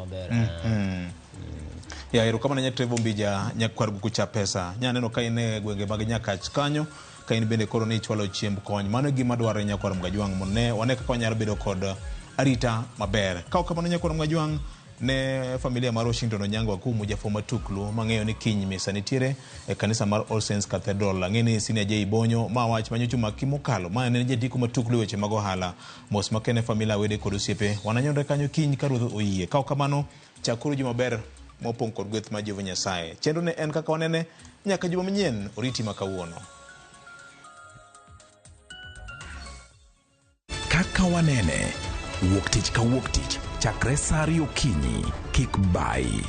Ya erokamano nya Trevor Mbija nyakwar Guku cha pesa. Nya neno ka in e gwenge mag Nyakach kanyo ka in bende koro ni ichwalo chiemb kony. Mano e gima dwarore nyakwar Mgajwang' mondo ne wane kaka wanyalo bedo kod arita maber. Ka ok kamano nyakwar Mgajwang' ne familia mar Washington Onyango Akumu jafwamb matuklu mang'eyo ni kiny misa nitiere e kanisa mar All Saints Cathedral. Ang'e ni Senior J Bonyo ma wach manyocha omaki mokalo ma ne en jandiko matuklu e weche mag ohala. Mos makende familia wede kod osiepe. Wananyonre kanyo kiny ka Ruoth oyie. Ka ok kamano chakuru juma maber mopong' kod gweth mar Jehova Nyasaye. Chenro ne en kaka wanene nyaka juma manyien oriti ma kawuono. Kaka wanene, wuok tich ka wuok tich chakre saa ariyo okinyi, kik bayi.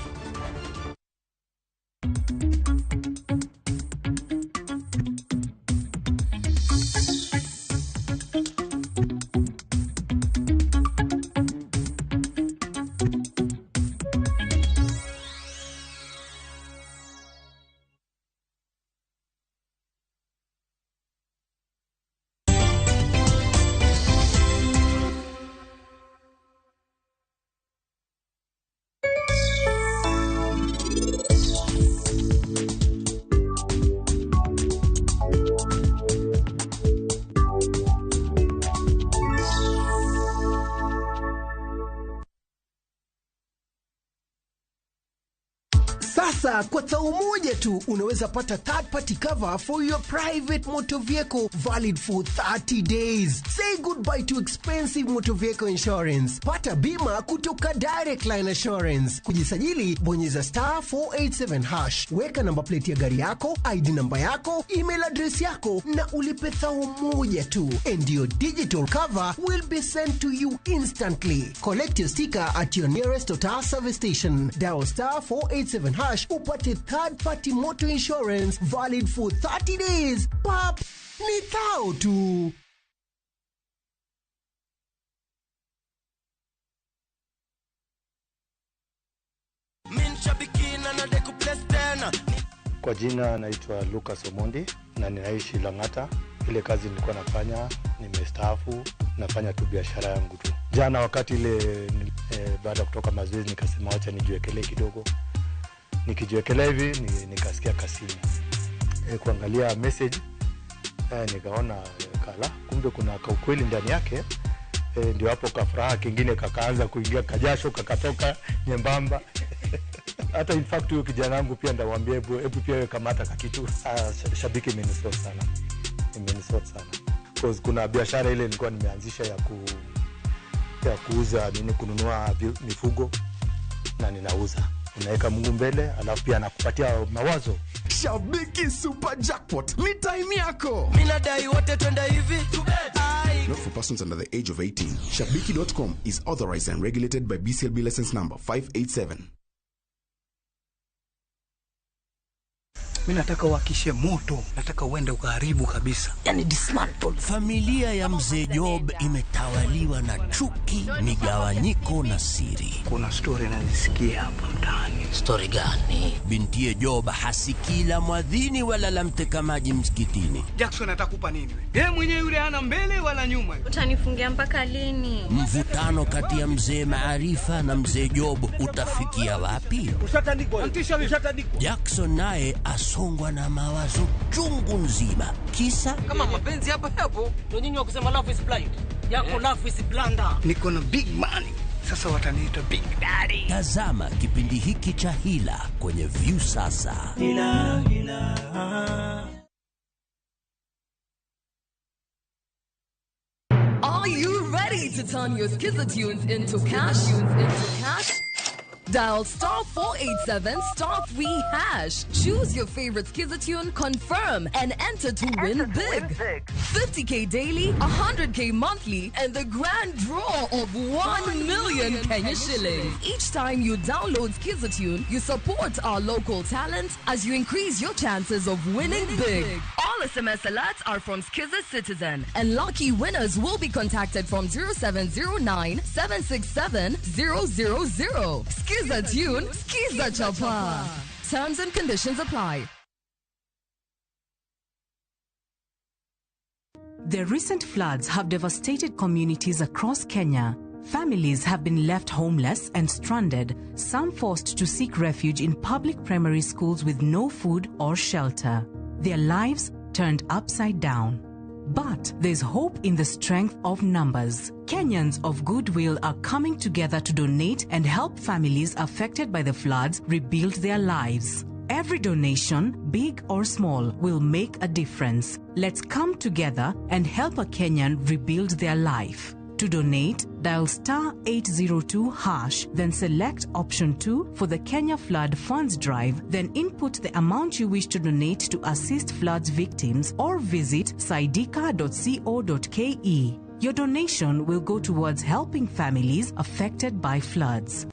Sasa kwa tao moja tu unaweza pata third party cover for your private motor vehicle valid for 30 days. Say goodbye to expensive motor vehicle insurance. Pata bima kutoka Direct Line Assurance. Kujisajili, bonyeza star 487 hash. Weka namba plate ya gari yako, ID namba yako, email address yako na ulipe thao moja tu. And your digital cover will be sent to you instantly. Collect your sticker at your nearest Total service station. Dial star 487 hash upate third party motor insurance valid for 30 days. Pap, ni thao tu. Kwa jina naitwa Lucas Omondi na ninaishi Lang'ata. Ile kazi nilikuwa nafanya, nimestaafu, nafanya tu biashara yangu tu. Jana wakati ile baada ya kutoka mazoezi nikasema wacha nijiwekelee kidogo. Nikijiwekelea hivi nikasikia kasimu. Kuangalia message nikaona kala kumbe kuna kaukweli ndani yake. Ndio hapo kafuraha kingine kakaanza kuingia, kajasho kakatoka nyembamba. Hata in fact huyo kijana wangu pia ndamwambia hebu pia wewe kamata kakitu. Shabiki imenisort sana. Imenisort sana. Because kuna biashara ile nilikuwa nimeanzisha ya kuuza nini, kununua mifugo na ninauza. Unaweka Mungu mbele alafu pia anakupatia mawazo. Shabiki Super Jackpot ni time yako. Mimi nadai wote twende hivi. Not for persons under the age of 18. Shabiki.com is authorized and regulated by BCLB license number 587. Mimi nataka uhakishe moto, nataka uende ukaharibu kabisa. Yani dismantle. Familia ya Mzee Job imetawaliwa na chuki, migawanyiko na siri. Kuna story nazisikia hapa mtaani. Story gani? Bintiye Job hasikii la mwadhini wala la mteka maji msikitini. Jackson atakupa nini wewe? Yeye mwenyewe yule hana mbele wala nyuma. Utanifungia mpaka lini? Mvutano kati ya Mzee Maarifa na Mzee Job utafikia wapi? Ushatandikwa. Ushatandikwa. Jackson naye asongwa na mawazo chungu nzima. Kisa kama mapenzi hapa hapo ndio nyinyi wa kusema love is blind. Yako love is blunder. Niko na big money. Sasa wataniita Big Daddy. Tazama kipindi hiki cha Hila kwenye Viusasa. Hila, hila. Are you ready to turn your Skiza tunes into cash? Into cash? Dial star 487 star 3 hash. Choose your favorite Skiza tune, confirm, and enter to win big. 50k daily, 100k monthly, and the grand draw of 1 million Kenya shillings. Each time you download Skiza tune, you support our local talent as you increase your chances of winning big. All SMS alerts are from Skiza Citizen, and lucky winners will be contacted from 0709 767 000. Skiza Tune, Skiza Chapa. Terms and conditions apply. The recent floods have devastated communities across Kenya. Families have been left homeless and stranded, some forced to seek refuge in public primary schools with no food or shelter. Their lives turned upside down. But there's hope in the strength of numbers. Kenyans of goodwill are coming together to donate and help families affected by the floods rebuild their lives. Every donation, big or small, will make a difference. Let's come together and help a Kenyan rebuild their life. To donate, dial star 802 hash, then select option 2 for the Kenya Flood Funds Drive, then input the amount you wish to donate to assist floods victims or visit saidika.co.ke. Your donation will go towards helping families affected by floods.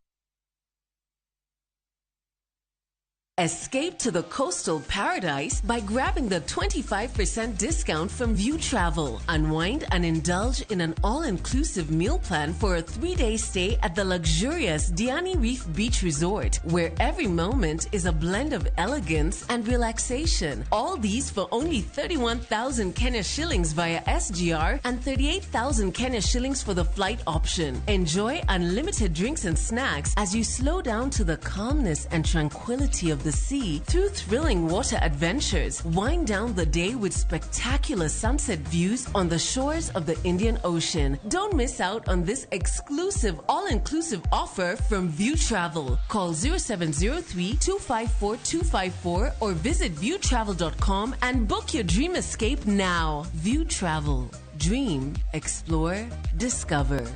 Escape to the coastal paradise by grabbing the 25% discount from View Travel. Unwind and indulge in an all inclusive meal plan for a 3-day stay at the luxurious Diani Reef Beach Resort, where every moment is a blend of elegance and relaxation. All these for only 31,000 Kenya shillings via SGR and 38,000 Kenya shillings for the flight option. Enjoy unlimited drinks and snacks as you slow down to the calmness and tranquility of the sea through thrilling water adventures. Wind down the day with spectacular sunset views on the shores of the Indian Ocean. Don't miss out on this exclusive all-inclusive offer from View Travel. Call 0703 254 254 or visit viewtravel.com and book your dream escape now. View Travel. Dream, explore, discover.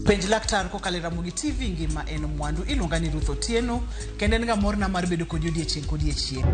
Penj laktar kokalo e Ramogi TV ngima en mwandu. Iluonga ni Ruth Otieno kendo en ga morna mar bedo kodi odiechieng' kodiechieng'.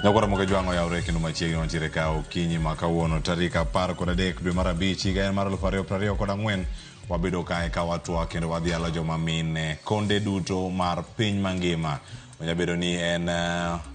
Nyakora moga jwang'o yawre kendo machiegni wantiere ka okinyi ma kawuono tarik 13 dwe mar 5 higa en mar 2024. Wabedo kae ka watwa kendo wadhialo joma mine konde duto mar piny mangima. Onya bedo ni en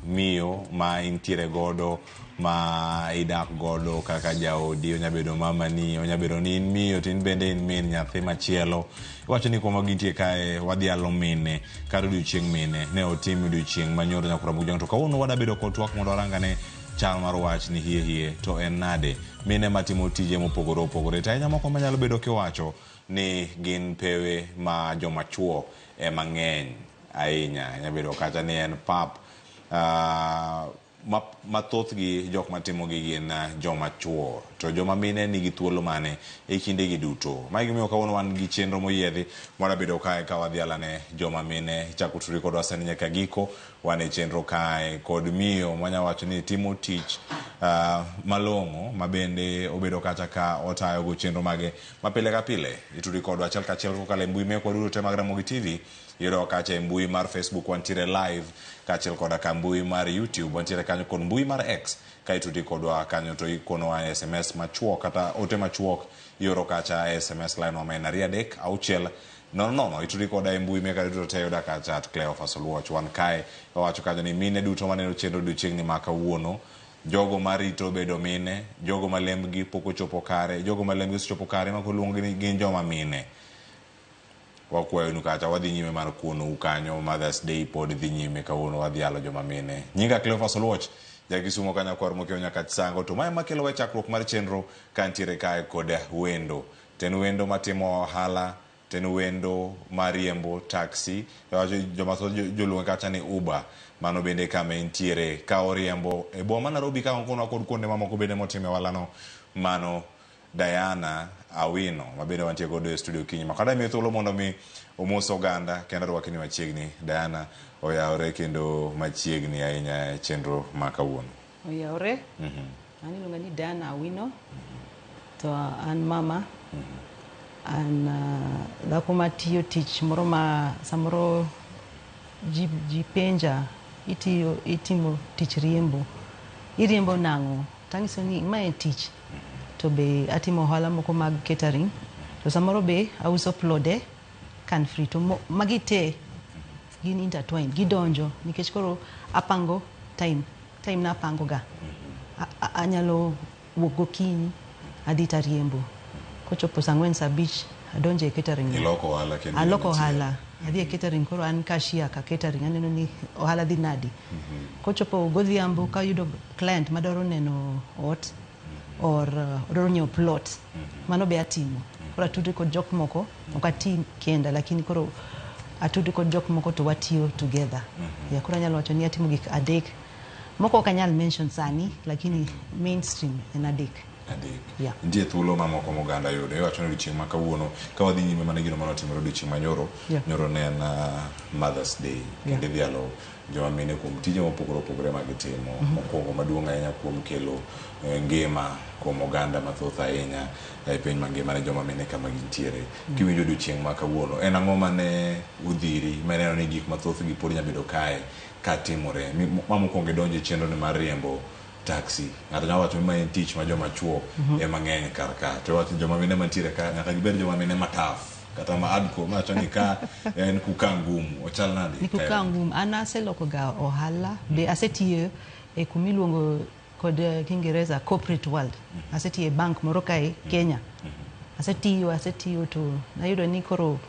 miyo ma intiere godo ma idak godo kaka jaodi, onya bedo mamani, onya bedo ni in miyo to in bende in min nyathi machielo. Iwacho ni kuma gintie kae wadhialo mine kar odiochieng' mine ne otim odiochieng' manyoro nyakora mojwang'. To kawuono wadabedo kod twak mondo warangane chal mar wach ni hie hie to en nade mine matimo tije mopogore opogore, to ahinya moko manyalo bedo kiwacho ni gin pewe ma joma chuo ema ng'eny ahinya. Nyalo bedo kata ni en pap mathothgi jok matimogi gin joma chuo, to joma mine nigi thuolo mane e kindegi duto. Mae gimomiyo kawuono wan gi chenro moyiedhi mwadabedo kae ka wadhialane joma mine. Chako tudri kodwa sani nyaka giko. Wan e chenro kae kod miyo mwanya wacho ni timo tich malong'o ma bende obedo kata ka otayo go chenro mage ma pile ka pile. Itudri kodwa achiel kachiel kokalo e mbui mekwa duto te mag Ramogi TV. Iyudo kacha e mbui mar Facebook wantiere live, kaachiel koda ka mbui mar YouTube wantiere kanyo kod mbui mar X. Ka itudi kodwa kanyo to ikonowa SMS machuok kata ote machuok ioro kacha e SMS line wa ma en 2 3 6 0 0. Itudi koda e mbui meka duto te yuda kacha at Cleophas Oluoch. Wan kae wawacho kanyo ni mine duto maneno chenro odiochieng'ni ma kawuono, jogo marito bedo mine, jogo ma lembgi pok ochopo kare, jogo ma lembgi osechopo kare ma koluongi ni gin joma mine. Wakwayonu kacha wadhi nyime mar kuonou kanyo Mother's Day pod dhi nyime kawuono wadhi yalo joma mine. Nyinga Cleophas Oluoch, jakisumo ka nyakwar mokiewo nyaka Chisango to mae makelo wa chakruok mar chenro kantiere kae kod wendo. To en wendo matimo ohala, to en wendo mariembo taxi, joma thoth joluonge kacha ni Uber. Mano bende kama entiere ka oriembo e boma ma Nairobi ka okonwa kod kuonde mamoko bende motime ohalano. Mano Diana Awino ma bende wantie godo e studio kinyi ma kada miyo thuolo mondo mi omos oganda kendo arwaki ni machiegni. Diana oyawore kendo machiegni ahinya e chenro ma kawuono. Oyawore. An iluonga ni Diana Awino. To an mama. An dhako matiyo tich moro ma samoro ji penja itimo tich riembo. Iriembo nang'o? Tang'iso ni mae en tich. To be atimo ohala moko mag catering. To samoro be auso plode can free. To magi te gin intertwined, gidonjo nikech koro apango time na apango ga. Anyalo wuok gokinyi adhi tariembo. Kochopo saa 4 saa 5 adonjo e catering. Iloko ohala kendo. Aloko ohala. Adhi e catering koro an cashier ka catering aneno ni ohala dhi nadi. Kochopo godhiambo kayudo client madwaro neno ot or odwaro nyiewo plot. Mano be atimo. Koro atudri kod jok moko, ok atim kenda lakini koro atudri kod jok moko to watiyo together. Ya koro anyalo wacho ni atimo gik adek. Moko ok anyal mention sani lakini mainstream en adek. Yeah. Nitie thuolo mamoko moganda yudo. Iwacho ni odiochieng' ma kawuono ka wadhi nyime mana gino mane otimore odiochieng' ma nyoro. Nyoro ne en Mother's Day. Kendo idhialo joma mine kuom tije mopogore opogore ma gitimo. Mokwongo maduong' ahinya kuom kelo ngima kuom oganda mathoth ahinya e piny mangima ne joma mine kama gintiere. Kiwinjo odiochieng' ma kawuono, en ang'o mane udhiri maneno ni gik mathoth gi pod nyalo bedo kae katimore? Ma mokwongo idonjo e chenro ni mar riembo taxi. Ng'ato nyalo wacho ni ma en tich ma joma chuo ema ng'eny kar ka. To iwacho ni joma mine mantiere ka nyaka gibed joma mine mataf. Kata ma hardcore mawacho ni ka en kukaa ngumu. Ochal nade? Ni kukaa ngumu. An aseloko ga ohala. Be asetiyo e kumiluongo kod Kiingereza corporate world. Asetiyo e bank moro kae Kenya. Asetiyo to nayudo ni koro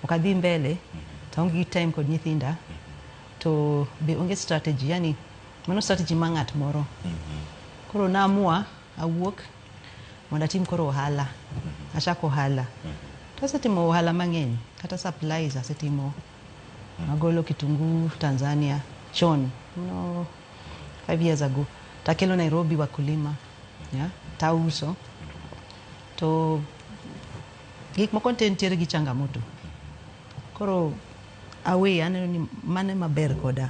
ok adhi mbele. To aonge gi time kod nyithinda. To be onge strategy. Yani mano strategy ma ng'at moro. Koro naamua awuok mondo atim koro ohala. Achako ohala. To asetimo ohala mang'eny. Kata supplies asetimo. Agolo kitungu Tanzania chon. No, 5 years ago. Takelo Nairobi wakulima. Yeah, tauso. To gik moko te nitiere gi changamoto. Koro awe aneno ni mane maber koda.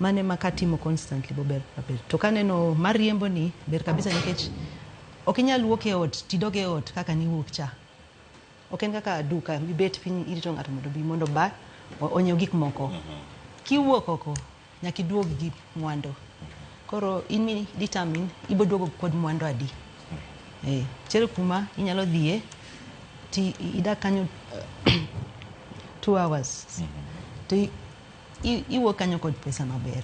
Mane ma katimo constantly bo ber maber. To kaneno mariembo ni ber kabisa nikech ok inyal wuok e ot tidog e ot kaka niwuok cha. Ok en kaka duka mibet piny irito ng'ato mondo obi mondo ba onyiew gik moko. Kiwuok oko nyaka iduog gi mwandu. Koro in mi determine ibo duogo kod mwandu adi. Nitiere kuma inyalo dhiye ti idak kanyo 2 hours. To iwuok kanyo kod pesa maber.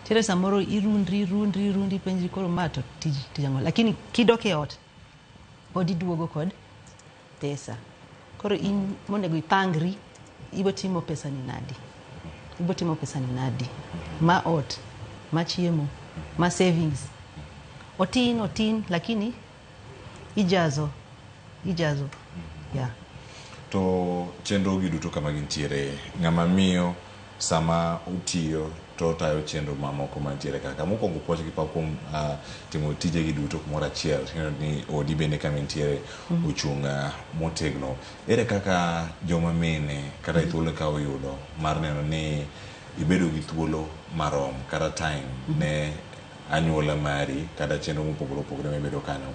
Nitiere samoro irundri penjri koro ma to tij ang'o. Lakini kidok e ot pod iduogo kod pesa. Koro in monego ipangri ibo timo pesa ni nadi. Ibo timo pesa ni nadi. Ma ot, ma chiemo, ma savings. Otin lakini ijazo. Yeah. To chenro gi duto kama gintiere, ng'ama miyo sama otiyo to otayo chenro mamoko mantiere kaka mokwongo puoch gi pak kuom timo tijegi duto kumoro achiel. Ineno ni odi bende kama intiere ochung' motegno. Ere kaka joma mine kata e thuolo ka oyudo mar neno ni ibedo gi thuolo marom kata time ne anyuola mari kata chenro mopogore opogore mibedo kanyo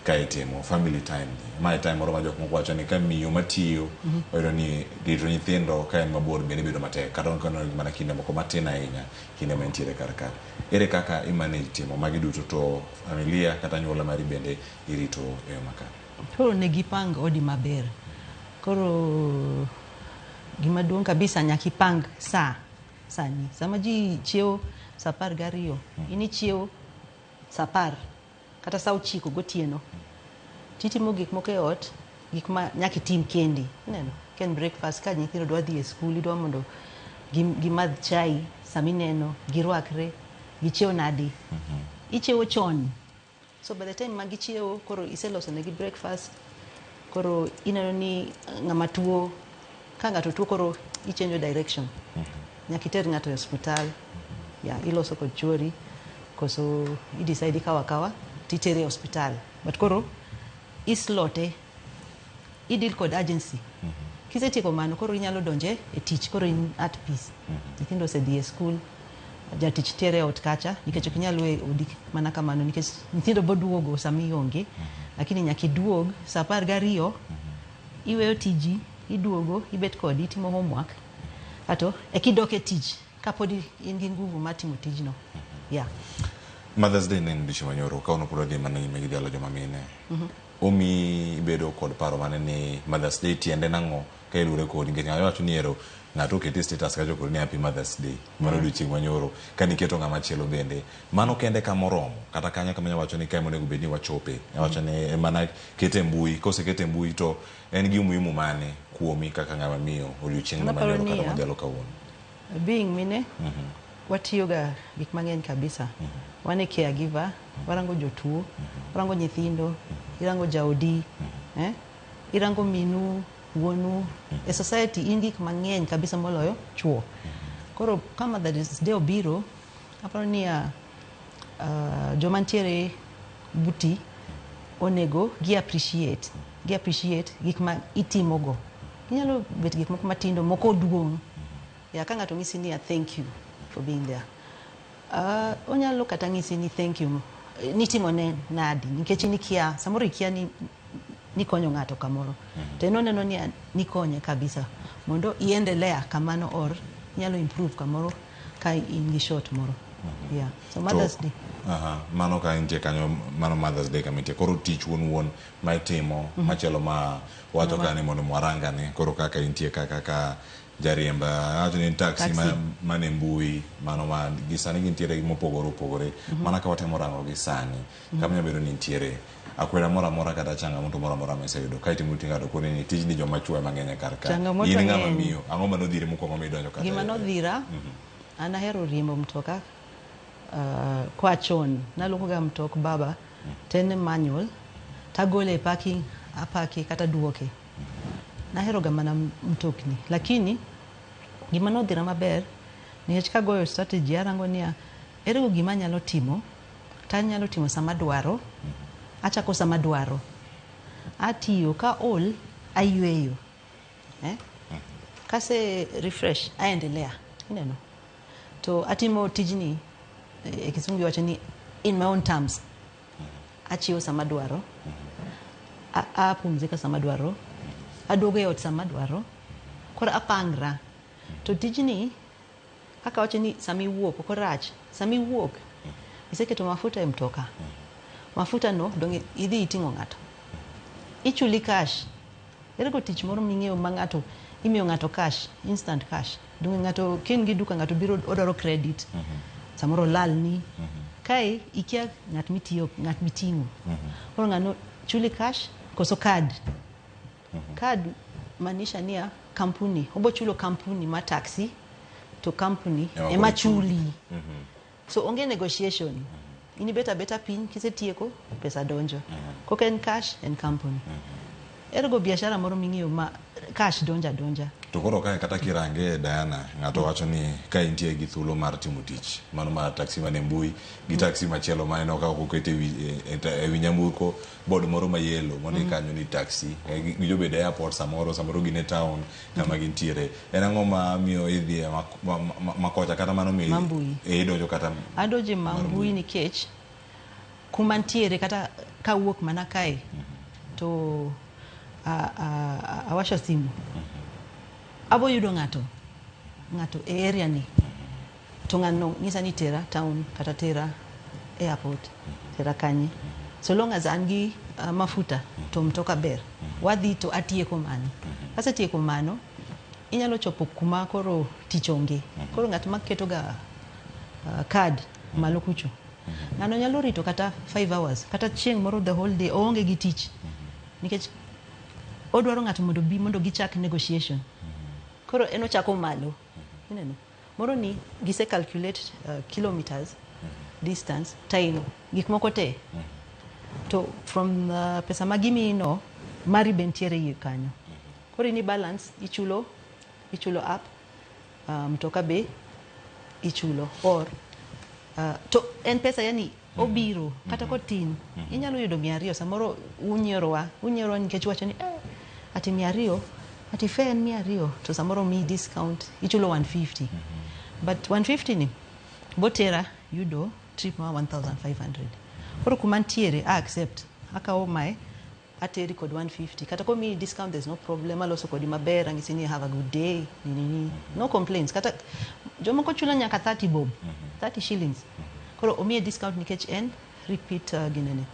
ka itimo family time ni. Ma e time moro ma jok moko wacho ni ka miyo matiyo oyudo ni rito nyithindo ka en mabor bende bedo matek kata ok en mana kinde moko matin ahinya kinde ma entiere kar ka. Ere kaka imanage timo magi duto to familia kata anyuola mari bende irito e yo makare? Koro onego ipang odi maber. Koro gima duong' kabisa nyaka ipang saa sani. Sama ji chiewo saa 12, in ichiewo saa 10 kata saa 9 gotieno. Titimo gik moko e ot, gik ma nyaka itim kendi. Ineno? Ka en breakfast, ka nyithindo dwa dhi e skul, idwa mondo gimadh chai, samineno girwakre, gichiew nadi, ichiewo chon. So by the time ma gichiewo, koro iseloso negi breakfast, koro ineno ni ng'ama tuo, ka ng'ato tuo, koro ichenjo direction, nyaka iter ng'ato e osiptal ya iloso kod chuori, koso idecide ikawo akawa titere e osiptal. But koro islote, ideal kod agency. Kisetieko mano, koro inyalo donje e tich, koro in at peace. Nyithindo osedhi e skul, jatich tere e ot kacha, nikech ok inyal we odi mana kamano, nikech nyithindo boduogo sama ionge. Lakini nyaka iduog sa 12, iweyo tiji, iduogo, ibet kodi, itimo homework, ato ekidok e tich kapod in gi nguvu mar timo tijno, yeah. Mother's Day ne en odiochieng' manyoro kawuono, pod wadhi mana nyime gi dhialo joma mine. Omi ibedo kod paro mane ni Mother's Day tiende nang'o ka ilure kodi? Nikech ng'ato wacho ni ero ng'ato okete status kacho kod ni happy Mother's Day mano odiochieng' manyoro, ka niketo ng'ama chielo bende mano kende kamoromo kata kanyo kama wacho ni kae monego bed ni wachope wacho ni mana kete mbui, kosekete mbui to en gi umuhimu mane kuomi kaka ng'ama miyo odiochieng' Naparo manyoro kata niya, modhialo kawuono? Being mine, watiyoga gik mang'eny kabisa. Wan e caregiver, warango jotuo, warango nyithindo, irango jaodi, eh? Irango minu, wuonu. E society in gik mang'eny kabisa moloyo chuo. Koro ka Mother's Day obiro, aparo niya, joma ntiere buti onego gi appreciate gik ma itimogo. Ginyalo bet gik moko matindo, moko duong'. Ya ka ng'ato ng'isi niya thank you for being there, onyalo kata ng'isi ni thank you, nitimo ne nadi, nikech in ikia, samoro ikia ni nikonyo ng'ato kamoro, to en oneno ni nikonye kabisa mondo iendelea kamano or inyalo improve kamoro ka in gi short moro, yeah. So Mother's Day. Aha, mano ka intie kanyo, mano Mother's Day kama intie. Koro tich wuon wuon ma itimo machielo ma wacho ka ni mondo mwarangane koro kaka intie ka kaka jariemb, awacho ni en taxi, Taxi. mane mbui mano ma gi sani gintiere mopogore opogore. Mana ka watemo rango gi sani kama nyalo bedo ni nitiere akweda moro amora kata changamoto moro amora miseyudo ka itimo tij ng'ato koni ni tijni joma chuo ema ng'eny e kar ka. Changamoto In ng'ama ng'eny. miyo, ang'o manodhiri mokwongo midonjo kata Gima nodhira, an ahero riembo mtoka koa chon. Naluoko ga mtok baba to en manual, tagole e parking, apake kata duoke. Nahero ga mana mtokni, lakini gima nodhira maber, nikech kagoyo strategy arango niya, ere go gima anyalo timo, to anyalo timo sama dwaro, achako sama dwaro, atiyo ka ol, ayweyo, eh? Kase refresh, aendelea, ineno to atimo tijni. E kisungu iwacho ni in my own terms. Achiewo sama dwaro, apumzika sama dwaro, aduogo e ot sama dwaro, koro apangra. To tijni kaka wacho ni sama iwuok ok orach, sama iwuok iseketo mafuta e mtoka, mafuta no dong idhi iting'o ng'ato, ichuli cash. Ere go tich moro ming'eyo ma ng'ato imiyo ng'ato cash, instant cash? Donge ng'ato kin gi duka, ng'ato biro odwaro credit, samoro lalni kae, ikia ng'at mitiyo, ng'at miting'o, koro ng'ano chuli cash koso card? Card maanisha niya kampuni obo chulo, kampuni ma taxi to kampuni Ema ema koro chuli. Chuli. So onge negotiation, in ibet abeta piny, kisetieko pesa donjo. Kok en cash, en kampuni. Ergo biashara moro ming'eyo ma cash donja donja. To koro kae kata kirange, Diana, ng'ato wacho ni ka intie gi thuolo mar timo tich mano mar taxi mane mbui gi taxi machielo ma aneno ka ok oket e wi nyamburko board moro ma yellow mondik kanyo ni taxi, gijobedo e airport samoro, samoro gin e town kama gintiere, en ang'o ma miyo idhi e makocha kata mano miyo Ma mbui. Idonjo kata Adonje ma mbui nikech kuma ntiere, kata kawuok mana kae to awasho simu, abo yudo ng'ato e area ni, to ng'ano nyisa ni tera town kata tera airport, tera kanye. So long as an gi mafuta to mtoka ber, wadhi to atieko mano. Kasetieko mano, inyalo chopo kuma koro tich onge. Koro ng'at maketo ga card malo kucho, ng'ano nyalo rito kata 5 hours, kata chieng' moro the whole day oonge gi tich, nikech Odwaro ng'ato mondo bi mondo gichak negotiation. Koro en ochako malo. Ineno? Moro ni gise calculate kilometers, distance, time, gik moko te. To from pesa ma gimiyi no, mari be nitiere iye kanyo. Koro in i balance ichulo, ichulo up, mtoka be ichulo or to en pesa yani obiro kata kotin inyalo yudo 200 samoro unyierowa unyierowa nikech wacho ni ati 200 ati fare en 200 to samoro miyi discount ichulo 150 but 150 ni botera yudo trip ma 1500 koro kuma ntiere a accept akawo mae ateri kod 150 kata komiyi discount there's no problem aloso kodi maber ang'isi ni have a good day nini nini no complaints kata jomoko chulo nyaka 30 bob 30 shillings koro omiye discount nikech en repeat ginene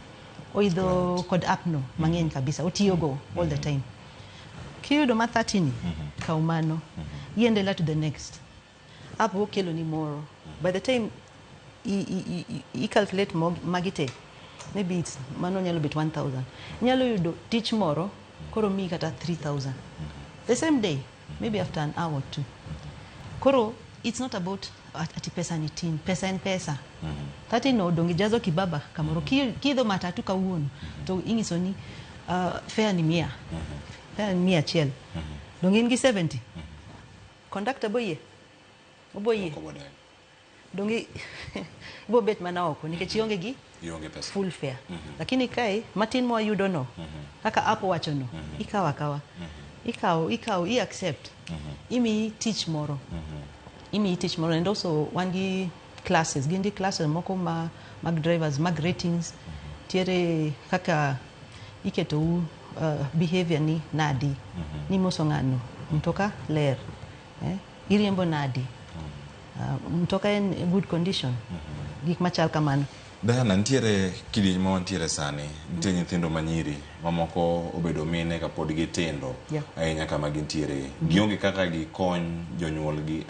oidho kod app no mang'eny kabisa otiyogo all the time kiyudo ma 30 ni kaw mano iendelea to the next app okelo ni moro by the time i calculate magi te maybe it's mano nyalo bet 1000 inyalo yudo tich moro koro miyi kata 3000 the same day maybe after an hour or two koro it's not about ati pesa ni tin pesa en pesa 30 no donge jazo kibaba kamoro kiidho matatu kawuono to ing'iso ni fare ni 100 fare ni 100 donge in gi 70 conductor boyie oboyie donge ibo bet mana oko nikech ionge gi Ionge pesa. full fare lakini kae matin mwayudo no kaka app wacho no ikawo akawa ikawo ikawo i accept imiyi tich moro imiyi tich moro and also wan gi classes gin gi classes moko ma mag drivers mag ratings tiere kaka iketou behavior ni nadi ni moso ng'ano mtoka ler iriembo nadi mtoka en good condition gik machal kamano. Diana, nitiere kidieny ma wantiere sani, nitie nyithindo manyiri mamoko obedo mine kapod gitindo ahinya kama gintiere. Gionge kaka gikony jonyuolgi,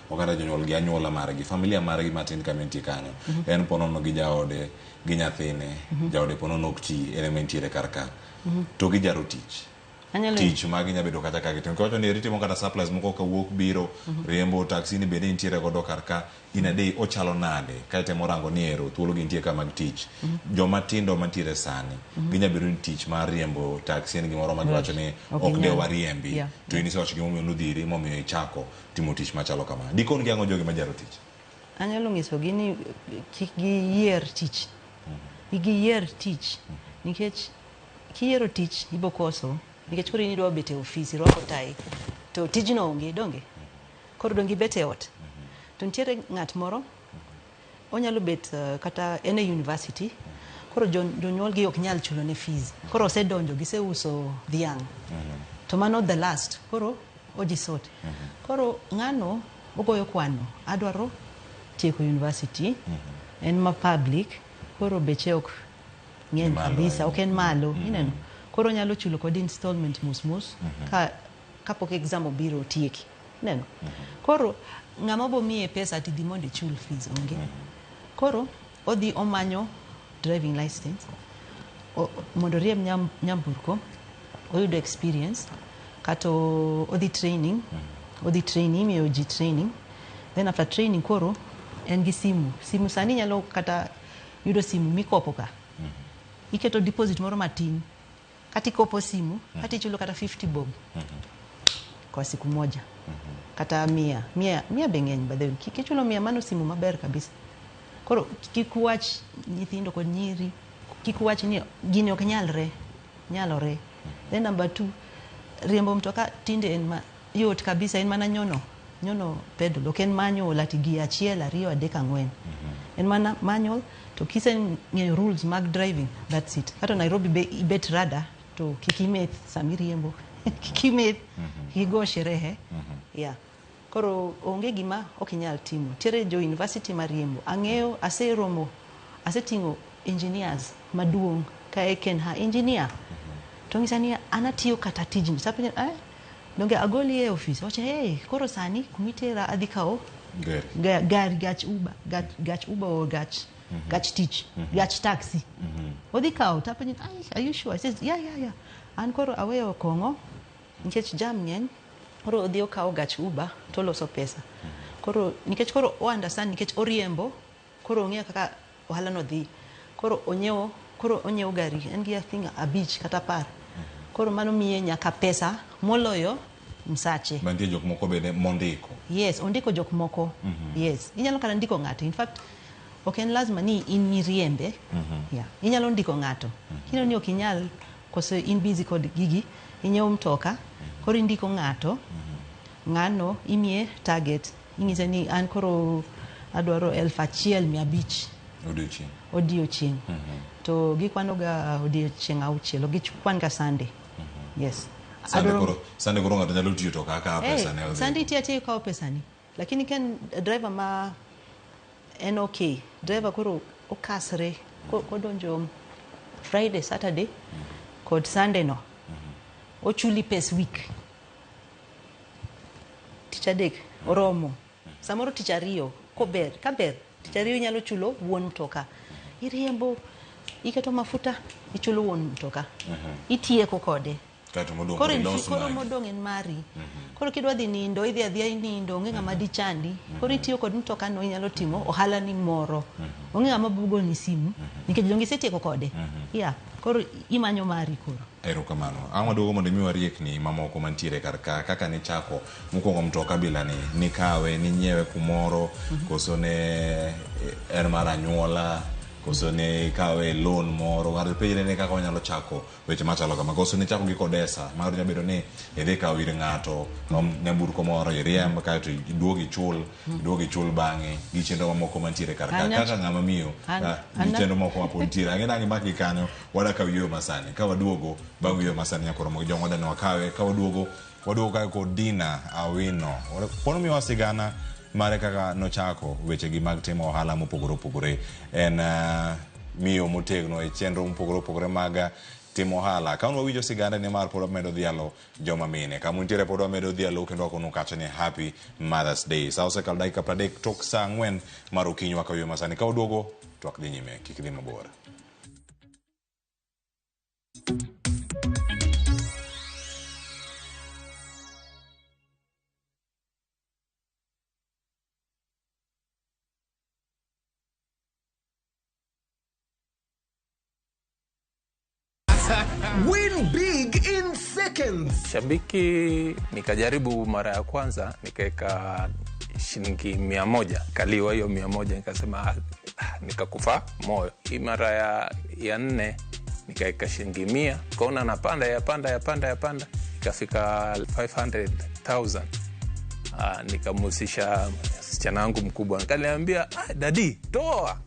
ok kata jonyuolgi, anyuola margi, familia margi matin kama entie kanyo. En ponono gi jaode, gi nyathine, jaode ponono ok ti, en ema entiere kar ka. To gijaro tich. Anyalo Tich ma ginya bedo kata ka gitimo. Kiwacho ni eri timo kata supplies moko kawuok biro, riembo taxi ni bende intiere godo kar ka. In a day ochalo nade? Ka itemo rango ni ero thuolo gi nitie ka mag tich. Joma tindo mantiere sani, ginya bedo ni tich mar riembo taxi en gimoro ma giwacho ni Ok ok de ginyal. wariembi. To in isewacho gimomiyo nodhiri momiyo ichako timo tich machalo kama. Dikon gi ang'o jogi majaro tich? Anyalo nyisogi ni kik giyier tich kik giyier tich nikech kiyiero tich ibo koso nikech koro in idwa bet e ofis irwako tai to tijno onge donge koro donge ibet e ot to nitiere ng'at moro onyalo bet kata en e university koro jonyuolgi ok nyal chulo ne fees koro osedonjo giseuso dhiang' to mano the last koro ojisort koro ng'ano ogoyo kwano adwaro tieko university en ma public koro beche ok ng'eny Malo kabisa ahinya. ok en malo ineno koro onyalo chulo kod installment mos mos ka kapok exam obiro otieki ineno koro ng'ama bo miye pesa ati dhi mondo ichul fees onge koro odhi omanyo driving license mondo oriemb nyamburko oyudo experience kata odhi training odhi training imiyo ji training then after training koro en gi simu simu sani inyalo kata yudo simu mikopo ka iketo deposit moro matin kata ikopo simu kata ichulo kata 50 bob kwa siku moja kata 100 100 100 be ng'eny by the way kichulo 100 mano simu maber kabisa koro kik wach nyithindo kod nyiri kik wach ni gini ok nyalre nyalore then number two riembo mtoka tinde en ma yot kabisa en mana nyono nyono pedal ok en manual ati gi achiel ariyo adek ang'wen en mana manual to kiseng'eyo rules mag driving that's it kata Nairobi be ibet rada to kik imeth sama iriembo kik imeth kik igo sherehe yeah koro onge gima ok inyal timo nitiere jo university mariembo ang'eyo aseromo aseting'o engineers maduong' ka KeNHA engineer to ng'isa ni an atiyo kata tijni tapenjo eh donge agoli e ofis owacho hey koro sani kumitera adhi kawo Gari. Gari gach uber gach uber or gach Gach tich, gach taxi. Odhi kawo tapenjo, "Ai, are you sure?" I says, "Yeah, yeah, yeah." An koro aweyo kong'o nikech jam ng'eny. Koro odhi okawo gach Uber toloso pesa. Koro nikech koro o understand nikech oriembo, koro ong'eyo kaka ohala no dhi. Koro onyiewo, koro onyiewo gari, en gi I think 5 kata 10. Koro mano miye nyaka pesa moloyo msache. Mantie jok moko bende mondiko. Yes, ondiko jok moko. Yes, inyalo kata ndiko ng'ato. In fact, ok en lazima ni in miriembe. Yeah. Inyalo ndiko ng'ato. Kineno ni ok inyal koso in busy kod gigi, inyiewo mtoka, koro indiko ng'ato, ng'ano imiye target. Inyise ni an koro adwaro 1500 Odiochieng'. Odiochieng'. To gikwano ga odiochieng' 6, ok gikwan ga Sunday. Yes. Sunday koro Sunday koro ng'ato nyalo tiyo to kaka pesa ne odhi. Sunday itiyo atiya ikawo pesani. Lakini ka en driver ma en okay, driver koro okasre kodonjo Friday, Saturday kod Sunday no. Ochuli pes week. Tich adek oromo. Samoro tich ariyo kober, kaber tich ariyo inyalo chulo wuon mtoka. Iriembo, iketo mafuta, ichulo wuon mtoka. Itieko kode. Kaeto modong' Koro koro ilos koro mari. modong' en mari. Koro kidwa dhi nindo, idhi adhiya inindo, onge ng'ama dichandi. Koro itiyo kod mtoka no inyalo timo ohala ni moro. Onge ng'ama bugoni simu nikech donge isetieko kode. Yeah, koro imanyo mari koro. Erokamano. Ang' waduogo mondo imiwa riekni mamoko mantiere kar ka kaka nichako mokwongo mtoka bila ni nikawe ninyiewe kumoro koso ne en mar anyuola koso ne ikawe e loan moro ng'ato penjre ni kaka wanyalo chako weche machalo kama koso nichako gi kodesa mar nyalo bedo ni idhi kawo ir ng'ato nyamburko moro iriemb kaeto iduog ichul iduog ichul bang'e gi chenro mamoko mantiere kar ka kaka ng'ama miyo gi chenro moko mapod nitiere ang'e nang' imak gi kanyo wadak ka wuoyo masani ka waduogo bang' wuoyo masani nyaka romo gi jong'o wadani wakawe ka waduogo waduogo kae kod Dina Awino pono miwa sigana mare kaka nochako weche gi mag timo ohala mopogore opogore en miyo motegno e chenro mopogore opogore mag timo ohala ka wawinjo siganda ni mar pod wamedo dhialo joma mine kama untiere pod wamedo dhialo kendo wakonu kacha ni Happy Mother's Day sa osekalo dakika 30 tok saa 4 mar okinyi wakawiyo masani ka waduogo twak dhi nyime kik dhi mabor. Win big in seconds. Shabiki nikajaribu mara ya kwanza nikaweka shilingi 100, kaliwa hiyo 100 nikasema nikakufa moyo. Hii mara ya 4 nikaweka shilingi 100, kaona napanda yapanda ikafika 500,000. Nikamhusisha msichana wangu mkubwa, akaniambia daddy toa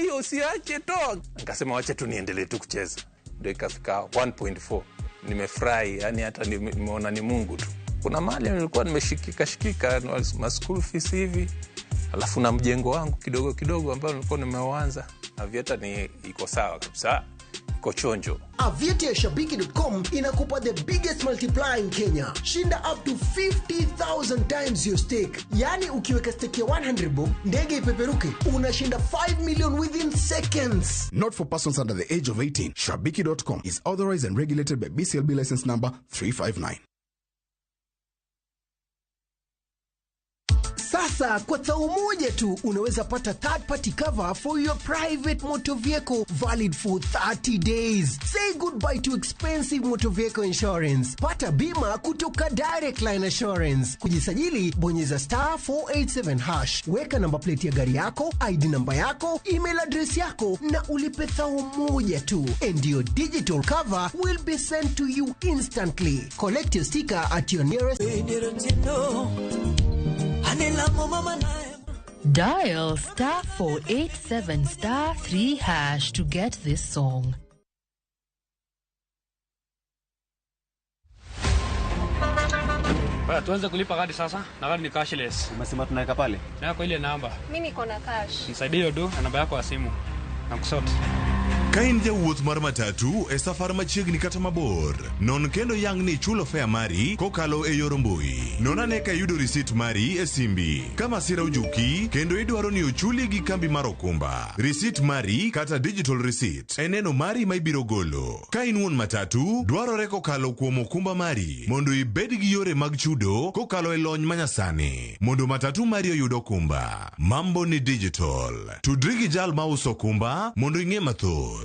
hiyo usiache toa. Nikasema wacha tu niendelee tu kucheza. Ndio ikafika 1.4. Nimefurahi, yani hata nimeona ni Mungu tu. Kuna mahali nilikuwa nimeshikika ma school fees hivi, alafu na mjengo wangu kidogo kidogo ambao nilikuwa nimeuanza. Aviator ni iko sawa kabisa, iko chonjo. Aviator Shabiki.com inakupa the biggest multiplier in Kenya. Shinda up to 50,000 times your stake. Yani ukiweka stake ya 100 bob, ndege ipeperuke, unashinda 5 million within seconds. Not for persons under the age of 18. Shabiki.com is authorized and regulated by BCLB license number 359. Sasa kwa tao moja tu unaweza pata third party cover for your private motor vehicle valid for 30 days. Say goodbye to expensive motor vehicle insurance. Pata bima kutoka Direct Line Assurance. Kujisajili bonyeza *487#. Weka namba plate ya gari yako, ID namba yako, email address yako na ulipe thao moja tu. And your digital cover will be sent to you instantly. Collect your sticker at your nearest Dial *487*3# to get this song. Tuanze kulipa gari sasa, na gari ni cashless. Umesema tunaweka pale? Na kwa ile namba. Mimi niko na cash. Nisaidie hiyo do na namba yako ya simu. Na kusort. Ka in jawuoth mar matatu e safar machiegni kata mabor, non kendo yang ni ichulo fare mari kokalo e yor mbui. Non ane ka iyudo risit mari e simbi. Ka masira ojuki kendo idwaro ni ochuli gi kambi mar okumba, risit mari kata digital receipt en neno mari ma ibiro golo. Ka in wuon matatu, dwarore kokalo kuom okumba mari mondo ibed gi yore mag chudo kokalo e lony manyasani mondo matatu mari oyud okumba. Mambo ni digital. Tudri gi jal mauso okumba mondo ing'e mathoth.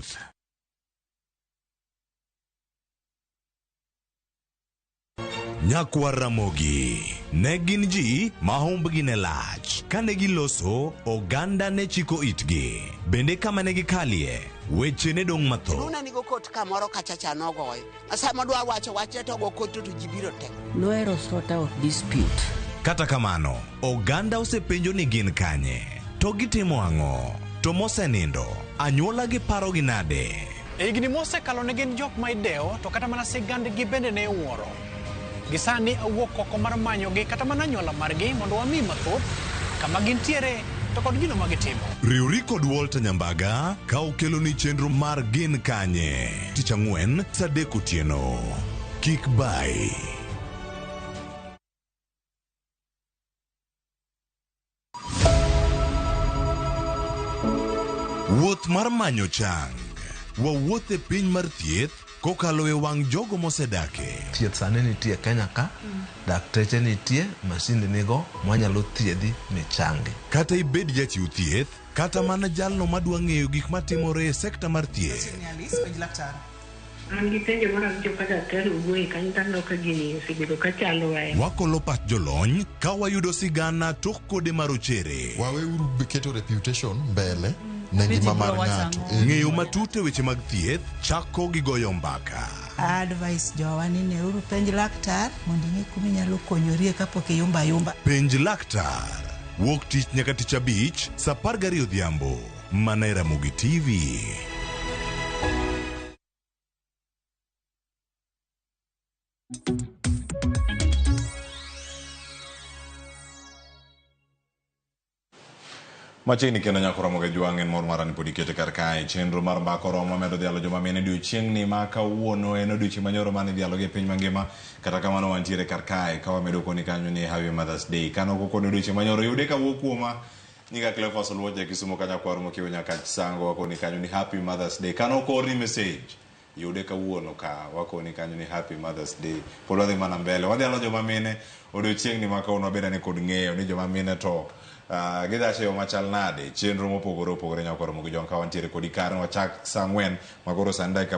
Nyakwar Ramogi ne gin ji ma humbgi ne lach. Kane giloso, oganda ne chiko itgi. Bende kama ne gikalie, weche ne dong' mathoth. Luna nigo kot kamoro kacha cha nogoyo. Sama dwa wacho wachne to go kot to ji biro te. Nohero sort out dispute. Kata kamano, oganda osepenjo ni gin kanye, to gitimo ang'o, to mosenindo, anyuola gi parogi nade? E higni mosekalo ne gin jok ma idewo to kata mana sigandgi bende ne iwuoro. Gi sani awuok oko mar manyogi kata mana anyuola margi mondo wami mathoth kama gintiere to kod gino ma gitimo. Riwri kod Walter Nyambaga ka okeloni chenro mar Gin Kanye tich ang'wen saa 3 otieno. Kik bayi. Wuoth mar manyo chang. Wawuoth e piny mar thieth kokalo e wang' jogo mosedake. Thieth sani nitie Kenya ka, dakteche nitie, masinde nigo mwanyalo thiedhi michangi. Kata ibed jachiw thieth, kata mana jalno madwa ng'eyo gik matimore e sekta mar thieth. Machiegni Alice, penj laktar. An gi penjo moro awinjo ka daktari owuoye kanyo to aneno ka gini osebedo ka chandowa e. Wakolo pach jolony ka wayudo sigana tok kode marochere. Waweuru keto reputation mbele ne ngima mar ng'ato. Ng'eyo matut e weche mag thieth chako gi goyo mbaka. Advice jowa ni neuru penj laktar mondo ing'e kuma inyalo konyorie kapok iyumba ayumba. Penj laktar. Wuok tich nyaka tich abich saa 12 odhiambo. Mana e Ramogi TV. Machiegni kendo nyako romo ga jwang' en mor mara ni pod ikete kar kae chenro mar mbaka oromo medo dhialo joma mine odiochieng'ni ma kawuono en odiochieng' manyoro mane idhialo gi e piny mangima kata kamano wantiere kar kae ka wamedo koni kanyo ni Happy Mother's Day kano kokoni odiochieng' manyoro yude kawuok kuoma nyinga Cleophas Oluoch ja Kisumo kanyakwar mokiwo nyaka Sango wakoni kanyo ni Happy Mother's Day kano ok orni message yude kawuono ka wakoni kanyo ni Happy Mother's Day pod wadhi mana mbele wadhialo joma mine odiochieng'ni ma kawuono wabed ane kod ng'eyo ni joma mine to gidhach e yo machal nade chenro mopogore opogore nyako romo gi jong ka wantiere kodi kar wachak saa 4 makoro sani dakika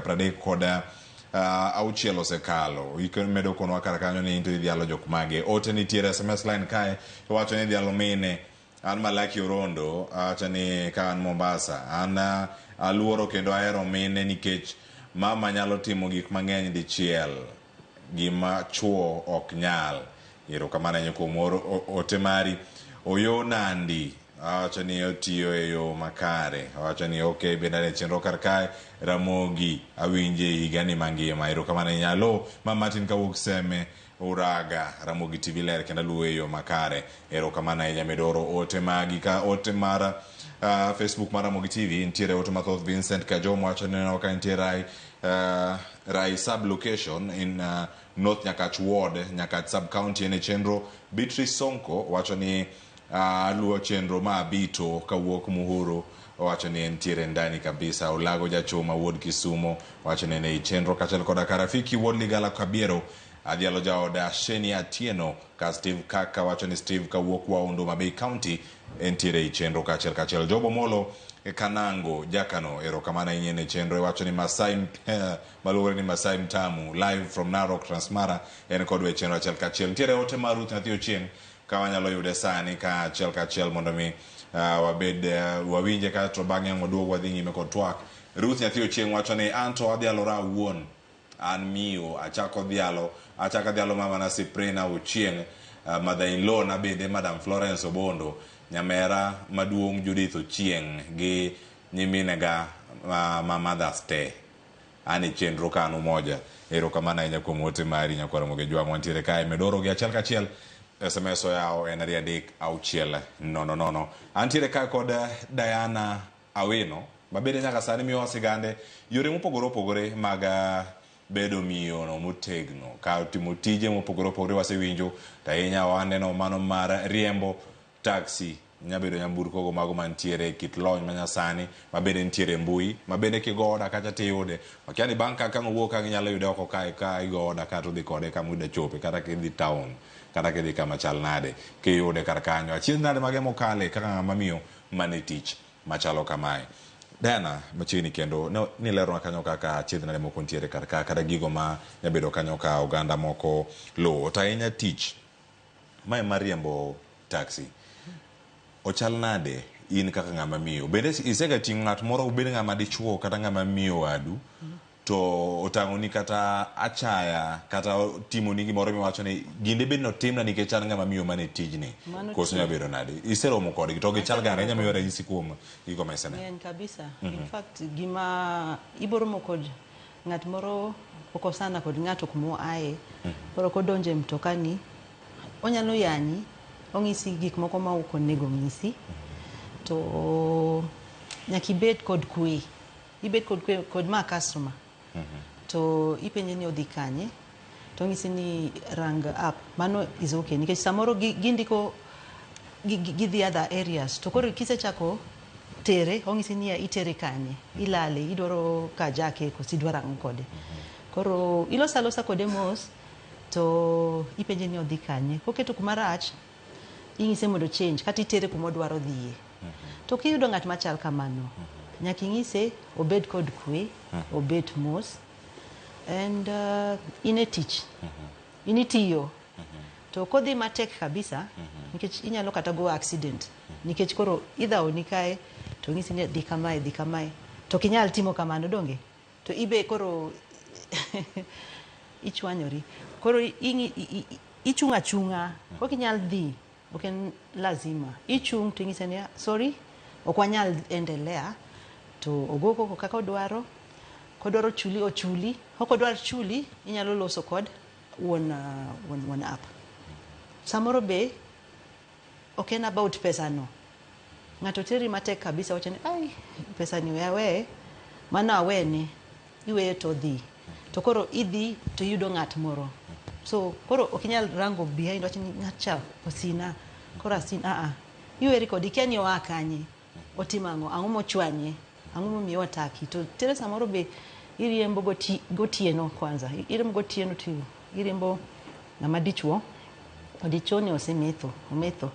36 osekalo medo konwa kar kanyo ni into idhialo jok mage ote nitiere SMS line kae iwacho ni idhialo mine an Malaki Orondo awacho ni ka an Mombasa an aluoro kendo ahero mine nikech mama nyalo timo gik mang'eny dichiel gima chuo ok nyal. Erokamano ahinya kuom ote mari. Oyo Nandi awacho ni otiyo e yo makare awacho ni ok bende ane chenro kar kae Ramogi awinje higani mangima. Erokamano ahinya. Alo ma Martin kawuok Seme Uraga Ramogi TV ler kendo aluwo e yo makare. Erokamano ahinya medoro ote magi ka ote mar Facebook mar Ramogi TV nitiere ote mathoth. Vincent Kajom wacho ni neno ka nitie Rai sub location in North Nyakach Ward, Nyakach sub county en e chenro. Beatrice Sonko wacho ni aluwo chenro ma abito kawuok Muhuru owacho ni entiere ndani kabisa. Olago Jachuma wuod Kisumo wacho ni en ei chenro kaachiel koda Karafiki wuod Ligala Kabiero adhialo jaoda Sheni Atieno ka Steve Kaka wacho ni Steve kawuok Waundu Mabei County entiere ei chenro kaachiel kaachiel. Jobo Molo Kanango Jakano erokamano ahinya ne chenro iwacho ni Masai maluongore ni Masai Mtamu live from Narok Transmara en kodwa e chenro achiel kachiel. Nitiere ote mar Ruth Nyathi Ochieng' ka wanyalo yude sani ka achiel kachiel mondo mi wabed wawinje kaeto bang'e ang' waduog wadhi nyime kod twak. Ruth Nyathi Ochieng' wacho ni anto adhialora awuon an miyo achako dhialo achako adhialo mama na Cyprina Ochieng' mother in law na bende Madam Florence Obondo nyamera maduong' Judith Ochieng' gi nyiminega ma mothers te an e chenro ka an umoja. Erokamano ahinya kuom ote mari nyakwar Ramogi Jwang' wantiere kae medoro gi achiel kachiel SMS oyawo en 2 3 6 0 0. Antiere kae kod Diana Awino Mabende nyaka sani miyowa sigande yore mopogore opogore mag bedo miyono motegno ka timo tije mopogore opogore wasewinjo to ahinya waneno mano mar riembo taxi nyabedo nyamburko go mago mantiere kit lony manyasani mabende nitiere e mbui mabende kigo oda kacha tiyude makia ni bang' ka kang' owuok ka inyalo yude oko kae ka igo oda ka to udhi kode kama udwa chope kata kidhi town kata kidhi kama chal nade kiyude kar kanyo achiedh nade mage mokale kaka ng'ama miyo mane tich machalo kamae Diana machiegni kendo nileronwa kanyo kaka achiedh nade moko nitiere kar ka kata gigo ma nyabedo kanyo ka oganda moko luwo to ahinya tich mae mar riembo taxi ochal nade in kaka ng'ama miyo bende isega ting'o ng'at moro obed ng'ama dichuo kata ng'ama miyo wadu to otang'oni kata achaya kata timoni gimoro miwacho ni ginde bed notimna nikech an ng'ama miyo mane tijni koso nya bedo nade iseromo kodgi to gichal gane inya miyo ranyisi kuom gigo ma iseneno ng'eny kabisa in fact gima iboromo kod ng'at moro okosana kod ng'ato kuma oaye koro kodonjo e mtokani onyalo yanyi ong'isi gik moko ma ok onego ong'isi to nyaka ibed kod kwe ibed kod kwe kod ma customer to ipenje ni odhi kanye to ong'isi ni rang app mano is okay nikech samoro gindiko gidhi other areas to koro kisechako tere ong'isi ni itere kanye ilale idwaro kajake koso idwaro ang'o kode koro iloso alosa kode mos to ipenje ni odhi kanye koketo kuma rach ing'ise mondo change kata itere kuma odwaro dhiye to kiyudo ng'at machal kamano nyaka ing'ise obed kod kwe obet mos and in e tich in itiyo to kodhi matek kabisa nikech inyalo kata go accident nikech koro idhawoni kae to ng'isi ni dhi kamae dhi kamae to ok inyal timo kamano donge to ibe koro ichwanyori koro ichung' achung'a ok inyal dhi ok en lazima ichung' to ing'ise ni sorry ok wanyal endelea to ogo koko kaka odwaro kodwaro chuli ochuli ok odwar chuli inyalo loso kod wuon app samoro be ok en about pesa no ng'ato teri matek kabisa wacho ni ai pesa ni we aweye mano awene iweye to odhi to koro idhi to iyudo ng'at moro so koro ok inyal rango behind wacho ni ng'at cha osina koro asin a a iweri kode ikia ni oa kanye otimo ang'o ang'o mochwanye ang'o momiyo ataki to tere samoro be iriembo gotieno kwanza iriembo gotieno to iriembo ng'ama dichuo dichuo ni osemetho ometho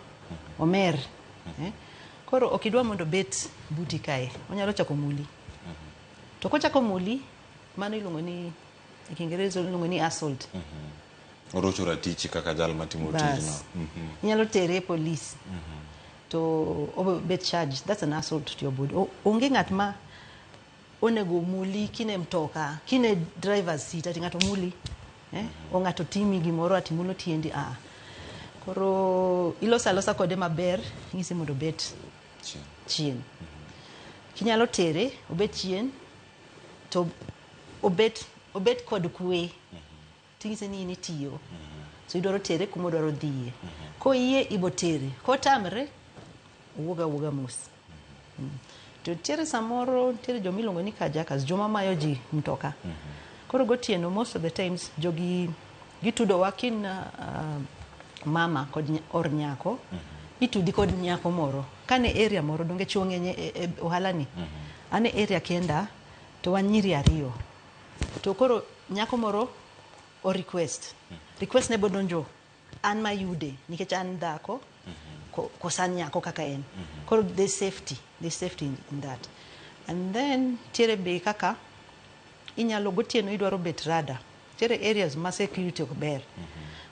omer Koro ok idwa mondo obet buti kae onyalo chako muli to kochako muli mano iluongo ni e Kiingereza iluongo ni assault Orocho ratichi kaka jal matimo tijno. Inyalo tere e police to obet charge that's an assault to your body. Onge ng'at ma onego muli kine mtoka kine driver's seat ati ng'ato muli o ng'ato timi gimoro ati mulo tiendi a koro iloso alosa kode maber ing'ise mondo obet chien kinyalo tere obet chien to obet kod kwe ting'ise ni in itiyo so idwaro tere kuma odwaro dhiye koyie ibo tere kotamre owuog awuoga mos To nitiere samoro nitiere joma iluongo ni carjackers joma mayo ji mtoka koro gotieno most of the times jogi gitudowa kin mama kod or nyako itudi kod nyako moro kane area moro donge chuo ng'eny e ohala ni an e area kenda to wan nyiri ariyo to koro nyako moro o request request ne bodonjo an mayude nikech an dhako koso an nyako kaka en koro there's safety in that and then nitiere be kaka inyalo gotieno idwaro bet rada nitiere areas ma security ok ber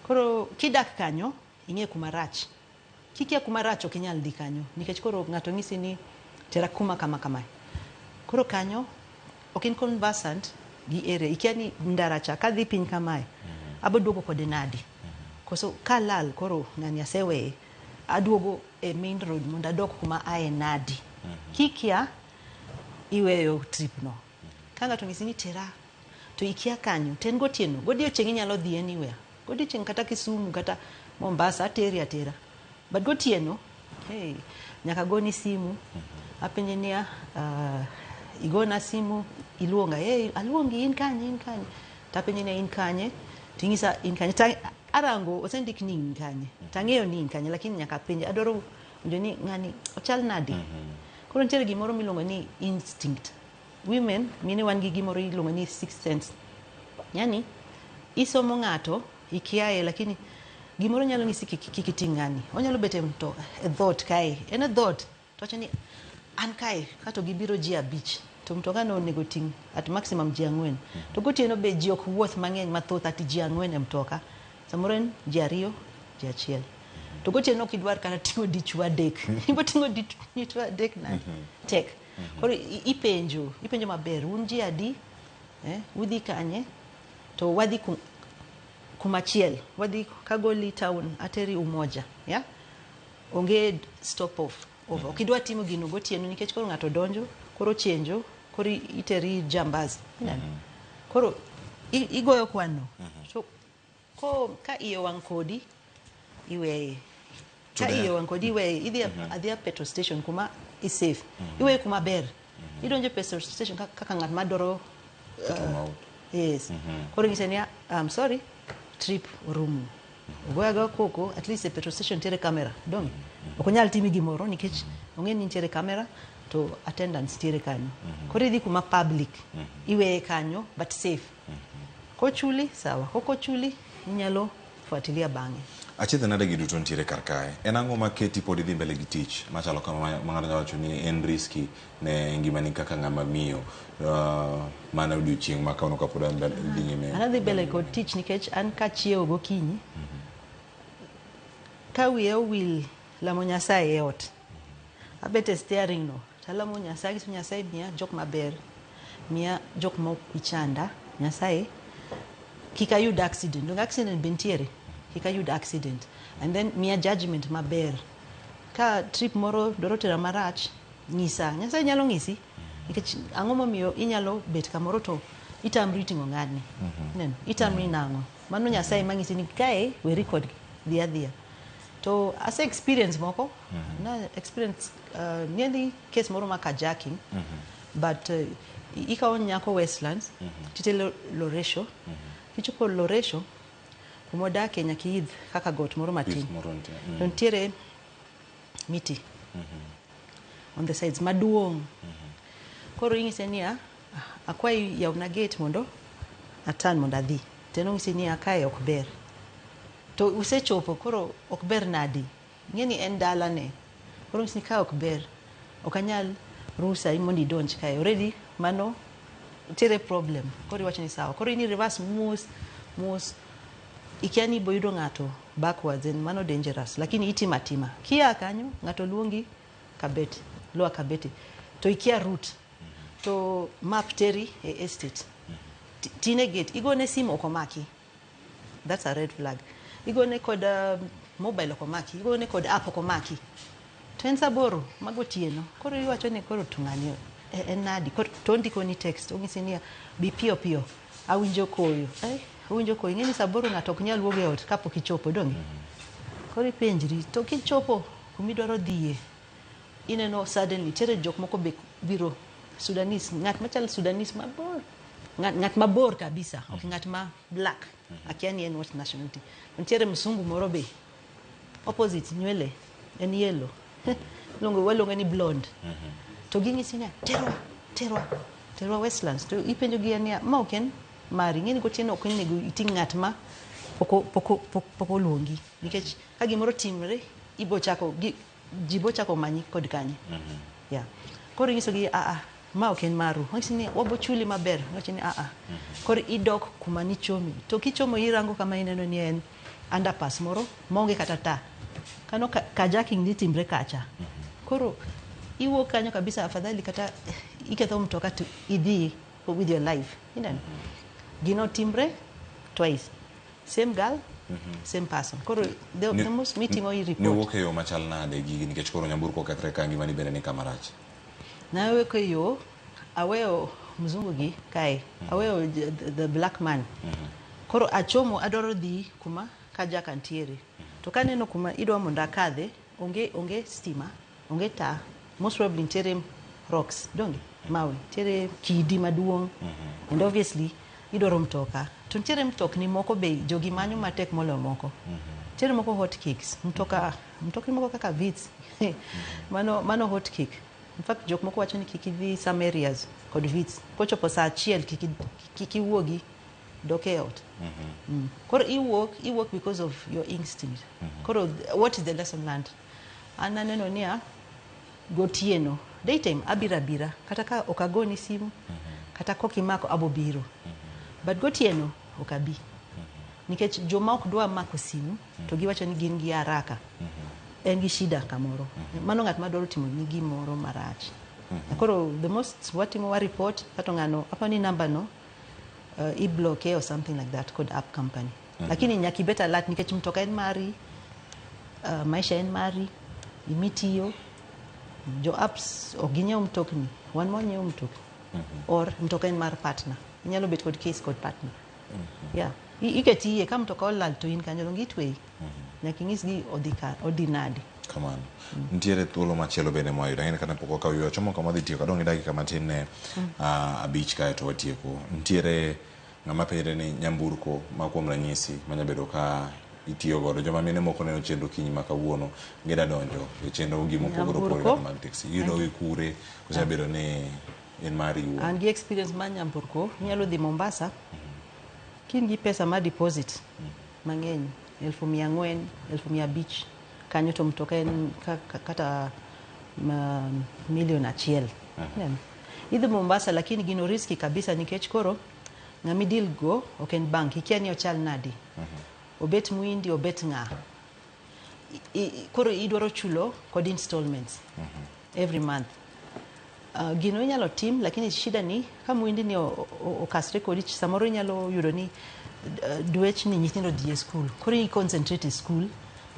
koro kidak kanyo ing'e kuma rach kikia kuma rach ok inyal dhi kanyo nikech koro ng'ato ng'isi ni tera kuma kama kamae koro kanyo ok in conversant gi area ikia ni ndara cha kadhi piny kamae abo duogo kode nadi koso kalal koro ng'ani aseweye aduogo e main road mondo adok kuma aye nadi kikia iweyo trip no ka ng'ato ng'isi ni tera to ikia kanyo to en gotieno godiochieng' inyalo dhi anywhere godiochieng' kata Kisumu kata Mombasa ateri atera but gotieno hey, nyaka goni simu apenje niya Igona simu iluonga, hey, aluongi in kanye, in kanye. Tapenji ni in kanye, ting'isa in kanye. Ta arango osendik ni in kanye. Tang'eyo ni in kanye, lakini nyaka apenji adwaro winjo ni ng'ani ochal nadi. Koro nitiere gimoro miluongo ni instinct. Women, mine wan gi gimoro iluongo ni sixth sense. Yani isomo ng'ato ikiaye, lakini gimoro nyalo nyisi kik iting' ng'ani. Onyalo bet e mto e dhoot kae, en e dhoot to wacho ni an kae kato gibiro ji 5 to mtoka no onego ting' at maximum ji 4. To gotieno be ji ok wuoth mang'eny mathoth ati ji 4 e mtoka. Samoro en ji 2, ji 1. To gotieno ok idwar kata ting'o dichuo 3. Ibo ting'o dichuo 3 nade? Tek. Koro ipenjo maber, un ji adi? Udhi kanye? To wadhi kumachiel, wadhi Kagoli town, ateri Umoja, yeah? Onge stop off over. Ok idwa timo gino gotieno nikech koro ng'ato donjo, koro chenjo, koro iteri jambazi. Koro igoyo kwano. So ko ka iye wang' kodi iweye. Ka iye wang' kodi iweye, idhi adhiya petrol station kuma i safe. Iweye kuma ber. Idonjo petrol station kaka ng'at madwaro yes. Koro ng'ise ni I'm sorry, trip orumo. Ogoyo agoya koko, at least e petrol station nitiere camera, dong. Ok onyal timi gimoro nikech ong'e ni nitiere camera to attendance nitiere kanyo. Koro idhi kuma public, iweye kanyo but safe. Kochuli sawa, kokochuli inyalo fuatilia bang'e. Achiedh nade gi duto nitiere kar kae. En ang'o maketi pod idhi mbele gi tich machalo kama ma ng'ato nyalo wacho ni en risky ne ngimani kaka ng'ama miyo mana odiochieng' ma kawuono kapod dhi nyime. An adhi mbele kod tich nikech an kachiewo gokinyi ka wiya owil lamo Nyasaye e ot, abet e steering no talamo Nyasaye, agiso Nyasaye miya jok maber, miya jok ma ok ichanda, Nyasaye kik ayud accident. Donge accident be nitiere? Kik ayud accident. And then miya judgment maber. Ka trip moro dwaro tera marach, nyisa. Nyasaye nyalo ng'isi. Nikech ang'o momiyo inyalo bet kamoro to itamri ting'o ng'ani. Ineno? Itamri nang'o. Mano Nyasaye mang'isi ni kae weri kodgi, dhi adhiya. To ase experience moko, na experience nearly case moro ma carjacking, but ikawo nyako Westlands, titelo Loresho, kichopo Loresho, kuma odake nyaka iidh kaka got moro matin. To nitiere miti on the sides maduong'. Koro ing'ise niya, akwayi yawna gate mondo atan mondo adhi. To en ong'isi niya, kae ok ber. To usechopo koro ok ber nadi. Ing'e ni en dalane. Koro ong'isi ni kae ok ber. Ok anyal ruhusa mondo idonj kae. Already mano nitiere problem. Koro iwacho ni sawa. Koro in reverse mos mos. Ikia ni ibo yudo ng'ato backwards en mano dangerous. Lakini itimo atima. Kia kanyo ng'ato luongi Kabete, Lower Kabete. To ikia route. To map teri e estate. Tine gate. Igone simu ok omaki. That's a red flag. Igone kod mobile ok omaki. Igone kod app ok omaki. To en saa 8 magotieno. Koro iwacho ni koro to ng'ani en nadi. Koro to ondiko ni text. Ong'isi niya bi piyo piyo. Awinjo koyo. Awinjo koyo. Ing'e ni saa 8 ng'ato ok nyal wuok e ot kapok ichopo, donge? Koro ipenjri. To kichopo kumidwaro dhiye, ineno suddenly nitiere jok moko be biro Sudanese, ng'at machal Sudanese mabor. Ng'at mabor kabisa, ok ng'at ma black. Akia ni en what nationality. Nitiere msungu moro be opposite nywele en yellow. Waluonge ni blonde. To ging'isi niya, terwa Westlands. To ipenjo gi niya, ma ok en mari. Ing'e ni gotieno ok onego iting' ng'at ma pok oluongi. Nikech ka gimoro timre, ibo chako ji bo chako manyi kod kanye. Yeah. Koro inyiso gi a ma ok en maru. Wang'isi ni wabo chuli maber. Wacho ni a. Koro idok kuma nichomi. To kichomo irango kama ineno ni en underpass moro maonge kata taa. Kano carjacking ni timre kacha. Koro iwuok kanyo kabisa, afadhali kata iketho mtoka to idhi with your life. Ineno? Gino timre twice. Same girl, same person. Koro the most mitimo i report. Niwuok e yo machal nade gigi nikech koro nyamburko okethre ka ngimani bende ni kama rach? Nawuok e yo, aweyo mzungu gi kae, aweyo the black man. Koro achomo adwaro dhi kuma kajaka ntiere. To kaneno kuma idwa mondo akadhe, onge stima, onge taa, most probably nitiere rocks, donge? Mawe nitiere kidi maduong'. And obviously idwaro mtoka, to nitiere mtokni moko be jogi manyo matek moloyo moko. Nitiere moko hot cakes, mtoka, mtokni moko kaka Vitz, mano hot cake. In fact, jok moko wacho ni kik idhi some areas kod Vitz kochopo saa 1, kik iwuogi dok e ot. Koro iwuok because of your instinct. Koro what is the lesson learned? An aneno niya, gotieno, daytime abiro abira, kata ka ok agoni simu, kata kok imako, abo biro, but gotieno ok abi, nikech joma ok dwa mako simu to giwacho ni gin gi haraka, en gi shida kamoro. Mano ng'at madwaro timo ni gimoro marach. Koro the most watimo, wa report kato ng'ano apa ni namba no i-block or something like that kod app company. Lakini nyaka ibet alert, nikech mtoka en mari, maisha en mari imitiyo. Jo apps ok ginyiew mtokni, wan ma wanyiewo mtokni, or mtoka en mar partner, inyalo bet kod case kod partner. Yeah, iketi iye ka mtoka olal to in kanyo dong itweyi, nyaka inyisgi odhi ka odhi nade. Kamano. Nitiere thuolo machielo bende mwayudo. Ang'e ni kata pok wakawo yweyo, wachomo kama wadhi tieko. Adong' gi dakika matin ne 5 kae to watieko. Nitiere ng'ama penjre ni nyamburko ma kuom ranyisi manya bedo ka itiyo godo. Joma mine moko neno chenro kinyi ma kawuono, gida donjo e chenro gimopogore opogore Nyamburko? kata mag taxi. Iyudo gi kure kosa bedo ni en mari iwuon? An gi experience mar nyamburko. Inyalo dhi Mombasa ka in gi pesa mar deposit mang'eny, 400,000, 500,000 kanyo, to mtoka en kata 1 million. Ineno? Idhi Mombasa, lakini gino risky kabisa, nikech koro ng'ama idil go ok en bank, ikia ni ochal nadi, obet mwindi, obet ng'a. Koro idwaro chulo kod installments every month. Gino inyalo tim, lakini shida ni ka mwindi ni okasre kodi, samoro inyalo yudo ni dwech ni nyithindo dhi e school, koro i concentrate e school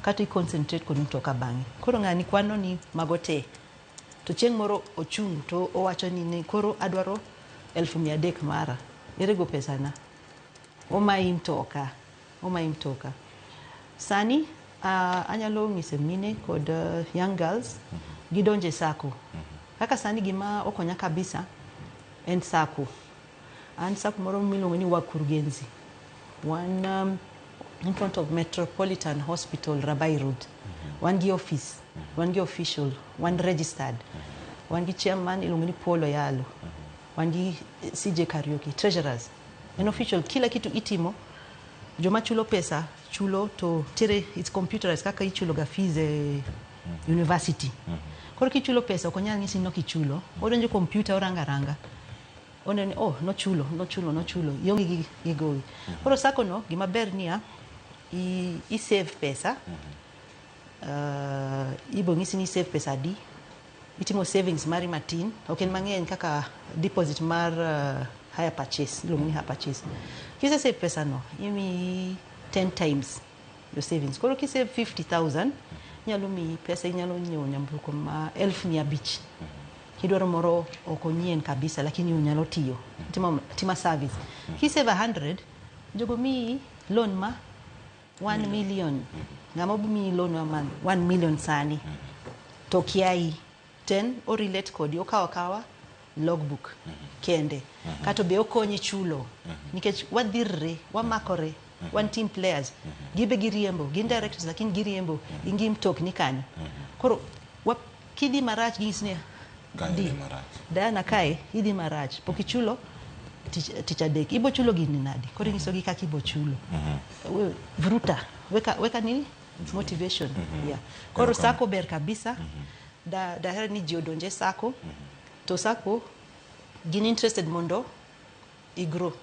kata i concentrate kod mtoka bang'e. Koro ng'ani kwano ni mago te, to chieng' moro ochung' to owacho ni koro adwaro 300,000 mara, ere go pesana? Omayi mtoka, omayi mtoka. Sani anyalo nyiso mine kod young girls gidonje sacco. Kaka sani gima okonya kabisa en sacco. An sacco moro miluongo ni Wakurugenzi, wan in front of Metropolitan Hospital, Rabai Road. Wan gi office, wan gi official, wan registered, wan gi chairman iluongo ni Paul Oyalo, wan gi CJ Kariuki treasurers. En official, kila kitu itimo, joma chulo pesa chulo to tere, it's computerized kaka ichulo ga fees e university. Koro kichulo pesa ok onyal nyisi ni ok ichulo, odonjo e computer, orango aranga, oneno ni oh, nochulo, nochulo, nochulo, ionge gi gowi. Koro sacco no gima ber niya, i save pesa, ibo ng'isi ni save pesa adi, itimo savings mari matin, ok en mang'eny kaka deposit mar hire purchase, iluongo ni hire purchase. Kise save pesa no, imiyi 10 times your savings. Koro kisave 50,000, inyalo miyi pesa, inyalo nyiewo nyamburko ma 500,000. Kidwaro moro ok onyien kabisa, lakini unyalo tiyo tima, tima service. Kisave 100, jogo miyi loan ma 1 million. Ng'ama miyi loan ma 1 million sani to kiai ten o relate kodi, okawo akawa logbook kende, kato be okonyi chulo, nikech wadhirre, wamakore, wan team players. Gibe giriembo, gin directors, lakini giriembo ingi mtokni kanyo. Koro kidhi marach, ginyisi ni Kanyo di dhi marach. Diana kae idhi marach, pok ichulo tich adek, ibo chulo gini nadi? Koro inyisogi kaka ibo chulo. Vuruta, weka, weka nini, motivation. Yeah. Koro Erokamano. sacco ber kabisa. Daher ni ji odonje sacco. To sacco gin interested mondo igrow,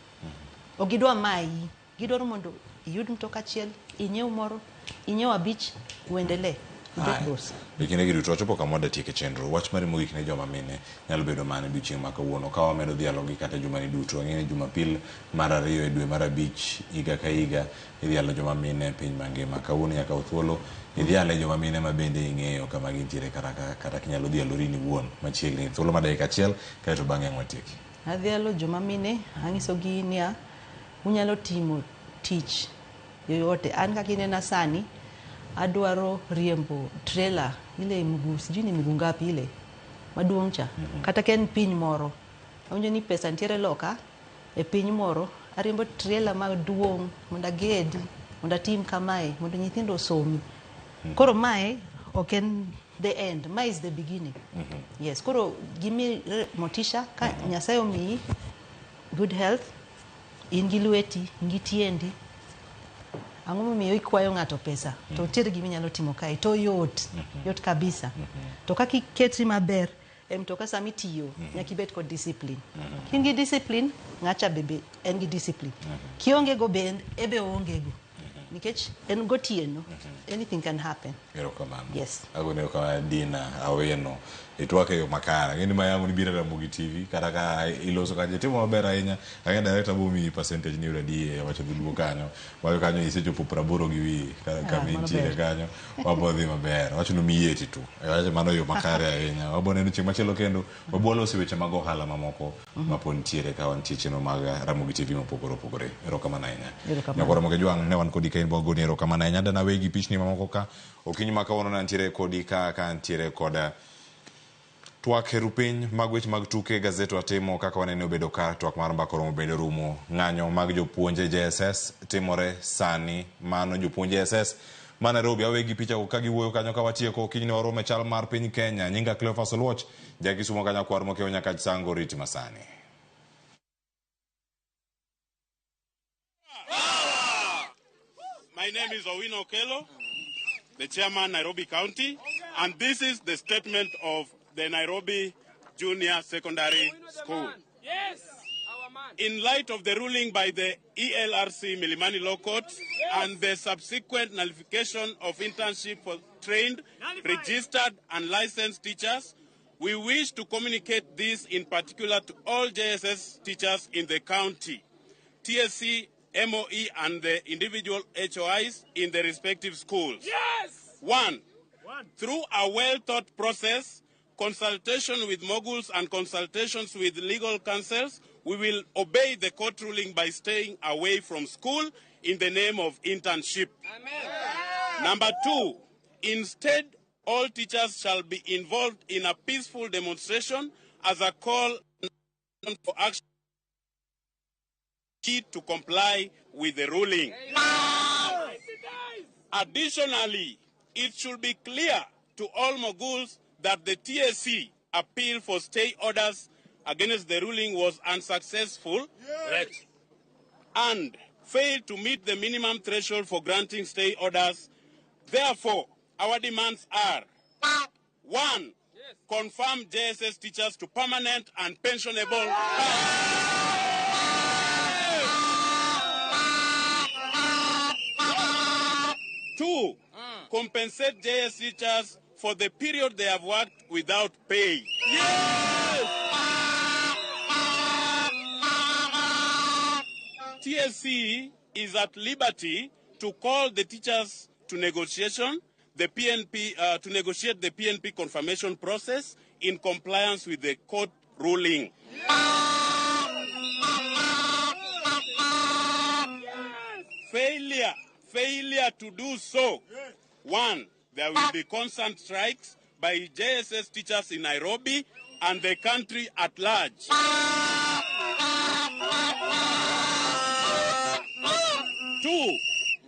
ok gidwa mayi, gidwaro mondo iyud mtoka achiel, inyiew moro, inyiew abich, uendelee, ibet Haya. boss. E kindegi duto wachopo kama wadatieke chenro. Wach mari mogik ne joma mine nyalo bedo mane odiochieng' ma kawuono ka wamedo dhialogi kata jumani duto? Ang'e ni Jumapil mar 2 e dwe mar 5 higa ka higa idhialo joma mine e piny mangima. Kawuono nyaka kaw thuolo idhiale joma mine ma bende ing'eyo kama gintiere, kata kinyalo dhialori in iwuon machiegni. Thuolo mar dakika achiel kaeto bang'e ang' watieki. Adhialo joma mine, anyisogi niya, unyalo timo tich yoyote. An kaka inena sani, adwaro riembo trailer ile mguu, sijui ni miguu ngapi ile. maduong' cha. Kata ka en piny moro, awinjo ni pesa nitiere loka e piny moro, ariembo trailer maduong' mondo agedi, mondo atim kamae, mondo nyithindo osomi. Koro mae ok en the end, mae is the beginning. Yes, koro gimi motisha ka Nyasaye omiyi good health, in gi lweti, in gi tiendi. Ang'o momiyo ikwayo ng'ato pesa? To nitiere gima inyalo timo kae, to yot, yot kabisa. To kaka iketri maber, e mtoka sama itiyo, nyaka ibed kod discipline. Ka in gi discipline, ng'acha be en gi discipline. Kionge go be ebe oonge go. Nikech en gotieno, anything can happen. Erokamano. Yes. Agone erokamano Dina Awino. Itwak e yo makare. Ang'e ni ma yamo nibiro e Ramogi TV kata ka iloso kanyo itimo maber ahinya. Ang'e director bo miyi percentage ni yudo adi e wacho dholuo kanyo. Wacho kanyo isechopo 80 gi wiye kama intiere kanyo. Wabo dhi maber. Wacho ni omiyi 82. Wacho mano yo makare ahinya. Wabo neno chieng' machielo kendo. Wabo loso weche mag ohala mamoko mapod nitiere ka wantie chenro mag Ramogi TV mopogore opogore. Erokamano ahinya. Nyakwar Ramogi Jwang' ne wan kodi ka in bwagoni erokamano ahinya. Dana wegi pichni mamoko ka. Okinyi ma kawuono ne antiere kodi ka antiere kod twak e rupiny mag weche mag tuke gazet watimo kaka wanene obedo ka twak mar mbaka oromo bende rumo. Ng'anyo mag jopuonj e JSS timore sani. Mano jopuonj JSS ma Nairobi. Awegi picha ka giwuoyo kanyo ka watieko okinyi ne waromo e chal mar piny Kenya. Nyinga Cleophas Oluoch, ja Kisumo kanyo kwar mokewo nyaka Sango riti masani. My name is Owino Okello, the chairman, Nairobi County, and this is the statement of the Nairobi Junior Secondary School. Yes, our man. In light of the ruling by the ELRC Milimani Law Court and the subsequent nullification of internship for trained, registered, and licensed teachers, we wish to communicate this in particular to all JSS teachers in the county, TSC, MOE, and the individual HOIs in the respective schools. Yes! 1, through a well-thought process, consultation with moguls and consultations with legal counsels, we will obey the court ruling by staying away from school in the name of internship. Amen. Number 2, instead, all teachers shall be involved in a peaceful demonstration as a call for action to comply with the ruling. Additionally, it should be clear to all moguls that the TSC appeal for stay orders against the ruling was unsuccessful and failed to meet the minimum threshold for granting stay orders. Therefore, our demands are: 1, confirm JSS teachers to permanent and pensionable. 2, compensate JS teachers for the period they have worked without pay. Yes! TSC is at liberty to call the teachers to negotiation, the PNP, to negotiate the PNP confirmation process in compliance with the court ruling. Yes! Failure to do so. 1, there will be constant strikes by JSS teachers in Nairobi and the country at large. 2,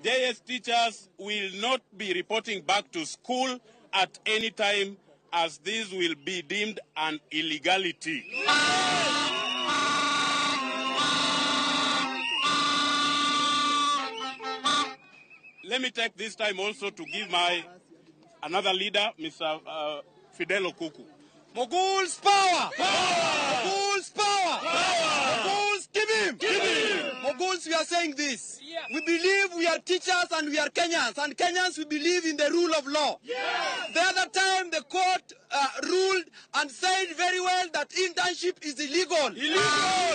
JS teachers will not be reporting back to school at any time, as this will be deemed an illegality. Let me take this time also to give my another leader, Mr. Fidel Okuku. Moguls power! Power! Moguls power! Power! Moguls, give him! Give him! Moguls, we are saying this. Yeah. We believe we are teachers and we are Kenyans. And Kenyans, we believe in the rule of law. Yes. The other time, the court ruled and said very well that internship is illegal. Illegal!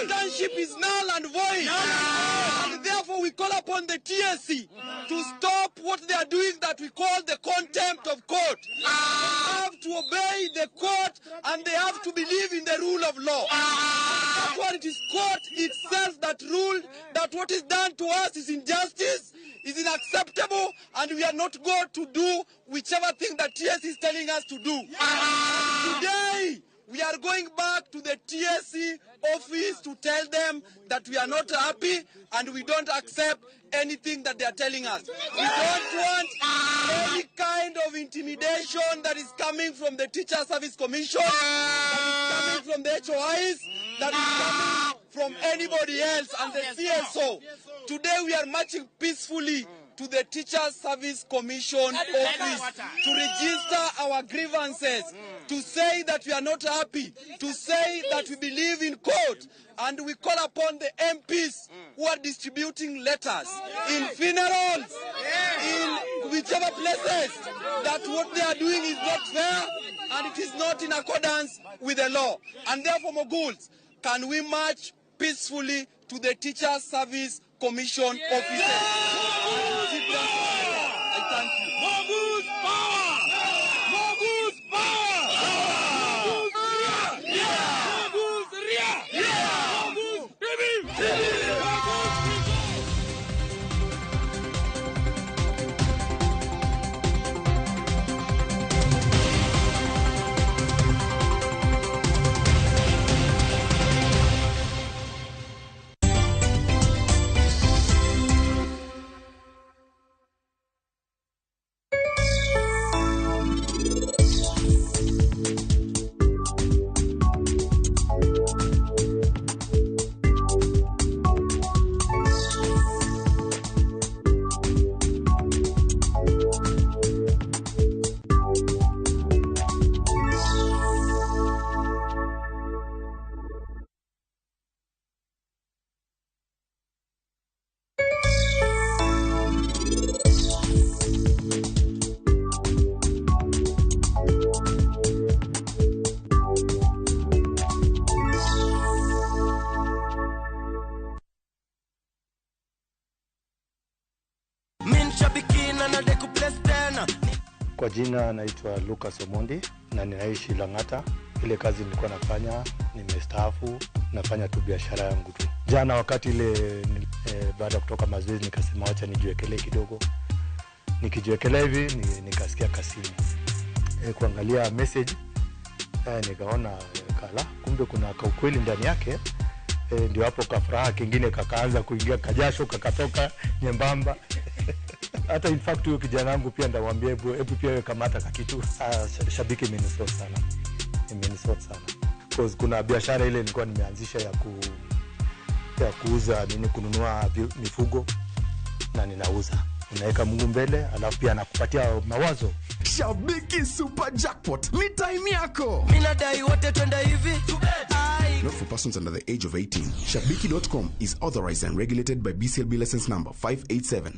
Internship is null and void. Null. And therefore, we call upon the TSC to stop what they are doing that we call the contempt of court. Yeah. They have to obey the court and they have to believe in the rule of law. That's what it is, court itself that ruled that what is done to us is injustice, is unacceptable, and we are not going to do whichever thing that TSC is telling us to do. Yeah. Today, We are going back to the TSC office to tell them that we are not happy and we don't accept anything that they are telling us. We don't want any kind of intimidation that is coming from the Teacher Service Commission, that is coming from the HOIs, that is coming from anybody else and the CSO. Today we are marching peacefully to the Teacher Service Commission office to register our grievances, to say that we are not happy, to say that we believe in court, and we call upon the MPs who are distributing letters in funerals, in whichever places, that what they are doing is not fair and it is not in accordance with the law. And therefore, Moguls, can we march peacefully to the Teacher Service Commission offices? I thank you. Moguls power! Moguls power! Moguls ria! Moguls ria! Moguls baby! Moguls. Kwa jina naitwa Lucas Omondi na ninaishi Lang'ata. Ile kazi nilikuwa nafanya, nimestaafu, nafanya tu biashara yangu tu. Jana wakati ile baada ya kutoka mazoezi nikasema wacha nijiwekelee kidogo. Nikijiwekelea hivi nikasikia kasimu. Kuangalia message nikaona kala kumbe kuna kaukweli ndani yake. Ndio hapo kafuraha kingine kakaanza kuingia, kajasho kakatoka nyembamba. Hata in fact huyo kijana wangu pia ndamwambia hebu pia wewe kamata kakitu. Shabiki imenisort sana. Imenisort sana. Because kuna biashara ile nilikuwa nimeanzisha ya kuuza nini, kununua mifugo na ninauza. Unaweka Mungu mbele alafu pia anakupatia mawazo. Shabiki Super Jackpot ni time yako. Mimi nadai wote twende hivi. Not for persons under the age of 18. Shabiki.com is authorized and regulated by BCLB license number 587.